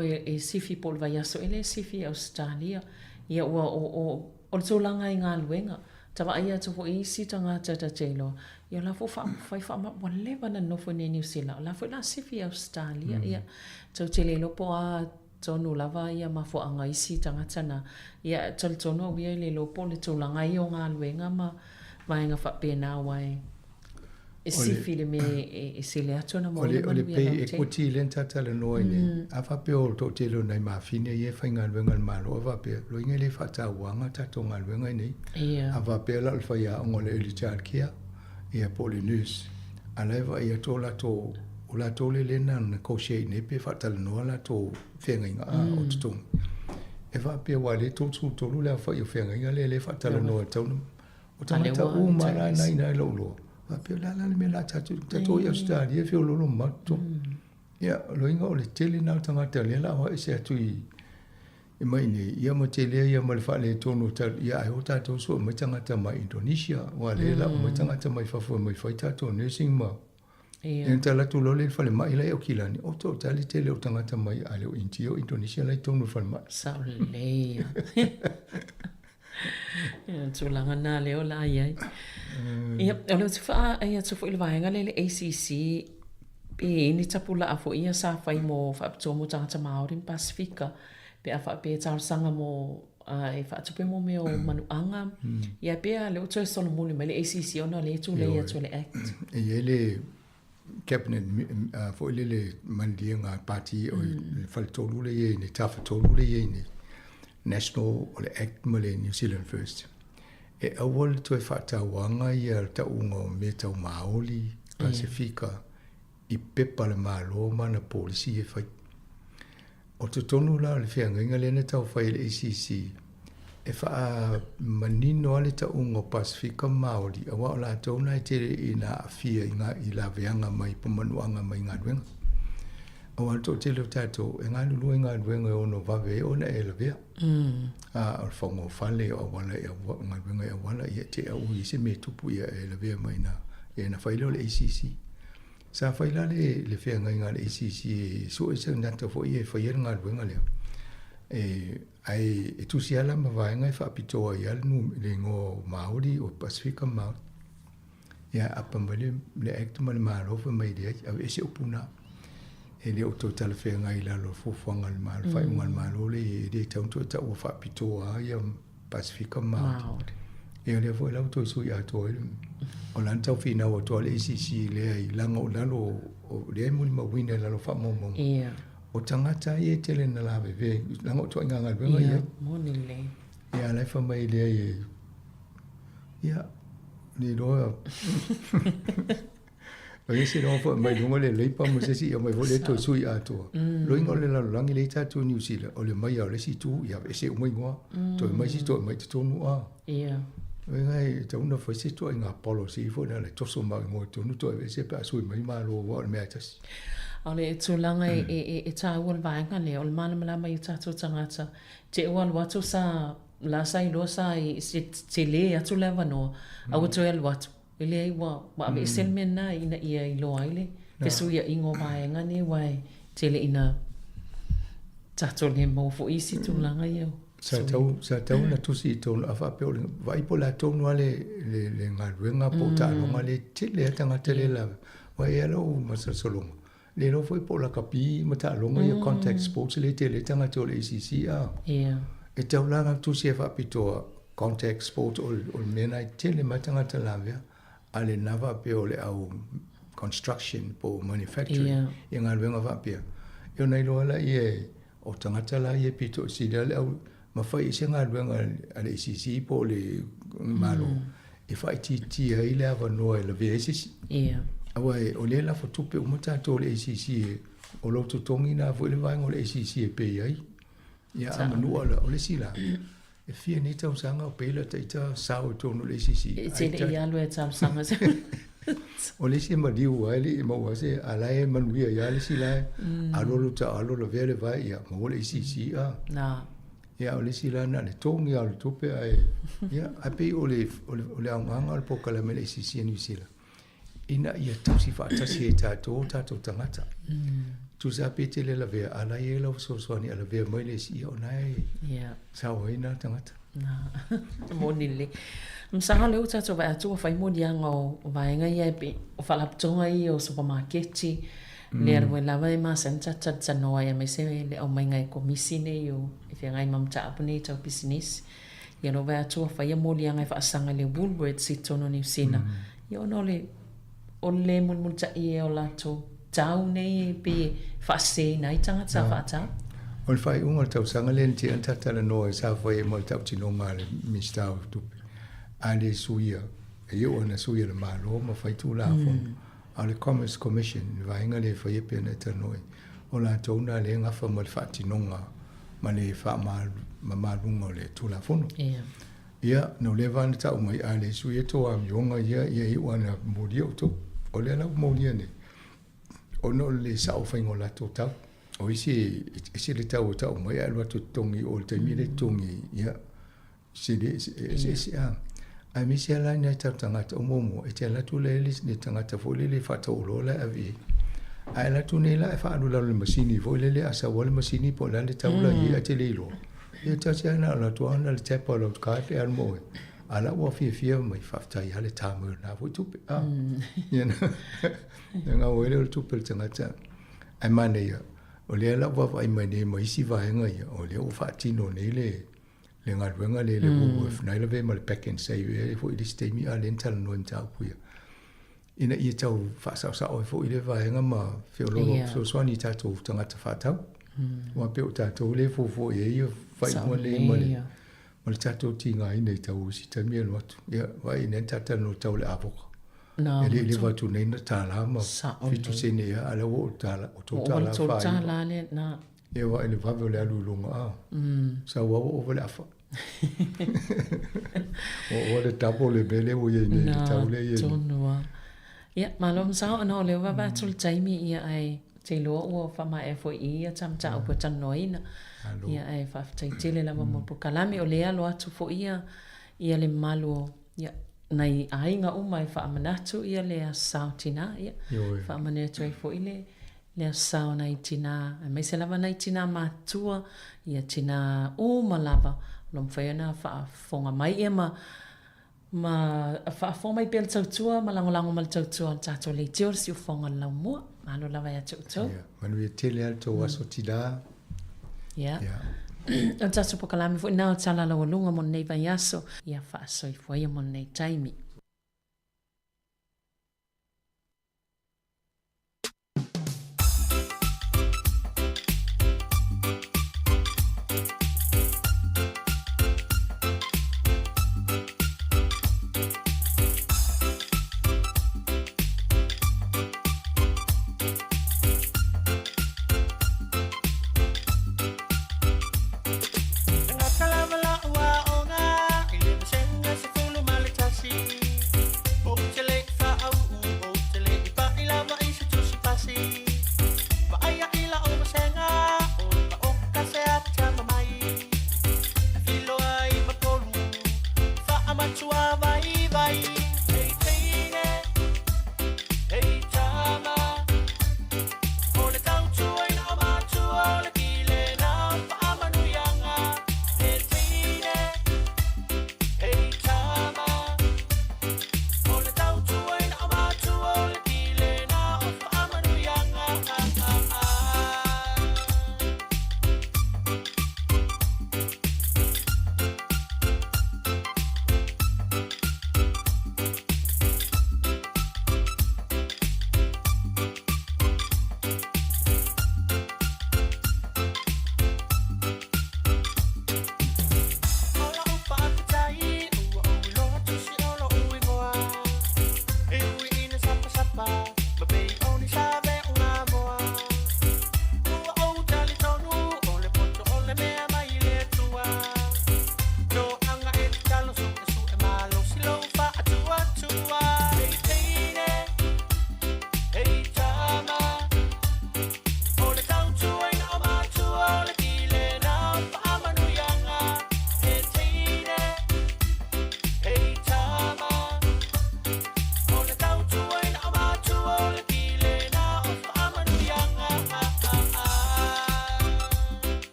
e sifi po o le vaiaso ea lea e sifi i Ausetalia. Ia ua o, o, o le tulaga i galuega, ta vaai atu foi i isi tagata ta te iloa, ia o la foi ua fai faama, ua leva ona nonofo i inei i Niu Sila, o la foi o le a sifi i Ausetalia. Ia, tou te le iloa po o a tonu lava ia mafuaaga o isi tagata na. Ia, e talitonu au ia e le iloa po o le tulaga ia o galuega ma vaega faapena aua e E sifi le mea e sili atu ona maua le manuia lautele. O le pay equity lea na ta talanoa ai nei, a faapea o le toatele o nai mafine ia e faigaluega i le Malo, a faapea, loiga e le faatauaga tatou galuega nei. A faapea la o le faiaoga o le early child care, ia po o le nurse, a la e vaai atu o latou, o latou lea lea na negotiate nei pe faatalanoa latou feagaiga o totogi. E faapea aua o lea e 33 le aofai o feagaiga lea lea e faatalanoa e tatau ona O tagata uma la na ina i lou loa, faapea o le a la le mea o le a tatou, tatou o i Ausetalia e feoloolo mamao totogi. Ia, o lona uiga o le tele lena o tagata lea o le a o ese atu i mai iinei, ia ma tele ai ma le faaletonu o tatou, ia ae o tatou sue mai tagata mai Indonesia, aua o lea e lau mai tagata mai fafo e omai fai tatou nursing ma Ia ona tala atu loa lea i le falemai la e i Aukilani, o toatali tele o tagata mai a le o Initia o Indonesia la i totonu o le falemai. Sao lelei. Ia, tulaga na lea o le a i ai. Ia, o le faaai atu foi i le vaega lea i le ACC, pe i ai ni tapulaa foi ia sa fai mo faapitoa mo tagata Māori ma Pasifika, pe a faapea e talosaga mo e faatupe mo mea o manuaga, ia pe a lea ua toe solomuli mai le ACC ona o lea e tulei atu e le Act. E i ai le Cabinet foi lele maliliega a le Pati o le faletolu lea e i ai nei, tafatolu lea e i ai nei, National o le Act ma le New Zealand First. E aua le toe faatauaga ia le tauga o mea tau Māori, Pasifika, i pepa a le Malo ma ana polisi e fai. O totonu la o le feagaiga lea na tau fai e le ACC, e faamanino lava le tauga o Pasifika ma Māori, aua o latou na e tele ina aafia i ngā i laveaga mai po manuaga mai galuega. Aua o le toatele o tatou e galulue i galuega e ono vave ai ona e lavea. A o le faoga o fale, o auala i galuega i auala, ia te au i se mea e tupu ia e lavea mai ina, ia ona fai lea o le ACC. Sa fai la le, le feagaiga a le ACC e sue se tagata foi e faia le galuega lea. E, ae e tusi lava la ma vaega e faapitoa ai lava le, le igoa o Māori, o Pasifika Māori. Ia apa mai le, le Act ma le Malo fai mai leai, aveese upu na. E le o toe talafeagai i lalo o fuafuaga a le Malo, faaiuga a le Malo le e le tatau ona toe taua faapitoa lava ia Pasifika ma Māori. Ia lea foi la ua toe sui atoa ai le o la na tau finau atu lava le ACC lea i laga o lalo o lea e molimauina i lalo o faamaumauga. Ia. O tagata ia e tele na lavevea laga o ituaiga galuega ia. Ia, moni lelei. Ia la e fai mai lea e ia le iloa E ese loa foi mai luga le Labour ma se isi ia mai foi lea toe sui atoa. Loiga o le lalolagi lea i tatou i Niu Sila, o le mai lava o le isi itu, ia aveese uma igoa, toe mai isi toe mai totonu a. Ia. Loiga e tatau ona fai se ituaiga policy foi lea e toso mau igoa i totonu toe aveese pe a sui mai Malo aua o le mea e tasi. O le tulaga e taua le vaega lea, o le malamalama i o tatou tagata, te ua alu atu sa, la sa iloa sa i, se tele atu le avanoa, a ua toe alu atu. E leai ua ua aveese le mea lena ina ia iloa ai le fesuiaiga o vaega nei aua e tele ina tatou le maua foi isi tulaga ia o Sa tau, sa tau na tusi i tonu a faapea o le vaai po o le a tonu lava le, le, le galuega po o taaloga le tele lava tagata le lava. Aua e i ai lou masalosaloga, le iloa foi po o lakapi ma taaloga ia contact sports le tele ai tagata o le ACC a. E tau la na tusi e faapitoa contact sports o le mea na e tele mai tagata lavea a le na faapea o le au construction po o manufacturing ia galuega faapea. Ia ona iloa laia e o tagata la ia e pito i sili le au ma fai i se galuega a le ACC po o le Malo e faaitiitia ai le avanoa e lavea ai se isi. Aua o lea e lafo tupe uma tatou i le ACC e, o lou totogi lena foi le vaega o le ACC e pay ai. Ia a manua la, o le isi la, e fia nei tausaga o pay la ita sao i totonu o le ACC. E te le i alu e talosaga se. O le isi e maliu ai le i maua se, a la e manuia ia le isi la e alu alu ta alu lavea le vae ia maua le ACC a. Na. Ia o le isi la na o le togi lava o le tupe ae ia ae pei o le o le o le aogaga o le polokalame a le ACC a Niu Sila ina ia tausi faatasi ai tatou o tatou tagata. Tusa pe te le lavea a la e i ai lau fesoasoani a lavea mai le isi ia o na e sao ai na tagata. Na. Moni lelei. Masalo lea ua tatou vaai atu ua fai moliaga o vaega ia e pei o faalapotopotoga ia o supamaketi, lea lava e masani ona tatou talatalanoa ai aemaise le aumaiga e Komisi nei o e feagai ma mataupu nei tau pisinisi. Ia lea ua vaai atu ua fai moliaga e faasaga i le Woolworths i totonu o Niu Sila, ia ona o le o le mulimulitaia o latou tau nei e pei e faaseseina ai tagata faatau. O le faaiuga o le tausaga lea na tea na talatalanoa ai sa fai ai ma le tautinoga a le Minisita o Tupe, a le suia, e iu ona suia le Malo ma fai Tulafono. A o le Commerce Commission, le vaega lea e faia pea ona e talanoa ai, o latou na lea e gafa ma le faatinoga ma le faamamaluga o le Tulafono. Ia, na o leva ona tau mai, a le suia tou amioga ia, ia iu ana molia outou. O lea la ua molia nei, ona o le le sao faiga o latou tau. O isi e ese le tau e tau mai ae alu atu e totogi i o i le taimi lea e totogi ai, ia, sili e eseese a. Aemaise lava la nai tatou tagata o muamua, e te alu atu lea le tagata foi lele e faatau oloa la e ave i ai. Ae alu atu nei la e faaalu i lalo o le masini foi lele a sau lava le masini po o le a le tau la i ai ae te le iloa. Ia tasi lava na alu atu lava na o le tap o lau card e alu ma oe. A la ua fiafia mai faafetai lava le ta mai o lena foi tupe. A. Ia na gau ai lea o le tupe o le tagata. Ae manaia, o lea la ua vaavaai mai nei ma isi vaega ia, o lea ua faatino nei le le galuega lea i le Woolworth na lavea ma le Pak'nSave ea foi i le isi taimi a lea na talanoa i mataupu ia ina ia tau faasaosao ai foi lea vaega ma feoloolo fesoasoani i tatou tagata faatau. Aua pei o tatou lea e fuafua i ai ia faaiuga nei ma le ma le tatou tigaina i tau isi taimi e alu atu. Ia vaai nei na ta talanoa i tau o le avoka. E le i leva atu nei na $1 ma 7 sene ea a o lea ua oo i le $3.49. Ia vaai le vave o le alu i luga a. Sau lava ua ova le afa. Ua ova le double le mea lea ua i ai nei, le tau lea e i ai nei. Tonu lava. Ia, malo masalo ona o lea ua vaavaai atu i le taimi, ia ae ou te iloa ua faamaea foi i ia ta mataupu e talanoaina. Ia ae faafetai tele lava mo le polokalame. O lea e alo atu foi ia ia le mamalu o ia nai aiga uma e faamanatu ia le Aso Sa o Tina. Ia faamanuia atu ai foi le Le Aso Sa o nai tina, aemaise lava nai tina matutua, ia tina uma lava o lo o mafai ona faafofoga mai ia ma ma faafofoga mai pea le tautua ma lagolago ma le tautua a le tatou leitio le siufofoga o le laumua. Malo lava ia te outou. Ia, manuia tele lava le tou aso tina. Ia. O le tatou polokalame foi lena o Tala Laualuga mo lenei vaiaso. Ia faasoifua ia mo lenei taimi.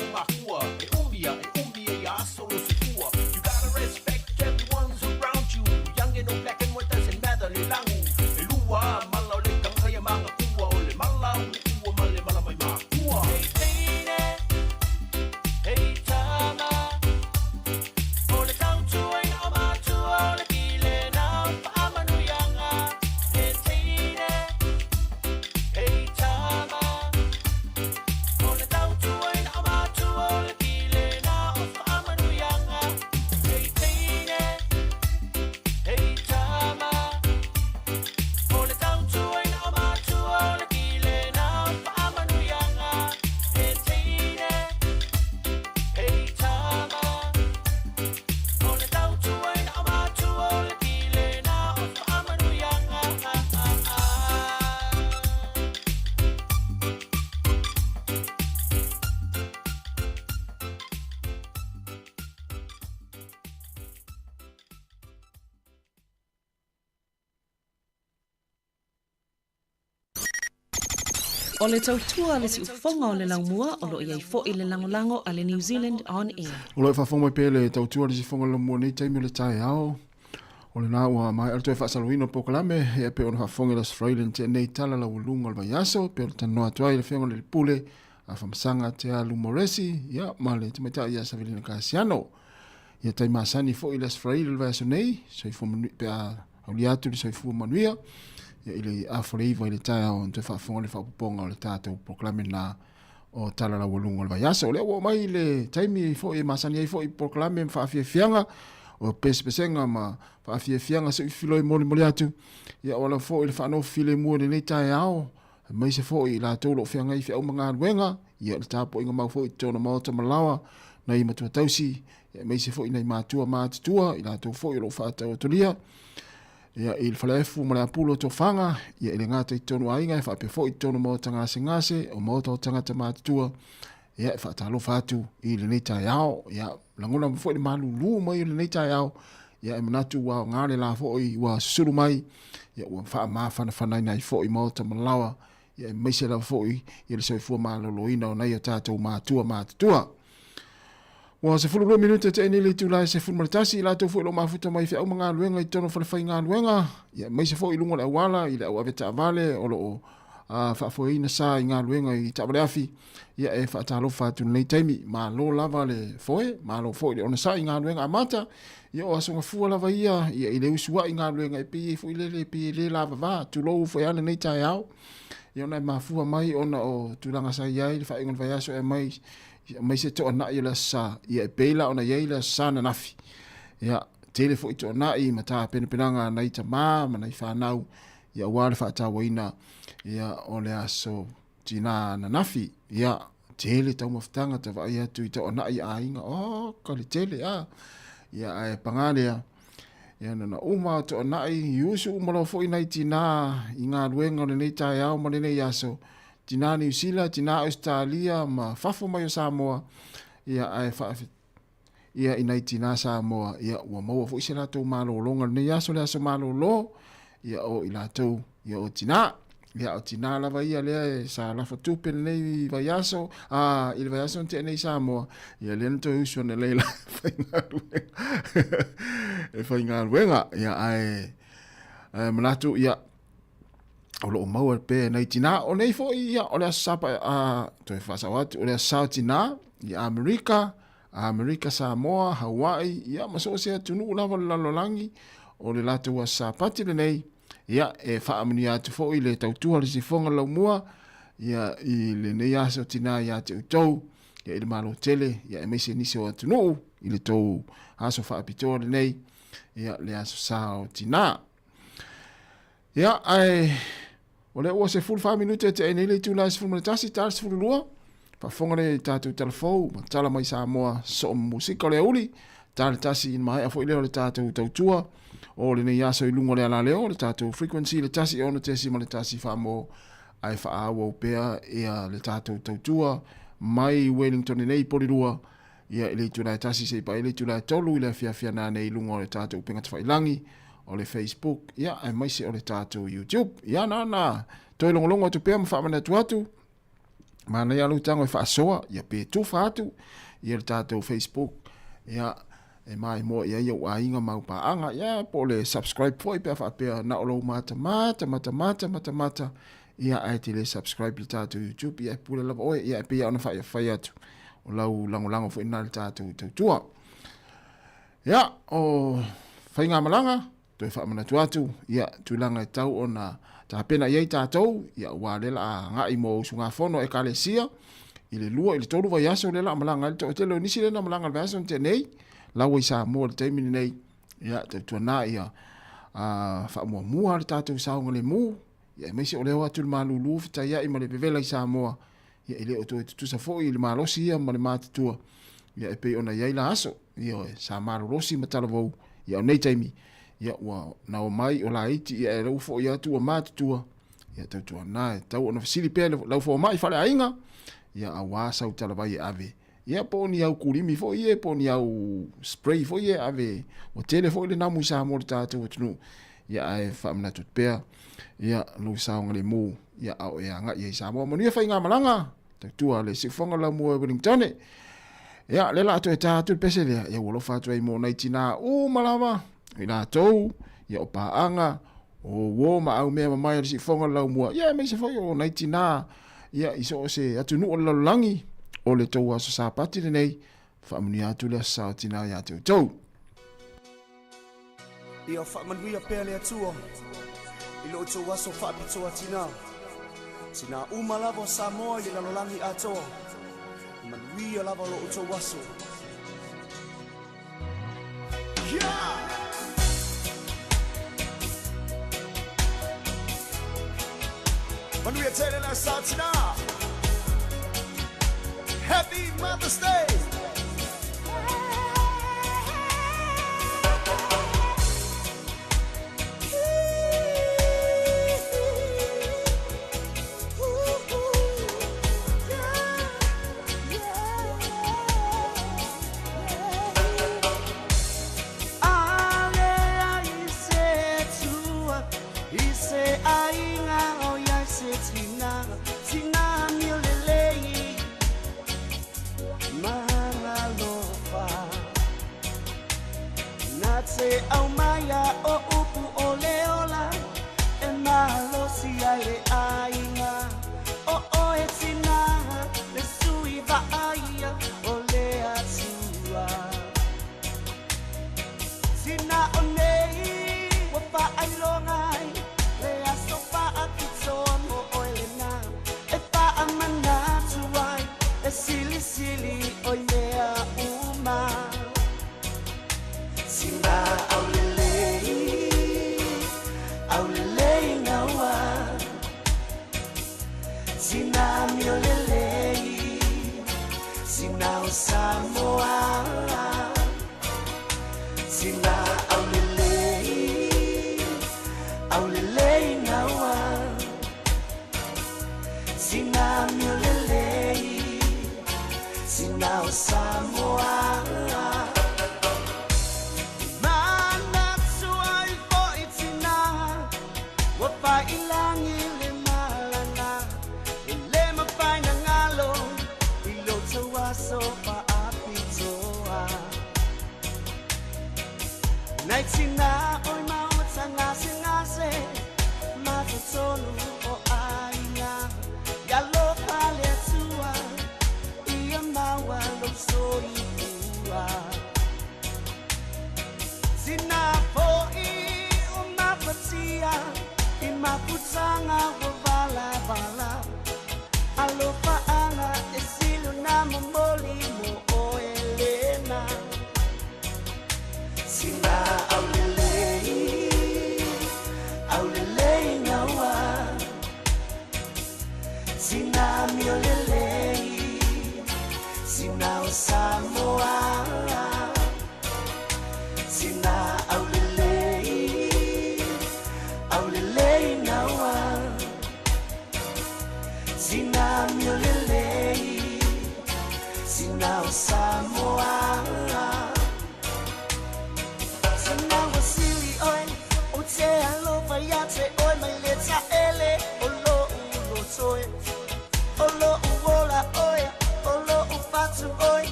o makua E umi a e umi e ia aso lo sefua You gotta respect everyone's around you Young and old, black and white doesn't matter le lagu E lua a mala o le tagata ia magakua O le mala o le ua ma le mala mai makua Hey teine, hey tama O le tautuaina o matua o le kilena o faamanuiaga He teine, hey tama O le tautuaina o matua o le kilena o faamanuiaga Hey teine, hey tama O le tautuaina o matua o le kilena o faamanuiaga He teine, hey tama O le tautuaina o matua o le kilena o faamanuiaga O le tautua a le siufofoga o le laumua o lo o i ai foi le lagolago a le New Zealand On Air. O lo o faafofoga mai pea le tautua a le siufofoga o le laumua i lenei taimi o le taeao. O lena ua maea le toe faasaloina o le polokalame, ia pei ona faafofoga i le Aso Faraile na tea nei tala laualuga o le vaiaso, pei ona talanoa atu ai le Afioga i le Pule a Famasaga Tealu Moresi, ia ma le Tamaitai ia Savelina Kasiano. Ia tai masani foi i le Aso Faraile o le vaiaso nei, soifua manuia, pe a aulia atu le soifua manuia, ia i le afa o le 9 i le taeao ona toe faafofoga le faaopoopoga o le tatou polokalame lena o tala laualuga o le vaiaso. O lea ua oo mai le taimi foi e masani ai foi polokalame ma faafiafiaga o pesepesega ma faafiafiaga se i filoi molimoli atu. Ia o ala foi le faanofo filemu i lenei taeao, aemaise foi i latou o lo o feagai i feau ma galuega, ia le tapuaiga mau foi i totonu o maota ma laoa, nai matua tausi, aemaise foi nai matua matutua, i latou foi o lo o faatauatolia ia i le faleaefu ma le apulu o tofaga, ia i le gata i totonu o aiga, e faapea foi i totonu o maota gasegase, o maota o tagata matutua, ia e faatalofa atu i lenei taeao, ia lagona foi le malulu mai o lenei taeao, ia e manatu ua aoga le la foi ua susulu mai, ia ua faamafanafanaina ai foi maota ma laoa, ia aemaise lava foi ia le soifua maloloina o nai o tatou matua matutua. Ua 12 minute te nei le itula e 11 i latou foi o lo o mafuta mai i feau ma galuega i totonu o falefaigaluega, ia aemaise foi i luga o le auala i le au ave taavale o lo o faafoeina sa i galuega i taavale afi, ia e faatalofa atu i lenei taimi. Malo lava le foe, malo foi le onosai i galuega amata, ia o aso gafua lava ia, ia i le usuai i galuega e pei ai foi lele, e pei e le lavava, tulou foi lava lenei taeao. Ia ona e mafua mai ona o tulaga sa i ai le faaiuga o le vaiaso e aumai aemaise toanai o le Aso Sa, ia e pei la ona i ai le Aso Sa ananafi. Ia, tele foi toanai ma tapenapenaga a nai tamā ma nai fanau, ia aua le faatauaina ia o le aso tinā ananafi. Ia, tele taumafataga ta vaai atu i toanai a aiga, oh, ka le tele, a. Ia, ae pagā lea, ia na uma o toanai, i usu uma loa foi nai tinā i galuega o lenei taeao ma lenei aso, Tinā Niu Sila, tinā Ausetalia ma fafo mai o Samoa, ia ae ia i nai tinā Samoa, ia ua maua foi se latou malologa lenei aso, le aso malolo, ia o i latou, ia o tinā. Ia o tinā lava ia lea e sa lafo tupe lenei vaiaso, a i le vaiaso na tea nei i Samoa, ia lea na toe usu ana leila e faigaluega. E faigaluega, ia ae, ae manatu, ia, o lo o maua pea e nai tinā. O nei foi, ia, o le aso Sapa, a, toe faasao atu, o le aso Sa o tinā, i Amerika, Amerika, Samoa, Hawaii, ia, ma so o se atunuu lava o le lalolagi, o le latou aso Sapati lenei, ia, e faamanuia atu foi le tautua le sifoga laumua, ia, i lenei aso tinā ia te outou, ia, i le Malo tele, ia, aemaise nisi o atunuu, i le tou aso faapitoa lenei, ia, le aso Sa o tinā. Ia, ae o lea ua 14 minute e tea nei le itula e 11, ta le 12. Faafofoga lea i tatou talafou ma tala mai Samoa soo ma musika o le auli. Ta le tasi i maea foi lea o le tatou tautua o lenei aso i luga o le alaleo, le tatou frequency le 106.1 faamo ae faaauau pea ia le tatou tautua mai Wellington nei i Porirua ia i le itula e 1 seia paia le itula e 3 i le afiafi ana nei i luga o le tatou upega tafailagi o le Facebook ia aemaise o le tatou YouTube. Ia na na toe logologo atu pea ma faamanatu atu. Manaia lou tago e faasoa, ia pe tufa atu ia le tatou Facebook, ia e maimoa i ai ou aiga ma au paaga, ia po o le subscribe foi pe a faapea na o lou matamata matamata matamata, ia ae te le subscribe i le tatou YouTube, ia e pule lava oe, ia e pei lava ona fai atu, o lau lagolago foi lena i le tatou tautua. Ia, o faigamalaga, toe faamanatu atu, ia, tulaga e tau ona tapena i ai tatou, ia, aua lea la a agai mo usugafono a Ekalesia, i le 2 i le 3 vaiaso lea la a malaga ai le toatele o nisi lea na malaga i le vaiaso na tea nei, laua i Samoa i le taimi lenei, ia, tautuana ia, faamuamua le tatou saogalemu, ia, aemaise o le o atu i le malulu, fetaiai ma le vevela i Samoa, ia, e le o toe tutusa foi i le malosi ia ma le matutua, ia, e pei ona i ai la aso. Ioe, sa malolosi ma talavou, ia o nei taimi, ia ua na omai o laiti, ia e lau foi atu ua matutua, ia tautuana e tau ona fesili pea lau fomai faleaiga, ia aua sau talavai e ave, ia po o ni au kulimi foi e, po o ni au spray foi e ave, ua tele foi le namu i Samoa le tatou atunuu, ia ae faamanatu atu pea, ia lou saogalemu, ia a o e agai ai i Samoa. Manuia faigamalaga! Tautua le siufoga lau mua e Wellingtone. Ia, lea la a toe tā atu le pese lea, ia ua alofa atu ai mo nai tinā uma lava, i latou, ia o paaga, o uo ma au mea mamae o le siufoga lau mua, ia aemaise foi o nai tinā, ia i so o se atunuu o le lalolagi, o le tou aso Sapati lenei, faamanuia atu le aso Sa o Tinā iā te outou. Ia faamanuia pea le Atua i lo outou aso faapitoa tinā. Tinā uma lava o Samoa i le lalolagi atoa. Manuia lava lo outou aso. Yeah! Manuia tele le aso tinā. Happy Mother's Day!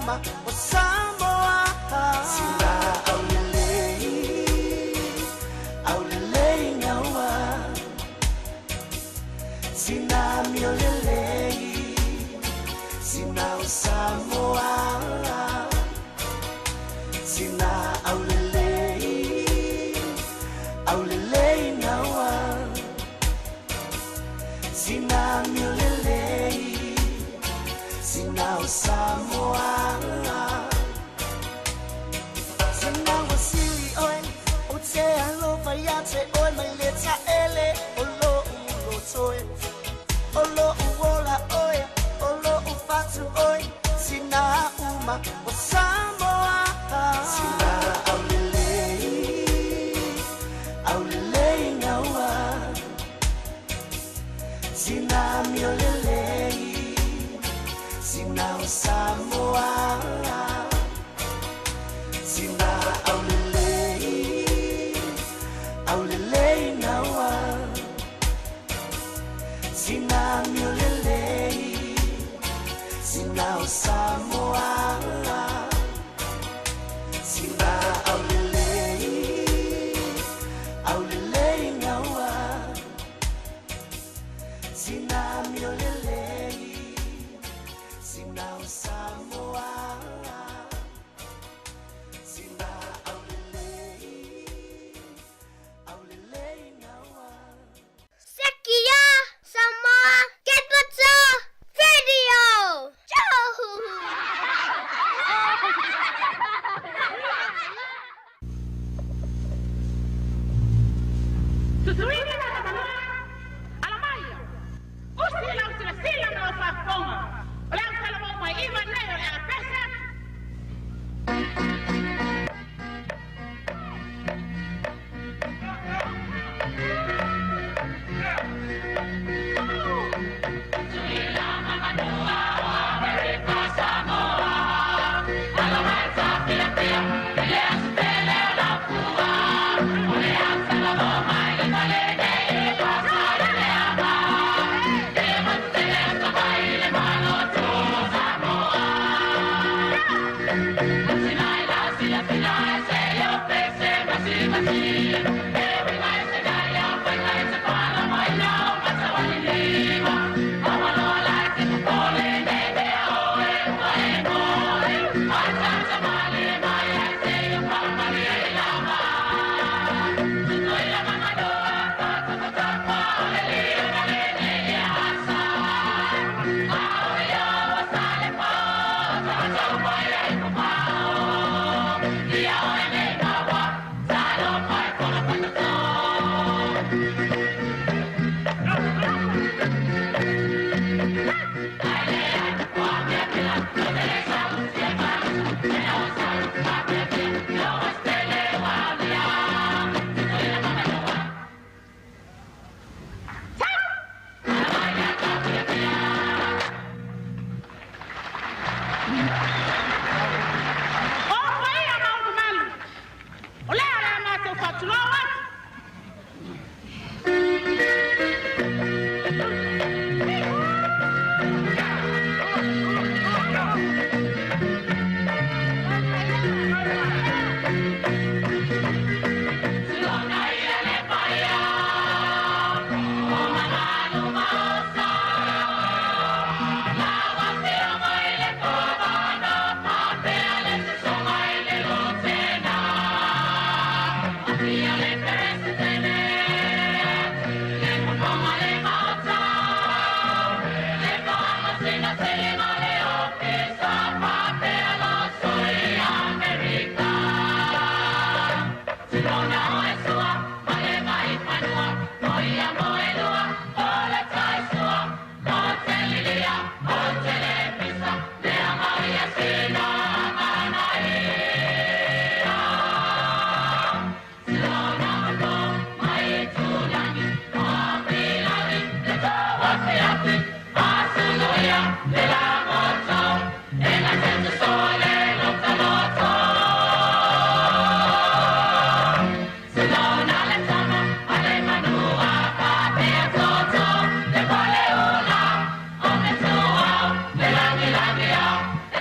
uma o Samoa. Sina aulelei, aulelei gaua. Sina miolelei, sina o Samoa. Sina aulelei, aulelei gaua. Sina miolelei, sina o Samoa. Sina o sili oe, o te alofa ia te oe mai le taele o lo ulotoe. O lo uola oe, o lo ufatu oe, sina uma o Samoa. Sina aulelei, aulelei gaua. Sina miolelei, sina o Samoa. Sina aulelei, aulelei gaua. Sina miolelei, sina o Samoa. Sina aulelei, aulelei gaua. Sina miolelei, sina o Samoa. Sina aulelei, aulelei gaua. Sekia Samoa Capital Radio.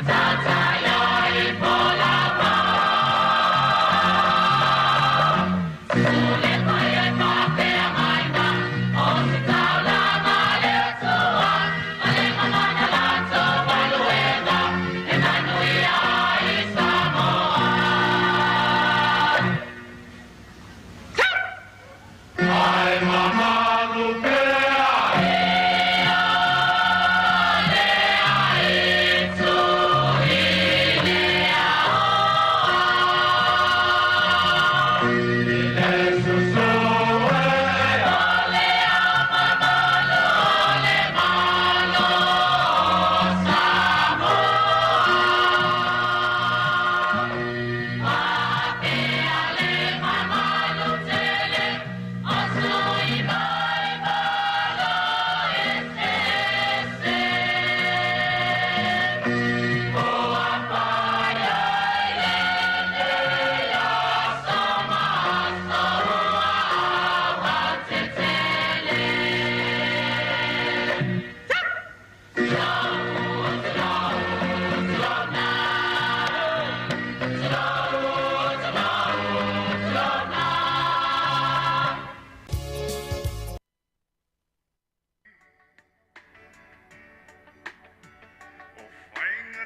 Tata.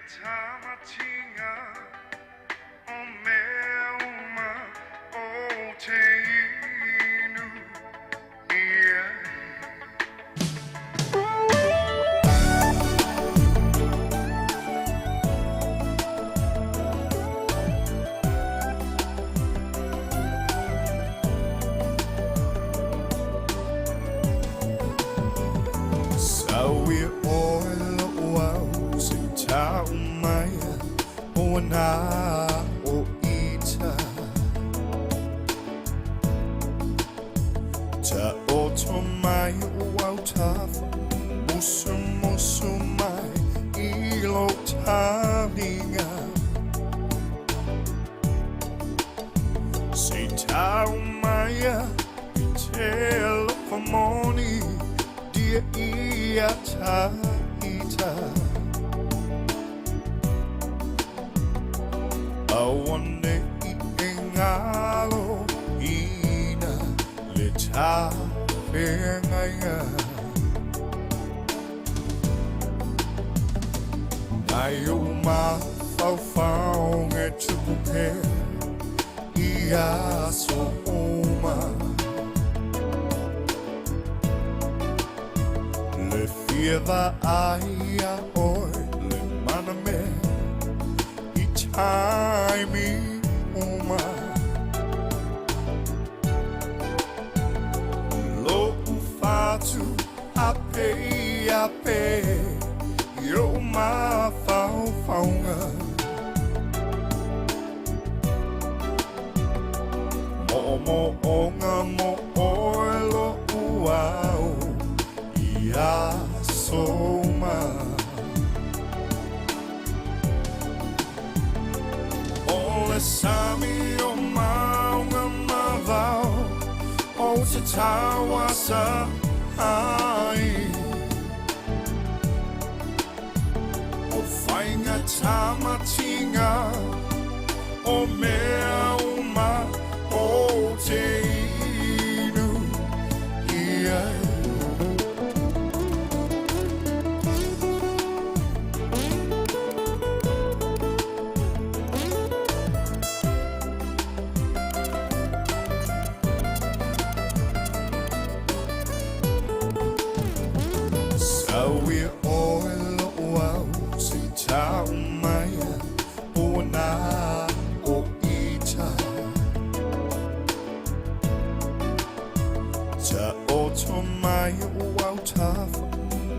tamatinga o mea uma o te inu i ai. Sauia oe lo'u au se i tau mai o ana o ita. Taoto mai o autafa, musumusu mai i lou taliga. Se i tau mai i te alofa moni dia ia ta ita. Auane'i e ngalo ina le tafeagaiga. Nai ou mafaufauga e tupu pea i aso uma. Le fia vaai iā oe le manamea i taimi uma. Lo'u fatu ape ape i ou mafaufauga. Mo'omo'oga mo oe lo'u au i aso uma. O le sami o mauga ma vao o te tauasa ai. O faiga tamatinga o mea uma o te inu i ai. Sauia oe lo'u au se i tau mai o ana o ita. Taoto mai o autafa,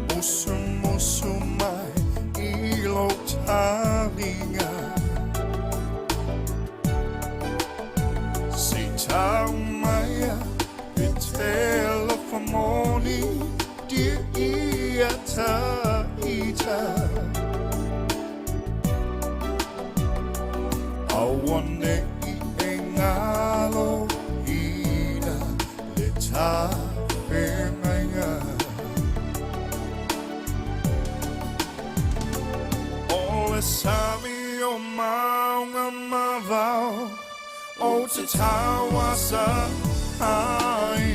musumusu mai i lou taliga. Se i tau mai i te alofa moni dia ia ta ita. Auane'i e ngalo ina le tafeagaiga. O le sami o mauga ma vao o te tauasa ai.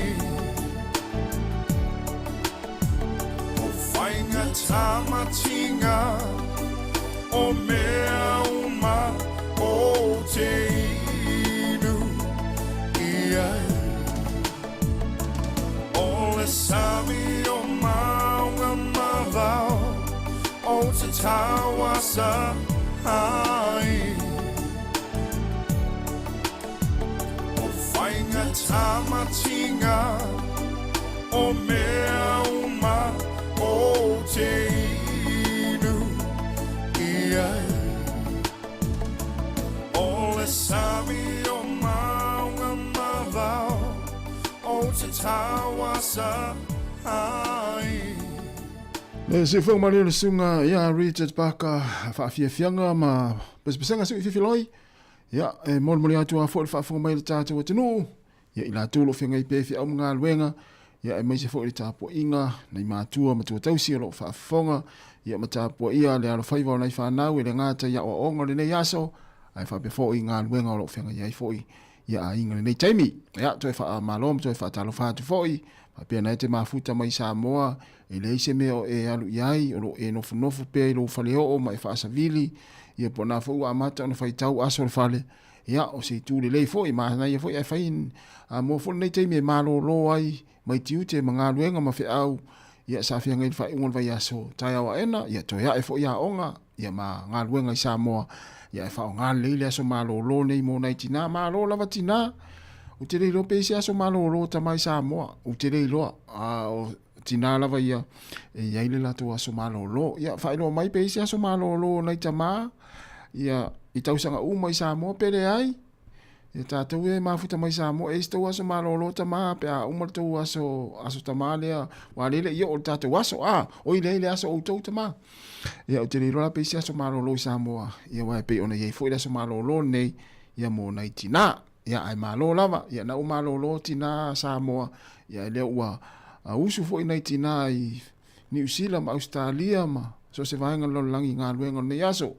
O faiga tamatinga o mea uma o te inu i ai. O le sami o mauga ma vao o te tauasa ai. O faiga tamatinga o mea uma o te inu i ai. O le sami o mauga ma vao o te tauasa ai. Le siufoga malie o le susuga ia Richard Parker faafiafiaga ma pesepesega sui fifiloi. Ia, e molimoli atu lava foi le faafofoga mai a le tatou atunuu, ia i latou o lo o feagai pea i feau ma galuega, ia aemaise foi le tapuaiga nai matua ma tuatausi o lo o faafofoga, ia ma tapuaia le alofaiva o nai fanau e le gata i aoaoga o lenei aso, ae faapea foi i galuega o lo o feagai ai foi ia aiga i lenei taimi. Ia, toe faamalo ma toe faatalofa atu foi. Faapea na e te mafuta mai Samoa, e leai se mea o e alu i ai, o lo o e nofonofo pea i lou faleoo ma e faasavili, ia po o na foi ua amata ona faitau aso o le fale, ia, o se itu lelei foi, manaia foi ae fai a moa foi lenei taimi e malolo ai mai tiute ma galuega ma feau, ia sa feagai i le faaiuga o le vaiaso taeao aena, ia toe ae foi aoga, ia ma galuega i Samoa, ia ae faaaoga lelei le aso malolo nei mo nai tinā. Malo lava tinā, ou te le iloa pe i ai se aso malolo tama i Samoa, ou te le iloa, a o tinā lava ia e i ai le latou aso malolo. Ia faailoa mai pe i ai se aso malolo o nai tamā, ia i tausaga uma i Samoa pe leai. Ia tatou e mafuta mai Samoa, e i ai se tou aso malolo tamā pe a uma le tou aso, aso tamā lea, aua lea e le i oo i le tatou aso, a, oi leai le aso o outou tamā. Ia ou te le iloa la pe i ai se aso malolo i Samoa, ia aua e pei ona i ai foi le aso malolo lenei, ia mo nai tinā. Ia ae malo lava, ia na ua malolo tinā Samoa, ia ae lea ua usu foi nai tinā i Niu Sila ma Ausetalia ma so o se vaega o le lalolagi i galuega o lenei aso.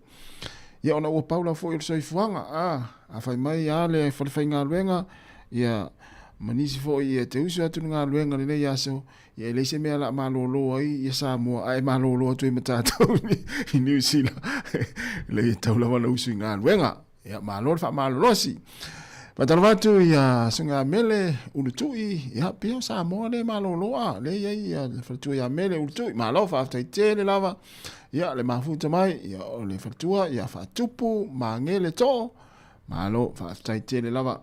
Ia ona ua paula foi o le soifuaga, a, a fai mai a le falefaigaluega, ia, ma nisi foi ia te usu atu le galuega i lenei aso, ia e leai se mea o le a malolo ai ia Samoa, ae malolo atu ai ma tatou i Niu Sila. Leai e tatau lava ona usu i galuega. Ia, malo le faamalolosi. Faatalofa atu ia Susuga ia Mele Ulutui, ia pia o Samoa lea e malolo a, lea e i ai ia le faletua ia Mele Ulutui, malo faafetai tele lava. Ia le mafuta mai, ia o le faletua ia Faatupu Magele Too, malo faafetai tele lava.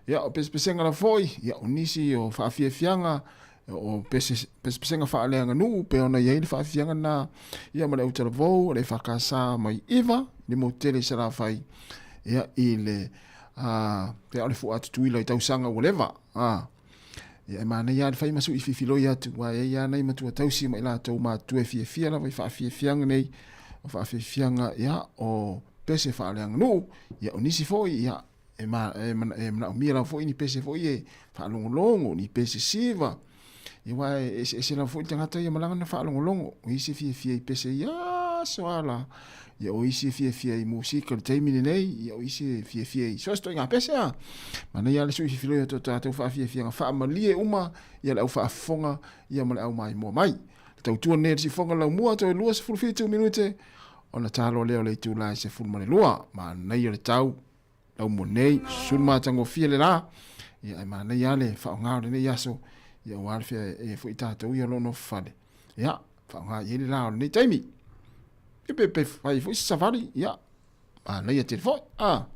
Ia o pesepesega la foi, ia o nisi o faafiafiaga, o pesepesega faaleaganuu pei ona i ai le faafiafiaga lena ia ma le autalavou o le EFKS mai Iva le motu tele i Salafai ia i le pei o le fua Tutuila i tausaga ua leva ia e manaia lava le fai ma sui fifiloi atu aua e i ai lava nai matua tausi ma i latou matutua e fiafia lava i faafiafiaga nei o faafiafiaga ia o pese faaleaganuu ia o nisi foi ia E, ma, e, e manaomia lava foi ni pese foi e faalogologo, ni pese siva. Ia aua e eseese lava foi le tagata ia malaga na faalogologo. O isi e fiafia i pese ia aso ala. Ia o isi e fiafia i musika i le taimi lenei, ia o isi e fiafia i so o se ituaiga pese a. Manaia lava le sui fifiloi atu o tatou faafiafiaga faamalie uma ia le au faafofoga ia ma le au maimoa mai. Le tautua lenei a le sifofoga laumua toe 27 minute ona ta loa lea o le itula e 12. Manaia le tau laumua nei, susunu matagofie le la, ia ae manaia lava le faaaoga o lenei aso, ia aua le fea e foi tatou ia o lo o nofo fale, ia faaaoga i ai le la o lenei taimi. Ia pe, pe fai foi se savali, ia manaia tele foi. Ah.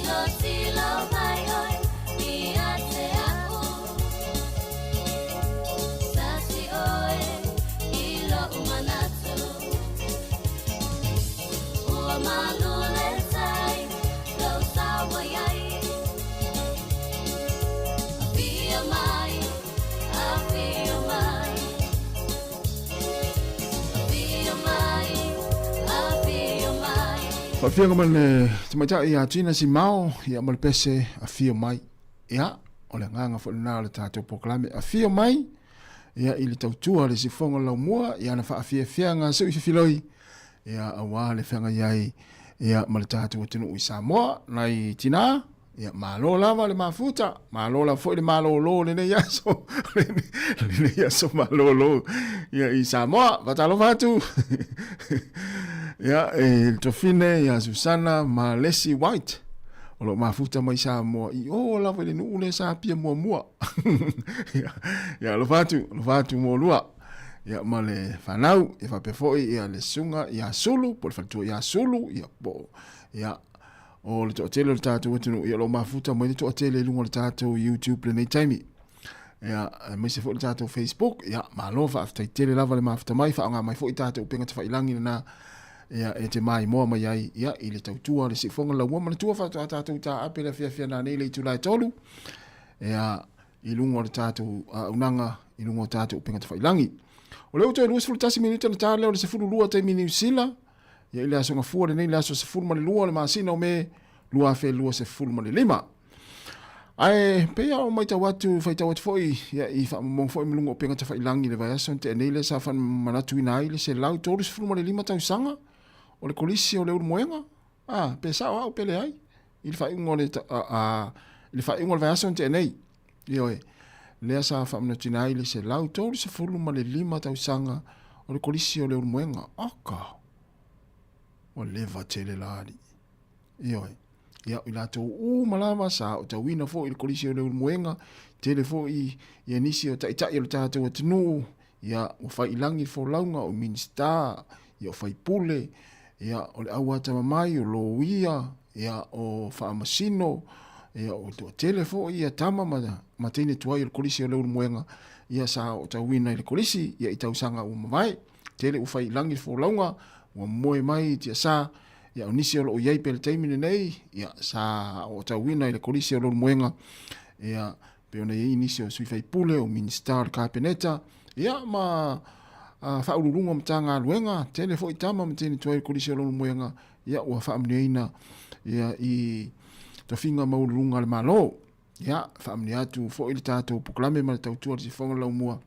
Tilotilo mai ʻoe ia te aʻu. Sasi ʻoe i loʻu manatu. Ua malu le tai, lou sauai. Afio mai, afio mai. Afio mai, afio mai. Faafiaga ma le tamaitai ia Gina Simao, ia ma le pese afio mai. Ia, o le agaga foi lena o le tatou polokalame afio mai, ia i le tautua le sifoga laumua, ia na faafiafiaga sui fifiloi, ia aua le feagai ai, ia ma le tatou atunuu i Samoa, nai tinā, ia malo lava le mafuta, malo lava foi le malōlō lenei aso, lenei aso malōlō, ia i Samoa, faatalofa atu, ia e le tofine, ia Susana ma Lesi White, o loo mafuta mai Samoa, i o lava i le nuu le sa pia muamua, ia, ia alofa atu, alofa atu mo lua. Ia ma le fanau, ia faapea foi ia le susuga ia Sulu, po o le faletua ia Sulu, ia po ia o le toatele o le tatou atunuu, ia o lo o mafuta mai le toatele i luga o le tatou YouTube lenei taimi. Ia, aemaise foi le tatou Facebook, ia malo faafetai tele lava le mafuta mai, faaaoga mai foi tatou upega tafailangi lena ia e te maimoa mai ai ia i le tautua le siufoga laua manatua faatoa tatou taape le afiafi nanei le itula e 3 ia i luga o le tatou auaunaga i luga o tatou upega tafailangi. O lea ua toe 21 minute ona ta lea o le 12 taimi Niu Sila, ia i le aso Gafua lenei le aso 12 o le masina o Me 2025. Ae pei lava o matau atu, faitau atu foi ia, i faamaumauga foi ma luga o upega tafailangi i le vaiaso na tea nei lea sa faamanatuina ai le 135 tausaga o le Kolisi o le Ulumoega. A, pe sao au pe leai i le faaiuga o le, i le faaiuga o le vaiaso na tea nei. Ioe, lea sa faamanatuina ai le 135 tausaga o le Kolisi o le Ulumoega. Oka! Ua leva tele la alii. Ioe. Ia, i latou uma lava sa aotauina foi i le Kolisi o le Ulumoega, tele foi ia nisi o taitai o le tatou atunuu, ia, ua fai i lagi le folauga, o Minisita, ia, o faipule, ia, o le au atamamai, o loia, ia, o faamasino, ia, o toatele foi ia tama ma, ma teine tuai o le Kolisi o le Ulumoega, ia, sa aotauina i le Kolisi, ia, i tausaga ua mavae. Tele ua fai i lagi le folauga, ua moe mai i tiasa, ia, o nisi o loo i ai pea i le taimi lenei, ia, sa aotauina i le Kolisi o le Ulumoega, ia, pei ona i ai nisi o sui faipule, o Minisita o le Kapeneta, ia, ma faauluuluga o Matagaluega, tele foi tama ma teine tuai o le Kolisi o Leulumoega, ia, ua faamanuiaina, ia, i tofiga maualuluga a le Malo. Ia, faamanuia atu foi le tatou polokalame ma le tautua i le sifoga laumua,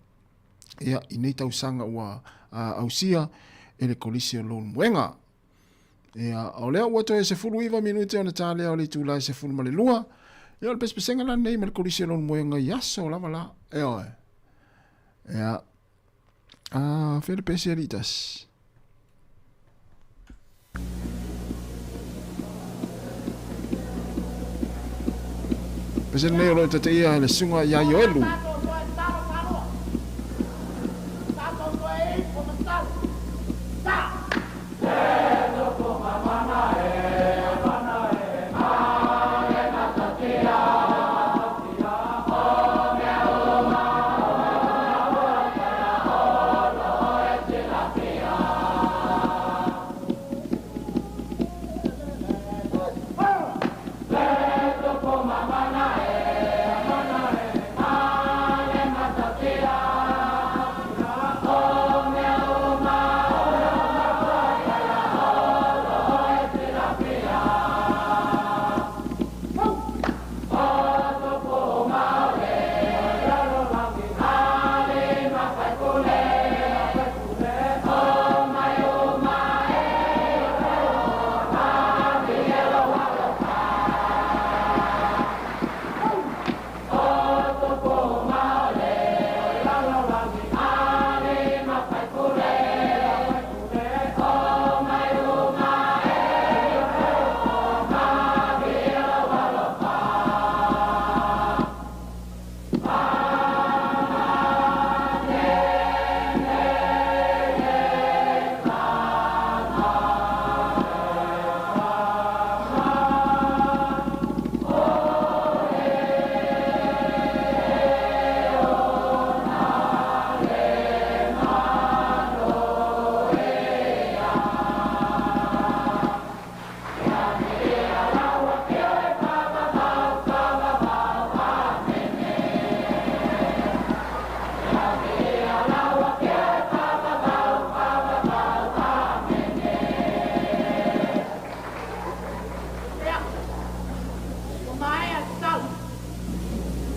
ia, i nei tausaga ua ausia e le Kolisi o Leulumoega. Ia, o lea ua toe 19 minute ona ta lea o le itula e 12. Ia, o le pesepesega la lenei ma le Kolisi o Leulumoega i aso lava la. Ioe. Ia. A, fea le pese alii tasi. Pese lenei o lo o taitaia le susuga ia Ioelu.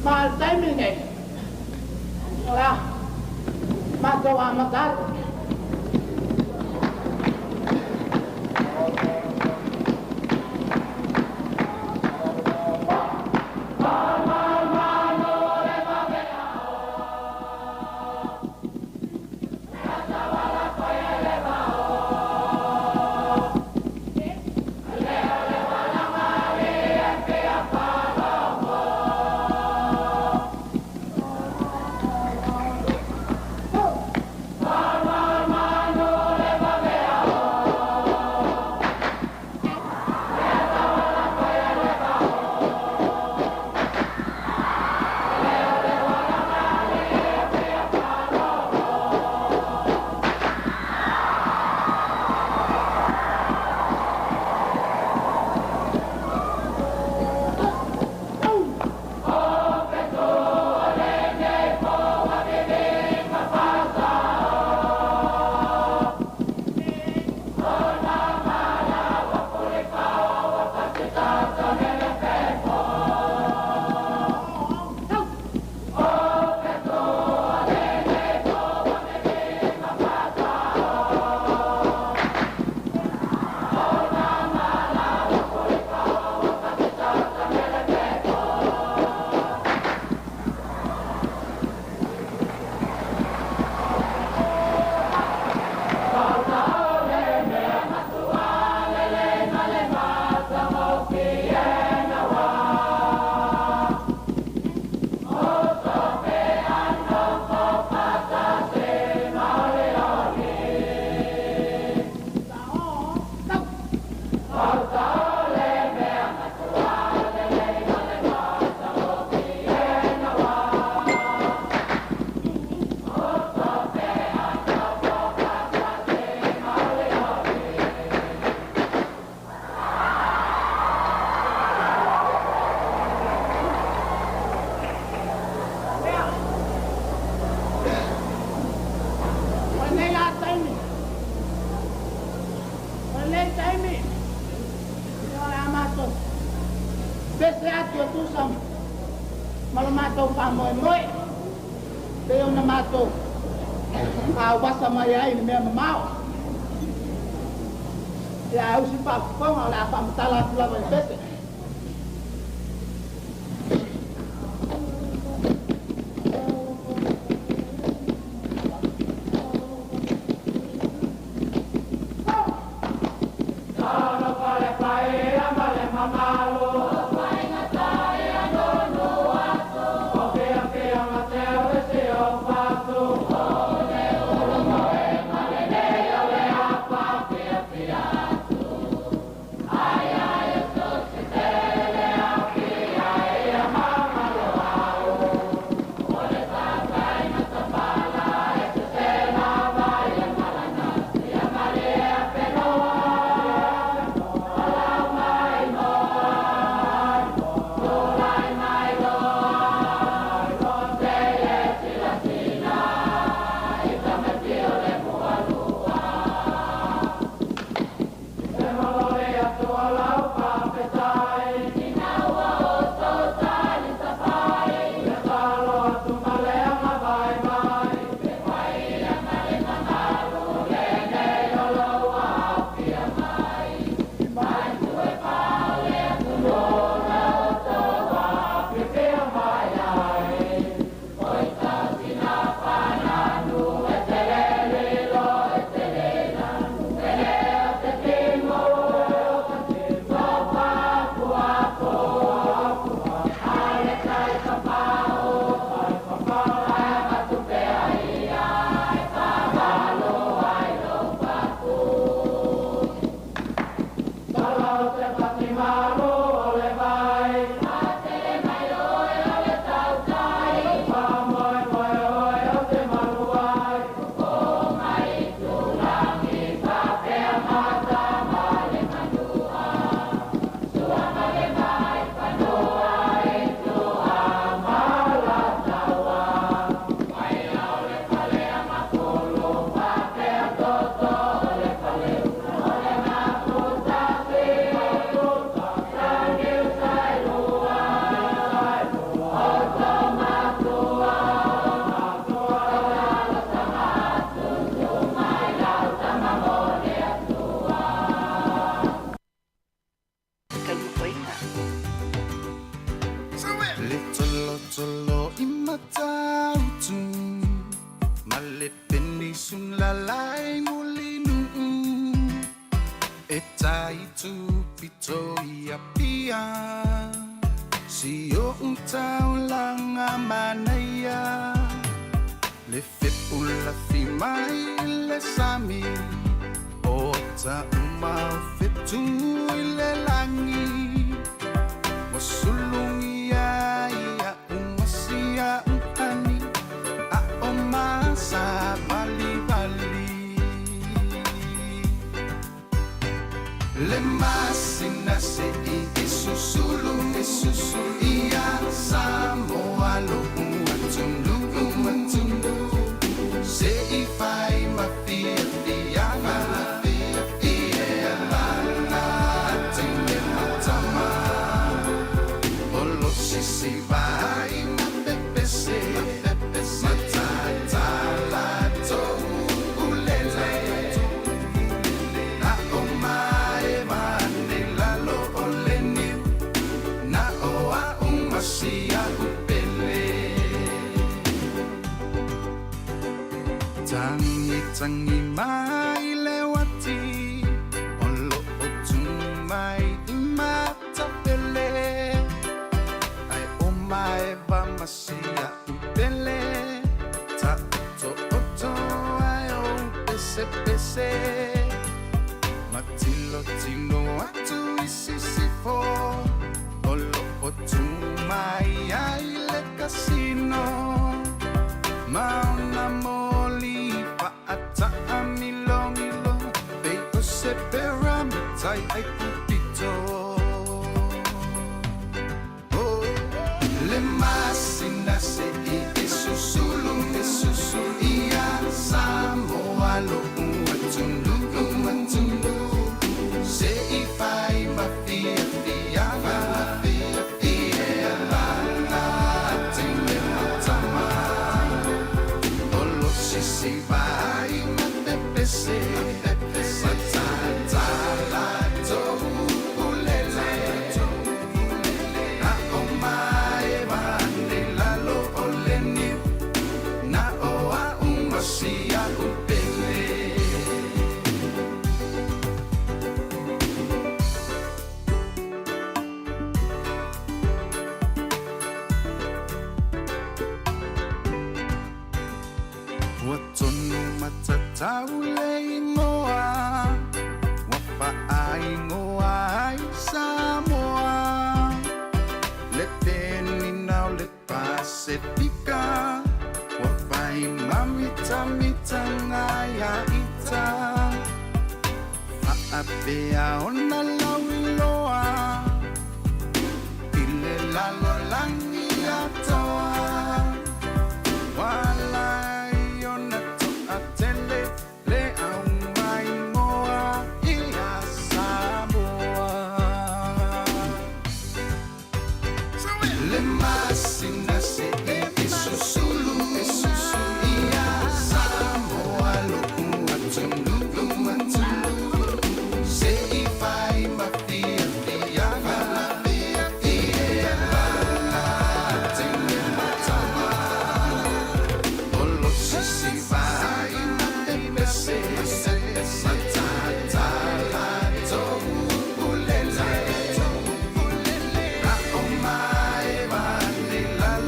Ma le taimi lenei, o le a matou amata atu. O lenei la taimi, o lenei taimi, ia o le a matou pese atu e tusa ma lo matou faamoemoe, pei ona matou auasa mai ai i le mea mamao. Ia ae usi faafofoga o le a faamatala atu lava i le pese. Le tolotolo i matautu Ma le penisunlalai mulinuu E tai pito i apia Si o utaulanga manaia Le fepula fi mai le sami O ta uma o fetu i le langi Wa sulungi ia umasia uhani A o masa vali vali Le masina se i isusulu isusulu ia Samoa lo uatunu uatunu Se i fai ma fia fianga Ia lana tine matama Olo sisi vai ma pepese Matatala ulele Na o mae vane lalo o le niu Na o a umasia upele Tangi tangi mai le wati O lo o mai i matapele Ai o mai va masia upele Ta oto oto ai o pese pese Matilo tilo atu i sisifo O lo o mai ai le kasino Mauna moli faata milo milo Pe o se pera mitai ai pupito Oh, le masina se i isusulu isusulu ia Samoa lo uatunu uatunu Se i fai ma fia fianga Ia lana tine matama Olo sisi vai ma pepese Matatala ulele Na o mae vane lalo o le niu Na o a umasia upele Ua tonu matatau le ingoa Ua faaingoa ai Samoa Le penina o le Pasifika Ua fai mamitamitanga ia ita Faapea ona lauiloa I le lalolagi atoa Walai ona toatele le au maingoa ia Samoa Le masina se i isusulu isusulu ia Samoa lo uatunu uatunu Se i fai ma fia fianga Ia lana tine matama Olo sisi vai ma pepese Matatala ulele Na o mae vane lalo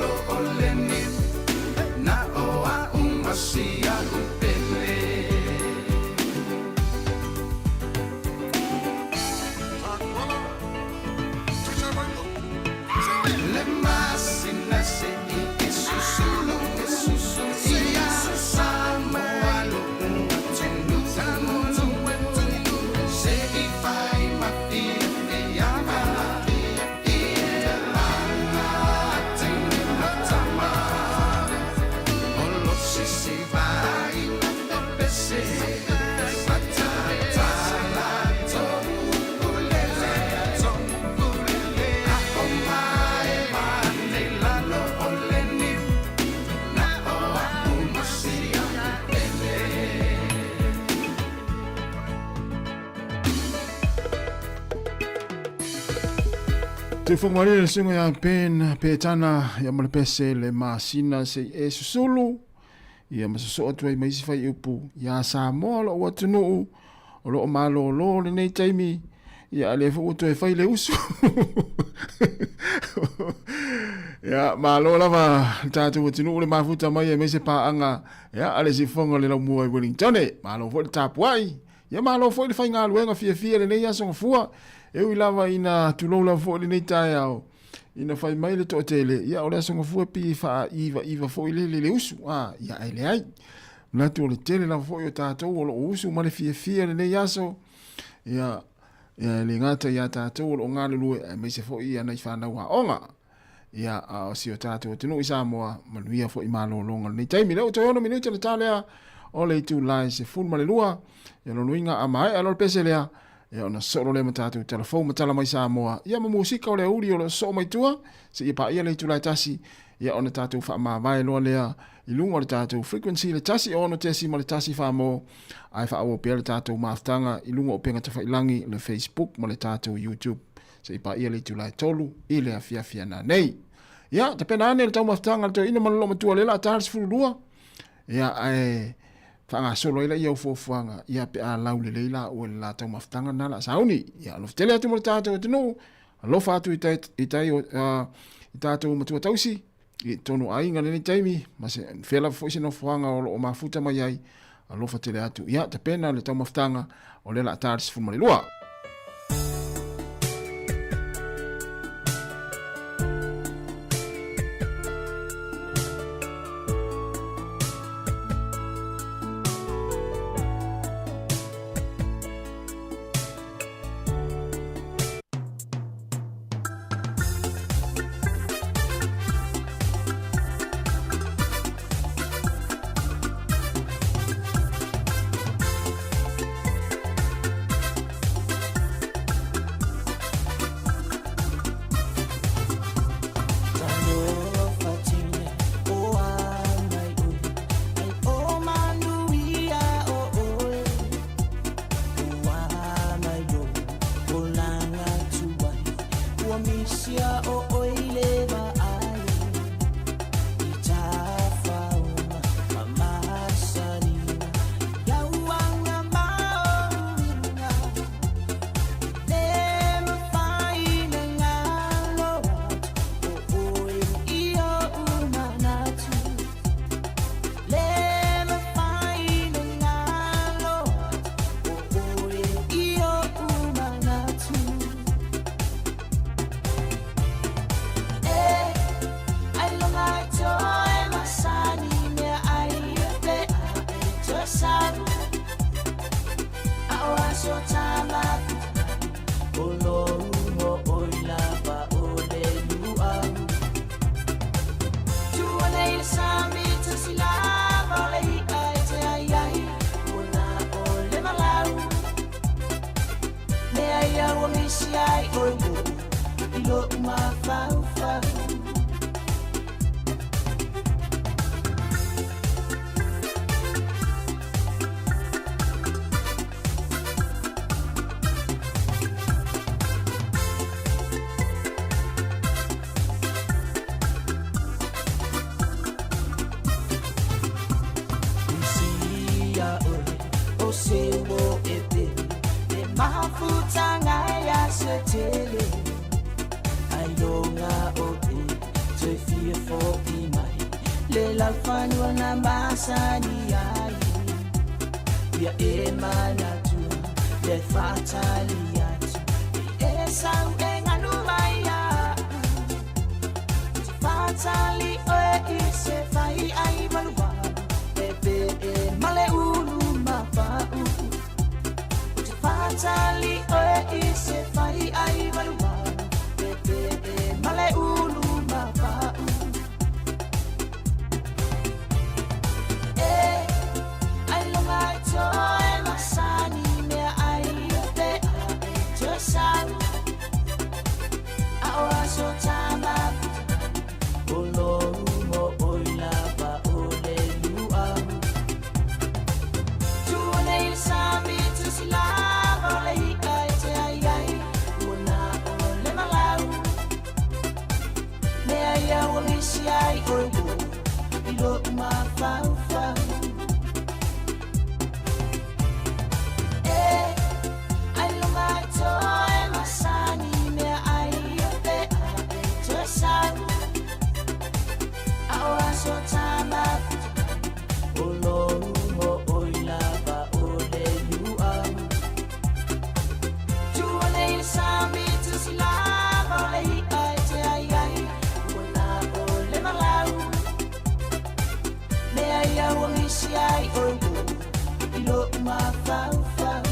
Tuifogo alii le susuga ia Ben Petana ia ma le pese le masina se i e susulu ia ma sosoo atu ai ma isi faiupu iā Samoa lou atunuu o loo malōlō lenei taimi ia a lea foi ua toe fai le usu ia malo lava le tatou atunuu le mafuta mai aemaise paaga ia a le sifoga le laumua i Wellingtone malo foi le tapuai Ia malo foi le faigaluega fiafia i lenei aso gafua. E ui lava ina tulou lava foi lenei taeao, ina fai mai le toatele, ia o le aso gafua pei e faaiva foi lele le usu, a, ia ae leai. Manatu o le tele lava foi o tatou o lo o usu ma le fiafia i lenei aso, ia, ia e le gata ia tatou o lo o galulue, aemaise foi ia nai fanau aoga. Ia, a o si o tatou atunuu i Samoa, manuia foi malologa lenei taimi. Lea ua toe 6 minute le ta lea o le itula e 12, ia lona uiga a maea loa le pese lea, ia ona soo loa lea ma tatou talafou ma tala mai Samoa, ia ma musika o le aoauli o lo o sosoo mai tua, seia paia le itula e 1, ia ona tatou faamavae loa lea i luga o le tatou frequency le 106.1 Samoa, ae faaauau pea le tatou mafutaga i luga o upega tafailagi, le Facebook ma le tatou YouTube. Se i paia le itula e 3 i le afiafi ana nei. Ia, tapena ane le taumafataga a le toeaina ma le loomatua lea o le a ta le 12. Ia, ae faagasolo ai laia o fuafuaga, ia pe a laulelei la ua le la taumafataga na la sauni. Ia, alofa tele atu mo le tatou atunuu, alofa atu i tai, i tai, i tatou matua tausi, i totonu o aiga lenei taimi, ma se, fea lava foi se nofoaga o lo o mafuta mai ai, alofa tele atu. Ia, tapena le taumafataga o lea o le a ta le 12. ia ua misi ai oe i lo'u mafaufau. E ai lunga i toe masani mea ai e pea e toe sau. A o aso tamafuta o lou mo oi lava o le luau. Tua nei le sami tusi lava o le i'a e te ai ai ua na o le malau. Mea ia ua misi ai oe i lo'u mafaufau.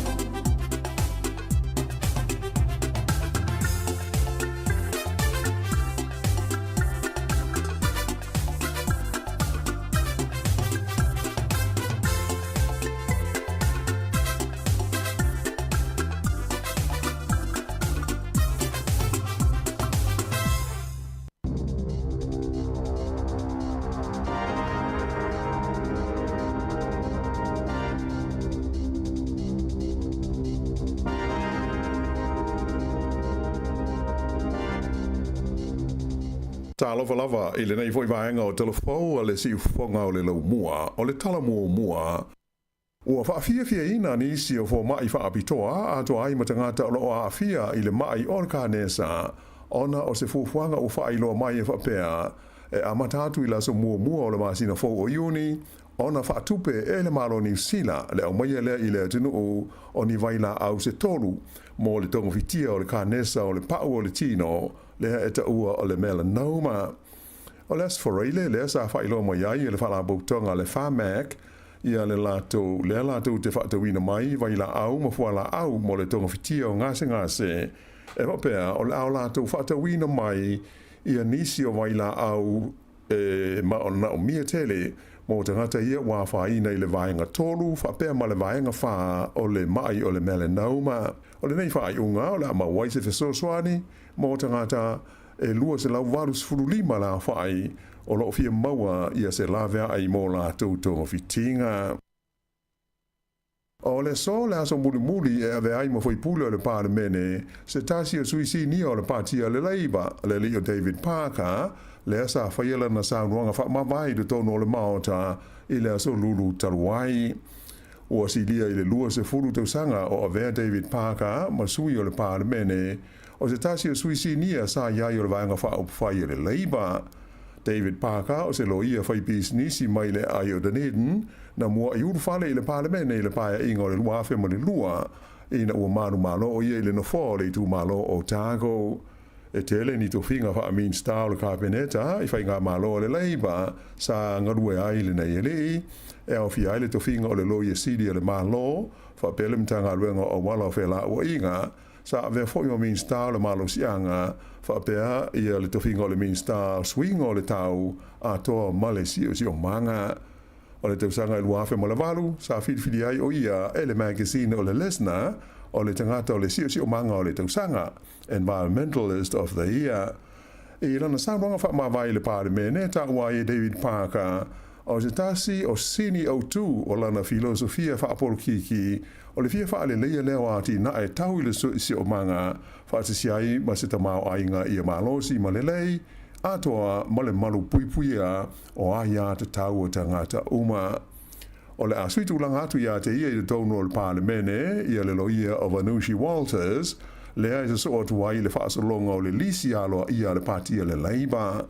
Talofa lava i lenei foi vaega o Telefou a le Siufofoga o le Laumua, o le tala muamua. Ua faafiafiaina nisi o fomaʻi faapitoa atoa ai ma tagata o loo aafia i le maʻi o le kanesa, ona o se fuafuaga ua faailoa mai e faapea, e amata atu i le aso muamua o le masina fou o Iuni, ona faatupe e le Malo o Niu Sila le aumaia lea i le atunuu o ni vailaau se tolu mo le togafitia o le kanesa o le pa'u o le tino lea e taua o le melanoma. O le Aso Faraile lea sa faailoa mai ai e le Faalapotopotoga a le Pharmac ia le latou lea latou te faatauina mai vailaau ma fualaau mo le togafitia o gasegase e faapea o le a o latou faatauina mai ia nisi o vailaau e manaomia tele mo tagata ia ua afaina i le vaega 3 faapea ma le vaega 4 o le maʻi o le melanoma. O lenei faaiuga o le a maua ai se fesoasoani mo tagata e 285 le aofai o loo fia maua ia se laveai mo latou togafitiga. O le aso le aso mulimuli e avea ai ma faipule o le Palemene, se tasi o sui sinia o le Pati a le Leipa, le alii o David Parker, lea sa faia lana saunoaga faamavae i totonu o le Maota i le aso Lulu talu ai. Ua silia i le 20 tausaga o avea David Parker ma sui o le Palemene, o se tasi o sui sinia sa i ai o le Vaega Faaupufai a le Leipa. David Parker o se loia faipisinisi mai le aai o Dunedin, na muaʻi ulufale i le Palemene i le paeaiga o le 2002, ina ua manumalo o ia i le nofoa o le itumalo o Otago. E tele ni tofiga faa-Minisita o le Kapeneta i faigamalo a le Labour sa galue ai lenei alii, e aofia ai le tofiga o le Loia Sili a le Malo, faapea le Matagaluega o Auala o Felauaiga, Sa avea foi ma Minisita o le Malosiaga, faapea ia le tofiga o le Minisita o Suiga o le Tau atoa ma le Siosiomaga. O le tausaga e 2008, sa filifili ai o ia e le magazine o le Listener o le tagata o le Siosiomaga o le Tausaga, Environmentalist of the Year. I lana saunoaga faamavae i le Palemene, taua ai e David Parker, o se tasi o sini autu o lana filosofia faapolokiki, o le fia faaleleia lea o atinae tau i le siosiomaga, faatasi ai ma se tamaoaiga ia malosi ma lelei, atoa ma le malu puipuia o aia tatau a tagata uma. O le a sui tulaga atu ia te ia i totonu o le Palemene, ia le loia o Vanushi Walters, lea e sosoo atu ai i le faasologa o le lisi aloaia a le Pati a le Labour.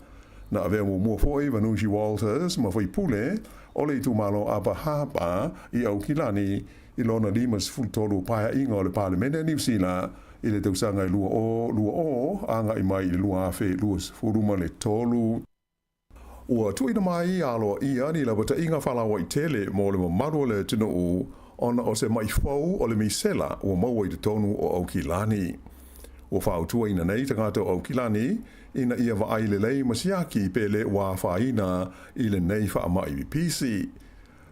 Na avea muamua foi Vanushi Walters ma faipule o le itumalo Upper Harbour i Aukilani i lona 53 paeaiga o le Palemene a Niu Sila i le tausaga e 2020 agai mai i le 2023. Ua tuuina mai aloaia ni lapataiga faalauaitele mo le mamalu o le atunuu ona o se maʻi fou o le misela ua maua i totonu o Aukilani. Ua fautuaina nei tagata o Aukilani ina ia vaai lelei ma siaki pe le ua afaina i lenei faamaʻi pipisi.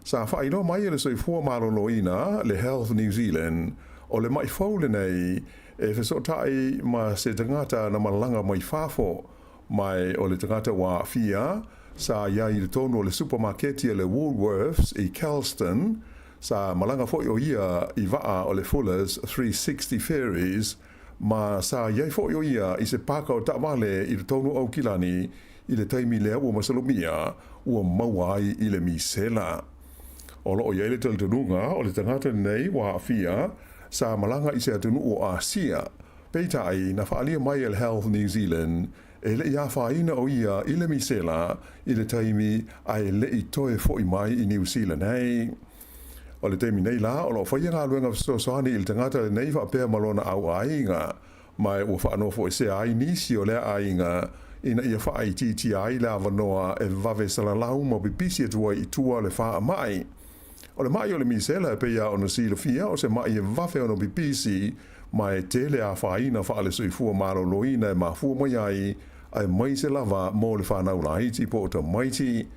Sa faailoa mai e le Soifua Maloloina, le Health New Zealand, o le maʻi fou lenei e fesootai ma se tagata na malaga mai fafo, mai o le tagata ua aafia, sa i ai i totonu o le supamaketi a le Woolworths i Kelston, sa malaga foi o ia i vaa o le Fullers 360 Ferries, ma sa i ai foi o ia i se paka o taavale i totonu o Aukilani i le taimi lea ua masalomia ua maua ai i le misela. O loo i ai le talitonuga o le tagata lenei ua aafia sa malaga i se atunuu o Asia, peitai na faaalia mai e le Health New Zealand e le i afaina o ia i le misela i le taimi ae le i toe foi mai i Niu Sila nei. O le taimi nei la o loo faia galuega fesoasoani i le tagata lenei faapea ma lona auaiga, ma ua faanofoesea ai nisi o lea aiga ina ia faaitiitia ai le avanoa e vave salalau ma pipisi atu ai i tua le faamai. O le mai o le misela e pei lava ona silafia o se mai e vave ona pipisi ma e tele afaina faale-soifua maloloina e mafua mai ai, aemaise lava mo le fanau laiti po o tamaiti.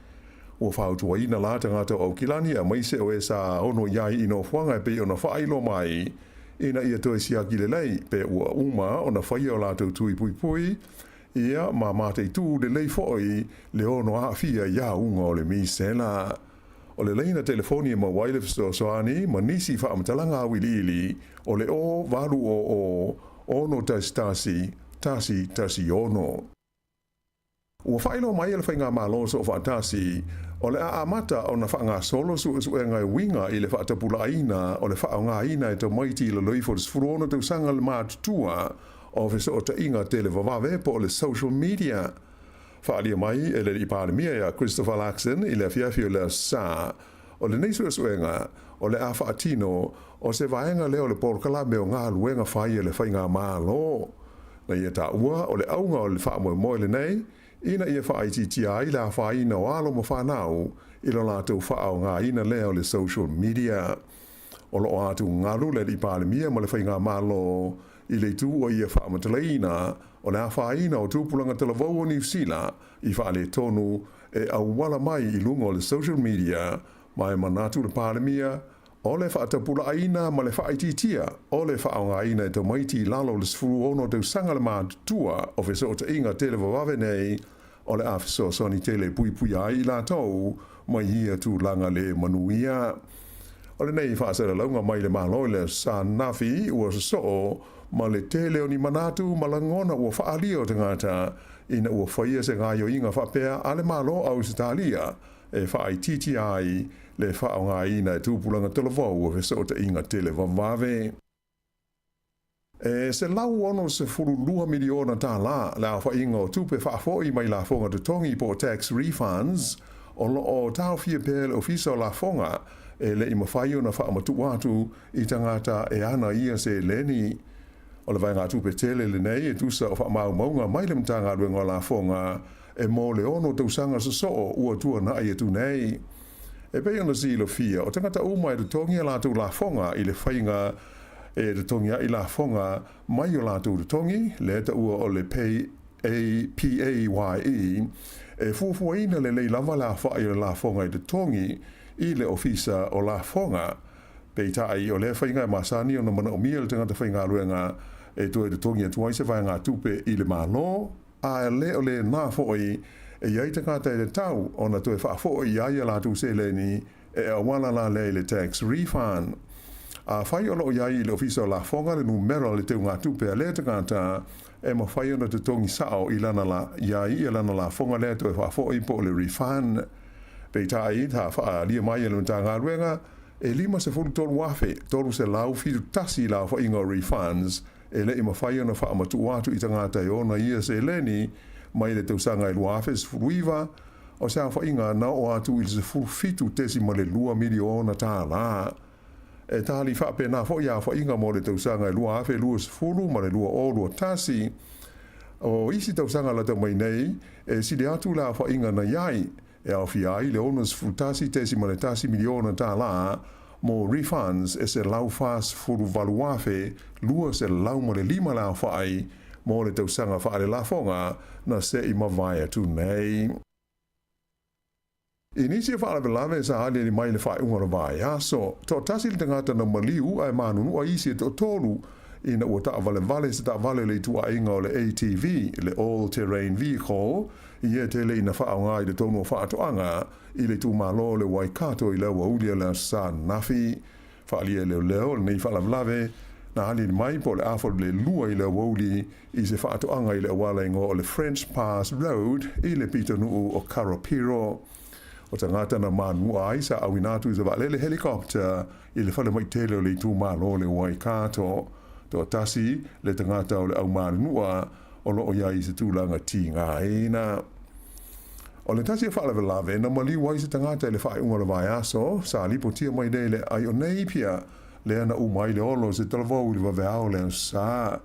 Ua fautuaina la tagata o Aukilani aemaise o e sa ono i ai i nofoaga e pei ona faailoa mai ina ia toe siaki lelei pe ua uma ona faia o latou tui puipui ia ma mataitū lelei foi le ono aafia i auga o le misela. O le laina telefoni e maua ai le fesoasoani ma nisi faamatalaga auiliili o le 0 8 0 0 6 1 1 1 6. Ua faailoa mai e le Faigamalo Soofaatasi, o le a amata ona faagasolo suesuega e uiga i le faatapulaaina o le faaaogaina e tamaiti i lalo ifo o le 16 tausaga le matutua o fesootaiga televavave po o le social media. Faaalia mai e le Alii Palemia ia Christopher Luxon i le afiafi o le Aso Sa, o lenei suesuega o le a faatino o se vaega lea o le polokalame o galuega fai a le Faigamalo. Na ia taua o le auga o le faamoemoe lenei ina ia faaitiitia ai le afaina o alo ma fanau i lo latou faaaogaina lea o le social media. O lo o atugalu le Alii Palemia ma le Faigamalo i le itu ua ia faamatalaina o le afaina o tupulaga talavou o Niu Sila i faaletonu e auala mai i luga o le social media ma e manatu le Palemia o le faatapulaaina ma le faaitiitia o le faaaogaina e tamaiti i lalo o le 16 tausaga le matutua o fesootaiga televavave nei o le a fesoasoani tele e puipuia ai i latou mai ia tulaga le manuia. O lenei faasalalauga mai le Malo i le Aso Sa ananafi ua sosoo ma le tele o ni manatu ma lagona ua faaalia o tagata ina ua faia se gaoioiga faapea a le Malo o Ausetalia e faaitiitia ai le faaaogaina e tupulaga talavou o fesootaiga televavave. E $162 miliona tālā le aofaiga o tupe faafoi mai lafoga totogi po o tax refunds o lo o taofia pea e le Ofisa o Lafoga e le i mafai ona faamatuu atu i tagata e ana ia seleni. O le vaegatupe tele lenei e tusa o faamaumauga mai le Matagaluega o Lafoga e mo le ono tausaga sosoo ua tuanai atu nei. E pei ona silafia, o tagata uma e totogi a latou lafoga i le faiga e totogi ai lafoga mai o latou totogi, lea taua o le Pay A, PAYE, e fuafuaina lelei lava le aofai o le lafoga e totogi i le Ofisa o Lafoga. Peitai, o lea faiga e masani ona manaomia le tagata faigaluega e toe totogi atu ai se vaegatupe i le Malo, a le o lena foi e i ai tagata e tatau ona toe faafoi i ai a latou seleni e auala la lea i le tax refund. Afai o lo o i ai i le Ofisa o Lafoga le numera o le teugatupe a lea tagata, e mafai ona totogi sao i lana la, i ai ia lana lafoga lea toe faafoi po o le refund. Peitai, sa faaalia mai e le Matagaluega, e 53,371 le aofaiga o refunds e le i mafai ona faamatuu atu i tagata e ona ia seleni mai le tausaga e 2019, o se aofaiga na oo atu i le $17.2 miliona tālā. E tali faapena foi aofaiga mo le tausaga e 2020 ma le 2021. O isi tausaga lata mai nei, e sili atu le aofaiga na i ai, e aofia ai le $61.1 miliona tālā mo refunds e 148,205 le aofai mo le tausaga faalelafoga na se i mavae atu nei. I nisi o faalavelave sa aliali mai i le faaiuga o le vaiaso, toatasi le tagata na maliu ae manunua isi e toatolu ina ua taavalevale se taavale o le ituaiga o le ATV, le All Terrain Vehicle, ia e tele ina faaaoga i totonu o faatoaga i le itumalo o le Waikato i le aoauli o le Aso Sa ananafi. Faaalia e leoleo lenei faalavelave Na aliali mai po o le afa le lua i le aoauli i se faatoaga i le auala igoa o le French Pass Road i le pitonuu o Karapiro. O tagata na manunua ai sa auina atu i se vaalele helicopter i le falemai tele o le itumalo o le Waikato. Toatasi le tagata o le au manunua o lo o i ai i se tulaga tigaina. O le tasi o faalavelave na maliu ai se tagata i le faaiuga o le vaiaso, sa lipotia mai nei le ai o Napier, lea na uma ai le olo o se talavou i le vaveao o le Aso Sa.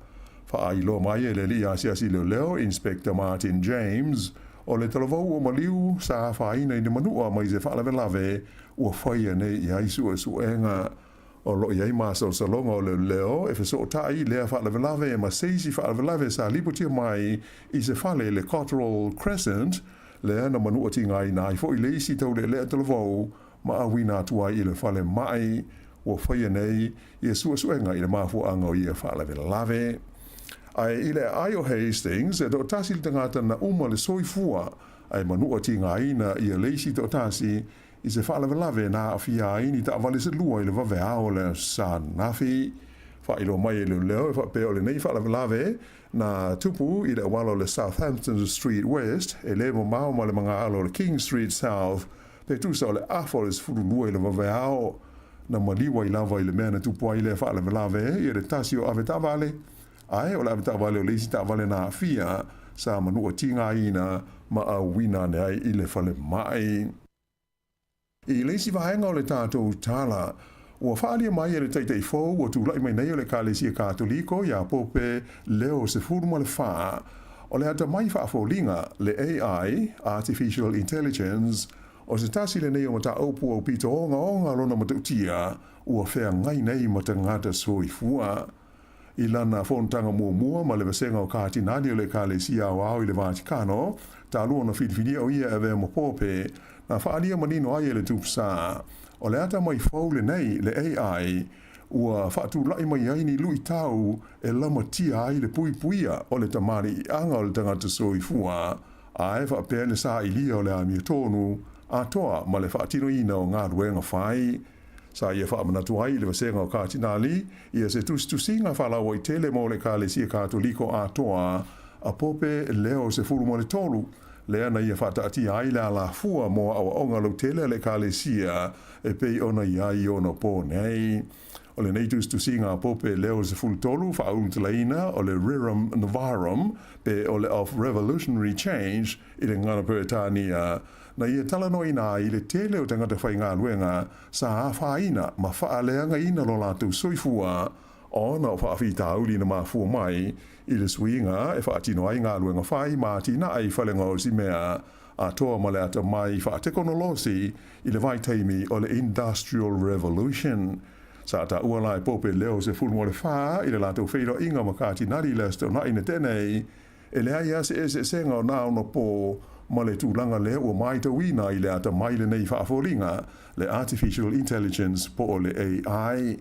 Faailoa mai e le alii asiasi leoleo, Inspector Martin James, o le talavou ua maliu sa afaina i le manua mai se faalavelave ua faia nei i ai suesuega. O lo o i ai masalosaloga o leoleo e fesootai lea faalavelave ma se isi faalavelave sa lipotia mai i se fale i le Cotterell Crescent, lea na manua tigaina ai foi le isi taulealea talavou ma auina atu ai i le falemai ua faia nei ia suesuega i le mafuaaga o ia faalavelave. Ae i le aai o Hastings, e toatasi le tagata na uma le soifua, ae manua tigaina ia le isi toatasi i se faalavelave na aafia ai ni taavale se lua i le vaveao o le Aso Sa ananafi. Faailoa mai e leoleo e faapea o lenei faalavelave na tupu i le auala o le Southampton Street West e le mamao ma le magaalo o le King Street South pe tusa o le afa o le 12 i le vaveao. Na maliu ai lava i le mea na tupu ai lea faalavelave ia le tasi o avetaavale, ae o le avetaavale o le isi taavale na aafia sa manua tigaina ma auina ane ai i le falemai. I le isi vaega o le tatou tala, ua faaalia mai e le Taitai fou ua tulai mai nei o le Ekalesia Katoliko iā Pope Leo XIV, o le atamai faafoliga, le AI, Artificial Intelligence, o se tasi lenei o mataupu aupito ogaoga lona matautia ua feagai nei ma tagata soifua. I lana fonotaga muamua ma le Vasega o Katinali o le Ekalesia Aoao i le Vatikano, talu ona filifilia o ia e avea ma Pope, na faaalia manino ai e le Tupsa, o le atamai fou lenei, le AI, ua faatulai mai ai ni luitau e lamatia ai le puipuia o le tamaliiaga o le tagata soifua, ae faapea le sailia o le amiotonu atoa ma le faatinoina o galuega fai. Sa ia faamanatu ai i le Vasega o Katinali ia se tusitusiga faalauaitele mo le Ekalesia Katoliko atoa a Pope Leo XIII, lea na ia faataatia ai le alafua mo aoaoga lautele a le Ekalesia e pei ona i ai i ona po nei. O lenei tusitusiga a Pope Leo XIII faaulutalaina o le Rerum Novarum pe o le Of Revolutionary Change i le gagana Peretania, na ia talanoaina ai le tele o tagata faigaluega sa afaina ma faaleagaina lo latou soifua ona o faafitauli na mafua mai i le suiga e faatino ai galuega fai ma atinae i falegaosimea atoa ma le atamai faatekonolosi i le vaitaimi o le Industrial Revolution. Sa taua la e Pope Leo XIV i le latou feiloaiga ma Katinali i le Aso Toonai na tea nei, E leai lava se eseesega o nā ono pō ma le tulaga lea ua maitauina i le atamai lenei faafoliga, le Artificial Intelligence po o le AI.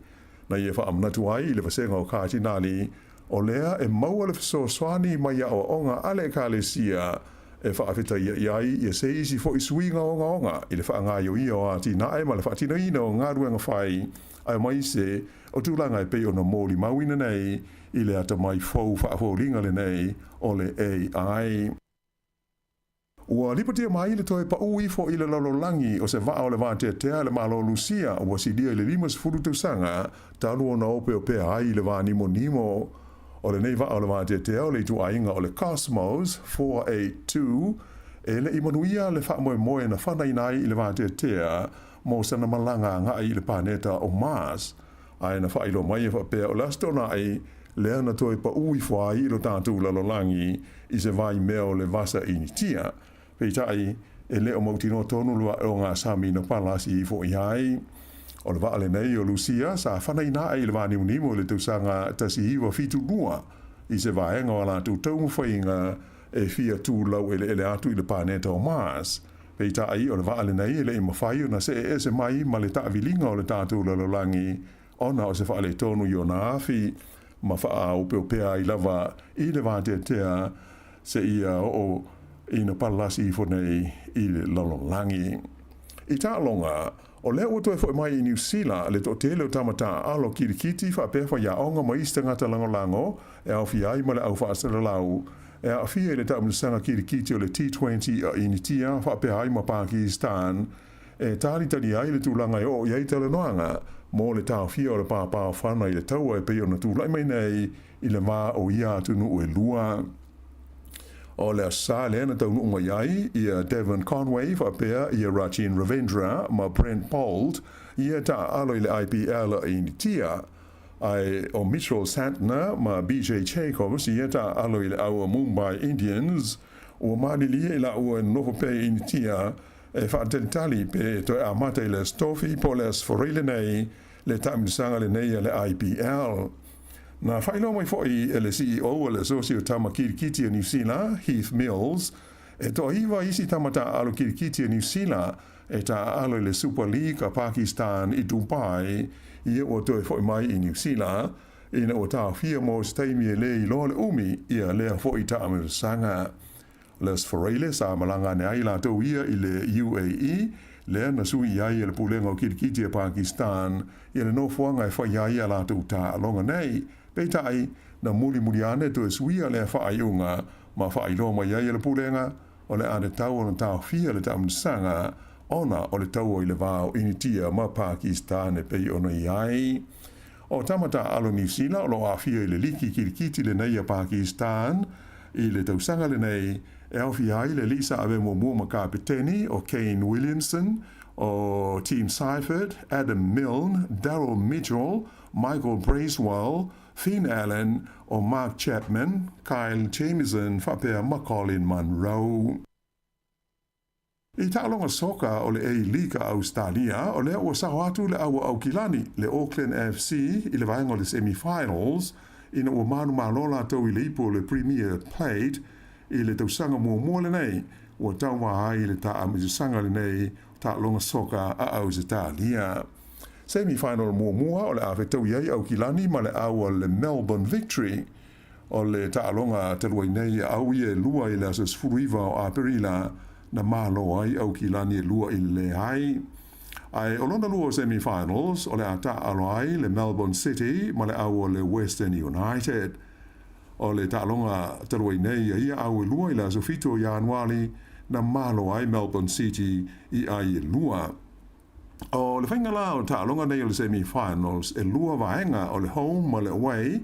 Na ia faamanatu ai i le vasega o Katinali, o lea e maua le fesoasoani mai aoaoga a le Ekalesia e faafetaia i ai ia se isi foi suiga ogaoga i le faagaioia o atinae ma le faatinoina o galuega fai aemaise o tulaga e pei ona molimauina nei i le atamai fou faafoliga lenei o le AI. Ua lipotia mai le toe paʻū ifo i le lalolagi o se vaa o le vateatea a le Malo o Lusia ua silia i le 50 tausaga talu ona opeopea ai i le va nimonimo. O lenei vaa o le vateatea o le ituaiga o le Cosmos 482 e le i manuia le faamoemoe na fanaina ai i le vateatea mo sana malaga agai i le paneta o Mars. Ae na faailoa mai e faapea o le Aso Toonai lea na toe paʻū ifo ai i lo tatou lalolagi i se vaimea o le vasa Initia. Peitai, e le o mautinoa tonu le vaeogasami na palasi ifo i ai. O le vaa lenei o Lusia sa fanaina ae i le vānimunimu i le tausaga 1972 i se vaega o a latou taumafaiga e fia tulau eleele atu i le paneta o Mars. Peitai, o le vaa lenei e le i mafai ona see ese mai ma le taaviliga o le tatou lalolagi ona o se faaletonu i ona afi, ma faaopeopea ai lava i le vateatea seia oo ina palasi ifo nei i le lalolagi. I taaloga, O lea ua toe fo'i mai i Niu Sila le toatele o tama taaalo kirikiti faapea faiaoga ma isi tagata lagolago e aofia ai ma le au faasalalau e aafia i le taamilosaga kirikiti o le T20 a Initia faapea ai ma Pakistan e talitali ai le tulaga e oo i ai talanoaga mo le taofia o le pāpāofana i le taua e pei ona tulai mai nei i le va o ia atunuu e lua. O le Aso Sa lea na taunuu mai ai ia Devon Conway faapea ia Rachin Ravindra ma Brent Boult ia taaalo i le IPL a Initia, ae o Mitchell Santner ma BJ Jacobs ia taaalo i le au a Mumbai Indians ua malilie i laua e nonofo pea i Initia e faatalitali pe toe amata i le Aso Tofi po o le Aso Faraile nei le taamilosaga lenei a le IPL. Na faailoa mai foi e le CEO o le Asosi o Tama Kirikiti a Niu Sila, Heath Mills, e toaiva isi tama taaalo kirikiti a Niu Sila e taaalo i le Super League a Pakistan i Dubai, ia ua toe foi mai i Niu Sila, ina ua taofia mo se taimi e lē iloa le umi ia lea foi taamilosaga. Les Foreile sa malaga ane ai latou ia i le UAE, lea na sui i ai e le Pulega o Kirikiti a Pakistan ia le nofoaga e fai ai a latou taaloga nei. Peitai, na mulimuli ane toe suia lea faaiuga ma faailoa mai ai e le Pulega o le a tatau ona taofia le taamilosaga ona o le taua i le va o Initia ma Pakistan e pei ona i ai. O tama taaalo Niu Sila o lo o aafia i le liki kirikiti lenei a Pakistan i le tausaga lenei e aofia ai le alii sa ave muamua ma kapeteni o Kane Williamson, o Tim Seifert, Adam Milne, Daryl Mitchell, Michael Bracewell, Finn Allen, o Mark Chapman, Kyle Jamieson faapea ma Colin Munro. I taaloga soka o le A-League a Ausetalia, o lea ua sao atu le au a Aukilani, le Auckland FC, i le vaega o le semi-finals, ina ua manumalo latou i le ipu o le Premier Plate i le tausaga muamua lenei ua tauva ai i le taamilosaga lenei o taaloga soka a Ausetalia. Semi-final muamua o le a fetaui ai Aukilani ma le au a le Melbourne Victory. O le taaloga talu ai nei a au ia e lua i le aso 19 o Aperila na malo ai Aukilani e lua i le leai. Ae o lona lua o semi-finals o le a taaalo ai le Melbourne City ma le au o le Western United. O le taaloga talu ai nei a ia au e lua i le aso 7 o Ianuali na malo ai Melbourne City i ai e lua. O le faiga la o taaloga nei o le semi-finals e lua vaega o le home ma le away,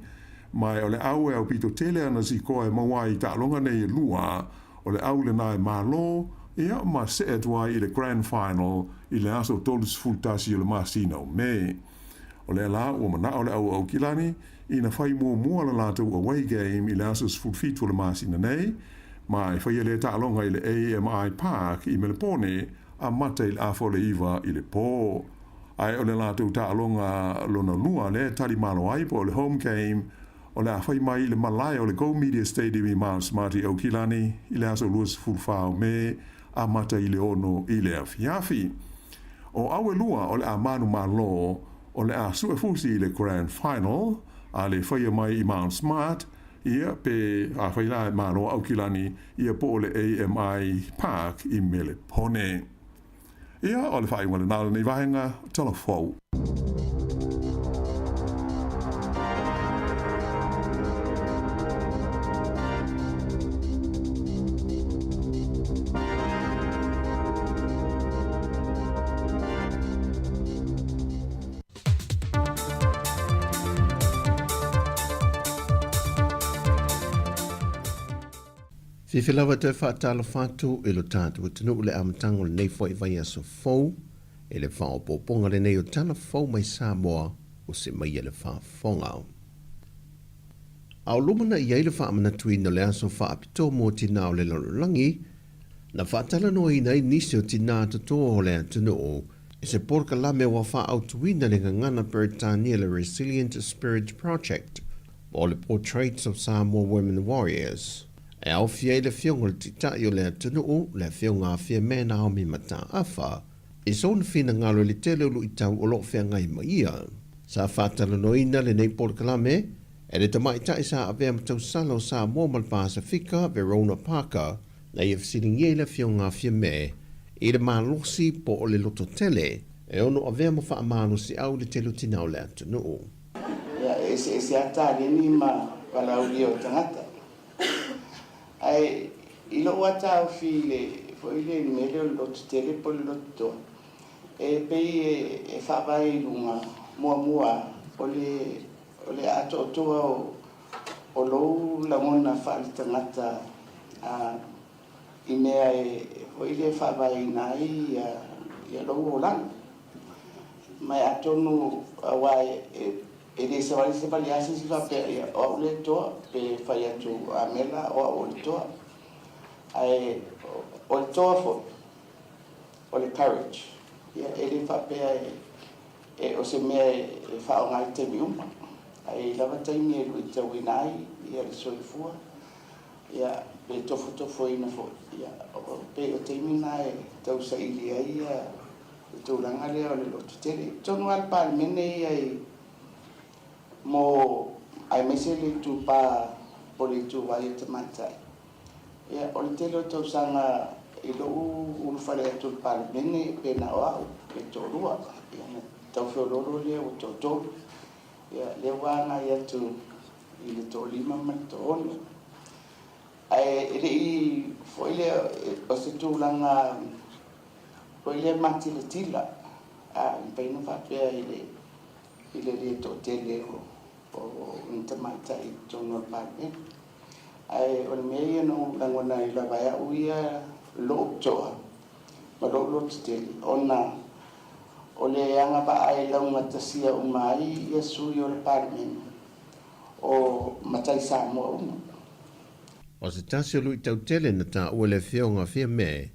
ma o le au e aupito tele ana sikoa e maua ai i taaloga nei e lua, o le au lena e malo, ia ma see atu ai i le grand final i le aso 31 o le masina o Me. O lea la ua manao le au Aukilani ina fai muamua le latou away game i le aso 17 o le masina nei, ma e faia lea taaloga i le AMI Park i Melepone, amata i le afa o le iva i le pō. Ae o le latou taaloga lona lua lea e tali malo ai po o le home game o le a fai mai i le malae o le Go Media Stadium i Mount Smart i Aukilani i le aso 24 o Me amata i le 6 i le afiafi. O au e lua o le a manumalo o le a suefusi i le Grand Final a le faia mai i Mount Smart Ia, pe afai la e malo Aukilani, ia po o le AMI Park i Melepone. Ia, o le faaiuga lena o lenei vaega, tala fou. Fiafia lava e toe faatalofa atu i lo tatou atunuu i le amataga o lenei foi vaiaso fou i le faaopoopoga lenei o Tala Fou mai Samoa o se mai e le faafofoga. A o lumanai ai le faamanatuina o le aso faapitoa mo tinā o le lalolagi, na faatalanoaina ai nisi o tinā totoa o le atunuu I se polokalame ua faaautuina le gagana Peretania le Resilient Spirit Project po o le Portraits of Samoa Women Warriors, e aofia ai le Afioga i le Taitai o le atunuu, le Afioga a Fiame Naomi Mataafa, i sona finagalo i le tele o luitau o lo o feagai ma ia. Sa faatalanoaina lenei polokalame e le tamaitai sa avea ma tausala o Samoa ma le Pasefika, Verona Parker, Na ia fesiligia i le Afioga a Fiame i le malosi po o le lototele e ono avea ma faamalosiau i le tele o tinā o le atunuu. Ia, e eseese lava taleni ma valaaulia o tagata. Ae i lou lava taofi i le foi lea i le mea lea o le loto tele po o le loto toa, e pei e faavae i luga muamua o le o le atoatoa o o lou lagona faaletagata a i mea e foi lea e faavaeina ai ia ia lou olaga. Ma e atonu aua e e le savali savali lava se isi faapea ia o au lea e toa pe fai atu a mea la o au o le toa. Ae o le toa foi o le courage. Ia e le faapea e e o se mea e faaaoga i taimi uma. Ae i ai lava taimi e luitauina ai ia le soifua, ia pe tofotofoina foi, ia pei o taimi na e tausaili ai ia le tulaga lea o le lototele. I totonu lava o le Palemene ia i mo aemaise le itupa po o le ituvai o tamaitai. Ia, o le tele o tausaga i lou ulufale atu i le Palemene pe na o au pe toalua, ia ona tau feoloolo lea ua toatolu. Ia, lea ua agai atu i le toalima ma le toaono. Ae e le i foi lea o se tulaga foi lea matilatila, a mafai ona faapea i le i le le toatele o ni tamaitai i totonu o le Palemene. Ae o le mea ia na ou lagona ai lava e au ia lou toa ma lou lototele, ona o le agavaa e laugatasia uma ai ia sui o le Palemene o matai Samoa uma. O se tasi o luitau tele na taua e le Afioga a Fiame,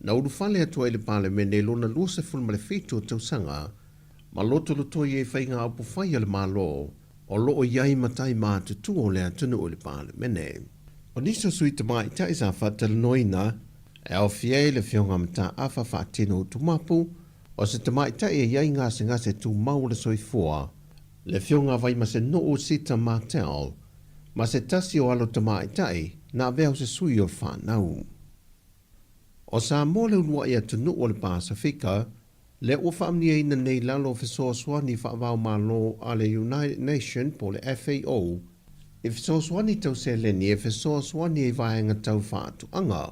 na ulufale atu ai i le Palemene i lona 27 o tausaga, ma lotolotoi ai faiga upufai a le Malo o lo o i ai matai matutua o le atunuu i le Palemene. O nisi o sui tamaitai sa faatalanoaina e aofia ai le Afioga Mataafa Faatino Utumapu, o se tamaitai e i ai gasegase tumau o le soifua, le Afioga Vaimasenuu Sita Martell, ma se tasi o alo tamaitai na avea o se sui o le fanau. O Samoa le uluai atunuu o le Pasefika lea ua faamniaina nei i lalo o fesoasoani faava-o-Malo a le United Nation po o le FAO i fesoasoani tau seleni e fesoasoani ai vaega tau faatoaga.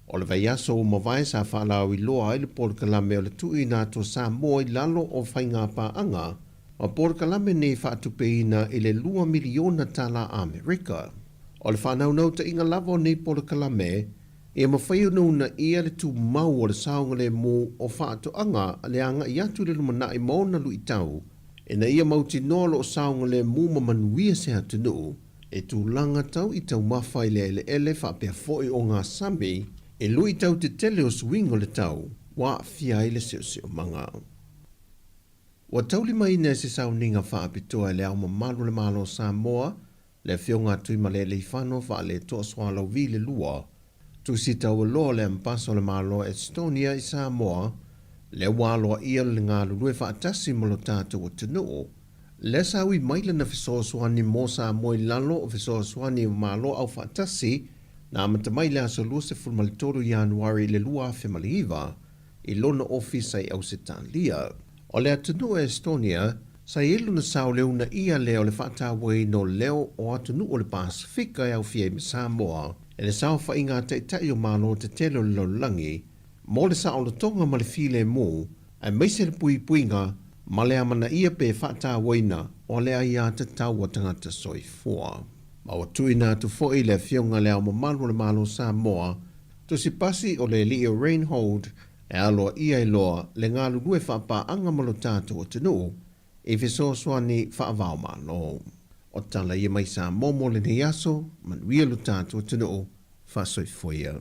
O le vaiaso ua mavae sa faalauiloa ai le polokalame o le tuuina atu o Samoa i lalo o faigapaaga ma polokalame nei faatupeina i le $2 miliona tala Amerika. O le faanaunautaiga lava o nei polokalame Ia mafai ona uunaia le tumau o le saogalemu o faatoaga le agai atu i le lumanai ma ona luitau, ina ia mautinoa o lo o saogalemu ma manuia se atunuu e tulaga tau i taumafa i le eleele faapea foi ogasami i luitau tetele o suiga o le tau ua aafia ai le siosiomaga. Ua taulimaina e se sauniga faapitoa e Le Ao Mamalu o le Malo o Samoa, le Afioga a Tuimalealiifano Vaaletoa Sualauvi le Lua, Tusi Taualoa le Ambasa o le Malo Estonia i Samoa, lea ua aloaia le galulue faatasi ma lo tatou atunuu. Lea sa ui mai lana fesoasoani mo Samoa i lalo o fesoasoani o Malo Aufaatasi na amata mai i le aso 23 Ianuari i le 2009 i lona ofisa i Ausetalia. O le atunuu o Estonia, sa i ai lona sao i le uunaia lea o le faatauaina o leo o atunuu o le Pasefika e aofia ai ma Samoa e le saofaiga a Taitai o Malo tetele o le lalolagi mo le saolotoga ma le filemu aemaise le puipuiga ma le amanaia pe faatauaina o le aiatatau a tagata soifua. Ma ua tuuina atu foi i le Afioga i Le Ao Mamalu o le Malo o Samoa Tusi pasi o le alii o Reinhold e aloaia ai loa le galulue faapaaga ma lo tatou atunuu i fesoasoani faava-o-Malo. O tala ia mai Samoa mo lenei aso, manuia lo tatou atunuu, faasoifua ia.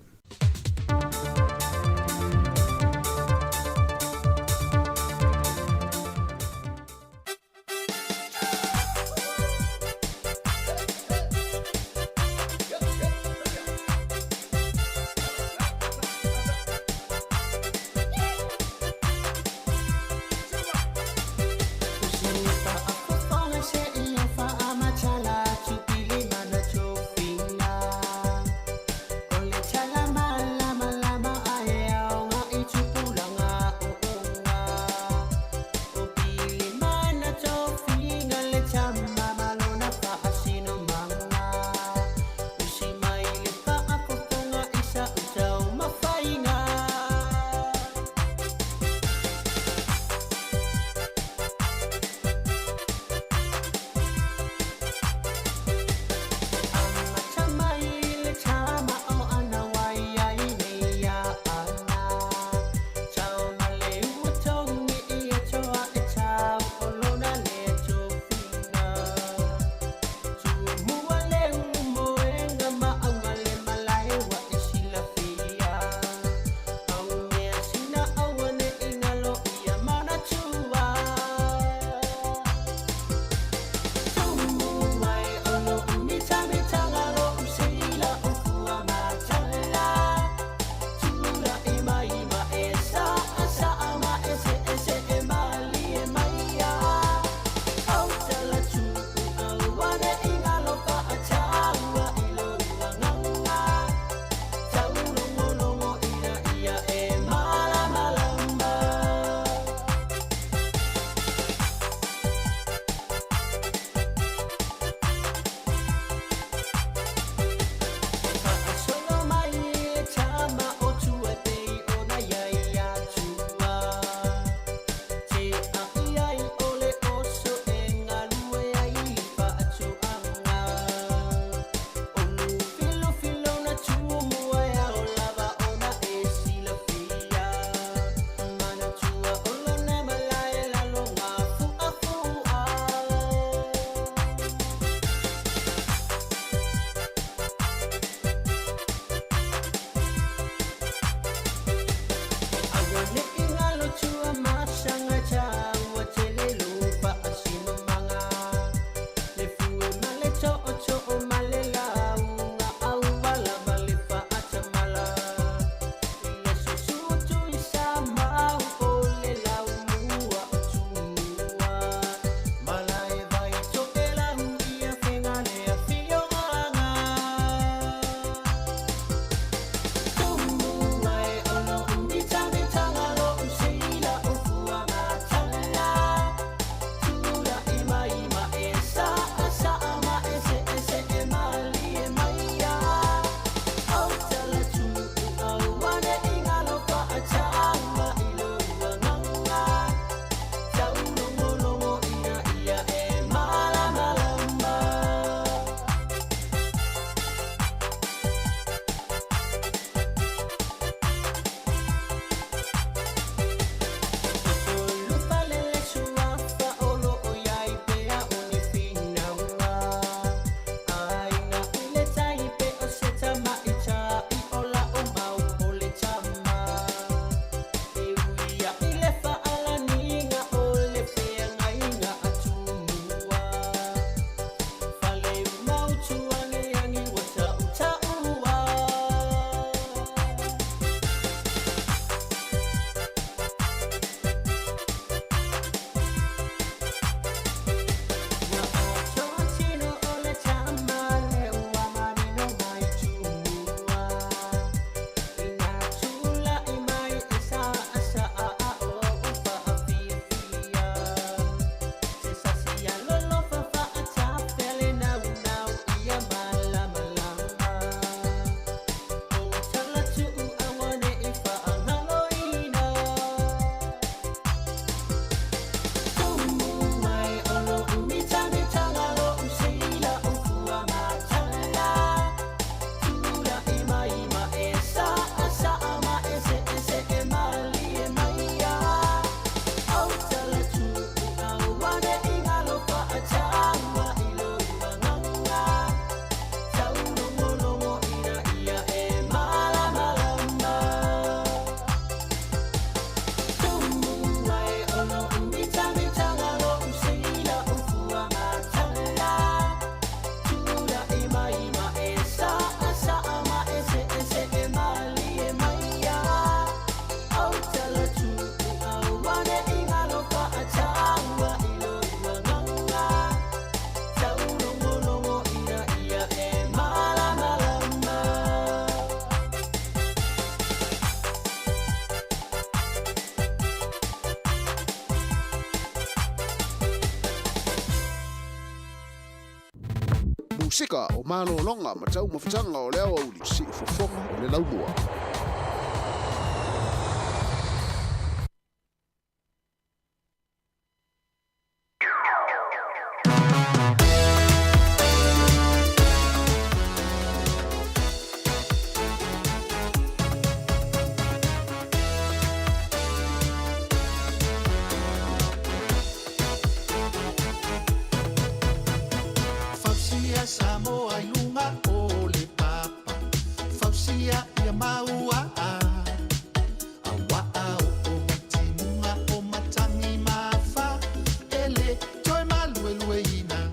Musika o malologa ma taumafataga o le aoauli siufofoga o le laumua. Fausia Samoa i luga o le papa, fausia ia maua a. Auaa o o mai timuga o matagi ma afa, e le toe maluelueina.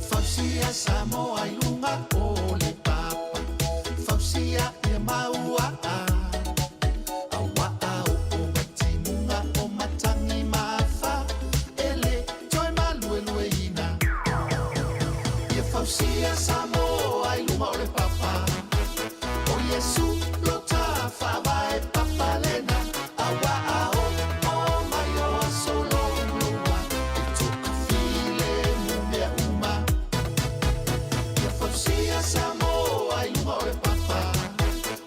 Fausia Samoa i luga o le papa, fausia ia maua a. Auaa o o mai timuga o matagi ma afa, e le toe maluelueina. Ia fausia Samoa i luga o le papa, o Iesu lo ta faavae papa lena. Auaa o o mai o aso louloua, e toafile mu mea uma. Ia fausia Samoa i luga o le papa,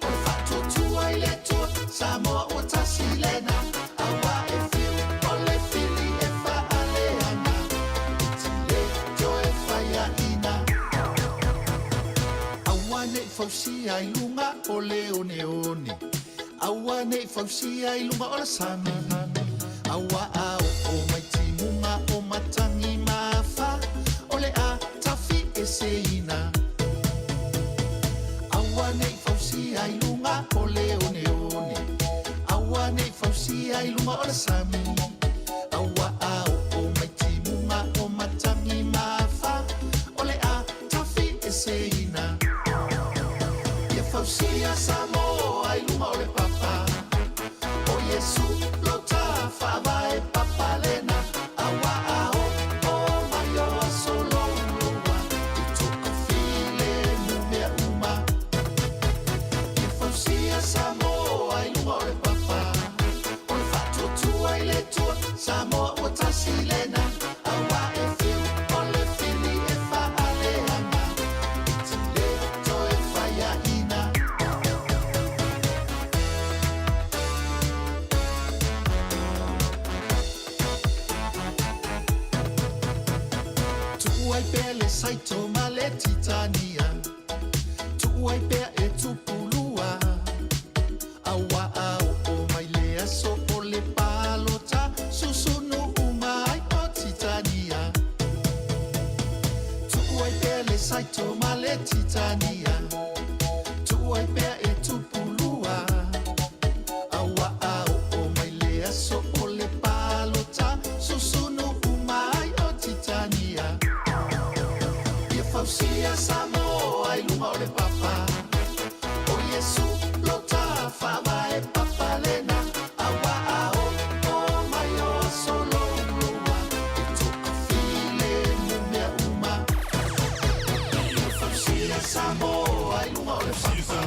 o le faatuatua i le Atua, Samoa ua tasi lena. Auā e fiu o le fili e faaleaga, e te le toe faiaina. Aua nei fausia i luga o le oneone, aua nei fausia i luga o le sami. Aua a oo mai timuga o matagi ma afa, o le a tafi eseina. Aua nei fausia i luga o le oneone, aua nei fausia i luga o le sami. Aua a oo mai timuga o matagi ma afa, o le a tafi eseina. Ia fausia Samoa i luga o le papa, o Iesu lo ta faavae papa lena. Auā a oo mai o aso louloua, e toafile mu mea uma. Ia fausia Samoa i luga o le papa, o le faatuatua i le Atua, Samoa ua tasi lena. Auā e fiu o le fili e faaleaga, e te le toe faiaina. Tuu ai pea le saito ma le titania, tuu ai pea e tupulua. Auā a oo mai le aso o le palota, susunu uma ai o Titania. Tuu ai pea le saito ma le titania, tuu ai pea e tupulua. Auā a oo mai le aso o le palota, susunu uma ai o Titania. Ia fausia Samoa i luga o le papa, o Iesu lo ta faavae papa lena. Auā a oo mai o aso louloua, e toafile mu mea uma. Ia fausia Samoa i luga o le papa,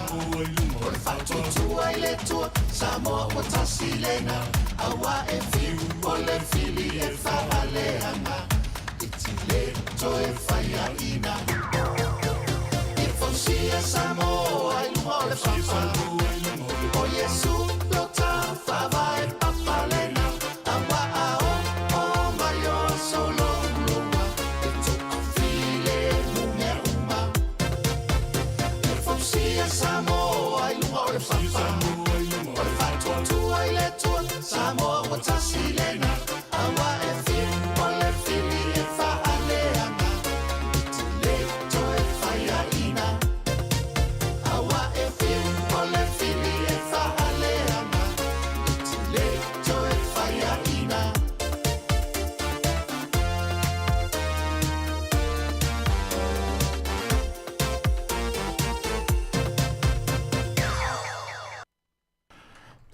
o le faatuatua i le Atua, Samoa ua tasi lena. Auā e fiu o le fili e faaleaga, e te le toe faiaina. Ia fausia Samoa i luga o le papa, o Iesu lo ta faavae papa lena. Auā a oo mai o aso louloua, e toafile mu mea uma. Ia fausia Samoa i luga o le papa, o le faatuatua i le Atua, Samoa ua tasi lena. Auā e fiu o le fili e faaleaga, e te le toe faiaina. Auā e fiu o le fili e faaleaga, e te le toe faiaina.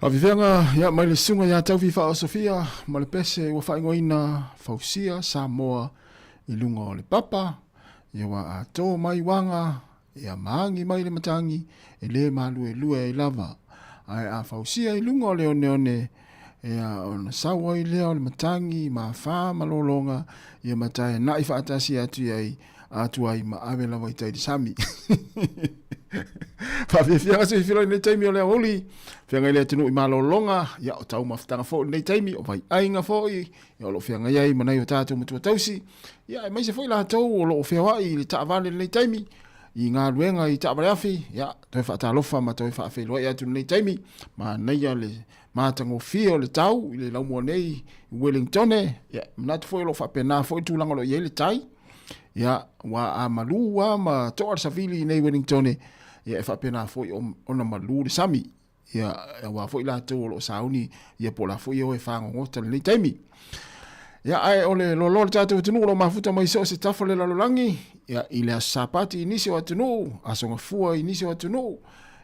Faafifeaga ia mai le susuga ia Taufi Faaosofia ma le pese ua faaigoaina Fausia Samoa i luga o le papa, ia ua ato mai uaga, ia maagi mai le matagi, e le maluelue ai lava. Ae a fausia i luga o le oneone, ia ona sau ai lea o le matagi, ma afa ma lologa, ia ma taena'i faatasi atu i ai, atu ai ma ave lava i tai i le sami. Faafiafiaga se filo i lenei taimi o le aoauli, feagai le atunuu i malologa, ia o taumafataga foi i lenei taimi, o vaiaiga foi, ia o lo o feagai ai ma nai o tatou matua tausi, ia aemaise foi latou o lo o feoai i le taavale i lenei taimi, i galuega i taavale afi, ia toe faatalofa ma toe faafeiloai atu i lenei taimi, manaia le matagofie o le tau i le laumua nei i Wellingtone, ia manatu foi o lo o faapena foi le tulaga o lo o i ai le tai, ia ua a malu lava ma toa le savili i nei Wellingtone, ia e faapena foi ona malu le sami, ia aua foi latou o lo o sauni, ia po o la foi e o e fagogota i lenei taimi. Ia ae o le loaloa o le tatou atunuu o lo o mafuta mai so o se tafa o le lalolagi, ia i le aso Sapati i nisi o atunuu, aso Gafua i nisi o atunuu,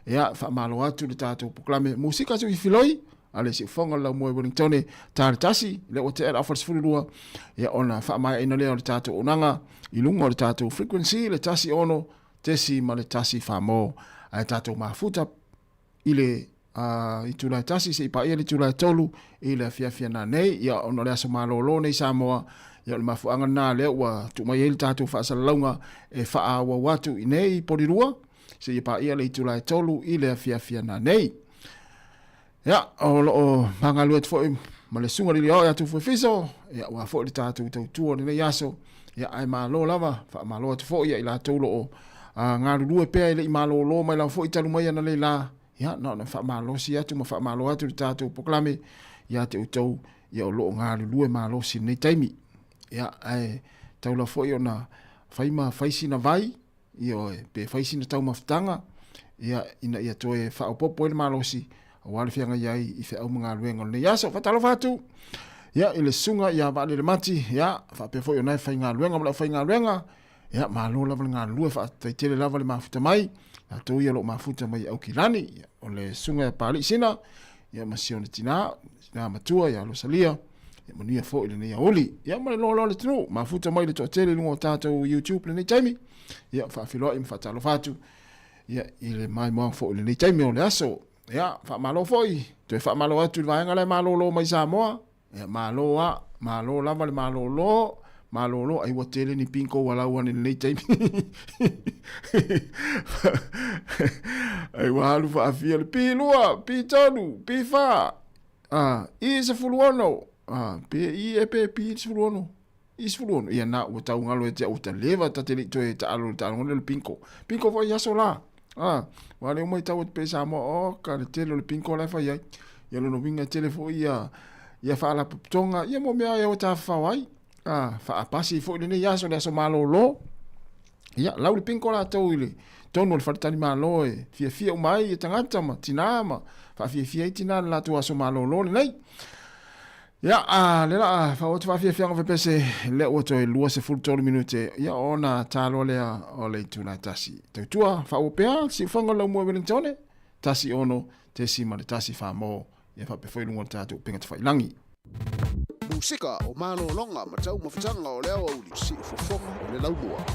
ia faamalo atu le tatou polokalame musika suifiloi a le siufofoga o le laumua i Wellingtone ta le tasi, lea ua tea le afa le 12, ia ona faamaeaina lea o le tatou auaunaga i luga o le tatou frequency le 16.1 famo ae tatou mafuta i le itula e tasi seia paia le itula e tolu i le afiafi ana nei. Ia ona o le aso malolo nei Samoa, ia o le mafuaaga lena lea ua tuu mai ai le tatou faasalalauga e faaauau atu i nei Polirua seia paia le itula e tolu i le afiafi ana nei. Ia, o lo o magalue atu foi ma le susuga Liliao ia Tufuefiso, ia aua foi le tatou tautua o lenei aso, ia ae malo lava, faamalo atu foi ia i latou o lo o galulue pea e le i malolo mai lava foi talu mai ana nei lā, ia na ona faamalosi atu ma faamalo atu le tatou polokalame ia te outou ia o lo o galulue malosi i lenei taimi. Ia ae tau lava foi ona fai ma fai sina vai, Ioe, pe fai sina taumafataga, ia, ina ia toe faaopoopo ai le malosi, aua le feagai ai i feau ma galuega o lenei aso. Faatalofa atu, ia, i le susuga ia Vaalele Mati, ia, faapea foi o na e faigaluega ma le aufaigaluega, ia, malo lava le galulue, faafetai tele lava le mafuta mai, latou ia o lo o mafuta mai i Aukilani, ia, o le susuga ia Papalii Sina, ia, ma si ona tina, tina matua ia Rosalia, Ia manuia foi lenei aoauli. Ia ma le loaloa o le atunuu, mafuta mai le toatele i luga o tatou YouTube lenei taimi. Ia faafeiloai ma faatalofa atu ia i le maimoaga foi i lenei taimi o le aso. Ia faamalo foi, toe faamalo atu i le vaega la e malolo mai Samoa. Ia malo a, malo lava le malolo, malolo ai ua tele ni pinko ua lau ane lenei taimi. Ai ua alu faafia le P2, P3, P4. A, i 16, a, pe i e pe pi 16, i 16, ia na ua tau galo e te au ta leva ta te le toe taalo le taaloga lea o le bingo. Bingo foi i aso la. A, ua le uma i tau atu pe Samoa, o ka le tele o le bingo la e fai ai. Ia lona uiga e tele foi ia, ia faalapotopotoga, ia mo mea e o tafafao ai. A, faapasi foi lenei aso, le aso malolo. Ia, lau le bingo latou i le tonu o le faletalimalo e fiafia uma ai tagata ma tinā ma faafiafia ai tinā i le latou aso malolo lenei. Ia, a le la a faaoo atu faafiafiaga fepese, lea ua toe 23 minute, ia ona taloa lea o le itula e tasi. Tautua, faaoo pea, siufaga o le laumua i Wellingtone, 16.1 famo, ia faapea foi i luga o le tatou upega tafailagi. Musika o malologa ma taumafataga o le aoauli, siufofoga o le laumua.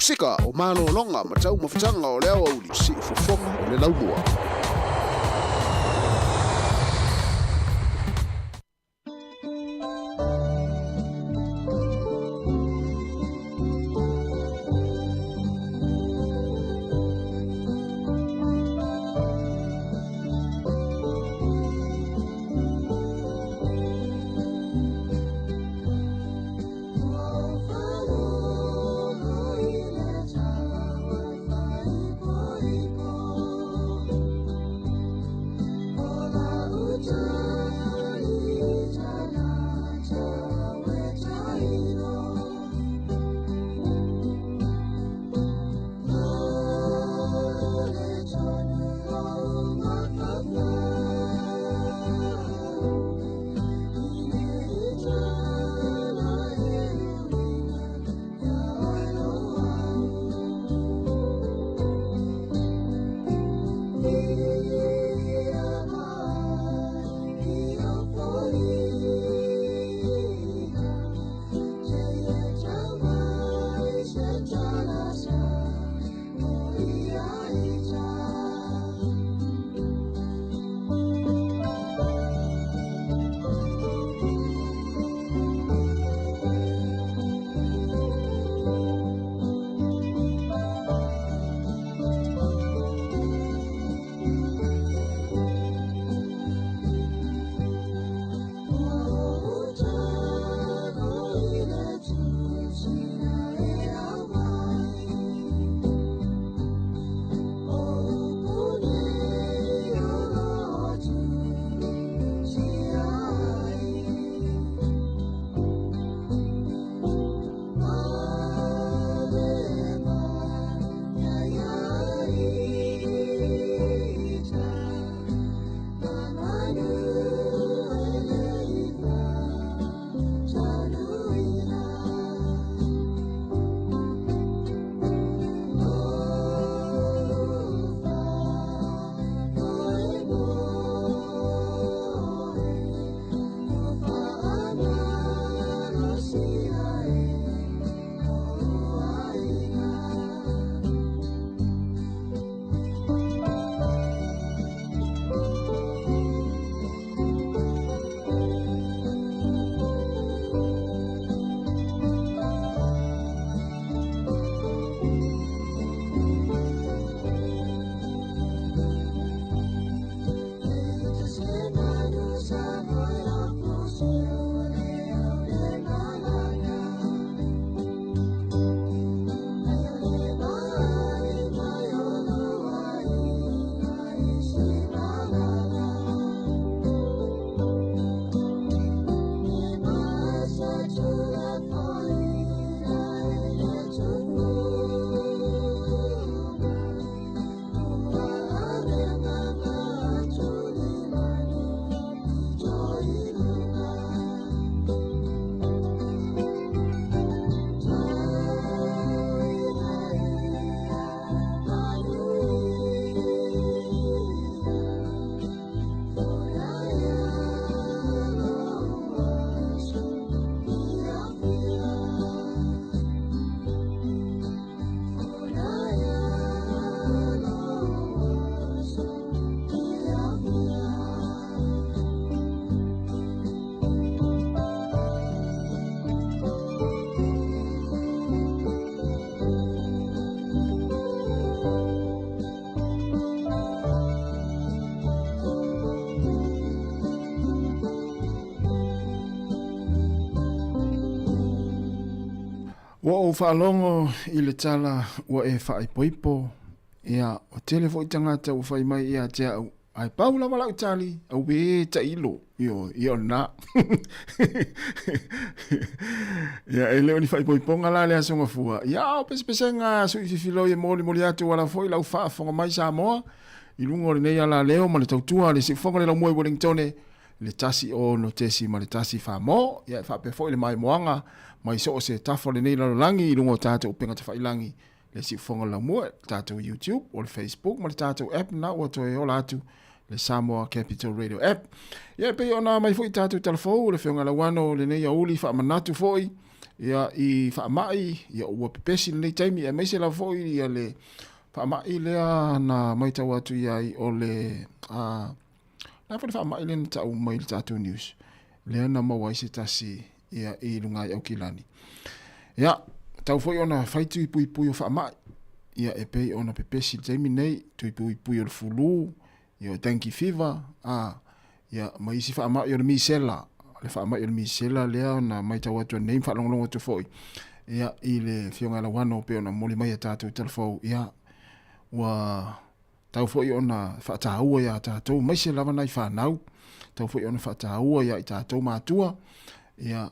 Musika o malologa ma taumafataga o le aoauli siufofoga o le laumua. Ua ou faalogo i le tala ua e faaipoipo, ia, ua tele foi tagata ua fai mai ia te au, ae pau lava lau tali, auē tailo, ioe, ia o lena. Ia, e le o ni faaipoipoga la le Aso Gafua, ia, a o pesepesega a sui fifiloi e molimoli atu ala foi lau faafofoga mai Samoa, i luga o lenei alaleo ma le tautua a le Siufofoga o le Laumua i Wellingtone, le 106.1 Samoa, ia e faapea foi le maimoaga mai so o se tafa o lenei lalolagi i luga o tatou upega tafailangi, le Siufofoga o le Laumua, le tatou YouTube, o le Facebook ma le tatou app na ua toe ola atu le Samoa Capital Radio App. Ia e pei ona mai foi tatou talafou le Afioga Lauano lenei auli faamanatu foi Ia, i faamai, ia ua pepesi lenei taimi, aemaise lava foi ia le faamai lea na matau atu i ai o le, a, la foi le faamai lea na tau mai i le tatou news, lea na maua ai se tasi ia i luga i Aukilani. Ia, tau foi ona fai tui puipui o faamai, ia e pei ona pepesi i le taimi nei, tui puipui o le fulu, ia o dengue fever, a, ia ma isi faamai o le misela, le faamai o le misela lea na matau atu nei ma faalogologo atu foi, ia i le Afioga ia Lauano pei ona momoli mai a tatou talafou, ia ua tau foi ona faataua ia tatou, maise lava nai fanau, tau foi ona faataua ia i tatou matua, ia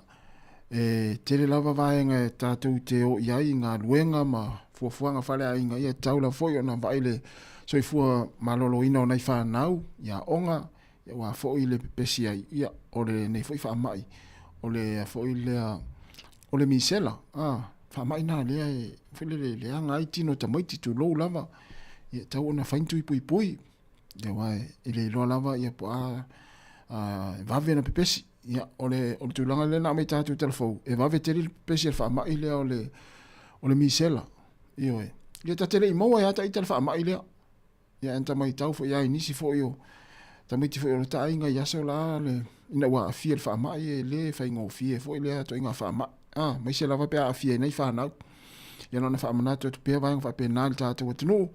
e tele lava vaega e tatou te o i ai i galuega ma fuafuaga faaleaiga, ia tau lava foi ona vaai le soifua maloloina o nai fanau i aoga, ia aua foi le pepesi ai, ia o lenei foi faamai, o le foi lea, o le misela, a, faamai na lea e foi lele leaga ai tino o tamaiti, tulou lava, ia tau ona fai ni tui puipui, ia aua e le iloa lava ia po a, a e vave ona pepesi. Ia, o le, o le tulaga lea na aumai tatou talafou, e vave tele le pepesi a le faamai lea o le, o le misela. Ioe. Ia ta te le i maua ai lava ita le faamai lea. Ia, ae ta matau foi lava i nisi foi o tamaiti foi o le ta aiga i aso la le, ina ua aafia i le faamai, e le faigofie foi lea ituaiga faamai. A, aemaise lava pe a aafia ai nei fanau. Ia na ona faamanatu atu pea vaega faapena i le tatou atunuu,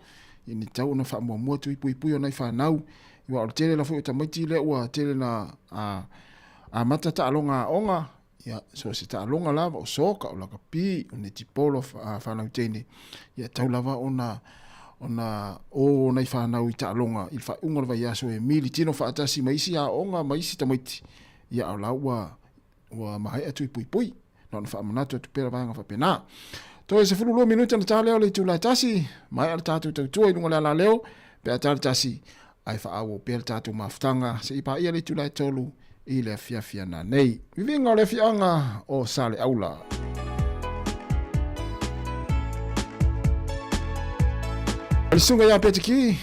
ia ni tatau ona faamuamua tui puipui o nai fanau. Aua o le tele la foi o tamaiti lea ua tele na a, amata taaloga aoga, ia, so o se taaloga lava, o soka, o lakapi, o netipolo a fanau teine, ia tau lava ona ona o nai fanau i taaloga i le faaiuga o le vaiaso e mili tino faatasi ma isi aoga ma isi tamaiti, ia a o la ua ua maea tui puipui. Na ona faamanatu atu pea vaega faapena. Toe 12 minute ona ta lea o le itula e tasi, maea le tatou tautua i luga o le alaleo, pe a ta le tasi, ae faaauau pea le tatou mafutaga seia paia le itula e 3 i le afiafi a nanei. Viviga o le afioaga o Saleaula. Le susuga ia Petiki.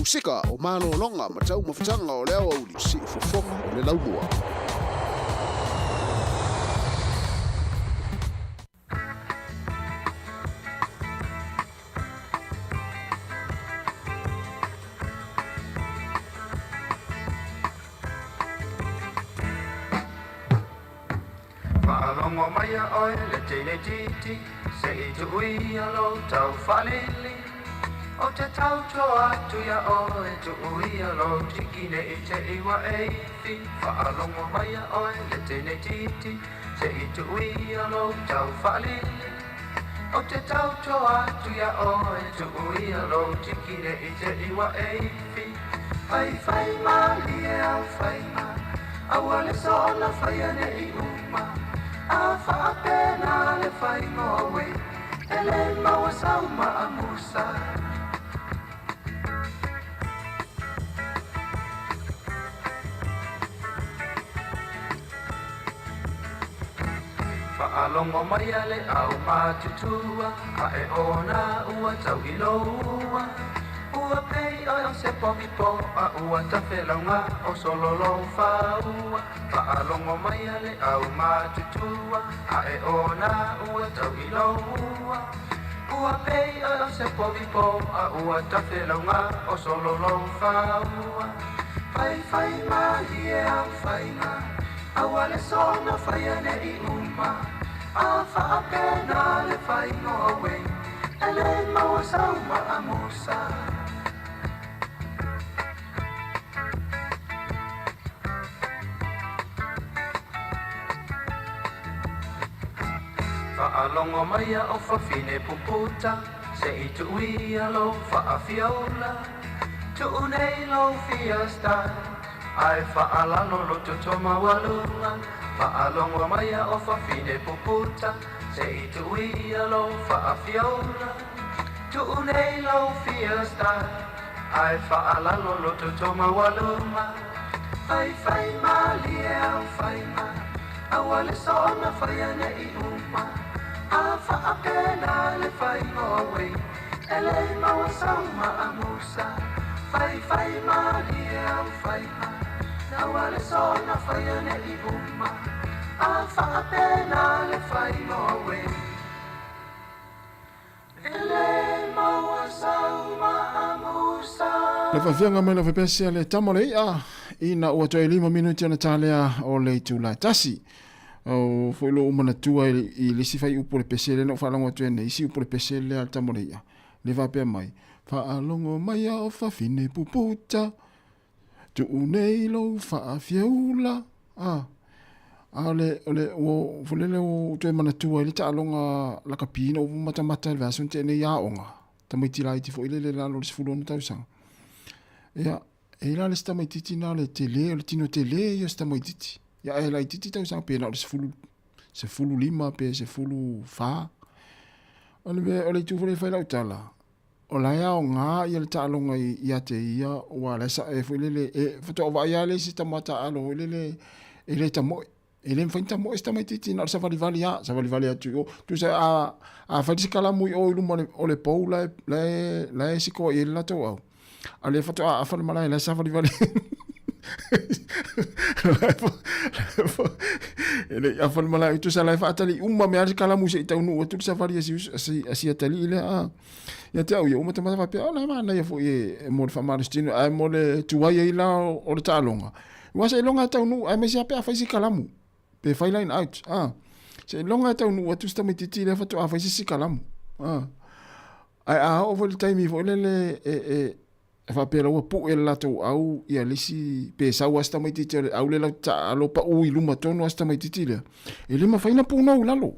Musika o malologa ma taumafataga o le aoauli siufofoga o le laumua. Faalogo mai ia oe le teine itiiti Se i tuuia lou taufaalili Ou te tautua atu iā oe Tuuia lou tiki ne i te i ua e ifi Faalogo mai ia oe le teine itiiti Se i tuuia lou taufaalili Ou te tautua atu iā oe Tuuia lou tiki ne i te i ua e ifi Faifai malie au faiga Aua le soona faia ne i uma A faapena le faigō e E lē maua sau maamusa Faalogo mai a le aumatutua Ae ona ua tau i lou ua Ua pei oe o se povi po'a Ua tafe lauga o solo lou faua Faalogo mai a le aumatutua Ae ona ua tau i lou ua Ua pei oe o se povi po'a Ua tafe lauga o solo lou faua Faifai malie au faiga Aua le soona faia ne i uma A faapena le faigō e E lē maua sau maamusa Faalogo mai a o fafine puputa Se i tuuia lou faafiaula Tuu nei lou fia style Ae faalalo lou toto maualuga Faalogo mai a o fafine puputa Se i tuuia lou faafiaula Tuu nei lou fia style Ae faalalo lou toto maualuga Faifai malie au faiga Aua le soona faia ne i uma A faapena le faigō e E lē maua sau maamusa Faifai malie au faiga Aua le soona faia ne i uma A faapena le faigō e E lē maua sau maamusa Le faafiaga mai lava pese a le tama o le i'a ina ua toe 5 minuti ona talea o le itula e tasi. O foi lou manatua i le isi fuaiupu o le pese lea na ou faalogo atu ai nei, isi upu o le pese lea a le tama o le i'a, le faapea mai, Faalogo mai a o fafine puputa, Tuu nei lou faafieula. A, a o le, o le, ua, foi lele ua ou toe manatua ai le taaloga lakapi na ou matamata i le vaiaso na tea nei i aoga, tamaiti laiti foi lele i lalo o le 16 tausaga. Ia, e i ai la le isi tamaitiiti na o le tele, o le tino tele ia o si tamaitiiti. Ia ae laitiiti tausaga pe na o le 10, 15 pe 14. O le mea, o le itu foi lea e fai lau tala, o la e aoga ia le taaloga ia te ia, aua o la e sae foi lele, e faatoa vaai lava le isi tama taaalo foi lele e le tamoe. E le mafai ona tamoe si tamaitiiti na o le savalivali lava, savalivali atu i o. Tusa a, a fai se kalamu i o i luma o le pou la e, la e, la e sikoa i ai le latou au. A lea faatoa afa le malae, la e savalivali. E le i afa le malae, tusa la e faatali uma mea se kalamu se i taunuu atu le savali a si, a si, a si atalii lea. A. Ia te au ia, uma tamata faapea, o la e manaia foi e, mo le faamalositino, ae mo le tuai ai la o le taaloga. Aua seiloga e taunuu, aemaise lava pe a fai se kalamu, pe fai line out, a. Seiloga e taunuu atu si tamaitiiti lea faatoa fai se isi kalamu, a. Ae a oo foi i le taimi foi lele e, e, e faapea la ua pue le latou au ia le isi, pe sau lava si tamaitiiti o le au lea latou te taaalo pau i luma tonu lava si tamaitiiti lea, e le mafai ona punou i lalo.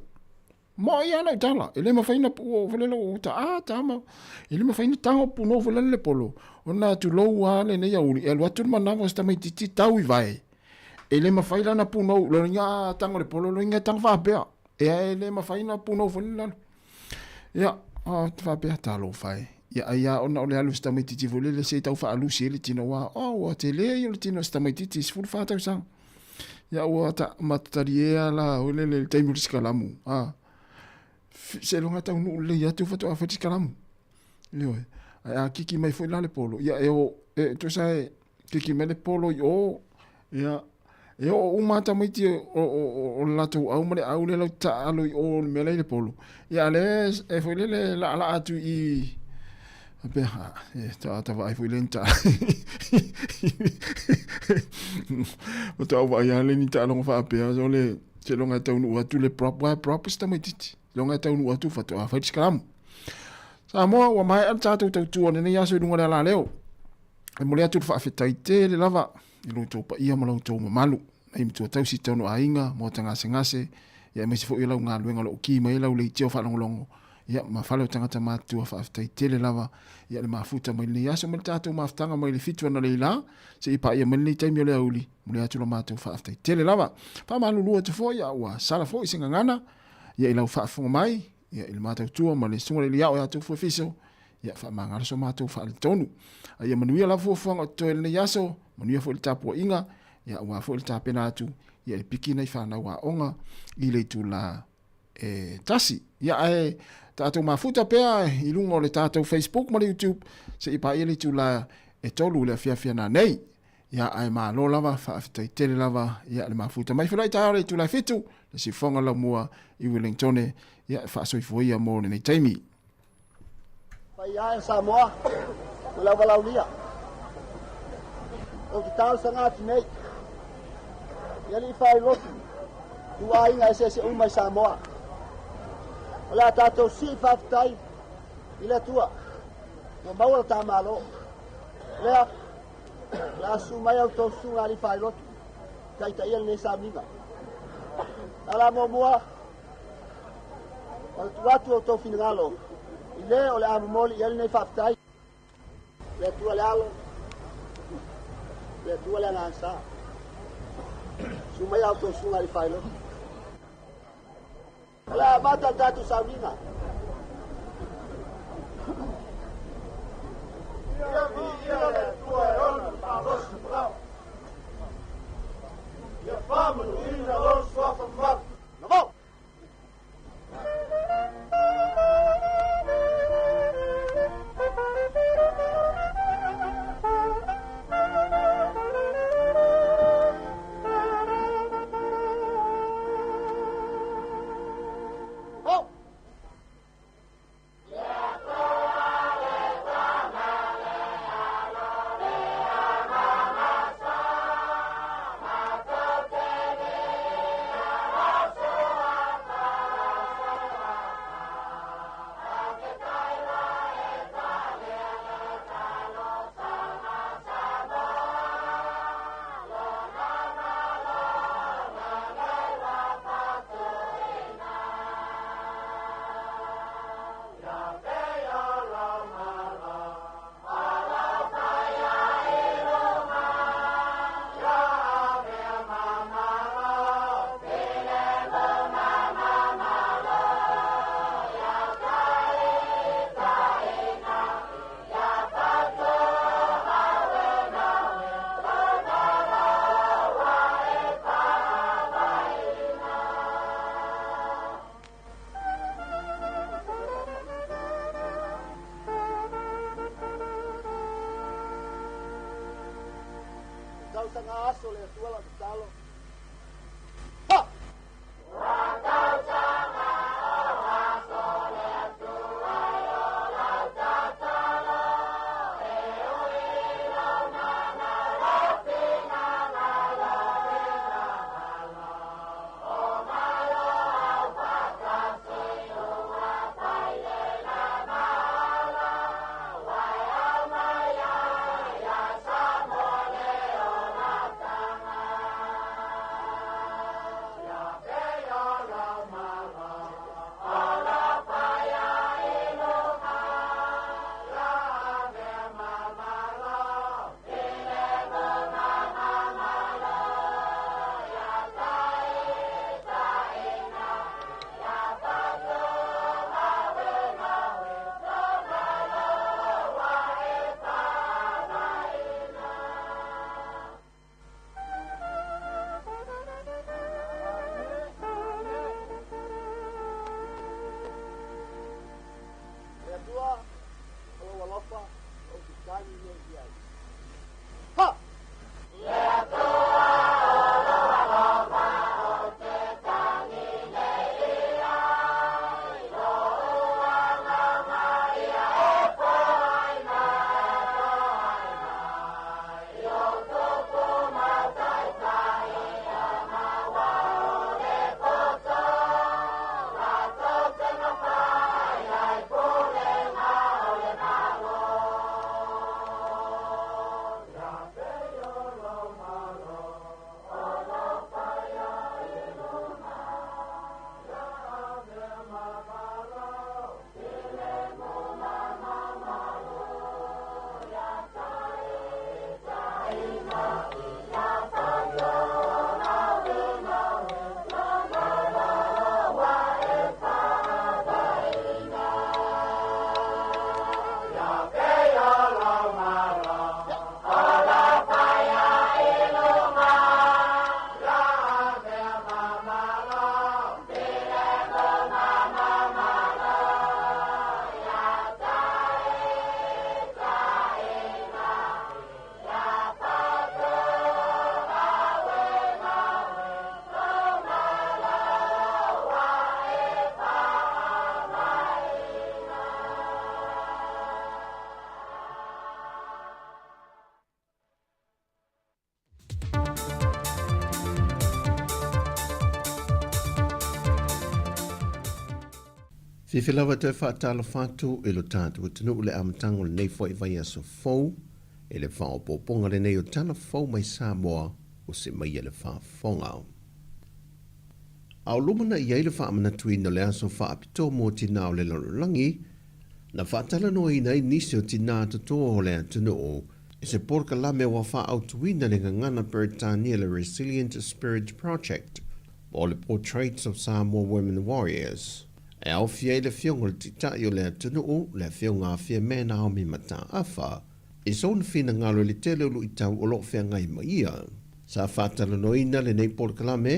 Moi lava lau tala, e le mafai ona ua foi lele ua ta a tama, e le mafai ona tago punou foi lele le polo, ona tulou lava lenei aoauli, e alu atu le manava o si tamaitiiti tau i vae, e le mafai la ona punou, lona uiga a tago i le polo, lona uiga e tago faapea, e le mafai ona punou foi lele i lalo. Ia, a faapea, talofa e. Ia, ai lava ona o le alu o si tamaitiiti foi lele se i tau faalusi ai le tino, aua, oh, ua tele ia o le tino o si tamaitiiti, 14 tausaga. Ia ua ta matatalie lava la foi lele i le taimi o le sikalamu, a. Seiloga e taunuu lelei atu faatoa fai le sikalamu. Ioe. Ae a kiki mai foi la le polo, ia e o, e tusa e kiki mai le polo i o, ia, e oo uma lava tamaiti o le latou au ma le au lea latou te taaalo i o i le mea la e i le polo. Ia a o lea e foi lele laalaa atu i i, faapea, a, e tagata vaai foi lea ni taaloga. Faatoa ou vaai lava lea i ni taaloga faapea, o le seiloga e taunuu atu le prop, aua e prop si tamaitiiti. Seiloga e taunuu atu faatoa fai le sikalamu. Samoa, ua maea le tatou tautua i lenei aso i luga o le alaleo. E momoli atu le faafetai tele lava i lo outou paia ma lo outou mamalu, nai matua tausi tonu aiga, maota gasegase, ia aemaise foi o lau galuega o lo o ki mai ai lau leitio faalogologo, ia ma fale o tagata matutua, faafetai tele lava ia le mafuta mai lenei aso ma le tatou mafutaga mai le 7 analeila seia paia mai lenei taimi o le aoauli, momoli atu la matou faafetai tele lava. Faamalulu atu foi a ua sala foi se gagana ia i lau faafofoga mai, ia i le Matautua ma le Susuga i le Aliao ia Tufu Efiso, ia faamagalo so matou faaletonu. A ia manuia lava fuafuaga o totoe i lenei aso, manuia foi le tapuaiga, ia aua foi le tapena atu ia le piki nai fanau aoga i le itula e 1. Ia ae tatou mafuta pea i luga o le tatou Facebook ma le YouTube seia paia le itula e 3 i le afiafi a nanei. Ia ae malo lava, faafetai tele lava ia le mafuta mai. Feiloai taeao le itula e 7, le siufofoga laumua i Wellingtone, ia e faasoifua ia mo lenei taimi. Paia e Samoa ma le auvalaulia. Ou te talosaga atu nei i alii faailotu ituaiga eseese uma i Samoa. O le a tatou sii faafetai i le Atua ua maua le ta Malo. Lea, o le a susu mai a outou susuga alii faailotu taitaia lenei sauniga. Tala muamua, o le tuu atu o outou finagalo i le o le a momoli i ai lenei faafetai. Le Atua le Alo, le Atua le Agaga Sa. Susu mai a outou susuga alii faailotu. O le a amata le tatou sauniga. Ia viia le Atua e ona le malosi folau. Ia faamanuina lona suafa mamalu. Navao! Tausaga aso le Atua lau tatalo. Ha! Fiafia lava e toe faatalofa atu i lo tatou atunuu i le amataga o lenei foi vaiaso fou i le faaopoopoga lenei o Tala Fou mai Samoa ua see mai ai le faafofoga. A o lumanai ai le faamanatuina o le aso faapitoa mo tinā o le lalolagi, na faatalanoaina ai nisi o tinā totoa o le atunuu i se polokalame ua faaautuina le gagana Peretania le Resilient Spirit Project po o le Portraits of Samoa Women Warriors, e aofia ai le Afioga i le Taitai o le atunuu, le Afioga a Fiame Naomi Mataafa, i sona finagalo i le tele o luitau o lo o feagai ma ia. Sa faatalanoaina lenei polokalame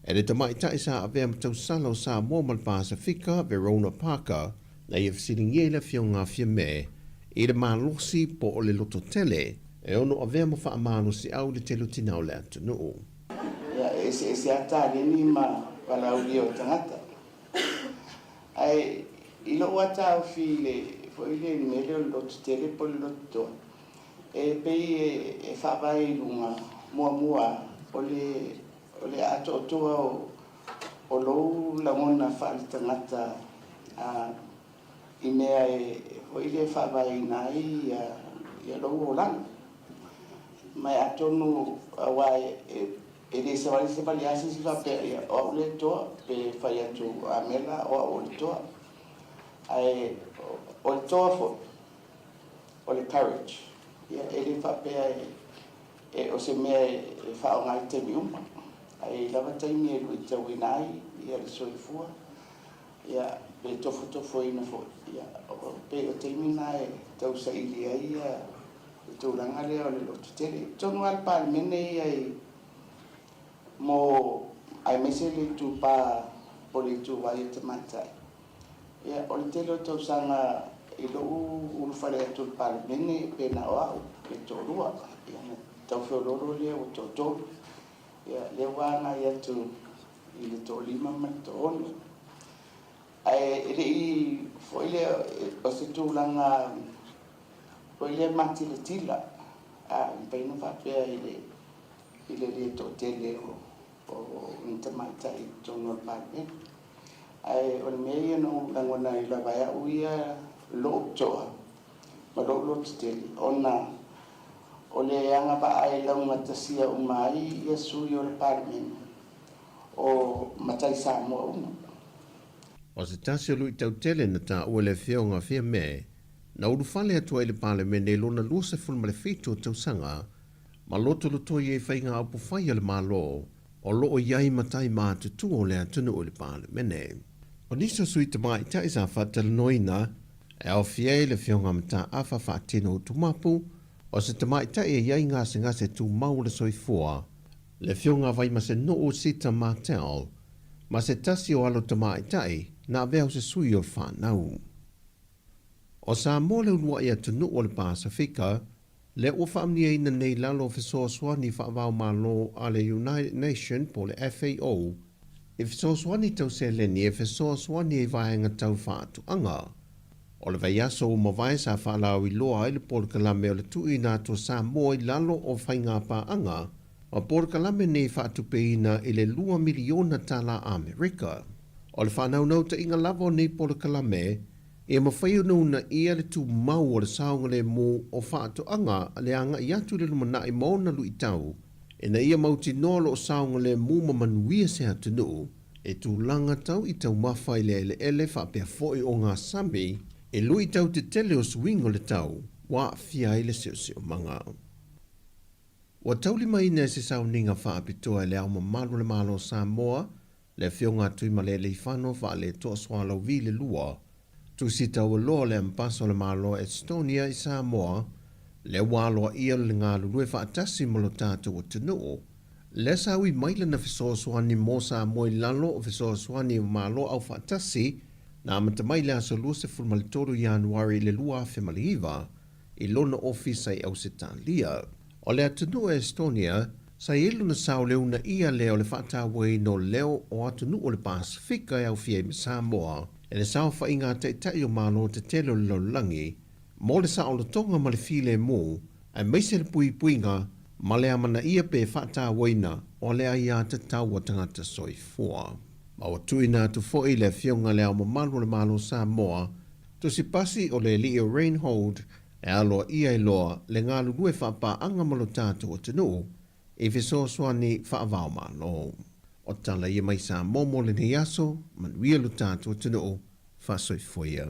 e le tamaitai sa avea ma tausala o Samoa ma le Pasefika, Verona Parker, na ia fesiligia i le Afioga a Fiame i le malosi po o le lototele e ono avea ma faamalosiau i le tele o tinā o le atunuu. Ia, e eseese lava taleni ma valaaulia o tagata. Ae i lou lava taofi i le foi lea i le mea lea o le loto tele po o le loto toa, e pei e faavae i luga muamua o le o le atoatoa o o lou lagona faaletagata a i mea e foi lea e faavaeina ai ia ia lou olaga. Ma e atonu aua e e le savali savali lava se isi faapea ia o au le toa pe fai atu a mea la o au o le toa. Ae o le toa foi o le courage. Ia e le faapea e e o se mea e faaaoga i taimi uma. Ae i ai lava taimi e luitauina ai ia le soifua, ia pe tofotofoina foi, ia pei o taimi na e tausaili ai ia le tulaga lea o le lototele. I totonu lava o le Palemene ia i mo aemaise le itupa po o le ituvai o tamaitai. Ia, o le tele o tausaga i lou ulufale atu i le Palemene pe na o au pe toalua, ia ona tau feoloolo lea ua toatolu. Ia, lea ua agai atu i le toalima ma le toaono. Ae e le i foi lea o se tulaga foi lea matilatila, a mafai ona faapea i le i le le toatele o ni tamaitai i totonu o le Palemene. Ae o le mea ia na ou lagona ai lava e au ia lou toa ma lou lototele, ona o le agavaa e laugatasia uma ai ia sui o le Palemene o matai Samoa uma. O se tasi o luitau tele na taua e le Afioga a Fiame, na ulufale atu ai i le Palemene i lona 27 o tausaga, ma lotolotoi ai faiga upufai a le Malo o lo o i ai matai matutua o le atunuu i le Palemene. O nisi o sui tamaitai sa faatalanoaina e aofia ai le Afioga Mataafa Faatino Utumapu, o se tamaitai e i ai gasegase tumau o le soifua, le Afioga Vaimasenuu Sita Martell, ma se tasi o alo tamaitai na avea o se sui o le fanau. O Samoa le uluai atunuu o le Pasefika lea ua faamniaina nei i lalo o fesoasoani faava-o-Malo a le United Nation po o le FAO i fesoasoani tau seleni e fesoasoani ai vaega tau faatoaga. O le vaiaso ua mavae sa faalauiloa ai le polokalame o le tuuina atu o Samoa i lalo o faigapaaga ma polokalame nei faatupeina i le $2 miliona tala Amerika. O le faanaunautaiga lava o nei polokalame, Ia mafai ona uunaia le tumau o le saogalemu o faatoaga le agai atu i le lumanai ma ona luitau, ina ia mautinoa o lo o saogalemu ma manuia se atunuu e tulaga tau i taumafa i le eleele faapea foi ogasami e luitau tetele o suiga o le tau ua aafia ai le siosiomaga. Ua taulimaina e se sauniga faapitoa e Le Ao Mamalu o le Malo o Samoa, le Afioga a Tuimalealiifano Vaaletoa Sualauvi le Lua, Tusi Taualoa o le Ambasa o le Malo Estonia i Samoa, lea ua aloaia le galulue faatasi ma lo tatou atunuu. Lea sa ui mai lana fesoasoani mo Samoa i lalo o fesoasoani o Malo Aufaatasi na amata mai i le aso 23 Ianuari i le 2009 i lona ofisa i Ausetalia. O le atunuu o Estonia, sa i ai lona sao i le uunaia lea o le faatauaina o leo o atunuu o le Pasefika e aofia ai ma Samoa e le saofaiga a Taitai o Malo tetele o le lalolagi mo le saolotoga ma le filemu aemaise le puipuiga ma le amanaia pe faatauaina o le aiatatau a tagata soifua. Ma ua tuuina atu foi i le Afioga i Le Ao Mamalu o le Malo o Samoa, tusi pasi o le Alii o Reinhold e aloaia ai loa le galulue faapaaga ma lo tatou atunuu i fesoasoani faava-o-Malo. O tala ia mai Samoa mo lenei aso, manuia lo tatou atunuu, faasoifua ia.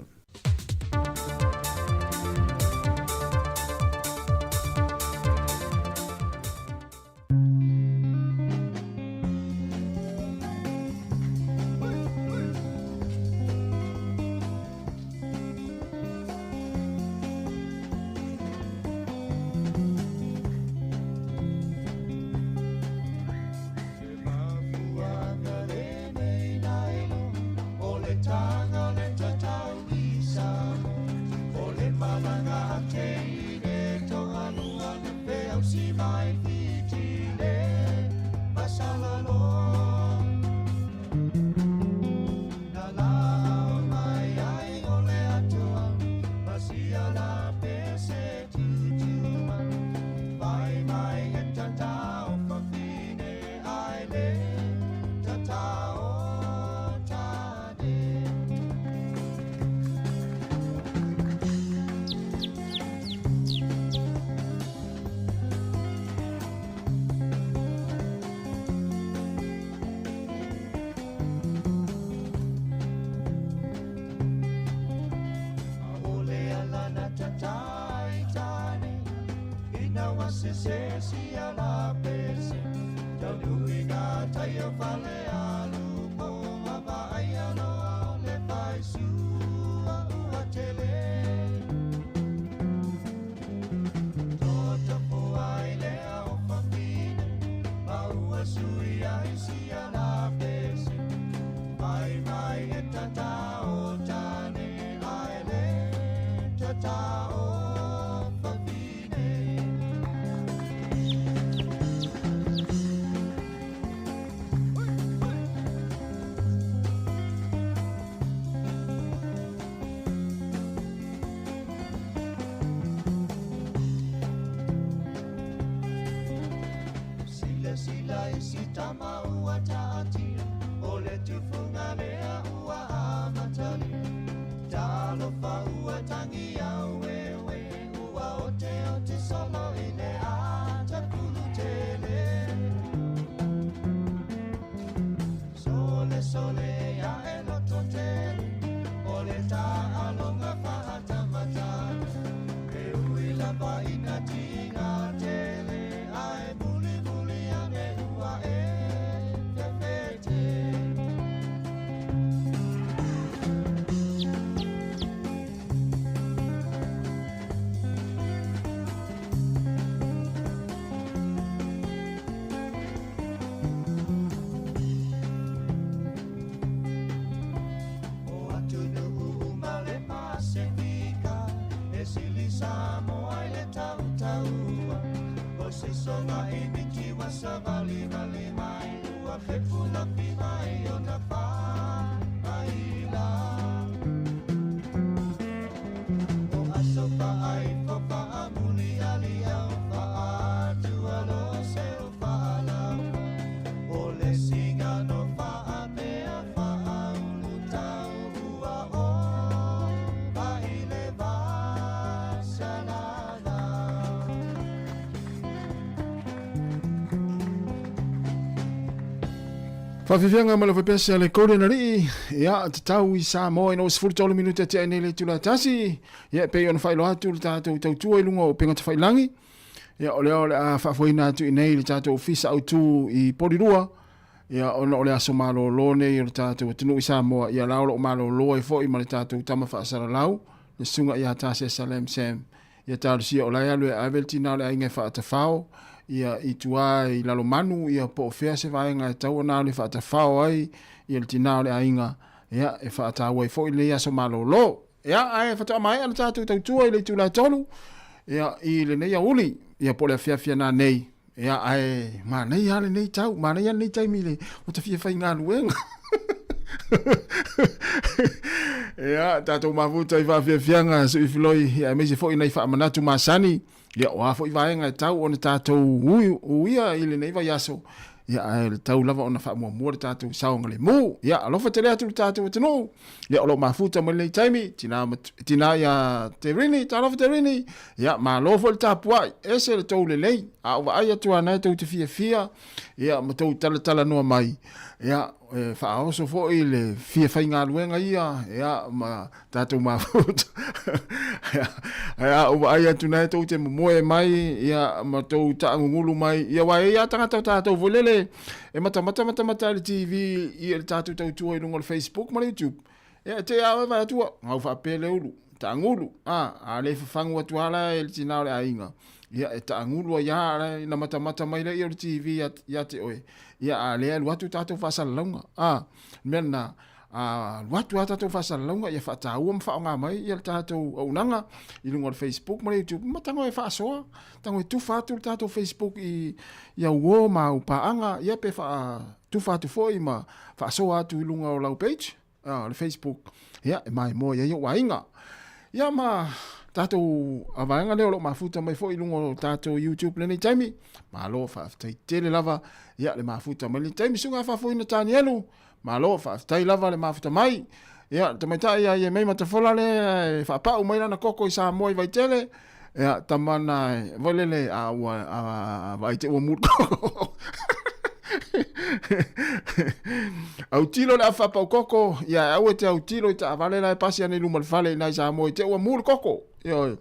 Faafiafiaga ma le faipese a le Golden Alii, ia, tatau i Samoa ina ua 13 minute tea ai nei le itula e tasi, ia, e pei ona faailoa atu le tatou tautua i luga o upega tafailagi, ia, o lea o le a faafoeina atu i nei le tatou ofisa autu i Polirua, ia, ona o le aso malolo nei o le tatou atunuu i Samoa, ia, la o lo o malolo ai foi ma le tatou tama faasalalau, le susuga ia Tasesa Lam Sam, Ia talosia o la e alu e ave le tina o le aiga e faatafao ia i tua i Lalomanu ia po o fea se vaega e tatau ona alu e faatafao ai ia le tina o le aiga ia e faataua ai foi lenei aso malolo. Ia ae faatoa maea le tatou tautua i le itula e 3 ia i lenei aoauli ia po o le afiafi ana nei ia ae manaia lava lenei tau, manaia lenei taimi le ua ta fia faigaluega. Ia, tatou mafuta i faafiafiaga sui filoi, ia aemaise foi nai faamanatu masani, ia o a foi vaega e tau ona tatou uia i lenei vaiaso. Ia, ae le tau lava ona faamuamua le tatou saogalemu. Ia, alofa tele atu le tatou atunuu. Ia, o lo o mafuta mai lenei taimi, tina, tina ia Terini, talofa Terini. Ia, malo foi le tapuai, ese le tou lelei. A ou vaai atu lava na e tou te fiafia, ia, ma tou talatalanoa mai. Ia, e faaoso foi le fia faigaluega ia, ia, ma tatou mafuta. Ae a ou vaai atu na e tou te momoe mai, ia, ma tou taagugulu mai, ia, aua e i ai lava tagata o tatou foi lele e matamata matamata i le TV i le tatou tautua i luga o le Facebook ma le YouTube. Ia, e te i lava oe vaai atu ua gau faapea le ulu, taagulu, a, a le fafagu atu lava la e le tina o le aiga, ia, e taagulu ai lava la ina matamata mai lea o le TV ia te oe, ia, a lea e alu atu tatou faasalalauga, a, le mea lena, a alu atu lava tatou faasalalauga ia faataua ma faaaoga mai ia le tatou auaunaga i luga o le Facebook ma le YouTube ma tago e faasoa, tago e tufa atu le tatou Facebook i i au uo ma au paaga, ia pe faatufa atu foi ma faasoa atu i luga o lau page o le Facebook, ia e maimoa i ai ou aiga. Ia ma tatou vaega lea o lo o mafuta mai foi i luga o tatou YouTube lenei taimi. Malo faafetai tele lava ia le mafuta mai lenei taimi. Susuga Faafoeina Tanielu, Malo, faafetai lava le mafuta mai. Ia, le tamaitai ia Iemei Matafola lea e faapau mai lana koko i Samoa i Vaitele. Ia, tama na e, foi lele, a ua, a, vaai te ua mulu koko. Autilo le afu faapau koko, ia e aua e te autilo i taavale la e pasi ane i luma o le fale i nai Samoa i te ua mulu koko. Ioe.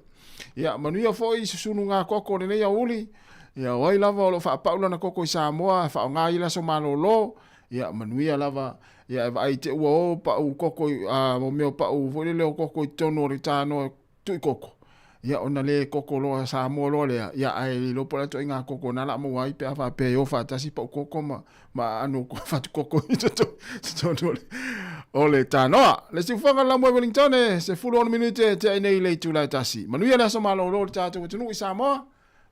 Ia, manuia foi susunu ngā koko o lenei aouli. Ia, o ai lava o lo o faapau lana koko i Samoa, e faaaoga ai le aso malolo. Ia, manuia lava, ia e vaai te ua o pau koko i, a, mo mea o pau foi lele o koko i totonu o le tānoa tui koko. Ia, ona le koko loa Samoa loa lea, ia, ae le iloa po o le a ituaiga koko na la maua ai pe a faapea e o faatasi pau koko ma, ma aano fatu koko i totonu o le, o le tānoa. Le siufoga le laumua i Wellington e 16 minute e tea nei i le itula e tasi. Manuia le aso malolo o le tatou atunuu i Samoa.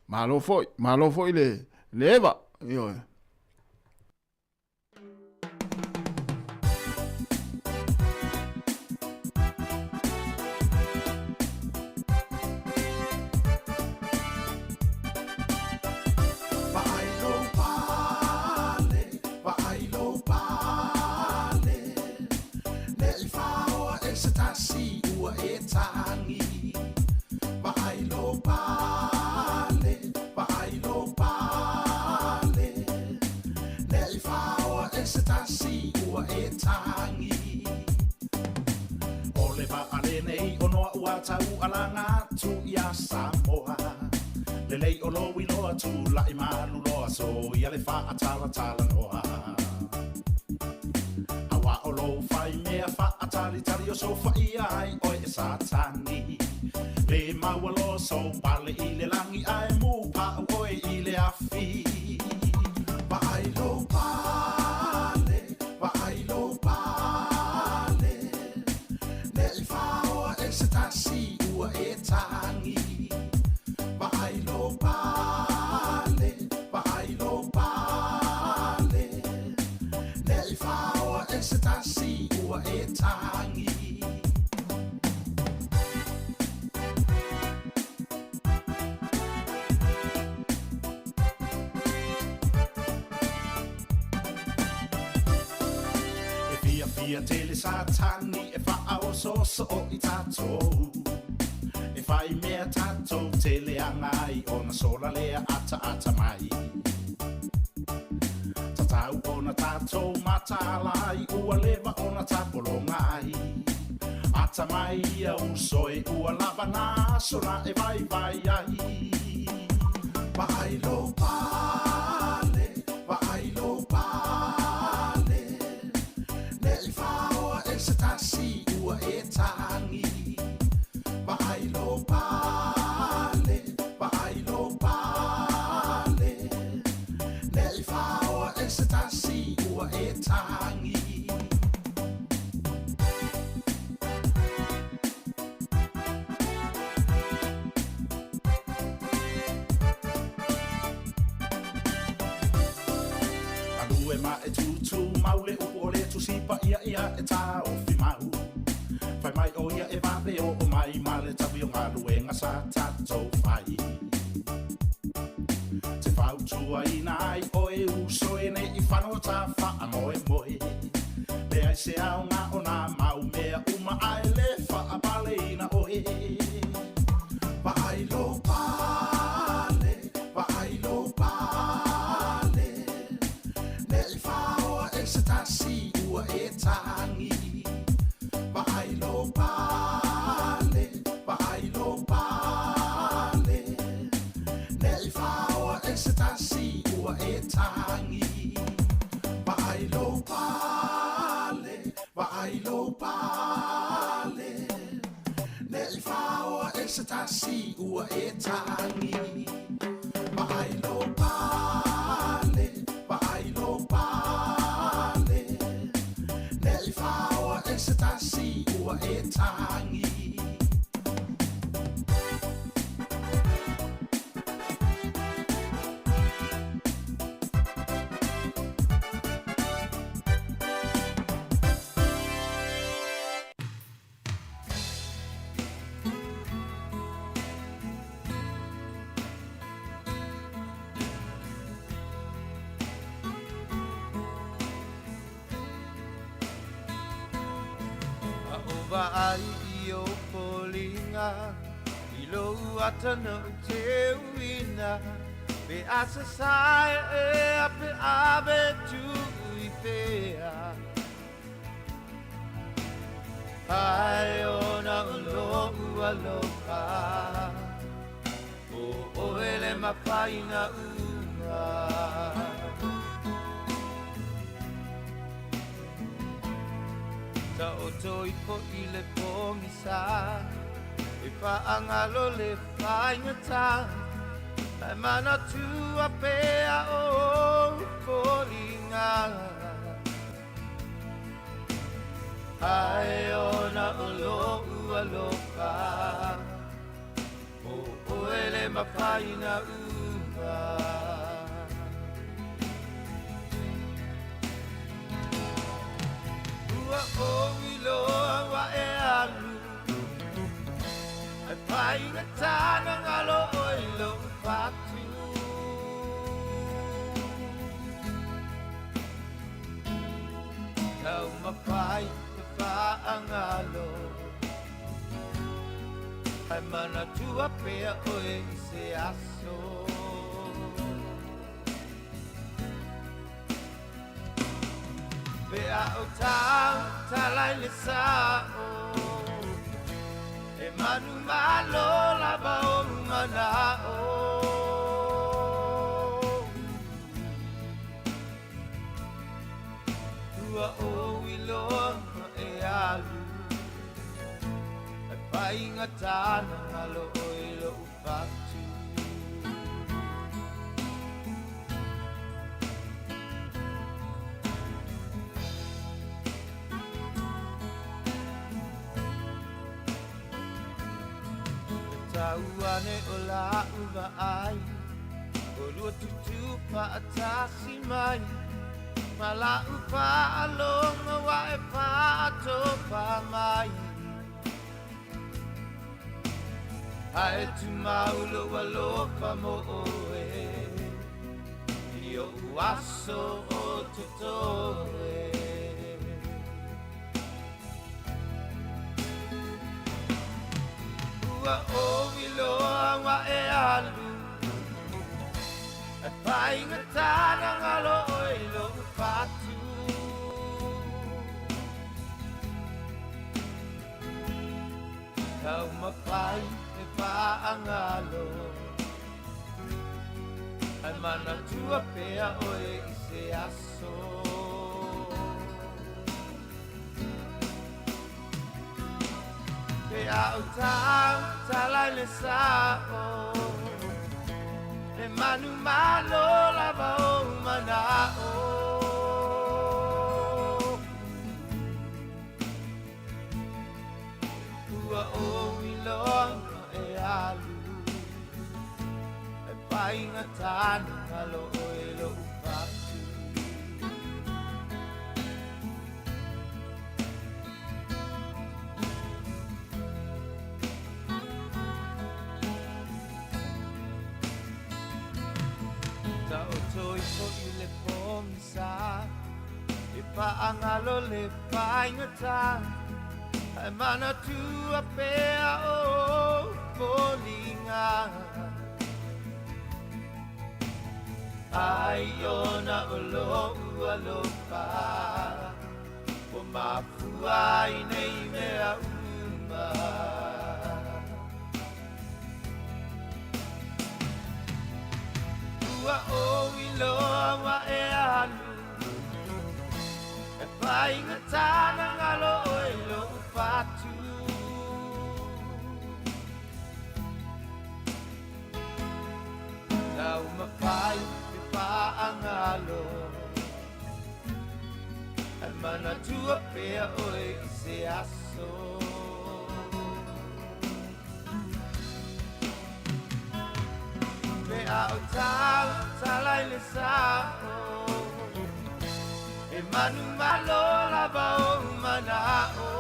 Malo foi, malo foi le, le eva. Ioe. Lelei o lou iloa tula'i maluloa soia le faatalatala noa. Auā o lou faimea faatalitali o sofaia ai oe e Satani. Le maua loa sou pale i le lagi ae mupa'u oe i le afi. Vaai lou pale, vaai lou pale, ne i faoa e se tasi ua e tagi. Vaai lou pale, vaai lou pale, ne i faoa e se tasi ua e tagi. E fiafia tele Satani e faaosoosoo i tatou. E fai mea tatou te leaga ai ona sola lea ataata mai. Tatau ona tatou mataala ai ua leva ona tapologa ai. Ata mai ia uso e ua lava nā aso na e vaivai ai. Vaai lou pale, vaai lou pale, ne i faoa e se tasi ua e tagi. Vaai lou pale, vaai lou pale, ne i faoa e se tasi ua e tagi. Alu e ma e tūtū mau le upu o le Tusi Paia ia e taofi mau. Fai mai o ia e vave o o mai ma le taui o galuega sa tatou fai. Te whau fautuaina ai oe uso e nei i whanau ta whaamoemoe. Leai se aoga o nā mau mea uma ae le faapaleina oe. Vaai lou pale, vaai lou pale, nei faoa e se tasi ua e tagi. Vaai lou pale, vaai lou pale, nei faoa e se tasi ua e tagi. Vaai lou pale, vaai lou pale, nei faoa e se tasi ua e tagi. Vaai lou pale, vaai lou pale, nei faoa e se tasi ua e tagi. A ou vaai i ou foliga i lou ata na ou teuina, pe a sasae ea pe ave tuu i fea. Ai ona o lo'u alofa, o oe le mafaina uma. Taoto ifo i le pogisa, e faagalo le faigatā, ae manatua pea o ou foliga. Ai ona o lo'u alofa, o oe le mafaina uma. Ua ou iloa ua e alu, ae faigatā na galo oe i lou fatu. Taumafai e faagalo, ae manatua pea oe i se aso. Pe a ou tautala i le sa'o, e manumalo lava ou mana'o. Ua ou iloa e alu, ae faigatā na galo oe i lou fatu. E tau ane o la'u vaai, olua tutū fa'atasi mai, ma la'u fa'alogo ua e fa'atofa mai. Ae tumau lou alofa mo oe, i o'u aso o totoe. Ua ou iloa ua e alu, ae faigatā na galo oe i lou fatu. Taumafai e faagalo, ae manatua pea oe i se aso. Pe a ou tautala i le sa'o, e manumalo lava ou mana'o. Ua ou iloa e alu, ae faigatā na galo oe i lou fatu. Paangalo le paingata Ai manatua pea o foliga Ai ona o lou alofa Ua mafua ai nei mea uma Ua ou iloa ua e alu E faigata na galo oe i lou fatu Taumafai pe faagalo Ae manatua pea oe i se aso Pe a o tautala i le sao E manumalo lava ou mana'o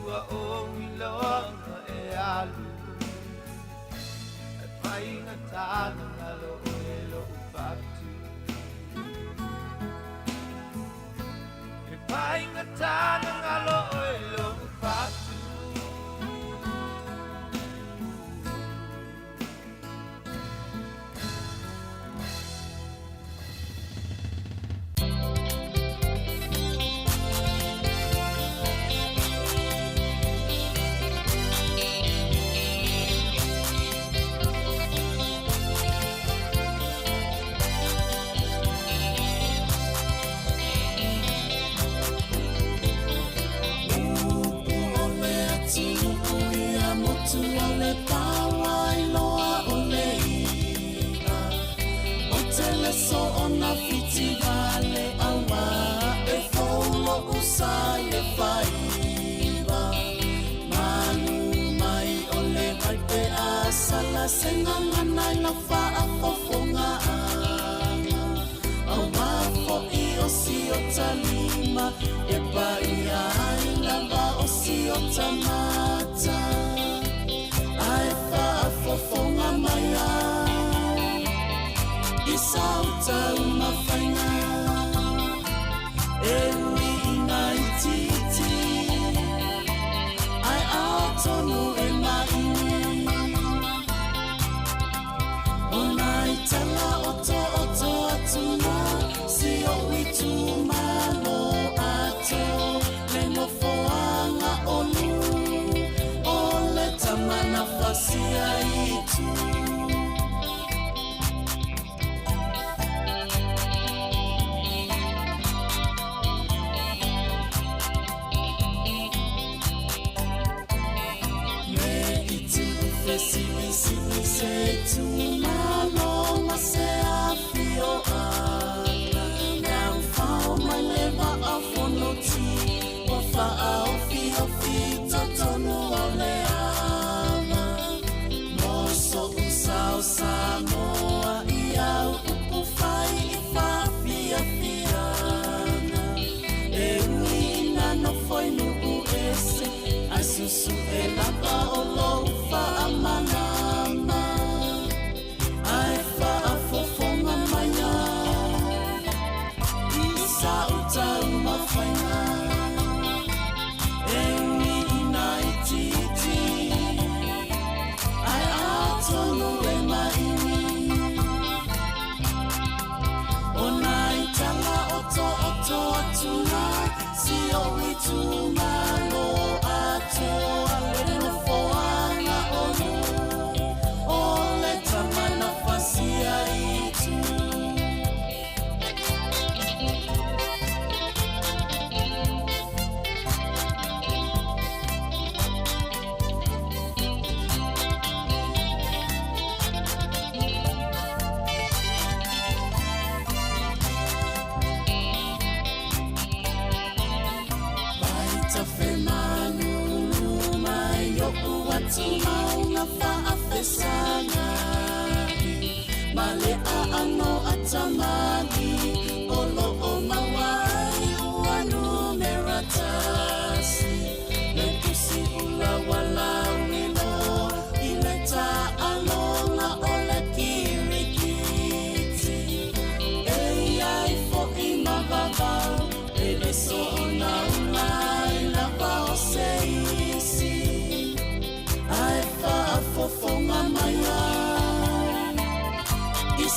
Ua ou iloa ua e alu E faigata na galo oe lou fatu E faigata na galo oe lou fatu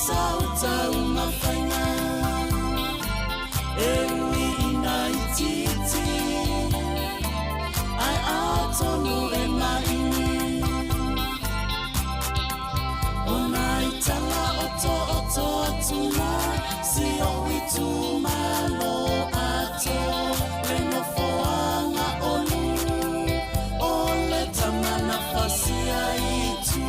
sau taumafaiga e ui ina itiiti ae atonu e maini ona i tala otooto atuna si ou itumalo ato le nofoaga olu o le tama na fasia itu.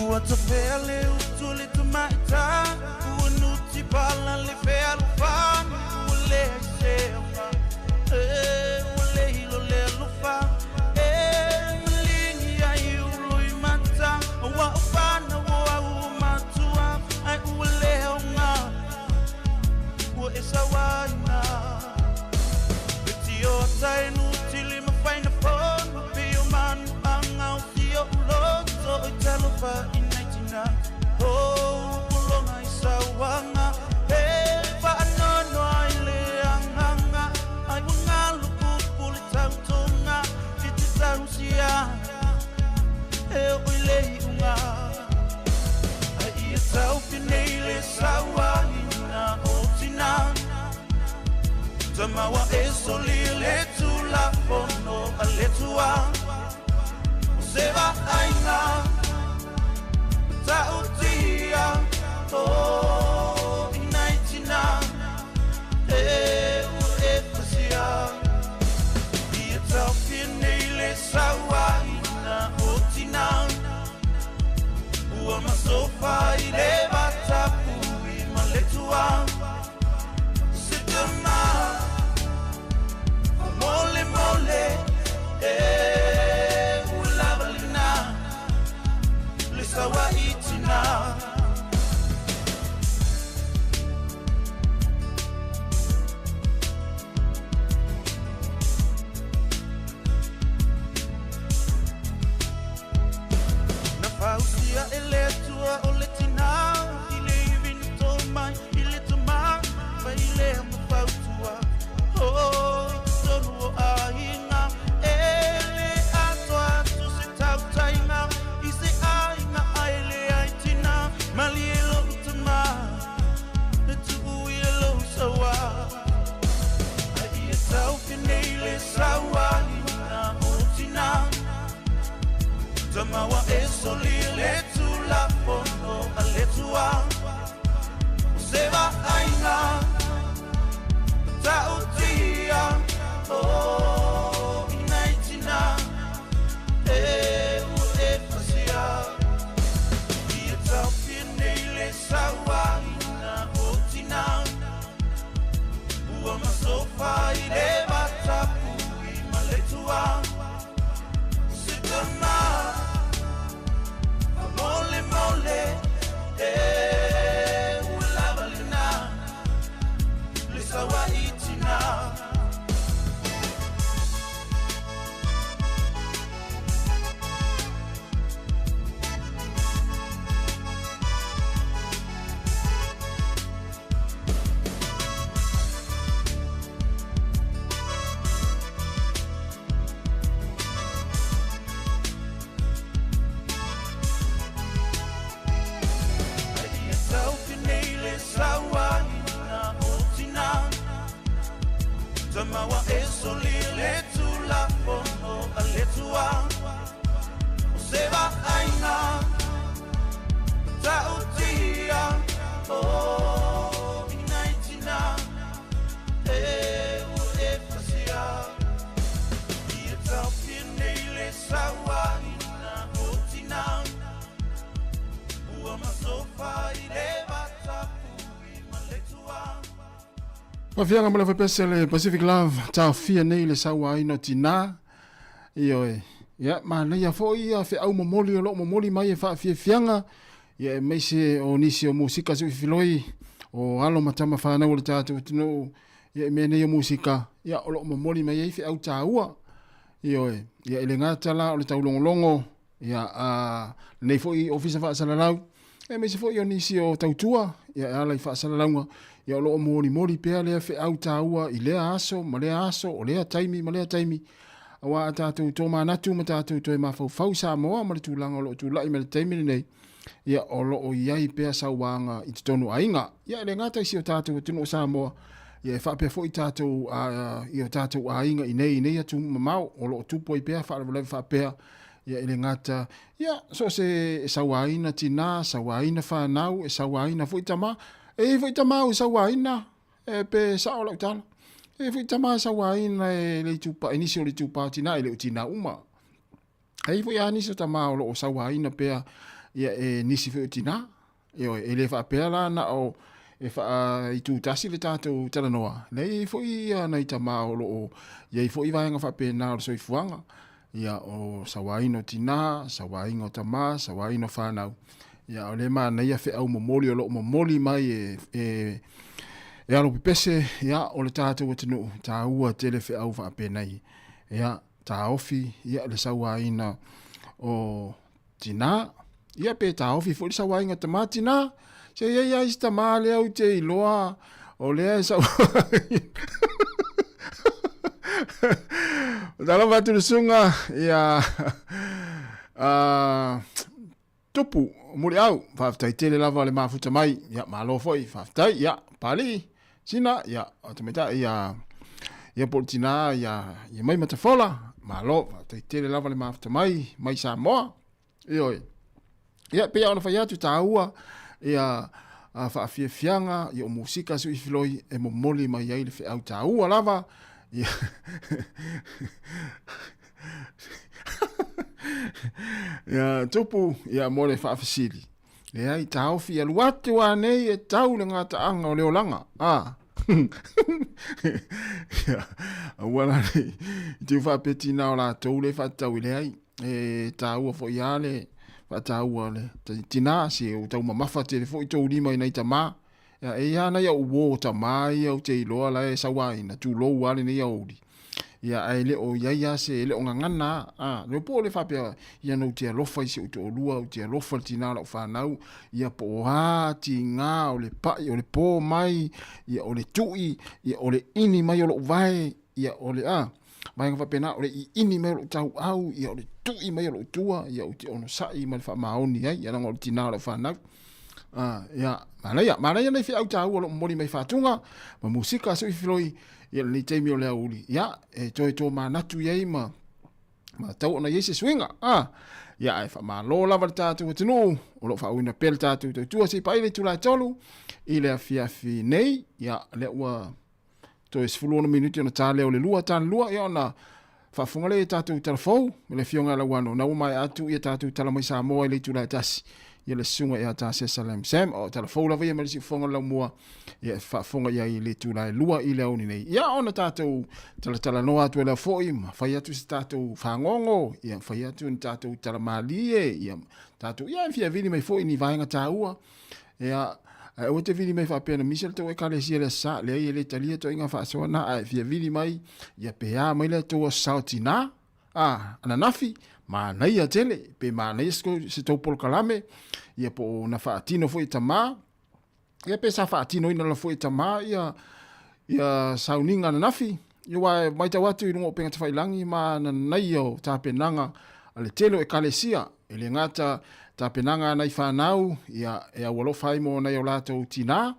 Ua tafea le utu le tamaita Ua nuti pala le fealofani Ua leai se aoga E ua le hilo le alofa E maligi ai uluimata Ua o fanau o au o matua Ai ua le aoga Ua e sauaina Le tio ata e nutili ma faina fono Pei o manu anga o si o uloto I talofa i nei tina Oh, pulonga i sauanga E whaanono ai le anganga Ai ua ngalo pupu le tautonga I te tausia E o i le iunga Ai ia taufi nei le sauaina o tina Tamawa e soli le tulafono a le tua O se vaaina Ta'utia O inai tina E ua e fasia Ia taofia nei le sauaina o tina Ua masofa i le vatapui ma le tua Se tama Mole mole E ua lava lena Le sauai tina Na fausia e le Atua o le tina I le ivi na tō mai i le tamā Fai lea ma fautua Oh, i totonu o aiga E le atoa atu se tautaiga I se aiga ai le ai tina Malie lou tamā E tuu ia lou sauā Ai ia taufi nei le sauaina o tina Tamawa e soli le tulafono a le tua O se vaaina Ta'utia O inai tina E ua e fasia Ia taofia nei le sauaina o tina Ua masofa i le vatapui ma le tua Se tama Mole mole E ua lava lena Le sauai tina Ai ia taufi nei le sauaina o tina Tamawa e soli le tulafono a le tua O se vaaina Ta'utia O inai tina E ua e fasia Ia taofia nei le sauaina o tina Ua masofa i le vatapui ma le tua Mafiaga ma le faipese le Pacific Love taofia nei le sauaina o tinā. Ioe. Ia, manaia foi ia feau momoli o loo momoli mai e faafiafiaga, ia aemaise o nisi o musika suifiloi o alo ma tama fanau o le tatou atunuu, ia i mea nei o musika, ia o loo momoli mai ai feau taua. Ioe. Ia e le gata la o le taulogologo, ia a lenei foi ofisa faasalalau, aemaise foi o nisi o tautua, ia e ala i faasalalauga, ia o loo molimoli pea lea feau taua i lea aso ma lea aso, o lea taimi ma lea taimi, auā a tatou tomanatu ma tatou toe mafaufau i Samoa ma le tulaga o loo tulai mai le taimi lenei, ia o loo i ai pea sauaga i totonu o aiga. Ia e le gata i si o tatou atunuu o Samoa, ia e faapea foi tatou i o tatou aiga i nei i nei atu mamao o loo tupu ai pea faalavelave faapea. Ia e le gata, ia so o se e sauaina tinā, sauaina fanau, e sauaina foi tama. E i ai foi tama au e sauaina, e pe sao lau tala. E i ai foi tama e sauaina e le itupa, e nisi o le itupa o tinā, e le o tinā uma. E i ai foi a nisi o tama o loo sauaina pea ia e nisi foi o tinā. Ioe, e le faapea la na o e faaitutasi le tatou talanoa, leai e i ai foi ia nai tama o lo o i ai foi vaega faapena o le soifuaga, ia o sauaina o tina, sauaina o tama, sauaina o fanau. Ia o lea e manaia feau momoli o lo o momoli mai e, e, e alo pepese, ia o le tatou atunuu, taua tele feau faapenei. Ia taofi ia le sauaina o Tinā, ia pe taofi foi le sauaina tamā tinā. Se i ai ai si tamā lea ou te iloa o lea e sau. Talofa atu le susuga ia Tupu Muliau, faafetai tele lava le mafuta mai. Ia malo foi, faafetai. Ia Palii, Sina, ia o tamaitai ia ia po o le tinā ia ia mai Matafola, malo, faafetai tele lava le mafuta mai mai Samoa. Ioe. Ia pei ona fai atu taua ia a faafiafiaga ia o musika sui filoi e momoli mai ai le feau taua lava ia ia tupu ia mo le faafesili. Leai, taofi alu atu anei e tau le gataaga o le olaga. A. Ia, aua la nei, i te faapea tinā o latou le faatatau i leai. E tāua foi a le faataua le tinā, se o tau mamafa tele foi tou lima i nai tamā. Ia, e i ai nai au uō tamā ia ou te iloa la e sauaina, tulou lava lenei aoauli. Ia, ae le o i ai lava se, e le o gagana lava. A, le po o le faapea, ia na ou te alofa i si ou toalua, ou te alofa i le tinā o lau fanau, ia po o a tiga o le paʻi, o le pō mai, ia o le tuʻi, ia o le ʻini mai o loʻu vae, ia o le, a, vaega faapena, o le ʻiʻini mai o loʻu tauau, ia o le tuʻi mai o loʻu tua, ia ou te onosai ma le faamaoni ai, ia leaga o le tinā o lau fanau. Ah, ia, manaia, manaia nei feau tāua o loʻu momoli mai faatuga, ma musika sui filoi, ia lenei taimi o le aoauli, ia, e toe tōmanatu i ai ma, ma tau ona i ai se suiga. Ah, ia, ae faamalo lava le tātou atunuu, o lo o faauuina pea le tātou tautua se i paʻi le itula e tolu i le afiafi nei, ia, lea ua toe 16 minute ona ta lea o le lua, ta le lua, ia ona faafofoga lea i tātou tala fou, me le afioga ia Lauano, na ua maea atu ia tātou tala mai Samoa i le itula e tasi, ia le susuga ia tā Sesa Lam Sam, o tala fou lava ia mai le siufofoga o le laumua, ia e faafofoga i ai i le itula e lua i le aoauli nei. Ia ona tātou talatalanoa atu ai lea foi, ma fai atu se tātou fagogo, ia fai atu ni tātou tala malie, ia tātou, ia e fia vili mai foi ni vaega tāua, Ia, ae aua te vili mai faapea na misa le tou ekalesia i le Aso Sa, leai e le talia toaiga faasoa na, ae fia vili mai, ia pe a mai le tou Aso Sa o tinā, a, ananafi, manaia tele, pe manaia se tou polokalame, ia po o na faatino foi e tamā, ia pe sa faatinoina lava foi e tamā ia, ia sauniga ananafi, ia aua e matau atu i luga o upega tafailagi ma nanaia o tapenaga a le tele o ekalesia, E le gata tapenaga a nai fanau, ia, e aualofa ai mo nai o latou tinā,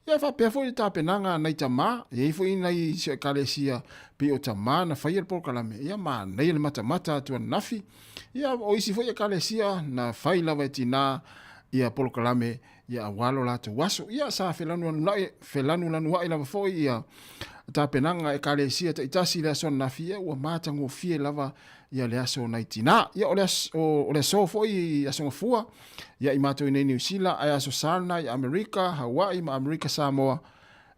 ia e faapea foi le tapenaga a nai tamā, e i ai foi nai si o ekalesia pei o tamā na faia le polokalame, ia manaia le matamata atu ananafi, ia o isi foi ekalesia na fai lava e tinā ia polokalame ia aua lo latou aso. Ia sa felanulanuaʻi, felanulanuaʻi lava foi ia tapenaga a ekalesia taitasi i le aso ananafi, ia ua matagofie lava ia le aso nai tinā. Ia o le aso, o le aso foi i Aso Gafua, ia i matou i nei Niu Sila, ae Aso Sa lena i Amerika, Hawaii ma Amerika Samoa,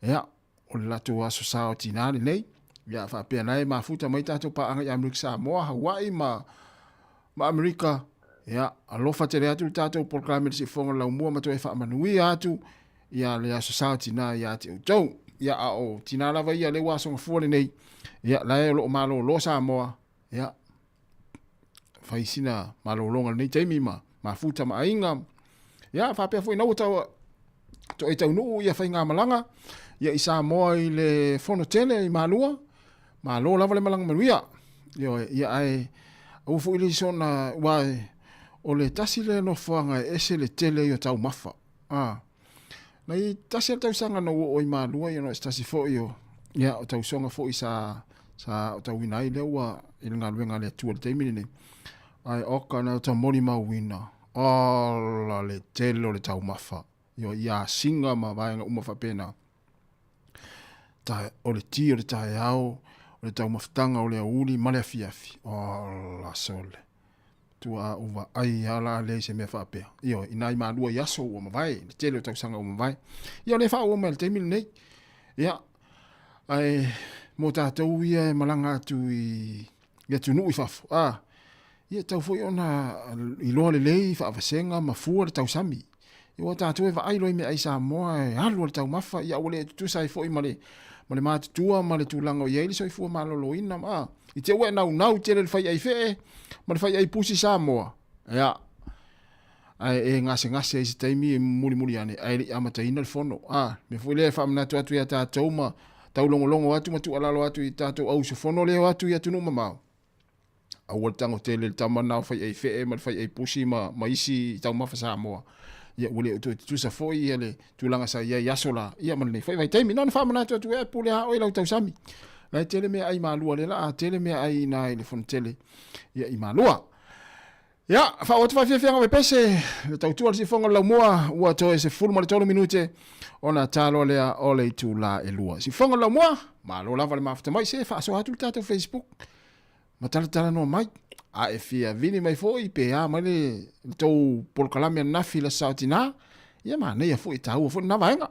ia, o le latou Aso Sa o tinā lenei. Ia faapea la e mafuta mai tatou paaga i Amerika Samoa, Hawaii ma, ma Amerika, ia, alofa tele atu le tatou polokalame i le siufofoga o le laumua ma toe faamanuia atu ia le Aso Sa o tinā ia te outou. Ia, a o tinā lava ia lea ua Aso Gafua lenei, ia, la e o lo o malōlō Samoa, Ia, fai sina malologa lenei taimi ma mafuta ma aiga. Ia, faapea foi na ua tau to e taunuu ia faigamalaga ia i Samoa i le fono tele i Malua. Malo lava le malaga manuia. Ioe, ia ae aua foi le sona ua o le tasi le nofoaga e ese le tele i o taumafa. Ah. Na i tasi a tausaga na ua oo i Malua ia no se tasi foi o ia o tausoga foi sa sa aotauina ai lea ua i le galuega a le Atua i le taimi lenei. Ae oka na ta molimauina, ola le tele o le taumafa, ioe, i asiga ma vaega uma faapena. Ta, o le ti o le taeao, o le taumafataga o le aoauli ma le afiafi, ola sole. Tua ou vaai a la leai se mea faapea. Ioe, inā i malua i aso ua mavae, le tele o tausaga ua mavae. Ia o lea e faaauau mai i le taimi lenei. Ia, ae mo tatou ia e malaga atu i i atunuu i fafo, a, ia e tatau foi ona iloa lelei faavasega ma fua le tausami. Ia aua tatou e vaai loa i meaai Samoa e alu a le taumafa, ia ua le tutusa ai foi ma le ma le matutua ma le tulaga o i ai le soifua maloloina ma i te ua e naunau tele i le fai ai fee ma le fai ai pusi Samoa. Ia, ae e gasegase ai se taimi e mulimuli ane ae le i amataina le fono. A, mea foi lea e faamanatu atu ia tatou ma taulogologo atu ma tuualalo atu i tatou au usufono lea o atu i atunuu mamao. Aua le tago tele i le tama lena o fai ai fee ma le fai ai pusi ma, ma isi taumafa Samoa. Ia ua le o toe tutusa foi ia le tulaga sa i ai aso la, ia ma lenei foi vaitaimi. Na ona faamanatu atu e pule a oe lau tausami. La e tele mea ai malua lea la a tele mea ai ina i le fono tele ia i malua. Ia, faaoo atu faafiafiaga o pese, le tautua le sifoga o le laumua, ua toe 13 minute ona taloa lea o le itula e lua. Sifoga o le laumua, malo lava le mafuta mai, se faasoa atu le tatou Facebook, ma talatalanoa mai. A e fia vili mai foi pe a mai le, le tou polokalame ananafi le aso Saotina, ia manaia foi e taua foi lena vaega.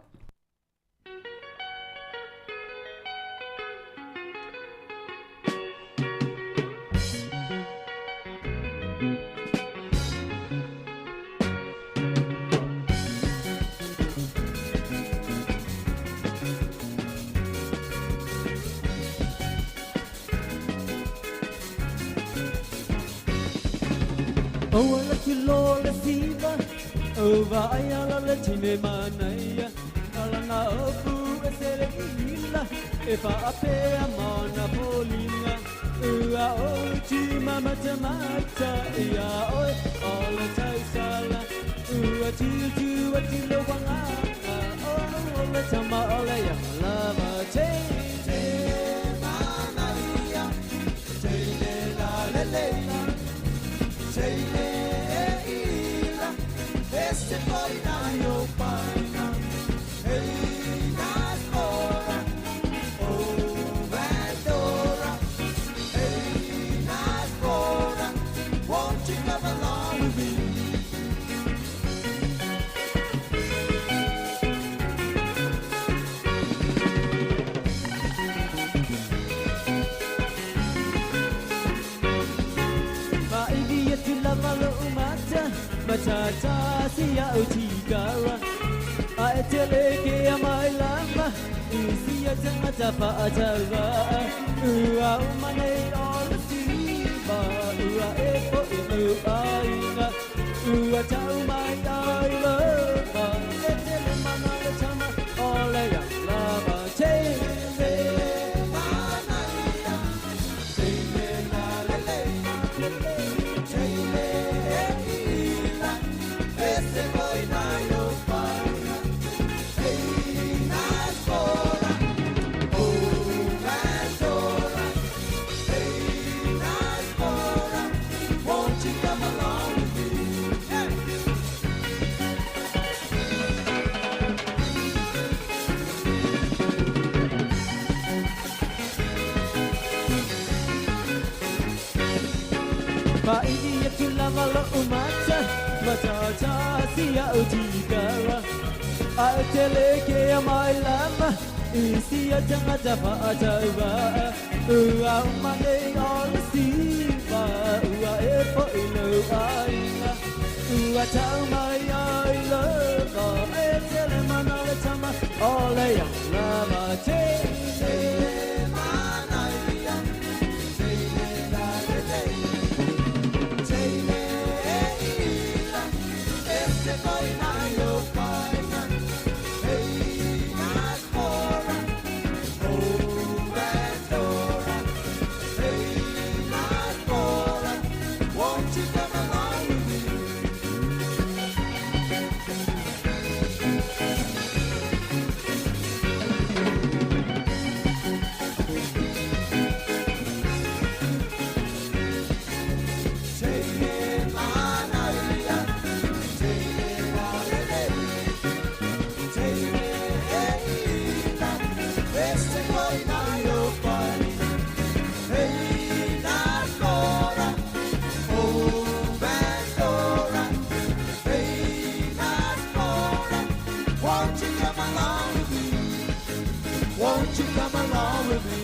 Won't you come along with me?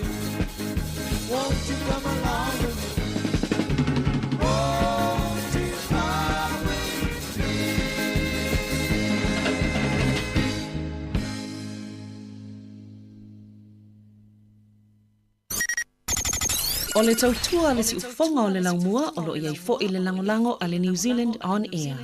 Won't you come along with me? Won't you come with me? O le tautua a le siufofoga o le laumua o lo o i ai foi le lagolago a le New Zealand On Air.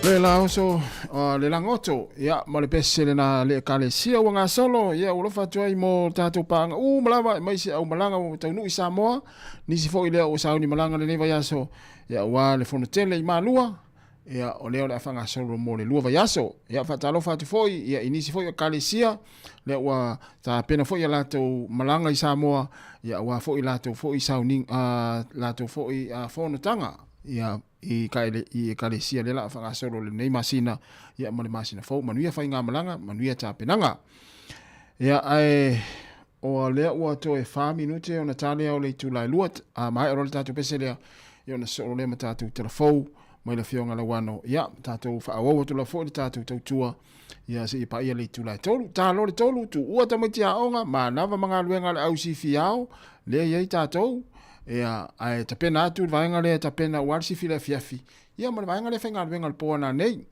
Le lauso le lagoto ia ma le pese lena le ekalesia ua gasolo ia ua alofa atu ai mo tatou paaga uma lava aemaise au malaga ua taunuu i Samoa nisi foi lea ua sauni malaga lenei vaiaso ia aua le fono tele i Malua ia o lea o le a faagasolo mo le lua vaiaso ia faatalofa atu foi ia i nisi foi o ekalesia lea ua tapena foi a latou malaga i Samoa ia aua foi latou foi sauni latou foi fonotaga ia i ka i ekalesia lea la a faagasolo lenei masina ia ma le masina fou manuia faigamalaga manuia tapenaga ia ae o lea ua toe 4 minute ona ta lea o le itula e lua a maea loa le tatou pese lea ia ona sosoo lea ma tatou telefou mai le afioga Lauano ia tatou faaauau atu lava foi le tatou tautua ia seia paia le itula e tolu ta loa le tolu tuua tamaiti aoga manava ma galuega a le au sifiao lea i ai tatou. Ia, ae tapena atu le vaega lea e tapena aua le sifi i le afiafi, ia ma le vaega lea e faigaluega i le po ananei.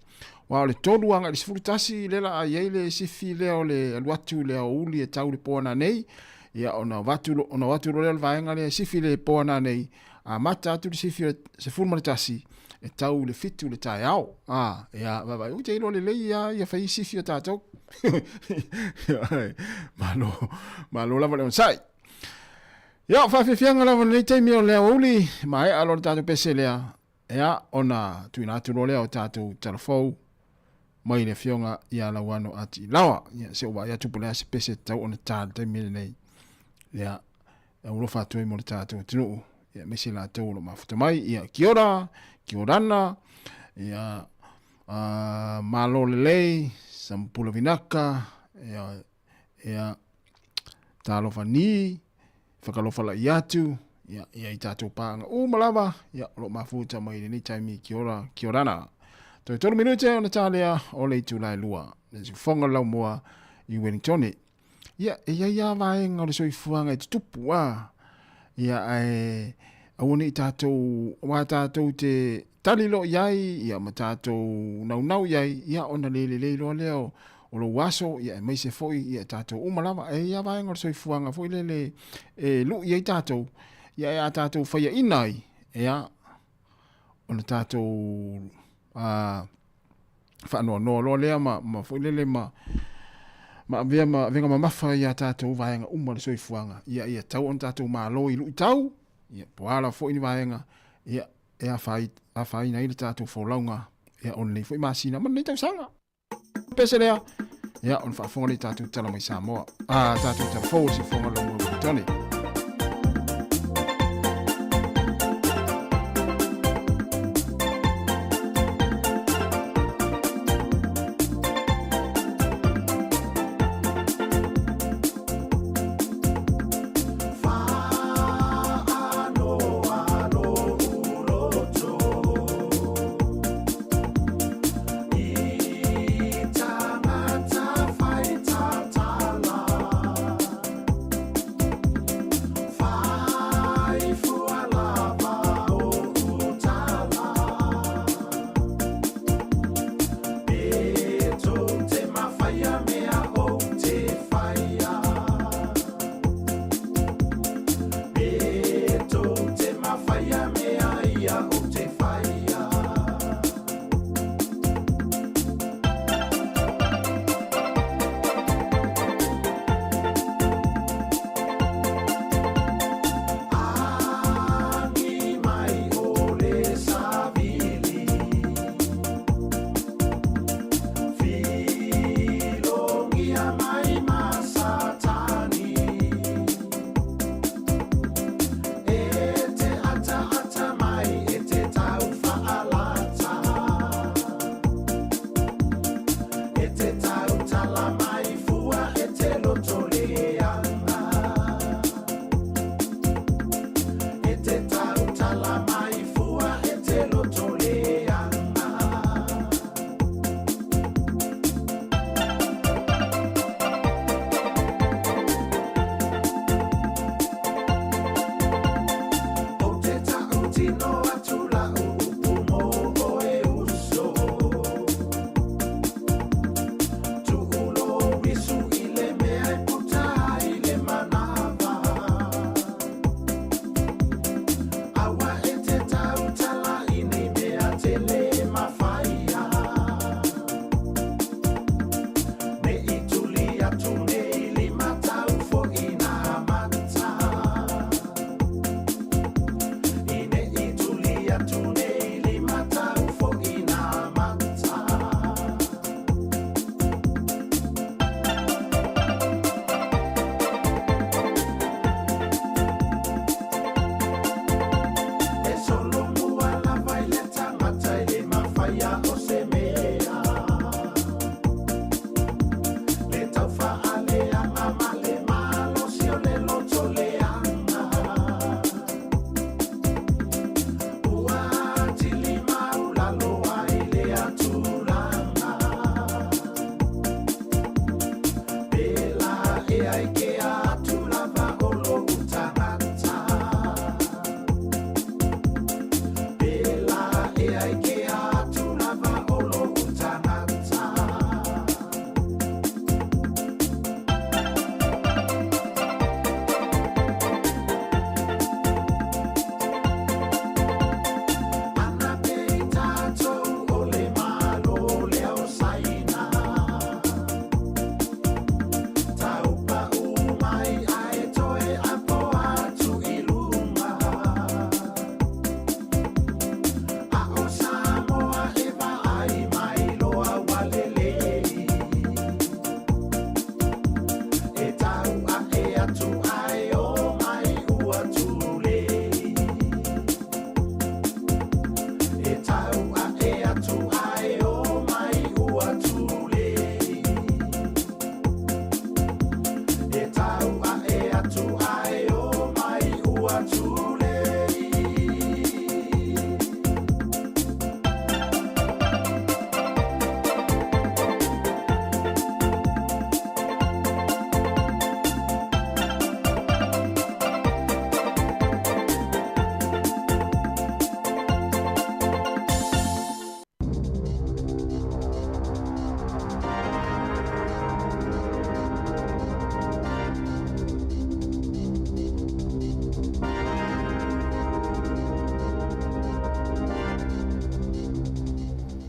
Aua o le 3 agai i le 11 lea la a i ai le sifi lea o le alu atu i le aoauli e tau i le po ananei, ia ona avatu ona o atu loa lea o le vaega lea e sifi i le po ananei, amata atu le sifi o le 11 e tau i le 7 i le taeao. A, ia, vaavaai, ou te iloa lelei lava ia fai sifi a tatou. Malo, malo lava le onosai. Ia, o faafiafiaga lava lenei taimi o le aoauli, maea loa le tatou pese lea, ia, ona tuuina atu loa lea o tatou talafou mai le afioga ia Lauano Atiilawa. Ia, se i ou vaai atu po o le a se pese e tatau ona ta i le taimi lenei. Ia, e aulofa atu ai mo le tatou atunuu, ia, aemaise latou o lo o mafuta mai. Ia, kia ora, kia orana, ia, malo lelei, sampula vinaka, ia, ia, talofa ni, whakalofa lai atu, ia, ia i tātou pānga uma lava, ia, o lo mafuta mai lenei taimi, kia ora, kia orana. Toe tolu minute ona tālea o le itula e lua. Le siufoga laumua i Wellingtone. Ia, e iai lava vaega o le soifuaga e tutupu, a. Ia, ae aua ne i tatou, aua tatou te tali loa i ai, ia, ma tatou naunau i ai, ia, ona le lelei loa lea o, o lou aso, ia, aemaise foi, ia, tatou uma lava. E iai lava vaega o le soifuaga foi lele e lui ai tatou, ia, e a tatou faiaina ai, ia, ona tatou, a, faanoanoa loa lea ma, ma foi lele ma, ma avea ma avega mamafa i a tatou vaega uma o le soifuaga. Ia, ia tau ona tatou malo i luitau, ia, po o a lava foi ni vaega, ia, e afaina ai le tatou folauga, ia, o lenei foi masina ma lenei tausaga. Pese lea, ia, ona faafofoga lea i tatou tala mai Samoa. A, tatou tala fou o le siufofoga o le Laumua Wellingtone.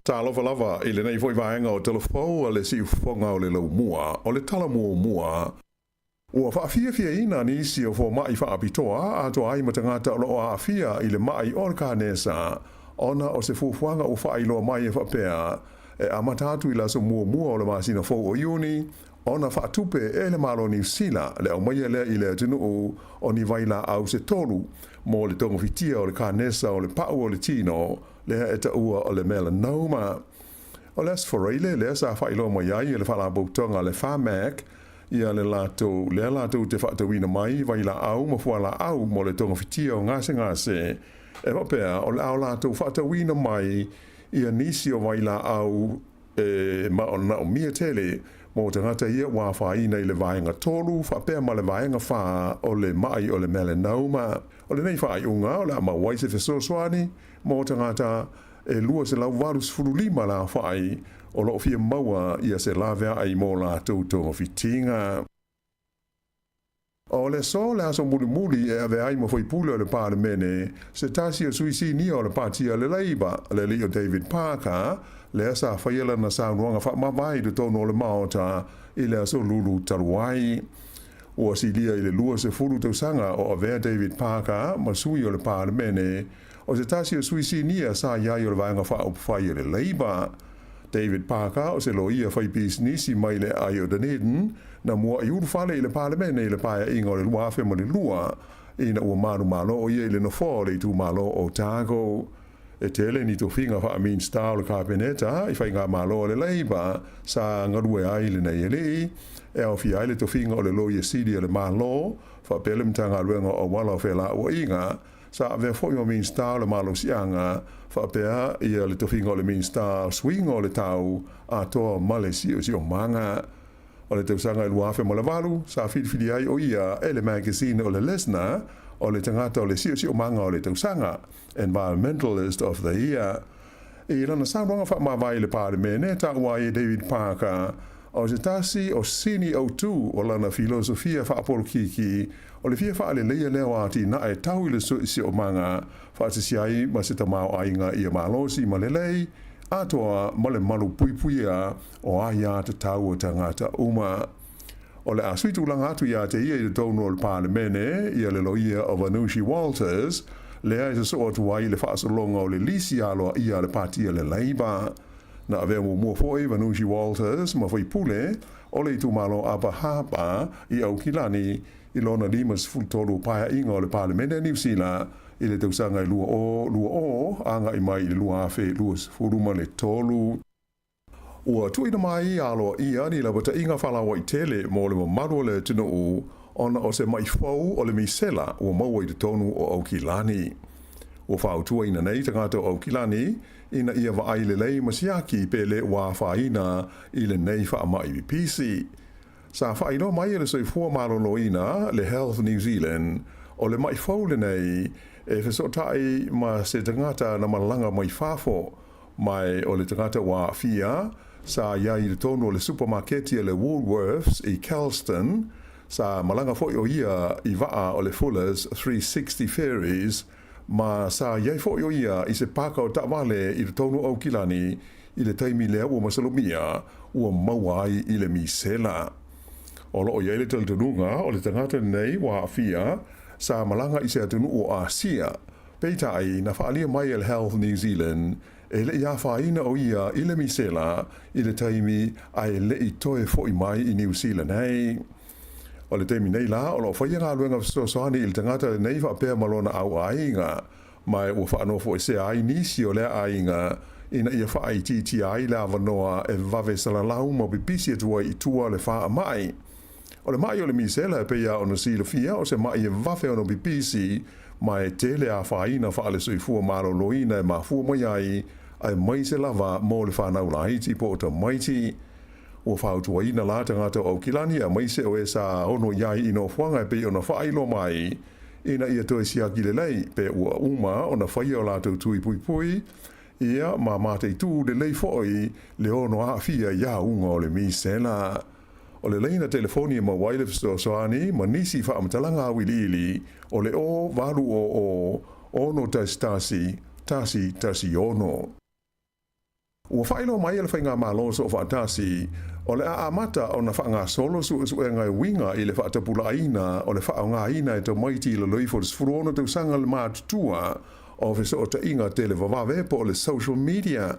Talofa lava i lenei foi vaega o Talafou a le Siufofoga o le Laumua, o le tala muamua. Ua faafiafiaina nisi o fomaʻi faapitoa atoa ai ma tagata o loo aafia i le maʻi o le kanesa ona o se fuafuaga ua faailoa mai e faapea e amata atu i le aso muamua o le masina fou o Iuni ona faatupe e le Malo Niu Sila le aumaia lea i le atunuu o ni vailaau se tolu mo le togafitia o le kanesa o le pau o le tino lea e taua o le melanoma. O le Aso Faraile lea sa faailoa mai ai e le Faalapotopotoga a le Pharmac ia le latou lea latou te faatauina mai vailaau ma fualaau mo le togafitia o gasegase e faapea o le a o latou faatauina mai ia nisi o vailaau e manaomia tele mo tagata ia ua afaina i le vaega 3 faapea ma le vaega 4 o le maʻi o le melanoma. O lenei faaiuga o le a maua ai se fesoasoani mo tagata e 285 le aofai o loo fia maua ia se laveai mo latou togafitiga. O le aso le aso mulimuli e avea ai ma faipule o le Palemene se tasi o sui sinia o le Pati a le Leipa, le alii o David Parker, lea sa faia lana saunoaga faamavae i totonu o le Maota i le aso Lulu talu ai. Ua silia i le 20 tausaga o avea David Parker ma sui o le Palemene, o se tasi o sui sinia sa i ai o le Vaega Faaupufai a le Leipa. David Parker o se loia faipisinisi mai le aai o Dunedin, na muaʻi ulufale i le Palemene i le paeaiga o le 2002, ina ua manumalo o ia i le nofoa o le itumalo o Otago. E tele ni tofiga faa-Minisita o le Kapeneta i faigamalo a le Leipa sa galue ai lenei alii, e aofia ai le tofiga o le Loia Sili a le Malo, faapea le Matagaluega o Auala o Felauaiga, Sa avea foi ma Minisita o le Malosiaga, faapea ia le tofiga o le Minisita o Suiga o le Tau atoa ma le Siosiomaga. O le tausaga e 2008, sa filifili ai o ia e le magazine o le Listener o le tagata o le Siosiomaga o le Tausaga, Environmentalist of the Year. I lana saunoaga faamavae i le Palemene, taua ai e David Parker o se tasi o sini autu o lana filosofia faapolokiki o le fia faaleleia lea o atinae tau i le siosiomaga faatasi ai ma se tamaoaiga ia malosi ma lelei atoa ma le malu puipuia o aiatatau a tagata uma. O le a sui tulaga atu ia te ia i totonu o le Palemene ia le loia o Vanushi Walters, lea e sosoo atu ai i le faasologa o le lisi aloaia a le Pati a le Labour. Na avea muamua foi Vanushi Walters ma faipule o le itumalo Upper Harbour i Aukilani i lona 53 paeaiga o le Palemene a Niu Sila i le tausaga e 2020 agai mai i le 2023. Ua tuuina mai aloaia ni lapataiga faalauaitele mo le mamalu o le atunuu ona o se maʻi fou o le misela ua maua i totonu o Aukilani. Ua fautuaina nei tagata o Aukilani ina ia vaai lelei ma siaki pe le ua afaina i lenei faamai pipisi. Sa faailoa mai e le Soifua Maloloina, le Health New Zealand, o le maʻi fou lenei e fesootai ma se tagata na malaga mai fafo, ma o le tagata ua aafia sa i ai i totonu o le supamaketi a le Woolworths i Kelston. Sa malaga foi o ia i vaa o le Fullers 360 Ferries, ma sa i ai foi o ia i se paka o taavale i totonu o Aukilani i le taimi lea ua masalomia ua maua ai i le misela. O loo i ai le talitonuga o le tagata lenei ua aafia sa malaga i se atunuu o Asia. Peitai, na faaalia mai e le Health New Zealand e le i afaina o ia i le misela i le taimi ae le i toe foi mai i Niu Sila nei. O le taimi nei la o loo faia galuega fesoasoani i le tagata lenei faapea ma lona auaiga, ma ua faanofoesea ai nisi o lea aiga ina ia faaitiitia ai le avanoa e vave salalau ma pipisi atu ai i tua le faamai. O le maʻi o le misela e pei lava ona silafia o se maʻi e vave ona pipisi ma e tele afaina faale-soifua maloloina e mafua mai ai, aemaise lava mo le fanau laiti po o tamaiti. Ua fautuaina la tagata o Aukilani aemaise o e sa ono i ai i nofoaga e pei ona faailoa mai ina ia toe siaki lelei pe ua uma ona faia o latou tui puipui ia ma mataitū lelei foi le ono aafia i auga o le misela. O le laina telefoni e maua ai le fesoasoani ma nisi faamatalaga auiliili o le 0 8 0 0 6 1 1 1 6. Ua faailoa mai e le Faigamalo Soofaatasi, o le a amata ona faagasolo suesuega e uiga i le faatapulaaina o le faaaogaina e tamaiti i lalo ifo o le 16 tausaga le matutua o fesootaiga televavave po o le social media.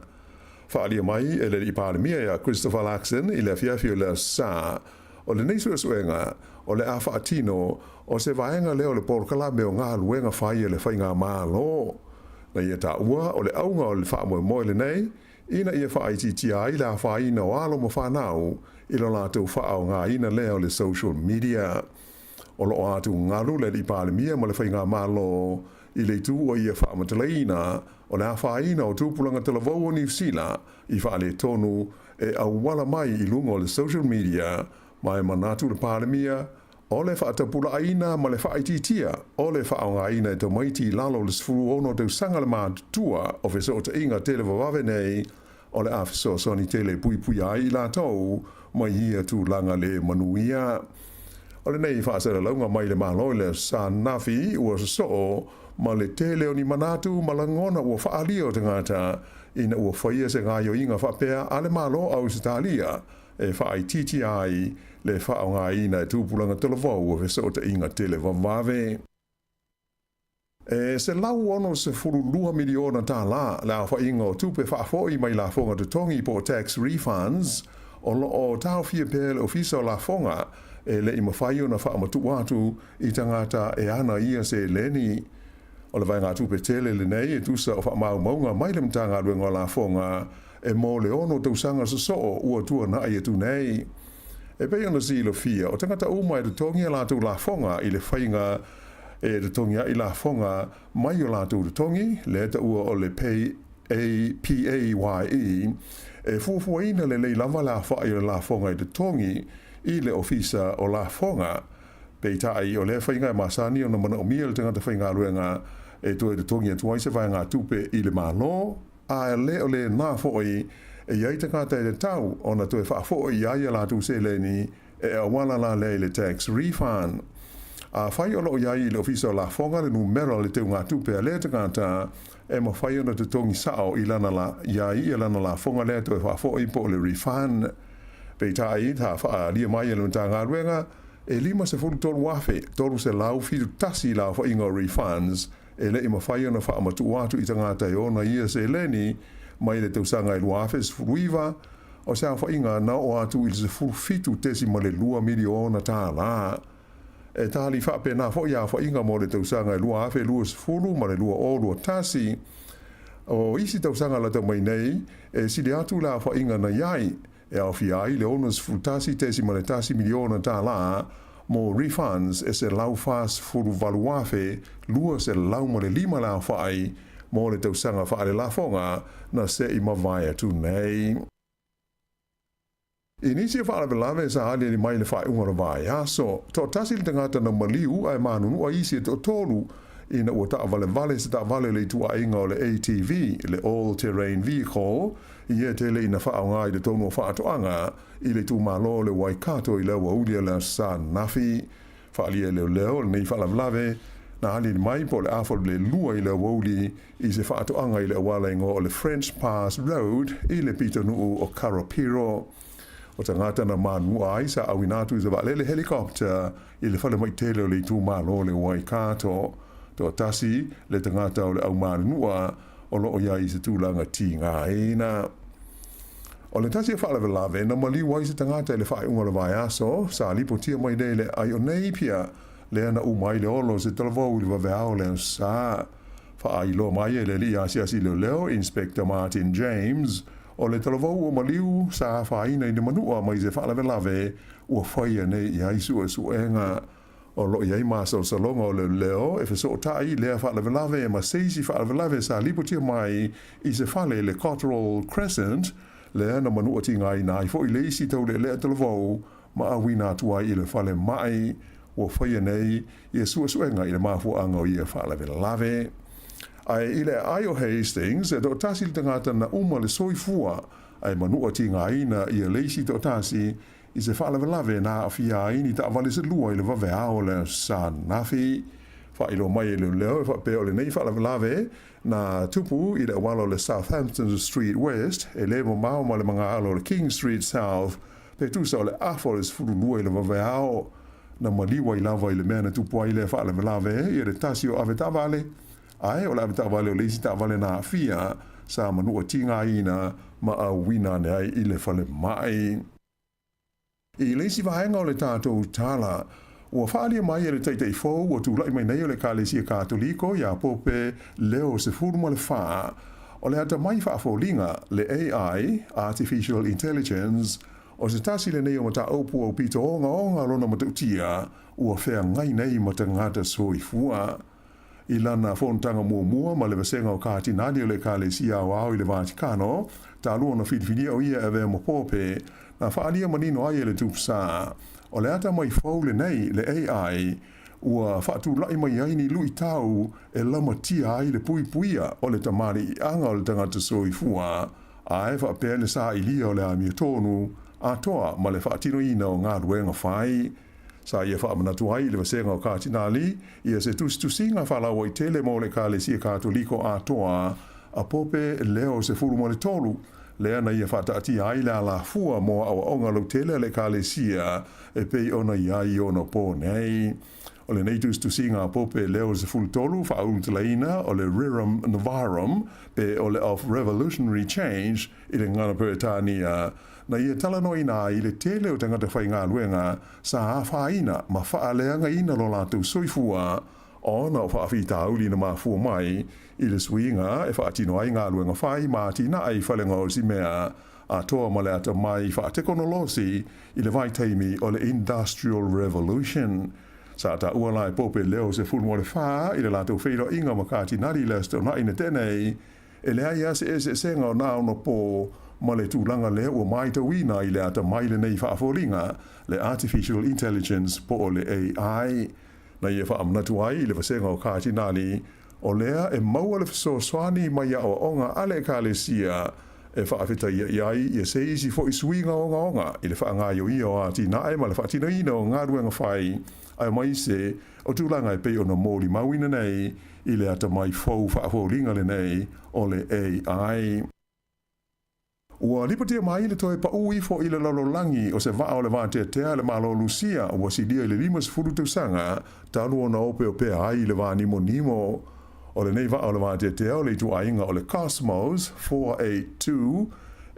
Faaalia mai e le Alii Palemia ia Christopher Luxon i le afiafi o le Aso Sa, o lenei suesuega o le a faatino o se vaega lea o le polokalame o galuega fai a le Faigamalo. Na ia taua o le auga o le faamoemoe lenei ina ia faaitiitia ai le afaina o alo ma fanau i lo latou faaaogaina lea o le social media. O lo o atugalu le Alii Palemia ma le Faigamalo i le itu ua ia faamatalaina o le afaina o tupulaga talavou o Niu Sila i faaletonu e auala mai i luga o le social media ma e manatu le Palemia O le faatapulaaina ma le faaitiitia o le faaaogaina e tamaiti i lalo o le 16 tausaga le matutua o fesootaiga televavave nei, o le a fesoasoani tele e puipuia ai i latou mai ia tulaga le manuia. O lenei faasalalauga mai le Malo i le Aso Sa ananafi ua sosoo ma le tele o ni manatu ma lagona ua faaalia o tagata ina ua faia se gaoioiga faapea a le Malo o Ausetalia e faaitiitia ai le faaaogaina e tupulaga talavou o fesootaiga televavave. E $162 miliona tālā le aofaiga o tupe faafoi mai lafoga totogi po o tax refunds o lo o taofia pea e le Ofisa o Lafoga e le i mafai ona faamatuu atu i tagata e ana ia seleni. O le vaegatupe tele lenei e tusa o faamaumauga mai le Matagaluega o Lafoga e mo le ono tausaga sosoo ua tuanai atu nei. E pei ona silafia, o tagata uma e totogi a latou lafoga i le faiga e totogi ai lafoga mai o latou totogi, lea taua o le Pay A, PAYE, e fuafuaina lelei lava le aofai o le lafoga e totogi i le Ofisa o Lafoga. Peitai, o lea faiga e masani ona manaomia e le tagata faigaluega e toe totogi atu ai se vaegatupe i le Malo, a le o lena foi e i ai tagata e tatau ona toe faafoi i ai a latou seleni e auala la lea i le tax refund. Afai o lo o i ai i le Ofisa o Lafoga le numera o le teugatupe a lea tagata, e mafai ona totogi sao i lana la i ai ia lana lafoga lea toe faafoi po o le refund. Peitai, sa faaalia mai e le Matagaluega, e 53,371 le aofaiga o refunds e le i mafai ona faamatuu atu i tagata e ona ia seleni mai le tausaga e 2019, o se aofaiga na oo atu i le $17.2 miliona tālā. E tali faapena foi aofaiga mo le tausaga e 2020 ma le 2021. O isi tausaga lata mai nei, e sili atu le aofaiga na i ai, e aofia ai le $61.1 miliona tālā mo refunds e 148,205 le aofai mo le tausaga faalelafoga na se i mavae atu nei. I nisi o faalavelave sa aliali mai i le faaiuga o le vaiaso, toatasi le tagata na maliu ae manunua isi e toatolu ina ua taavalevale se taavale o le ituaiga o le ATV, le All Terrain Vehicle, ia e tele ina faaaoga i totonu o faatoaga i le itumalo o le Waikato i le aoauli o le Aso Sa ananafi. Faaalia e leoleo lenei faalavelave na aliali mai po o le afa o le lua i le aoauli i se faatoaga i le auala igoa o le French Pass Road i le pitonuu o Karapiro. O tagata na manunua ai sa auina atu i se vaalele helicopter i le falemai tele o le itumalo o le Waikato. Toatasi le tagata o le au manunua o lo o i ai i se tulaga tigaina. O le tasi o faalavelave na maliu ai se tagata i le faaiuga o le vaiaso, sa lipotia mai nei le ai o Napier, lea na uma ai le olo o se talavou i le vaveao o le Aso Sa. Faailoa mai e le alii asiasi leoleo, Inspector Martin James, o le talavou ua maliu sa afaina i le manua mai se faalavelave ua faia nei i ai suesuega. O lo o i ai masalosaloga o leoleo e fesootai lea faalavelave ma se isi faalavelave sa lipotia mai i se fale i le Cotterell Crescent, lea na manua tigaina ai foi le isi taulealea talavou ma auina atu ai i le falemai ua faia nei ia suesuega i le mafuaaga o ia faalavelave. Ae i le aai o Hastings, e toatasi le tagata na uma le soifua ae manua tigaina ia le isi toatasi i se faalavelave na aafia ai ni taavale se lua i le vaveao o le Aso Sa ananafi. Faailoa mai e leoleo e faapea o lenei faalavelave na tupu i le auala o le Southampton Street West e le mamao ma le magaalo o le King Street South pe tusa o le afa o le 12 i le vaveao. Na maliu ai lava i le mea na tupu ai lea faalavelave ia le tasi o avetaavale, ae o le avetaavale o le isi taavale na aafia sa manua tigaina ma auina ane ai i le falemai. I le isi vaega o le tatou tala, ua faaalia mai e le Taitai fou ua tulai mai nei o le Ekalesia Katoliko ia Pope Leo XIV, o le atamai faafoliga, le AI, Artificial Intelligence, o se tasi lenei o mataupu aupito ogaoga lona matautia ua feagai nei ma tagata soifua. I lana fonotaga muamua ma le Vasega o Katinali o le Ekalesia Aoao i le Vatikano, talu ona filifilia o ia e avea ma Pope, na faaalia manino ai e le Tupsa, o le atamai fou lenei, le AI, ua faatulai mai ai ni luitau e lamatia ai le puipuia o le tamaliiaga o le tagata soifua, ae faapea le sailia o le amiotonu atoa ma le faatinoina o galuega fai. Sa ia faamanatu ai i le Vasega o Katinali ia se tusitusiga faalauaitele mo le Ekalesia Katoliko atoa a Pope Leo XIII, lea na ia faataatia ai le alafua mo aoaoga lautele a le Ekalesia e pei ona i ai i ona po nei. O lenei tusitusiga a Pope Leo XIII faaulutalaina o le Rerum Novarum pe o le Of Revolutionary Change i le gagana Peretania, na ia talanoaina ai le tele o tagata faigaluega sa afaina ma faaleagaina lo latou soifua ona o faafitauli na mafua mai i le suiga e faatino ai galuega fai ma atinae i fale gaosi mea atoa ma le atamai faatekonolosi i le vaitaimi o le Industrial Revolution. Sa taua la e Pope Leo XIV i le latou feiloaiga ma Katinali i le Aso Toonai na tea nei, E leai lava se eseesega o nā ono pō ma le tulaga lea ua maitauina i le atamai lenei faafoliga, le Artificial Intelligence po o le AI. Na ia faamanatu ai i le vasega o Katinali, o lea e maua le fesoasoani mai aoaoga a le Ekalesia e faafetaia i ai ia se isi foi suiga ogaoga i le faagaioia o atinae ma le faatinoina o galuega fai aemaise o tulaga e pei ona molimauina nei i le atamai fou faafoliga lenei o le AI. Ua lipotia mai le toe paʻū ifo i le lalolagi o se vaa o le vateatea a le Malo o Lusia ua silia i le 50 tausaga talu ona opeopea ai i le va nimonimo. O lenei vaa o le vateatea o le ituaiga o le Cosmos 482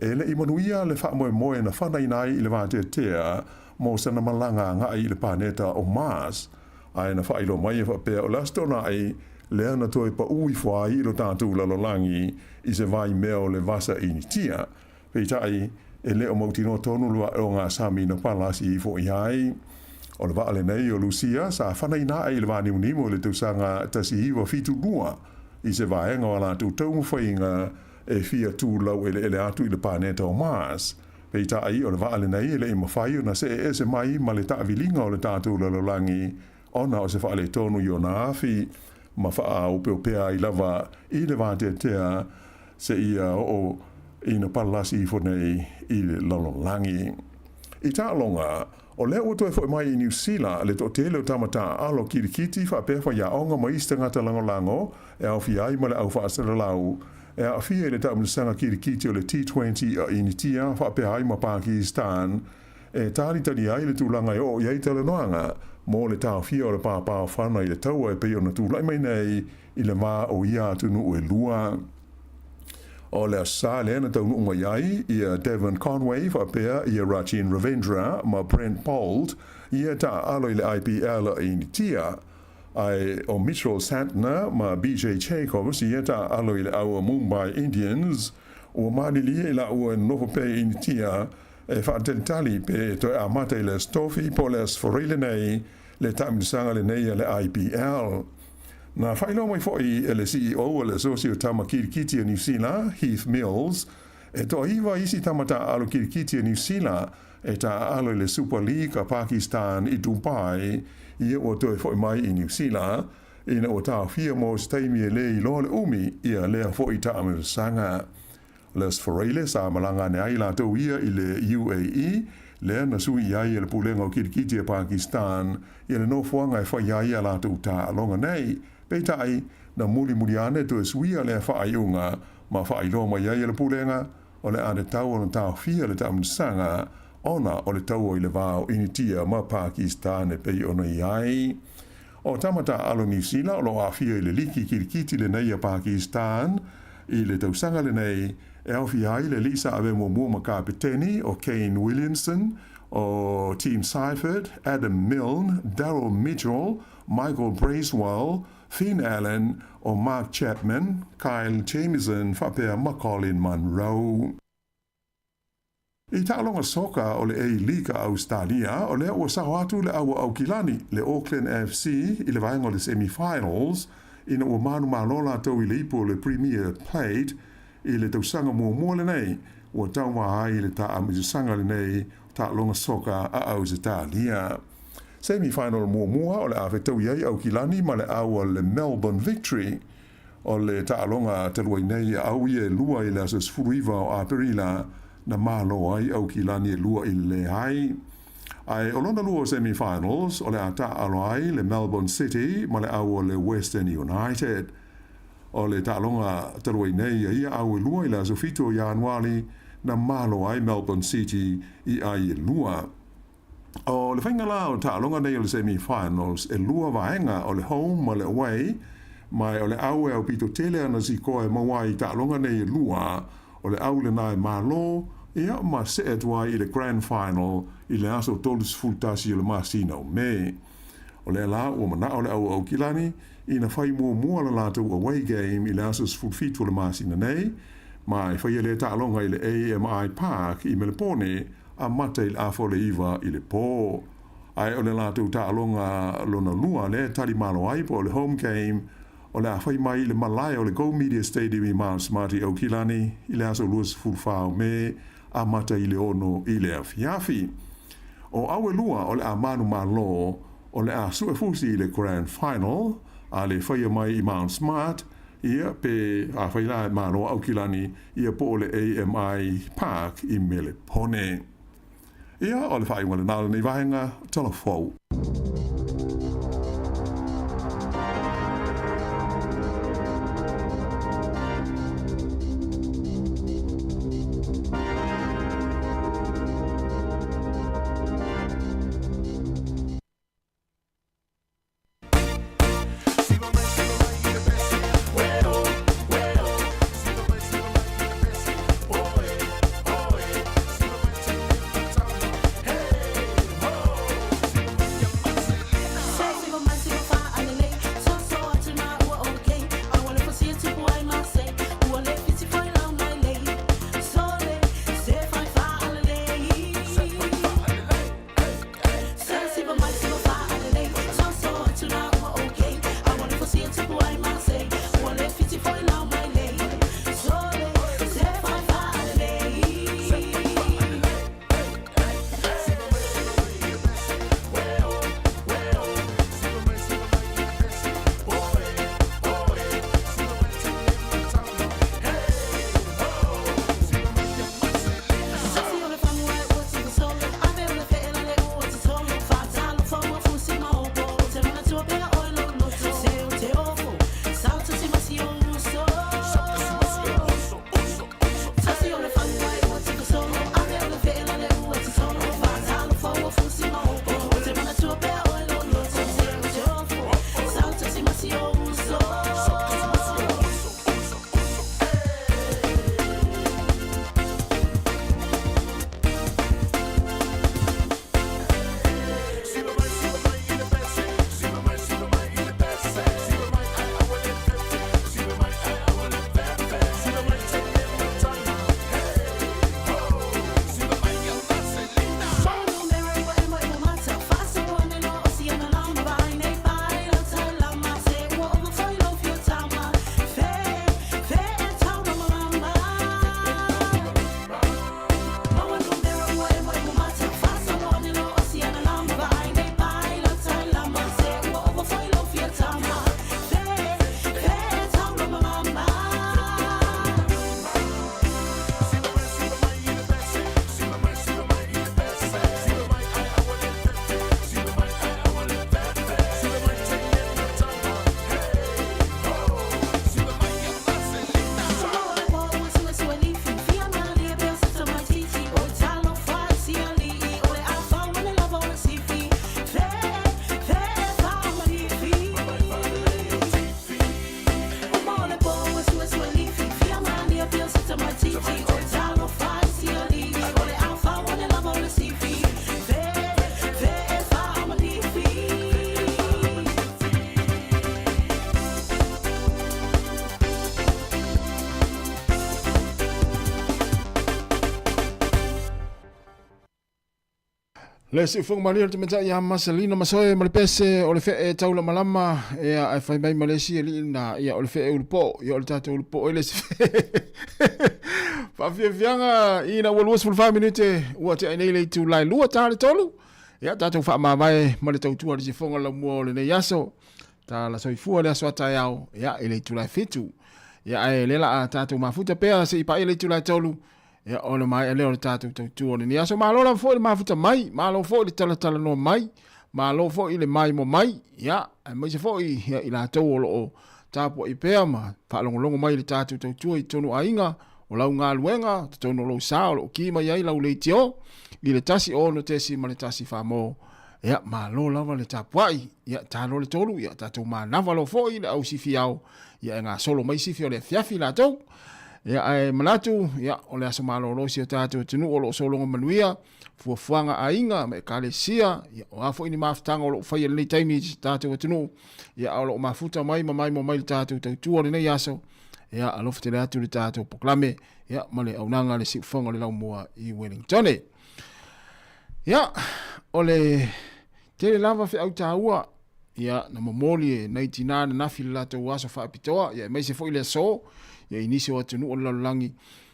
e le i manuia le faamoemoe na fanaina ai i le vateatea mo sana malaga agai i le paneta o Mars. Ae na faailoa mai e faapea o le Aso Toonai lea na toe paʻū ifo ai i lo tatou lalolagi i se vaimea o le vasa Initia. Peitai, e le o mautinoa tonu le vaeoga sami na palasi ifo i ai. O le vaa lenei o Lusia sa fanaina ae i le vānimunimu i le tausaga 1972 i se vaega o a latou taumafaiga e fia tulau eleele atu i le paneta o Mars. Peitai, o le vaa lenei e le i mafai ona see ese mai ma le taaviliga o le tatou lalolagi ona o se faaletonu i ona afi ma faaopeopea ai lava i le vateatea seia oo ina palasi ifo nei i le lalolagi. I taaloga, o lea ua toe foi mai i Niu Sila le toatele o tama taaalo kilikiti faapea faiaoga ma isi tagata lagolago e aofia ai ma le au faasalalau e aafia i le taamilosaga kilikiti o le T20 a Initia faapea ai ma Pakistan e talitali ai le tulaga e oo i ai talanoaga mo le taofia o le pāpāofana i le taua e pei ona tulai mai nei i le va o ia atunuu e lua. O le Aso Sa lea na taunuu mai ai ia Devon Conway faapea ia Rachin Ravindra ma Brent Boult ia taaalo i le IPL a Initia. Ae o Mitchell Santner ma BJ Jacobs ia taaalo i le au a Mumbai Indians, ua malilie i laua e nonofo pea i Initia e faatalitali pe toe amata i le Aso Tofi po o le Aso Faraile lenei le taamilosaga lenei a le IPL. Na faailoa mai foi e le CEO o le Asosi o Tama Kirikiti a Niu Sila, Heath Mills, e toaiva isi tama taaalo kirikiti a Niu Sila e taaalo i le Super League a Pakistan i Dubai, ia ua toe foi mai i Niu Sila, ina ua taofia mo se taimi e le iloa le umi ia lea foi taamilosaga. Le Aso Faraile sa malaga ane ai latou ia i le UAE, lea na sui i ai e le Pulega o Kilikiti a Pakistan i le nofoaga e fai ai a latou taaloga nei. Peitai, na mulimuli ane toe suia lea faaiuga ma faailoa mai ai e le Pulega o le a tatau ona taofia le taamilosaga ona o le taua i le va o Initia ma Pakistan e pei ona i ai. O tama taaalo Niu Sila o lo o aafia i le liki kilikiti lenei a Pakistan i le tausaga lenei e aofia ai le alii sa avea muamua ma kapeteni o Kane Williamson, o Tim Seifert, Adam Milne, Daryl Mitchell, Michael Bracewell, Finn Allen, o Mark Chapman, Kyle Jamieson faapea ma Colin Munro. I taaloga soka o le A-League a Ausetalia, o lea ua sao atu le au a Aukilani, le Auckland FC, i le vaega o le semi-finals, ina ua manumalo latou i le ipu o le Premier Plate i le tausaga muamua lenei ua tauva ai i le taamilosaga lenei o taaloga soka a Ausetalia. Semi-final muamua o le a fetaui ai Aukilani ma le au a le Melbourne Victory. O le taaloga talu ai nei a au ia e lua i le aso 19 o Aperila na malo ai Aukilani e 2-0. Ae o lona lua o semi-finals o le a taaalo ai le Melbourne City ma le au o le Western United. O le taaloga talu ai nei a ia au e lua i le aso 7 o Ianuali na malo ai Melbourne City i ai e lua. O le faiga la o taaloga nei o le semi-finals e lua vaega o le home ma le away, ma o le au e aupito tele ana sikoa e maua ai i taaloga nei e lua, o le au lena e malo, ia ma see atu ai i le grand final i le aso 31 o le masina o Me. O lea la ua manao le au Aukilani ina fai muamua le latou away game i le aso 17 o le masina nei, ma e faia lea taaloga i le AMI Park i Melepone amata i le afa o le 9 i le pō. Ae o le latou taaloga lona lua lea e tali malo ai po o le home game o le a fai mai i le malae o le Go Media Stadium i Mount Smart i Aukilani i le aso 24 o Me amata i le 6 i le afiafi. O au e lua o le a manumalo o le a suefusi i le Grand Final a le faia mai i Mount Smart ia pe afai la e malo Aukilani ia po o le AMI Park i Melepone. Ia, o le faaiuga lena o lenei vaega tala fou. Le siufoga malie o le tamaitai ia Maselina Masoe ma le pese o le fee taulamalama, ia ae fai mai ma le isi alii lena, ia o le fee ulupoo, ia o le tatou ulupoo e le isi fee. Faafiafiaga ina ua 24 minute ua tea nei le itulai 2 ta le 3, ia tatou faamavae ma le tautua le siufoga laumua o lenei aso. Tala soifua le aso a taeao, ia i le itulai 7. Ia ae le la a tatou mafuta pea se i paia le itulai 3, Ia, o le maea lea o le tatou tautua o lenei aso. Malo lava foi le mafuta mai, malo foi le talatalanoa mai, malo foi le maimoa mai, ia, aemaise foi ia, i latou o lo o tapuai pea ma faalogologo mai i le tatou tautua i totonu o aiga, o lau galuega, totonu o lou sa o lo o ki mai ai lau leitio i le 1 6.1 mo. Ia, malo lava le tapuai, ia, talo le tolu, ia, tatou manava loa foi le au sifi ao, ia, e gasolo mai sifi o le afiafi latou. Ia, ae manatu, ia, o le aso malolo si o tatou atunuu o lo o sologa manuia, fuafuaga aiga ma ekalesia, ia, o a foi ni mafutaga o lo o faia i lenei taimi i si tatou atunuu, ia, a o lo o mafuta mai ma maimoa mai le tatou tautua o lenei aso, ia, alofa tele atu le tatou polokalame, ia, ma le auaunaga a le Siufofoga o le Laumua i Wellingtone. Ia, o le tele lava feau taua, ia, na momoli e nai tinā ananafi le latou aso faapitoa, ia, aemaise foi le aso, ia, i nisi o atunuu o le lalolagi,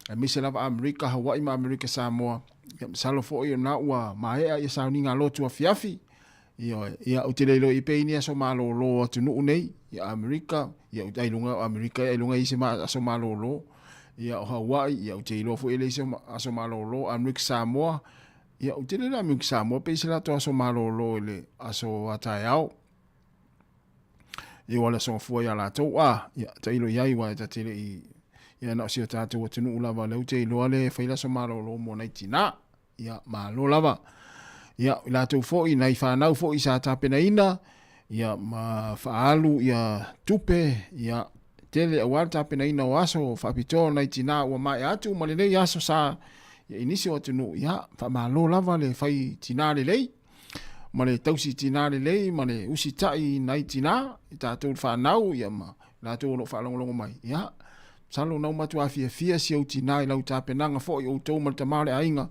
aemaise lava Amerika, Hawaii ma Amerika Samoa. Ia, masalo foi o lena ua maea ia sauniga lotu afiafi. Ioe, ia, ou te le iloa i pei ni aso malōlō o atunuu nei, ia Amerika, ia, ailoga o Amerika, ailoga i se aso malōlō. Ia, o Hawaii, ia, ou te iloa foi e leai se aso malōlō, Amerika Samoa, Ia, ou te le la miuki Samoa pe i se latou aso malōlō i le aso a taeao. Ia, ua le aso gafua iā latou, a, ia, tailo i ai, ua e ta te le i, ia, na o si o tātou atunuu lava, lea ou te iloa le fai le aso malōlō mo nai tinā. Ia, malo lava. Ia, i latou foi, nai whanau foi sa tapenaina, ia, ma whaalu, ia, tupe, ia, tele aua le tapenaina o aso faapitoa o nai tinā ua maea atu ma lenei aso sa i nisi o atunuu, ia, faamalo lava le fai tinā lelei, ma le tausi tinā lelei, ma le usitai i nai tinā, i tatou le whanau, ia, ma latou o lo o faalogologo mai, ia, masalo na uma matua fiafia si ou tinā i lau tapenaga foi outou ma le tama o le aiga,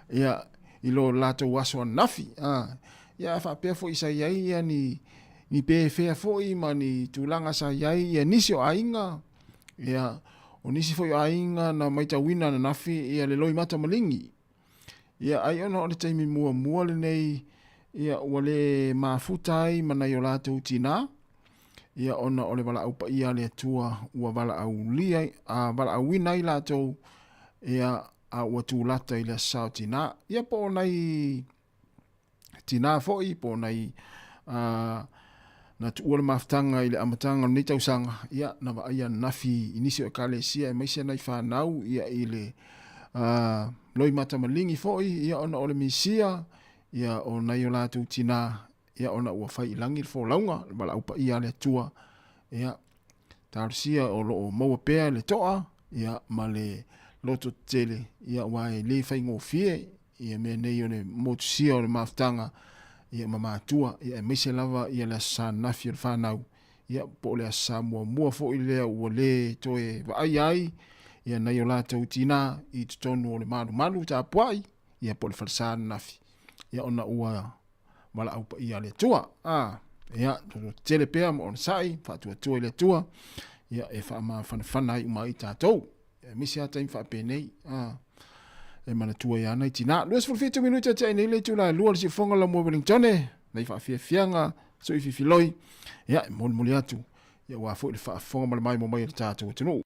ia, i lo latou aso ananafi, a, ia, faapea foi sa i ai ia ni, ni pefea foi ma ni tulaga sa i ai ia nisi o aiga, ia, o nisi foi o aiga na maitauina ananafi ia le loimata maligi. Ia, ai ona o le taimi muamua lenei, ia, ua le mafuta ai ma nai o latou tinā, ia, ona o le valaau paia a le Atua ua valaaulia, a valaauina ai latou, ia, a ua tulata i le aso sa o tinā. Ia, po o nai tinā foi po o nai na tuua le mafutaga i le amataga o lenei tausaga, ia, na vaaia ananafi i nisi o ekalesia aemaise nai fanau, ia, i le loimata maligi foi, ia, ona o le misia, ia, o nai o latou tinā, ia, ona ua fai i lagi le folauga, le valaau paia a le Atua, ia, talosia o lo o maua pea le toa, ia, ma le loto tetele, ia, aua e le faigofie, ia mea nei o le motusia o le mafutaga ia ma matua, ia aemaise lava ia le Aso Sa ananafi o le fanau, ia po o le Aso Sa muamua foi lea ua le toe vaaia ai ia nai o latou tinā i totonu o le malumalu tapuai, ia po o le falesa ananafi, ia ona ua valaau paia a le Atua. A, ia, tele pea ma onosai, faatuatua i le Atua, ia e faamafanafana ai uma ai tatou. Aemaise lava taimi faapenei, a, e manatua ai lava nai tinā. 27 minute atiae nei le itula e 2 le siufofoga la mua Wellingtone, nai faafiafiaga sui fifiloi, ia, e molimoli atu, ia aua foi le faafofoga ma le maimoa mai a le tatou atunuu.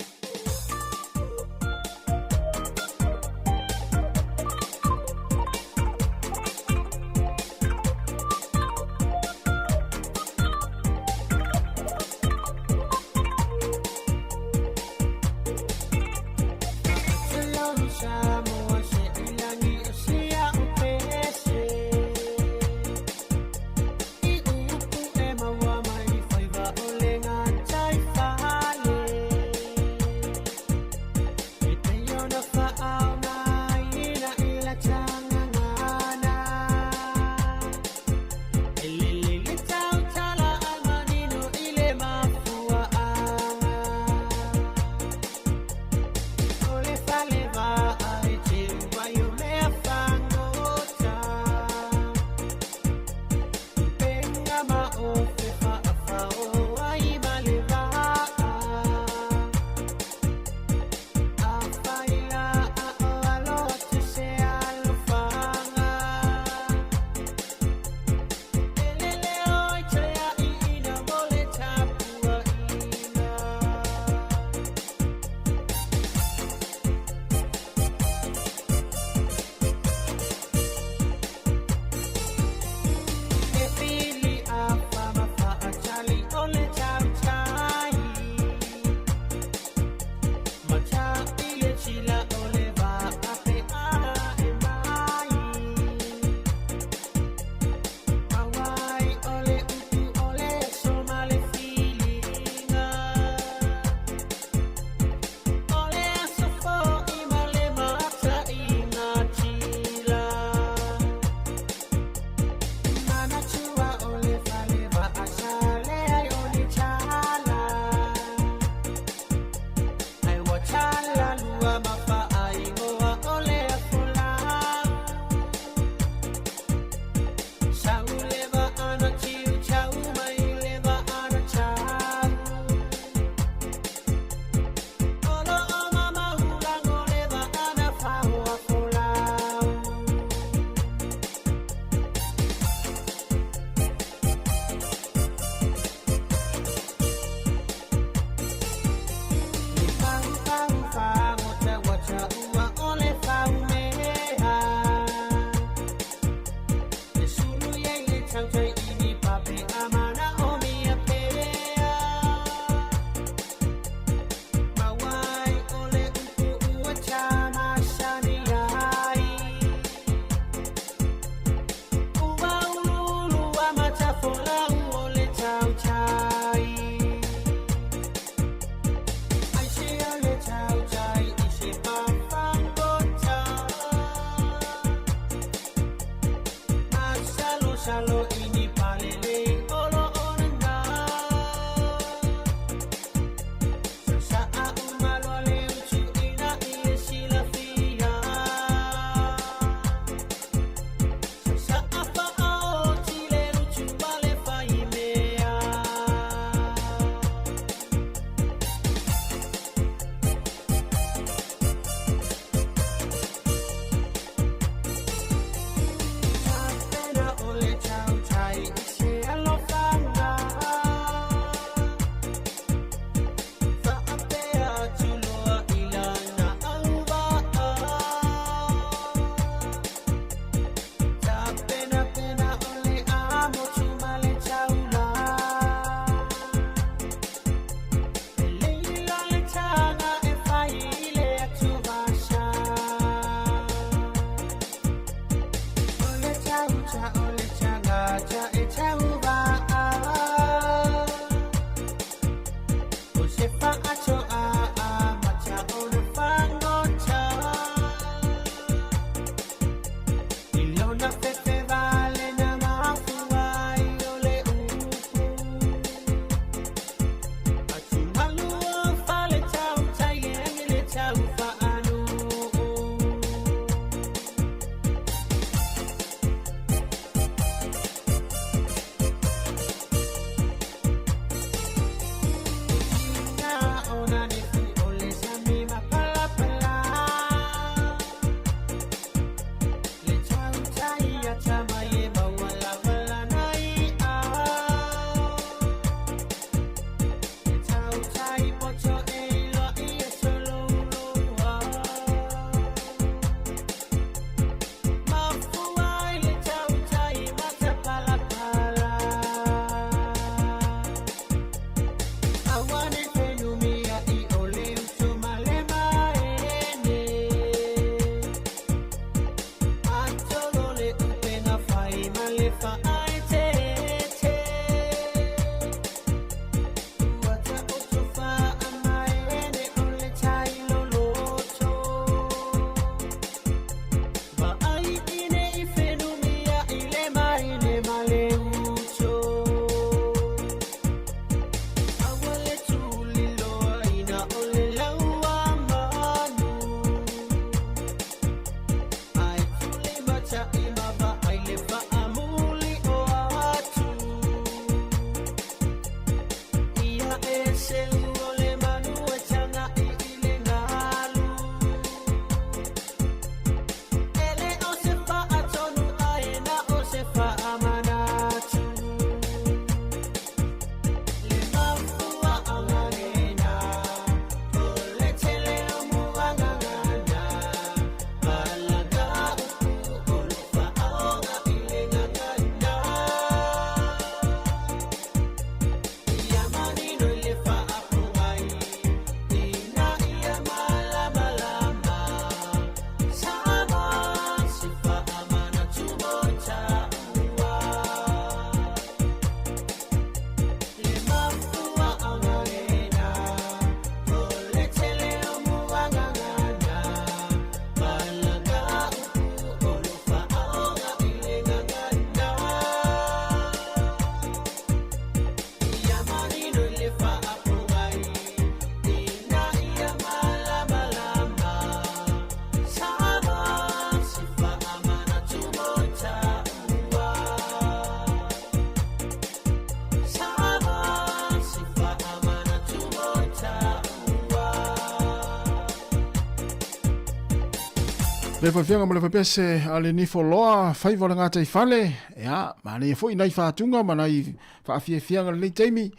Le fafiaga ma le fapese a le nifo loa faiva o le gata i fale ia manaia foi nai faatuga ma nai faafiafiaga lenei taimi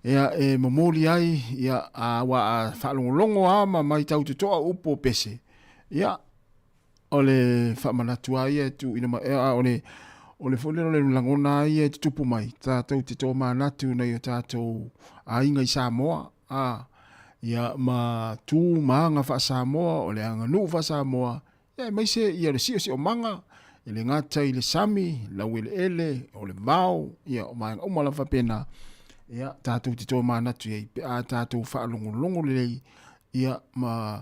ia e momoli ai ia a ua a faalogologo a ma maitau totoa upu o pese ia O le faamanatu lava ia e tuuina mai, a o le, o le foi lea o le lagona lava ia e tutupu mai, tatou te tomanatu i nai o tatou aiga i Samoa, a, ia, ma tu ma aga faa-Samoa, o le aganuu faa-Samoa, ia, aemaise ia le siosiomaga, e le gata i le sami, laueleele, o le vao, ia, o vaega uma lava faapena, ia, tatou te tomanatu i ai pe a tatou faalogologo lelei, ia, ma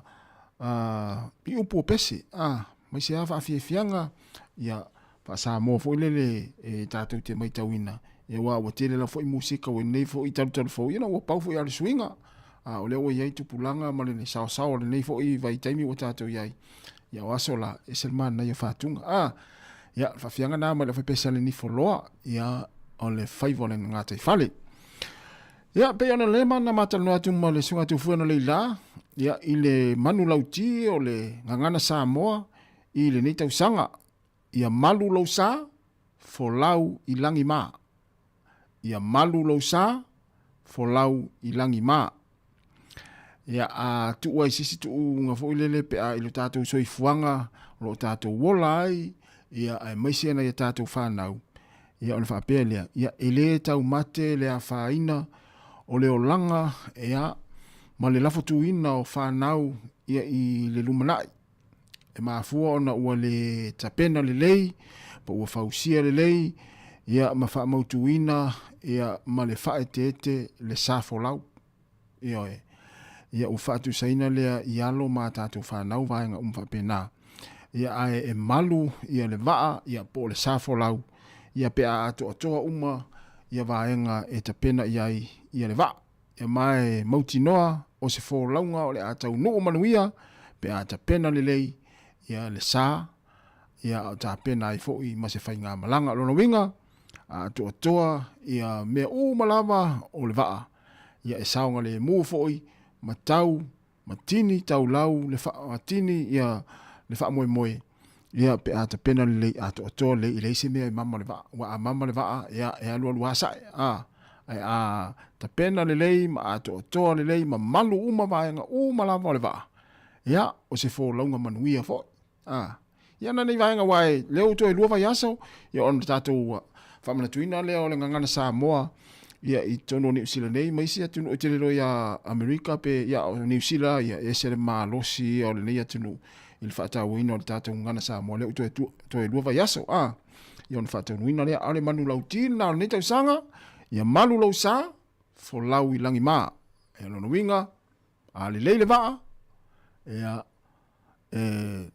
i upu o pese, a, mai se a faafiafiaga, ia, Faa-Samoa foi lele e tatou te maitauina, ia aua ua tele lava foi musika ua i nei foi talutalu fou, ia na ua pau foi lava le suiga. A o lea ua i ai tupulaga ma le saosao o lenei foi vaitaimi ua tatou i ai, ia o aso la, e ese le manaia o fatuga. A, ia, le faafiaga na mai le aufaipese a le Nifoloa, ia, o le faiva o le gataifale. Ia, pei ona lea ma na matalanoa atu ma le Susuga Tufue na Leila, ia, i le manu lauti o le gagana Samoa i lenei tausaga. Ia malu lou sa, folau i lagi ma. Ia malu lou sa, folau i lagi ma. Ia, a tuu ai sisi tuuga foi lele pe a i lo tatou soifuaga o lo o tatou ola ai, ia, aemaise nai a tatou fanau, ia, ona faapea lea, ia, e le taumate le afaina o le olaga, ia, ma le lafotuina o fanau, ia, i le lumanai. E mafua ona ua le tapena lelei, po ua fausia lelei, ia, ma faamautuina, ia, ma le faaeteete le sa folau. Ioe. Ia ua faatusaina lea i alo ma a tatou fanau vaega uma faapena. Ia ae e malu ia le vaa ia po o le sa folau ia pe a atoatoa uma ia vaega e tapena i ai ia le vaa. Ia ma e mautinoa o se folauga o le a taunuu manuia pe a tapena lelei ia le sa ia a o tapena ai foi ma se faigamalaga. O lona uiga, a atoatoa ia mea uma lava o le vaa, ia e saogalemu foi ma tau ma tini taulau le tini ia le faamoemoe, ia pe a tapena lelei atoatoa lelei, e leai se mea e mama le vaa. Ua a mama le vaa, ia e alualu lava sae, a, ae a tapena lelei ma atoatoa lelei ma malu uma vaega uma lava o le vaa, ia o se folauga manuia foi. A, ia na nei vaega aua e lea ua toe lua vaiaso, ia ona tatou faamanatuina lea o le gagana Samoa ia i totonu o Niu Sila nei ma isi atunuu e tele loa ia Amerika pe ia o Niu Sila ia e ese le malosi ia o lenei atunuu i le faatauaina o le tatou gagana Samoa lea ua toe, toe lua vaiaso a ia ona faataunuina lea a o le manulauti lena o lenei tausaga ia malu lou sa folau i lagi ma ia lona uiga a lelei le vaa ia e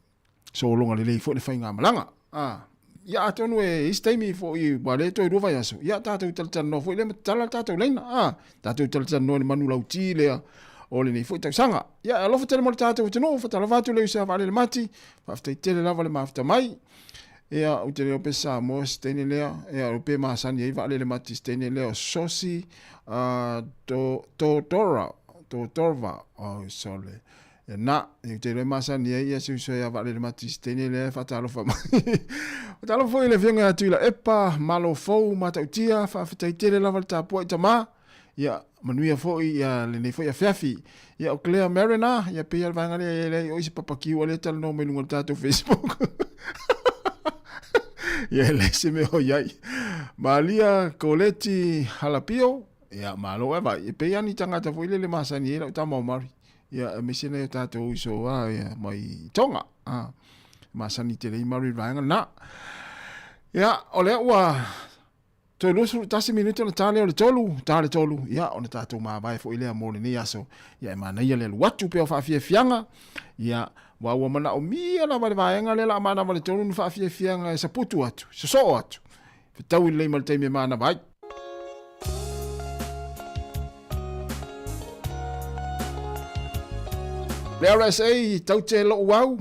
sologa lelei foi le faigamalaga. A, ia atonu e isi taimi foi ua le toe lua vaiaso, ia tatou talatalanoa foi lea ma tatala le tatou laina. A, tatou talatalanoa i le manu lauti lea o lenei foi tausaga. Ia, e alofa tele mo le tatou atunuu, faatalofa atu le uso vaalele mati, faafetai tele lava le mafuta mai. Ia, ou te le o pe Samoa se teine lea, ia, o pe masani ai vaalele mati se teine lea o Sosi uh, Todora, Todorva, oh, sole. Ia na, ou te iloa e masani ai ia si uso ia Vaalele Mati i se teine lea e faatalofa mai. Faatalofa foi i le Afioga ia Tuilaepa, Malo Fou, Matautia, faafetai tele lava le tapuai tama. Ia, manuia foi ia lenei foi afiafi. Ia, o Claire Mariner, ia pei lava le vaega lea e leai o i se papakiu a lea talanoa mai luga o le tatou Facebook. Ia, e leai se mea o i ai. Malia Koleti Halapio, ia, malo e vai. E pei lava ni tagata foi lele masani ai lau tama o Mari. Ia, aemaise nai o tatou uso a, ia, mai Tonga. A, masani tele i Mari vaega na. Ia, o lea ua toe 21 minute ona ta lea o le tolu, ta le tolu, ia, ona tatou mavae foi lea mo lenei aso. Ia, e manaia le alu atu pea o faafiafiaga. Ia, ua ua manaomia lava le vaega lea la manava le tolu ni faafiafiaga e saputu atu, sosoo atu. Fetaui lelei ma le taimi e manava ai. Le RSA, tau te lou au.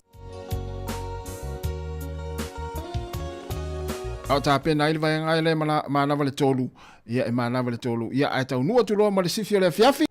A o tapena ai le vaega ai le manava le tolu. Ia e manava le tolu. Ia ae taunuu atu loa ma le sifi o le afiafi.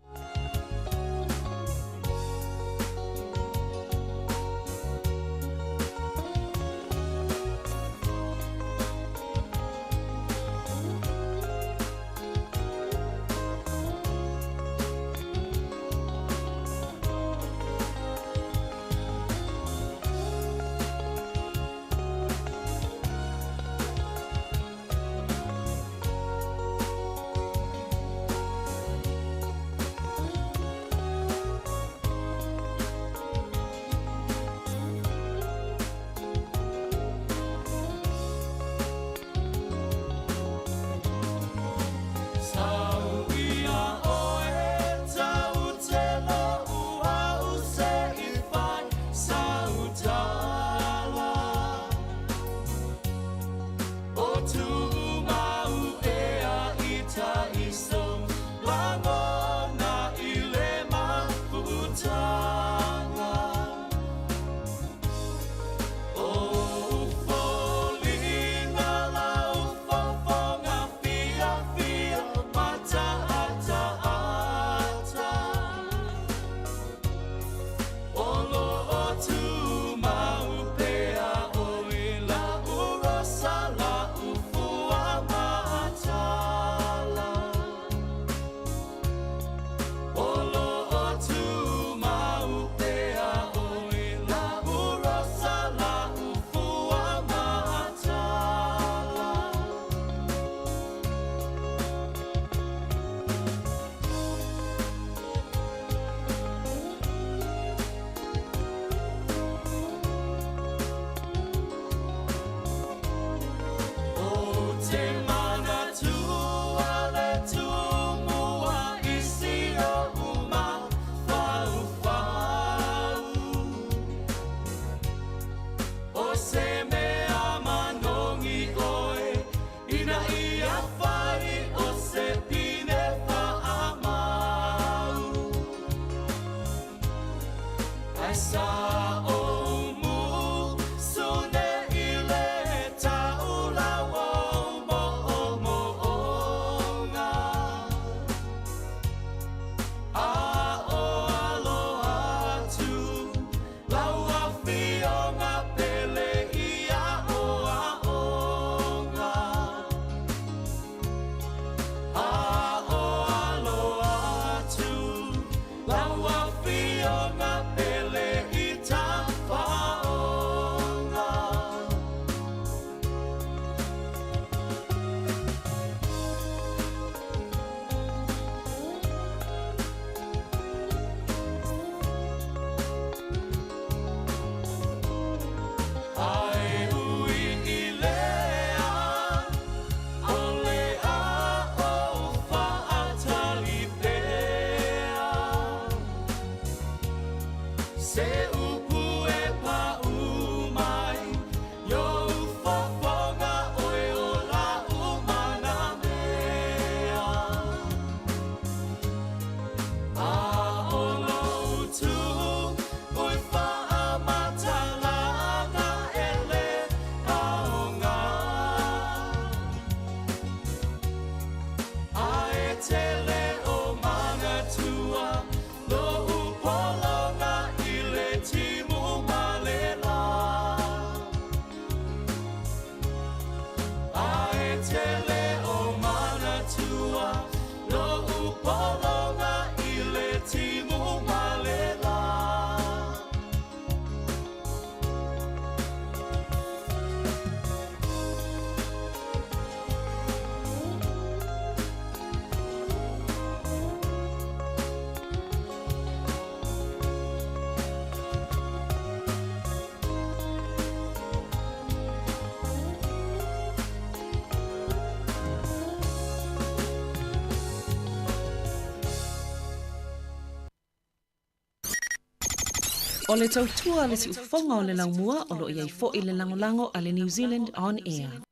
O le tautua a le siufofoga o le laumua o lo o i ai foi le lagolago a le New Zealand On Air.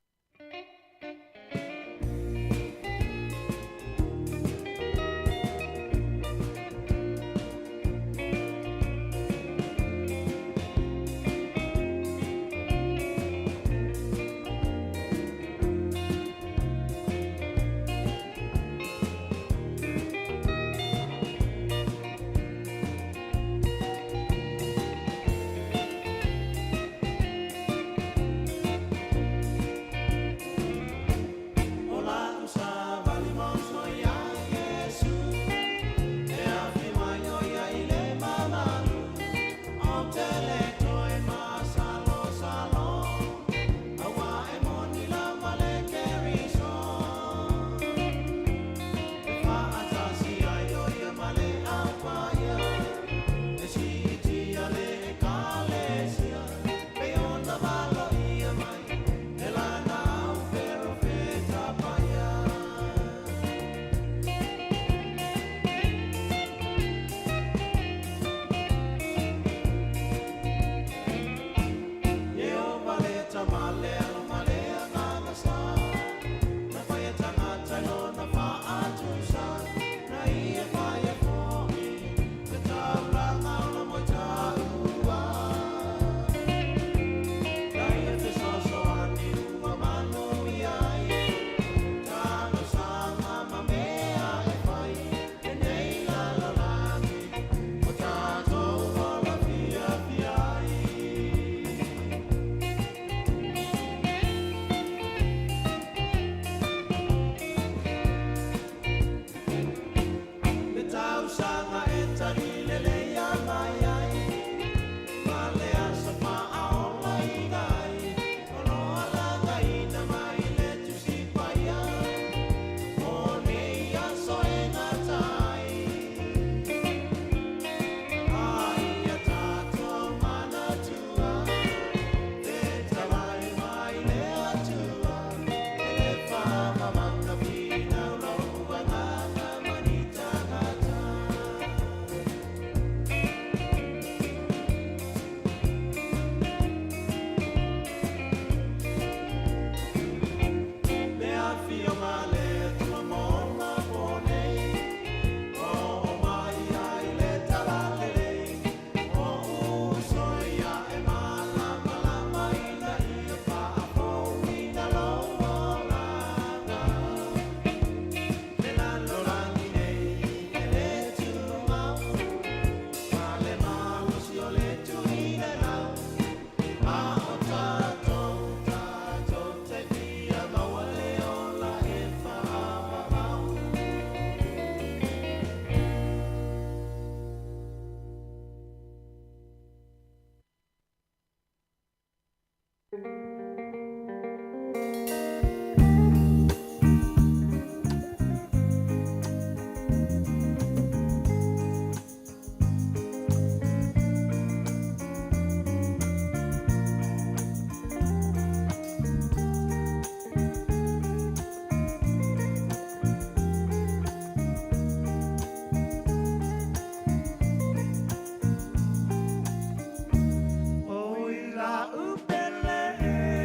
Oi la upele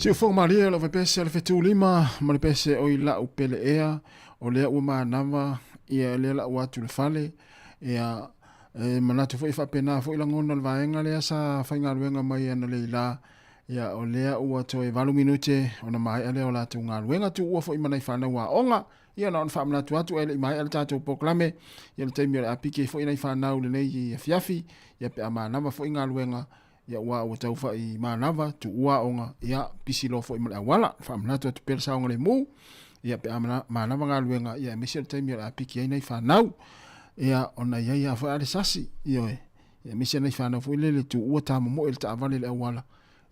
Siufoga malie lau faipese o le fetulima ma le pese o i lau pele ea o lea ua manava ia lea lau atu le fale ia e manatu foi faapena foi lagona o le vaega lea sa faigaluega mai ana leilā ia o lea ua toe 8 minute ona maea lea o latou galuega tuua foi ma nai fanau aoga ia na ona faamanatu atu ae le i maea le tatou polokalame ia le taimi o le a piki ai foi nai fanau lenei afiafi ia pe a manava foi galuega ia ua ua tau fai manava tuua aoga ia pisi loa foi ma le auala faamanatu atu pea le saogalemu ia pe a manava galuega ia aemaise o le taimi o le a piki ai nai fanau ia ona i ai lava foi a le sasi ioe ia aemaise nai fanau foi lele tuua tamomoe le taavale i le auala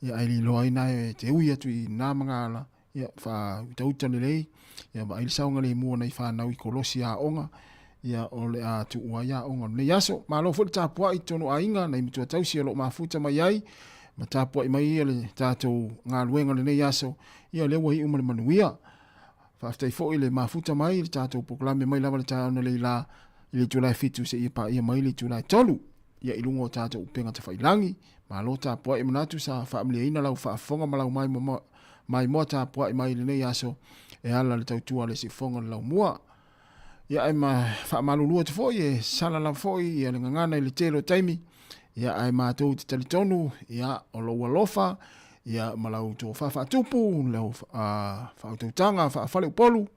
ia ae le iloa ai na e te ui atu i na magaala ia faautauta lelei ia vaai le saogalemu o nai fanau i kolosi aoga ia o le a tuua ai aoga o lenei aso. Malo foi le tapuai i totonu o aiga, nai matua tausi o lo o mafuta mai ai ma tapuai mai ia le tatou galuega o lenei aso, ia o lea ua iu ma le manuia. Faafetai foi le mafuta mai i le tatou polokalame mai lava le taeao analeila i le itula e 7 seia paia mai le itula e 3 ia i luga o tatou upega tafailagi. Malo tapuai, e manatu sa faamaliaina lau faafofoga ma lau maimoa tapuai mai i lenei aso e ala le tautua a le siufofoga o le laumua. Ia ae ma faamalulu atu foi e sala lava foi ia le gagana i le tele o taimi. Ia ae matou te talitonu ia o lou alofa ia ma lau tofa faatupu, lau faautautaga faafaleupolu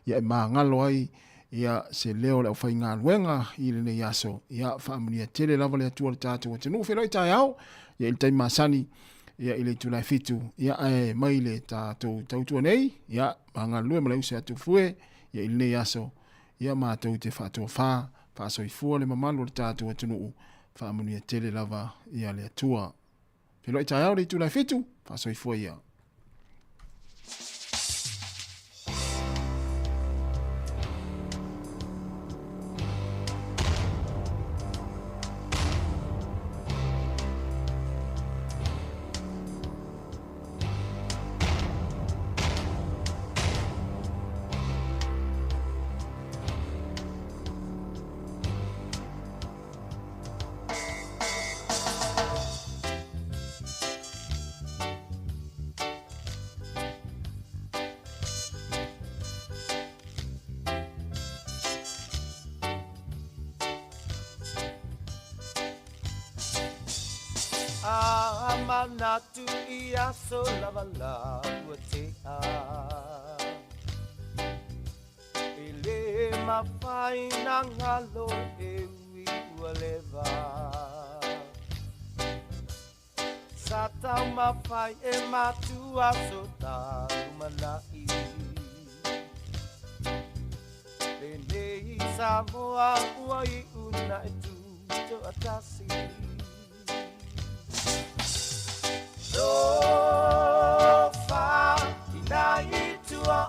ia e magalo ai ia se leo o le aufaigaluega i lenei aso. Ia faamanuia tele lava le Atua i le tatou atunuu. Feiloai taeao ia i le taimi masani ia i le itula e 7 ia ae mai le tatou tautua nei ia ma galulue ma le uso ia Tufue ia i lenei aso ia matou te faatofa faasoifua le mamalu o le tatou atunuu. Faamanuia tele lava ia le Atua. Feiloai taeao i le itula e 7, faasoifua ia. A manatu i aso lava la ua tea E le mafai na galo e ui ua leva Sa taumafai e matua so ta lumanai Lenei Samoa ua iu na e tutoatasi Tofa ina i tua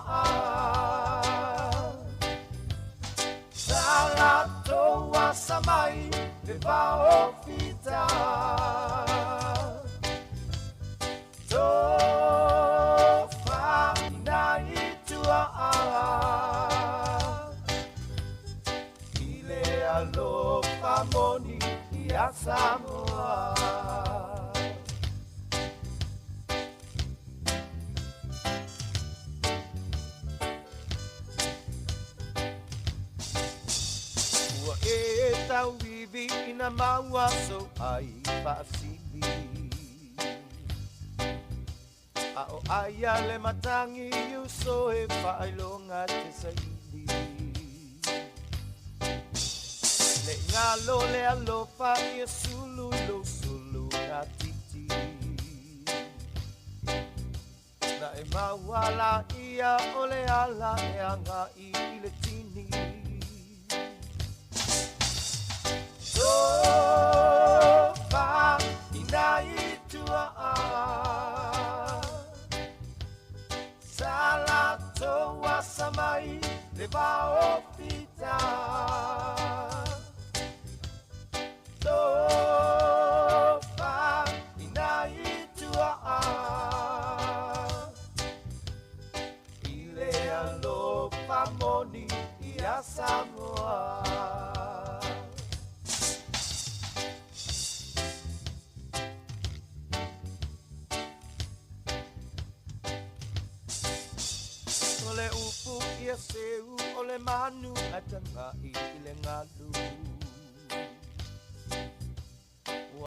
Sa latou asa mai le vaofita. Tofa ina i tua i le alofa moni ia Samoa. Ua e tauivi ina maua so ai faasili. A o aia le matangi uso e whailonga te saili. Le ngalo le alofa ia sulu lo sulu na titi. Na e mauala ia o le ala e anga i le tini. Tofa ina i tua Salatoa samai le vaofita. Tofa ina i tua i le alofa moni ia Samoa. O le upu ia seu o le manu a tanga i le ngalu.